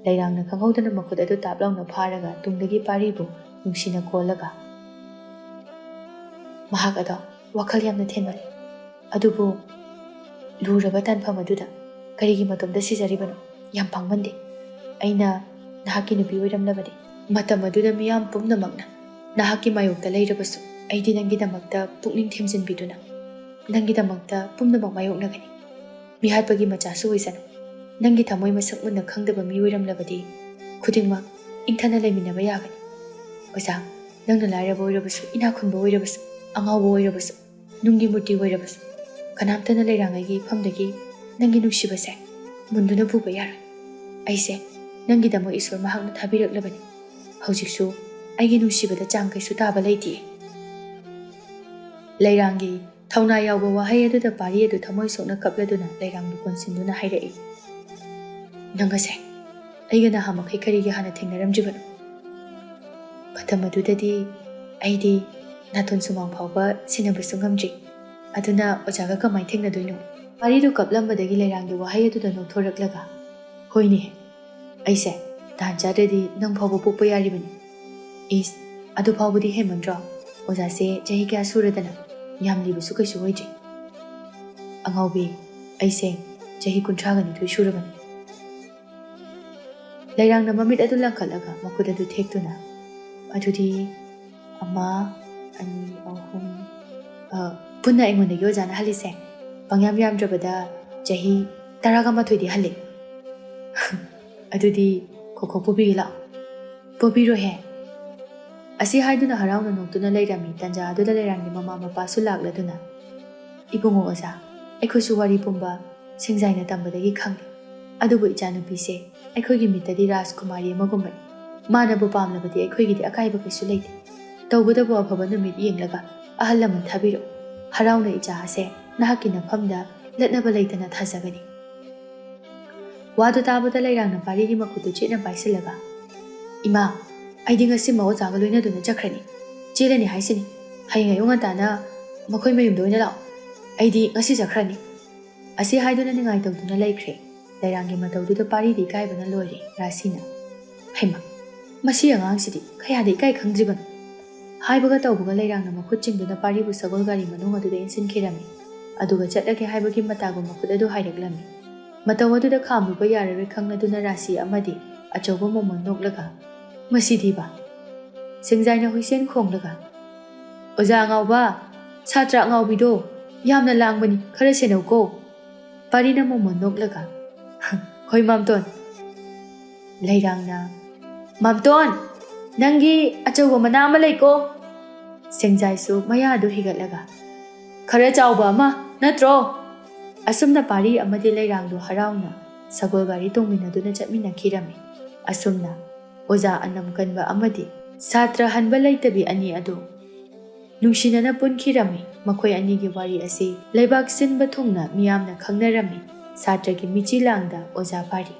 ꯂꯩꯔꯥꯡꯅ ꯈꯪꯍꯧꯗꯅ ꯃꯈꯨꯠ ꯑꯗꯨ ꯇꯥꯞ ꯂꯥꯎꯅ ꯐꯥꯔꯒ ꯇꯨꯡꯗꯒꯤ ꯄꯥꯔꯤꯕꯨ ꯅꯨꯡꯁꯤꯅ ꯀꯣꯜꯂꯒ, "ꯃꯍꯥꯛ ꯑꯗꯣ ꯋꯥꯈꯜ ꯌꯥꯝꯅ ꯊꯦꯟꯃꯜꯂꯤ꯫ ꯑꯗꯨꯕꯨ ꯂꯨꯔꯕ ꯇꯥꯟꯐꯝ ꯑꯗꯨꯗ ꯀꯔꯤꯒꯤ ꯃꯇꯣꯝꯇ ꯁꯤꯖꯔꯤꯕꯅꯣ? ꯌꯥꯝ ꯄꯥꯡꯃꯟꯗꯦ꯫ ꯑꯩꯅ ꯅꯍꯥꯛꯀꯤ ꯅꯨꯄꯤ ꯑꯣꯏꯔꯝꯂꯕꯗꯤ ꯃꯇꯝ ꯑꯗꯨꯗ ꯃꯤꯌꯥꯝ ꯄꯨꯝꯅꯃꯛꯅ ꯅꯍꯥꯛꯀꯤ ꯃꯥꯌꯣꯛꯇ ꯂꯩꯔꯕꯁꯨ ꯑꯩꯗꯤ ꯅꯪꯒꯤꯗꯃꯛꯇ ꯄꯨꯛꯅꯤꯡ ꯊꯦꯝꯖꯤꯟꯕꯤꯗꯨꯅ ꯅꯪꯒꯤꯗꯃꯛꯇ ꯄꯨꯝꯅꯃꯛ ꯃꯥꯌꯣꯛꯅꯒꯅꯤ꯫ ꯃꯤꯍꯥꯠꯄꯒꯤ ꯃꯆꯥꯁꯨ ꯑꯣꯏꯁꯅꯨ꯫ ꯅꯪꯒꯤ ꯊꯃꯣꯏ ꯃꯁꯛ ꯃꯨꯟꯅ ꯈꯪꯗꯕ ꯃꯤ ꯑꯣꯏꯔꯝꯂꯕꯗꯤ ꯈꯨꯗꯤꯡꯃꯛ ꯏꯪꯊꯅ ꯂꯩꯃꯤꯟꯅꯕ ꯌꯥꯒꯅꯤ꯫ ꯑꯣꯖꯥ, ꯅꯪꯅ ꯂꯥꯏꯔꯕ ꯑꯣꯏꯔꯕꯁꯨ, ꯏꯅꯥꯛ ꯈꯨꯟꯕ ꯑꯣꯏꯔꯕꯁꯨ, ꯑꯉꯥꯎꯕ ꯑꯣꯏꯔꯕꯁꯨ, ꯅꯨꯡꯒꯤ ꯃꯨꯔꯇꯤ ꯑꯣꯏꯔꯕꯁꯨ, ꯀꯅꯥꯝꯇꯅ ꯂꯩꯔꯥꯡ ꯑꯩꯒꯤ ꯏꯐꯝꯗꯒꯤ ꯅꯪꯒꯤ ꯅꯨꯡꯁꯤꯕꯁꯦ ꯃꯨꯟꯗꯨꯅ ꯄꯨꯕ ꯌꯥꯔꯣꯏ꯫ ꯑꯩꯁꯦ ꯅꯪꯒꯤꯗꯃꯛ ꯏꯁꯣꯔ ꯃꯍꯥꯛꯅ ꯊꯥꯕꯤꯔꯛꯂꯕꯅꯤ꯫ ꯍꯧꯖꯤꯛꯁꯨ ꯑꯩꯒꯤ ꯅꯨꯡꯁꯤꯕꯗ ꯆꯥꯡ ꯀꯩꯁꯨ ꯇꯥꯕ ꯂꯩꯇꯦ꯫" ꯂꯩꯔꯥꯡꯒꯤ ꯊꯧꯅꯥ ꯌꯥꯎꯕ ꯋꯥꯍꯩ ꯑꯗꯨꯗ ꯄꯥꯔꯤ ꯑꯗꯨ ꯊꯃꯣꯏ ꯁꯣꯛꯅ ꯀꯞꯂꯗꯨꯅ ꯂꯩꯔꯥꯡꯕꯨ ꯀꯣꯟꯁꯤꯟꯗꯨꯅ ꯍꯥꯏꯔꯛꯏ, "ꯅꯪ ꯑꯁꯦ ꯑꯩꯒ ꯅꯍꯥ ꯃꯈꯩ ꯀꯔꯤꯒꯤ ꯍꯥꯟꯅ ꯊꯦꯡꯅꯔꯝꯗ꯭ꯔꯤꯕꯅꯣ? ꯃꯇꯝ ꯑꯗꯨꯗꯗꯤ ꯑꯩꯗꯤ ꯅꯥꯇꯣꯟ ꯁꯨꯃꯥꯡ ꯐꯥꯎꯕ ꯁꯤꯟꯅꯕꯁꯨ ꯉꯝꯗ꯭ꯔꯤ꯫ ꯑꯗꯨꯅ ꯑꯣꯖꯥꯒ ꯀꯃꯥꯏꯅ ꯊꯦꯡꯅꯗꯣꯏꯅꯣ?" ꯄꯥꯔꯤꯗꯨ ꯀꯞꯂꯝꯕꯗꯒꯤ ꯂꯩꯔꯥꯡꯒꯤ ꯋꯥꯍꯩ ꯑꯗꯨꯗ ꯅꯣꯛꯊꯣꯔꯛꯂꯒ, "ꯍꯣꯏꯅꯦ, ꯑꯩꯁꯦ ꯇꯥꯟ ꯆꯥꯗ꯭ꯔꯗꯤ ꯅꯪ ꯐꯥꯎꯕ ꯄꯣꯛꯄ ꯌꯥꯔꯤꯕꯅꯤ꯫" "ꯏꯁ, ꯑꯗꯨ ꯐꯥꯎꯕꯗꯤ ꯍꯦꯟꯃꯟꯗ꯭ꯔꯣ? ꯑꯣꯖꯥꯁꯦ ꯆꯍꯤ ꯀꯌꯥ ꯁꯨꯔꯗꯅ? ꯌꯥꯝ ꯂꯤꯕꯁꯨ ꯀꯩꯁꯨ ꯑꯣꯏꯗ꯭ꯔꯤ꯫" "ꯑꯉꯥꯎꯕꯤ, ꯑꯩꯁꯦ ꯆꯍꯤ ꯀꯨꯟꯊ꯭ꯔꯥꯒ ꯅꯤꯊꯣꯏ ꯁꯨꯔꯕꯅꯤ꯫ ꯂꯩꯔꯥꯡꯅ ꯃꯃꯤꯠ ꯑꯗꯨ ꯂꯪꯈꯠꯂꯒ ꯃꯈꯨꯠ ꯑꯗꯨ ꯊꯦꯛꯇꯨꯅ, "ꯑꯗꯨꯗꯤ ꯑꯃ, ꯑꯅꯤ, ꯑꯍꯨꯝ, ꯑ, ꯄꯨꯟꯅ ꯑꯩꯉꯣꯟꯗꯒꯤ ꯑꯣꯖꯥꯅ ꯍꯜꯂꯤꯁꯦ ꯄꯪꯌꯥꯝ ꯌꯥꯝꯗ꯭ꯔꯕꯗ ꯆꯍꯤ ꯇꯔꯥꯒ ꯃꯥꯊꯣꯏꯗꯤ ꯍꯜꯂꯤ꯫ ꯑꯗꯨꯗꯤ ꯈꯣꯈꯣ ꯄꯨꯕꯤꯒꯦ ꯂꯥꯛꯑꯣ꯫" "ꯄꯨꯕꯤꯔꯣꯍꯦ꯫" ꯑꯁꯤ ꯍꯥꯏꯗꯨꯅ ꯍꯔꯥꯎꯅ ꯅꯣꯛꯇꯨꯅ ꯂꯩꯔꯝꯃꯤ꯫ ꯇꯟꯖꯥ ꯑꯗꯨꯗ ꯂꯩꯔꯥꯡꯒꯤ ꯃꯃꯥ ꯃꯄꯥꯁꯨ ꯂꯥꯛꯂꯗꯨꯅ, "ꯏꯕꯨꯡꯉꯣ ꯑꯣꯖꯥ, ꯑꯩꯈꯣꯏꯁꯨ ꯋꯥꯔꯤ ꯄꯨꯝꯕ ꯁꯦꯡꯖꯥꯏꯅ ꯇꯝꯕꯗꯒꯤ ꯈꯪꯂꯦ꯫ ꯑꯗꯨꯕꯨ ꯏꯆꯥꯅꯨꯄꯤꯁꯦ ꯑꯩꯈꯣꯏꯒꯤ ꯃꯤꯠꯇꯗꯤ ꯔꯥꯖꯀꯨꯃꯥꯔꯤ ꯑꯃꯒꯨꯝꯕꯅꯤ꯫ ꯃꯥꯅꯕꯨ ꯄꯥꯝꯂꯕꯗꯤ ꯑꯩꯈꯣꯏꯒꯤꯗꯤ ꯑꯀꯥꯏꯕ ꯀꯩꯁꯨ ꯂꯩꯇꯦ꯫ ꯇꯧꯕꯇꯕꯨ ꯑꯐꯕ ꯅꯨꯃꯤꯠ ꯌꯦꯡꯂꯒ ꯑꯍꯜ ꯂꯃꯟ ꯊꯥꯕꯤꯔꯛꯎ꯫ ꯍꯔꯥꯎꯅ ꯏꯆꯥ ꯑꯁꯦ ꯅꯍꯥꯛꯀꯤ ꯅꯐꯝꯗ ꯂꯠꯅꯕ ꯂꯩꯇꯅ ꯊꯥꯖꯒꯅꯤ꯫" ꯋꯥꯗꯨ ꯇꯥꯕꯗ ꯂꯩꯔꯥꯡꯅ ꯄꯥꯔꯤꯒꯤ ꯃꯈꯨꯠꯇꯨ ꯆꯦꯠꯅ ꯄꯥꯏꯁꯤꯜꯂꯒ, "ꯏꯃꯥ, ꯑꯩꯗꯤ ꯉꯁꯤꯃꯛ ꯑꯣꯖꯥꯒ ꯂꯣꯏꯅꯗꯨꯅ ꯆꯠꯈ꯭ꯔꯅꯤ꯫ ꯆꯦꯜꯂꯅꯤ ꯍꯥꯏꯁꯤꯅꯤ꯫ ꯍꯌꯦꯡ ꯑꯌꯨꯛ ꯉꯟꯇꯥꯅ ꯃꯈꯣꯏ ꯃꯌꯨꯝꯗ ꯑꯣꯏꯅ ꯂꯥꯛꯑꯣ꯫ ꯑꯩꯗꯤ ꯉꯁꯤ ꯆꯠꯈ꯭ꯔꯅꯤ꯫" ꯑꯁꯤ ꯍꯥꯏꯗꯨꯅ ꯅꯤꯡꯉꯥꯏ ꯇꯧꯗꯨꯅ ꯂꯩꯈ꯭ꯔꯦ꯫ ꯂꯩꯔꯥꯡꯒꯤ ꯃꯇꯧꯗꯨꯗ ꯄꯥꯔꯤꯗꯤ ꯏꯀꯥꯏꯕꯅ ꯂꯣꯏꯔꯦ꯫ ꯔꯥꯁꯤꯅ, "ꯍꯩꯃꯥ, ꯃꯁꯤ ꯑꯉꯥꯡꯁꯤꯗꯤ ꯀꯌꯥꯗ ꯏꯀꯥꯏ ꯈꯪꯗ꯭ꯔꯤꯕꯅꯣ?" ꯍꯥꯏꯕꯒ ꯇꯧꯕꯒ ꯂꯩꯔꯥꯡꯅ ꯃꯈꯨꯠ ꯆꯤꯡꯗꯨꯅ ꯄꯥꯔꯤꯕꯨ ꯁꯒꯣꯜ ꯒꯥꯔꯤ ꯃꯅꯨꯡ ꯑꯗꯨꯗ ꯏꯟꯁꯤꯟꯈꯤꯔꯝꯃꯤ꯫ ꯑꯗꯨꯒ ꯆꯠꯂꯒꯦ ꯍꯥꯏꯕꯒꯤ ꯃꯇꯥꯒꯨꯝ ꯃꯈꯨꯠ ꯑꯗꯨ ꯍꯥꯏꯔꯛꯂꯝꯃꯤ꯫ ꯃꯇꯧ ꯑꯗꯨꯗ ꯈꯥꯝꯂꯨꯕ ꯌꯥꯔꯔꯣꯏ ꯈꯪꯂꯗꯨꯅ ꯔꯥꯁꯤ ꯑꯃꯗꯤ ꯑꯆꯧꯕ ꯃꯣꯃꯣꯟ ꯅꯣꯛꯂꯒ, "ꯃꯁꯤꯗꯤꯕ!" ꯁꯦꯡꯖꯥꯏꯅ ꯍꯨꯏꯁꯦꯟ ꯈꯣꯡꯂꯒ, "ꯑꯣꯖꯥ ꯑꯉꯥꯎꯕ, ꯁꯥꯇ꯭ꯔ ꯑꯉꯥꯎꯕꯤꯗꯣ ꯌꯥꯝꯅ ꯂꯥꯡꯕꯅꯤ, ꯈꯔ ꯁꯦꯟꯅꯧꯀꯣ꯫" ꯄꯥꯔꯤꯅ ꯃꯣꯃꯣꯟ ꯅꯣꯛꯂꯒ, "ꯍꯣꯏ ꯃꯥꯝꯇꯣꯟ꯫" ꯂꯩꯔꯥꯡꯅ, "ꯃꯥꯝꯇꯣꯟ, ꯅꯪꯒꯤ ꯑꯆꯧꯕ ꯃꯅꯥ ꯑꯃ ꯂꯩꯀꯣ꯫" ꯁꯦꯡꯖꯥꯏꯁꯨ ꯃꯌꯥꯗꯨ ꯍꯤꯒꯠꯂꯒ, "ꯈꯔ ꯆꯥꯎꯕ ꯑꯃ ꯅꯠꯇ꯭ꯔꯣ?" ꯑꯁꯨꯝꯅ ꯄꯥꯔꯤ ꯑꯃꯗꯤ ꯂꯩꯔꯥꯡꯗꯨ ꯍꯔꯥꯎꯅ ꯁꯒꯣꯜ ꯒꯥꯔꯤ ꯇꯣꯡꯃꯤꯟꯅꯗꯨꯅ ꯆꯠꯃꯤꯟꯅꯈꯤꯔꯝꯃꯤ꯫ ꯑꯁꯨꯝꯅ ꯑꯣꯖꯥ ꯑꯅꯝ ꯀꯟꯕ ꯑꯃꯗꯤ ꯁꯥꯇ꯭ꯔ ꯍꯟꯕ ꯂꯩꯇꯕꯤ ꯑꯅꯤ ꯑꯗꯨ ꯅꯨꯡꯁꯤꯅꯅ ꯄꯨꯟꯈꯤꯔꯝꯃꯤ꯫ ꯃꯈꯣꯏ ꯑꯅꯤꯒꯤ ꯋꯥꯔꯤ ꯑꯁꯤ ꯂꯩꯕꯥꯛ ꯁꯤꯟꯕ ꯊꯨꯡꯅ ꯃꯤꯌꯥꯝꯅ ꯈꯪꯅꯔꯝꯃꯤ꯫ ꯁꯥꯇ꯭ꯔꯒꯤ ꯃꯤꯆꯤ ꯂꯥꯡꯗ ꯑꯣꯖꯥ ꯄꯥꯔꯤ꯫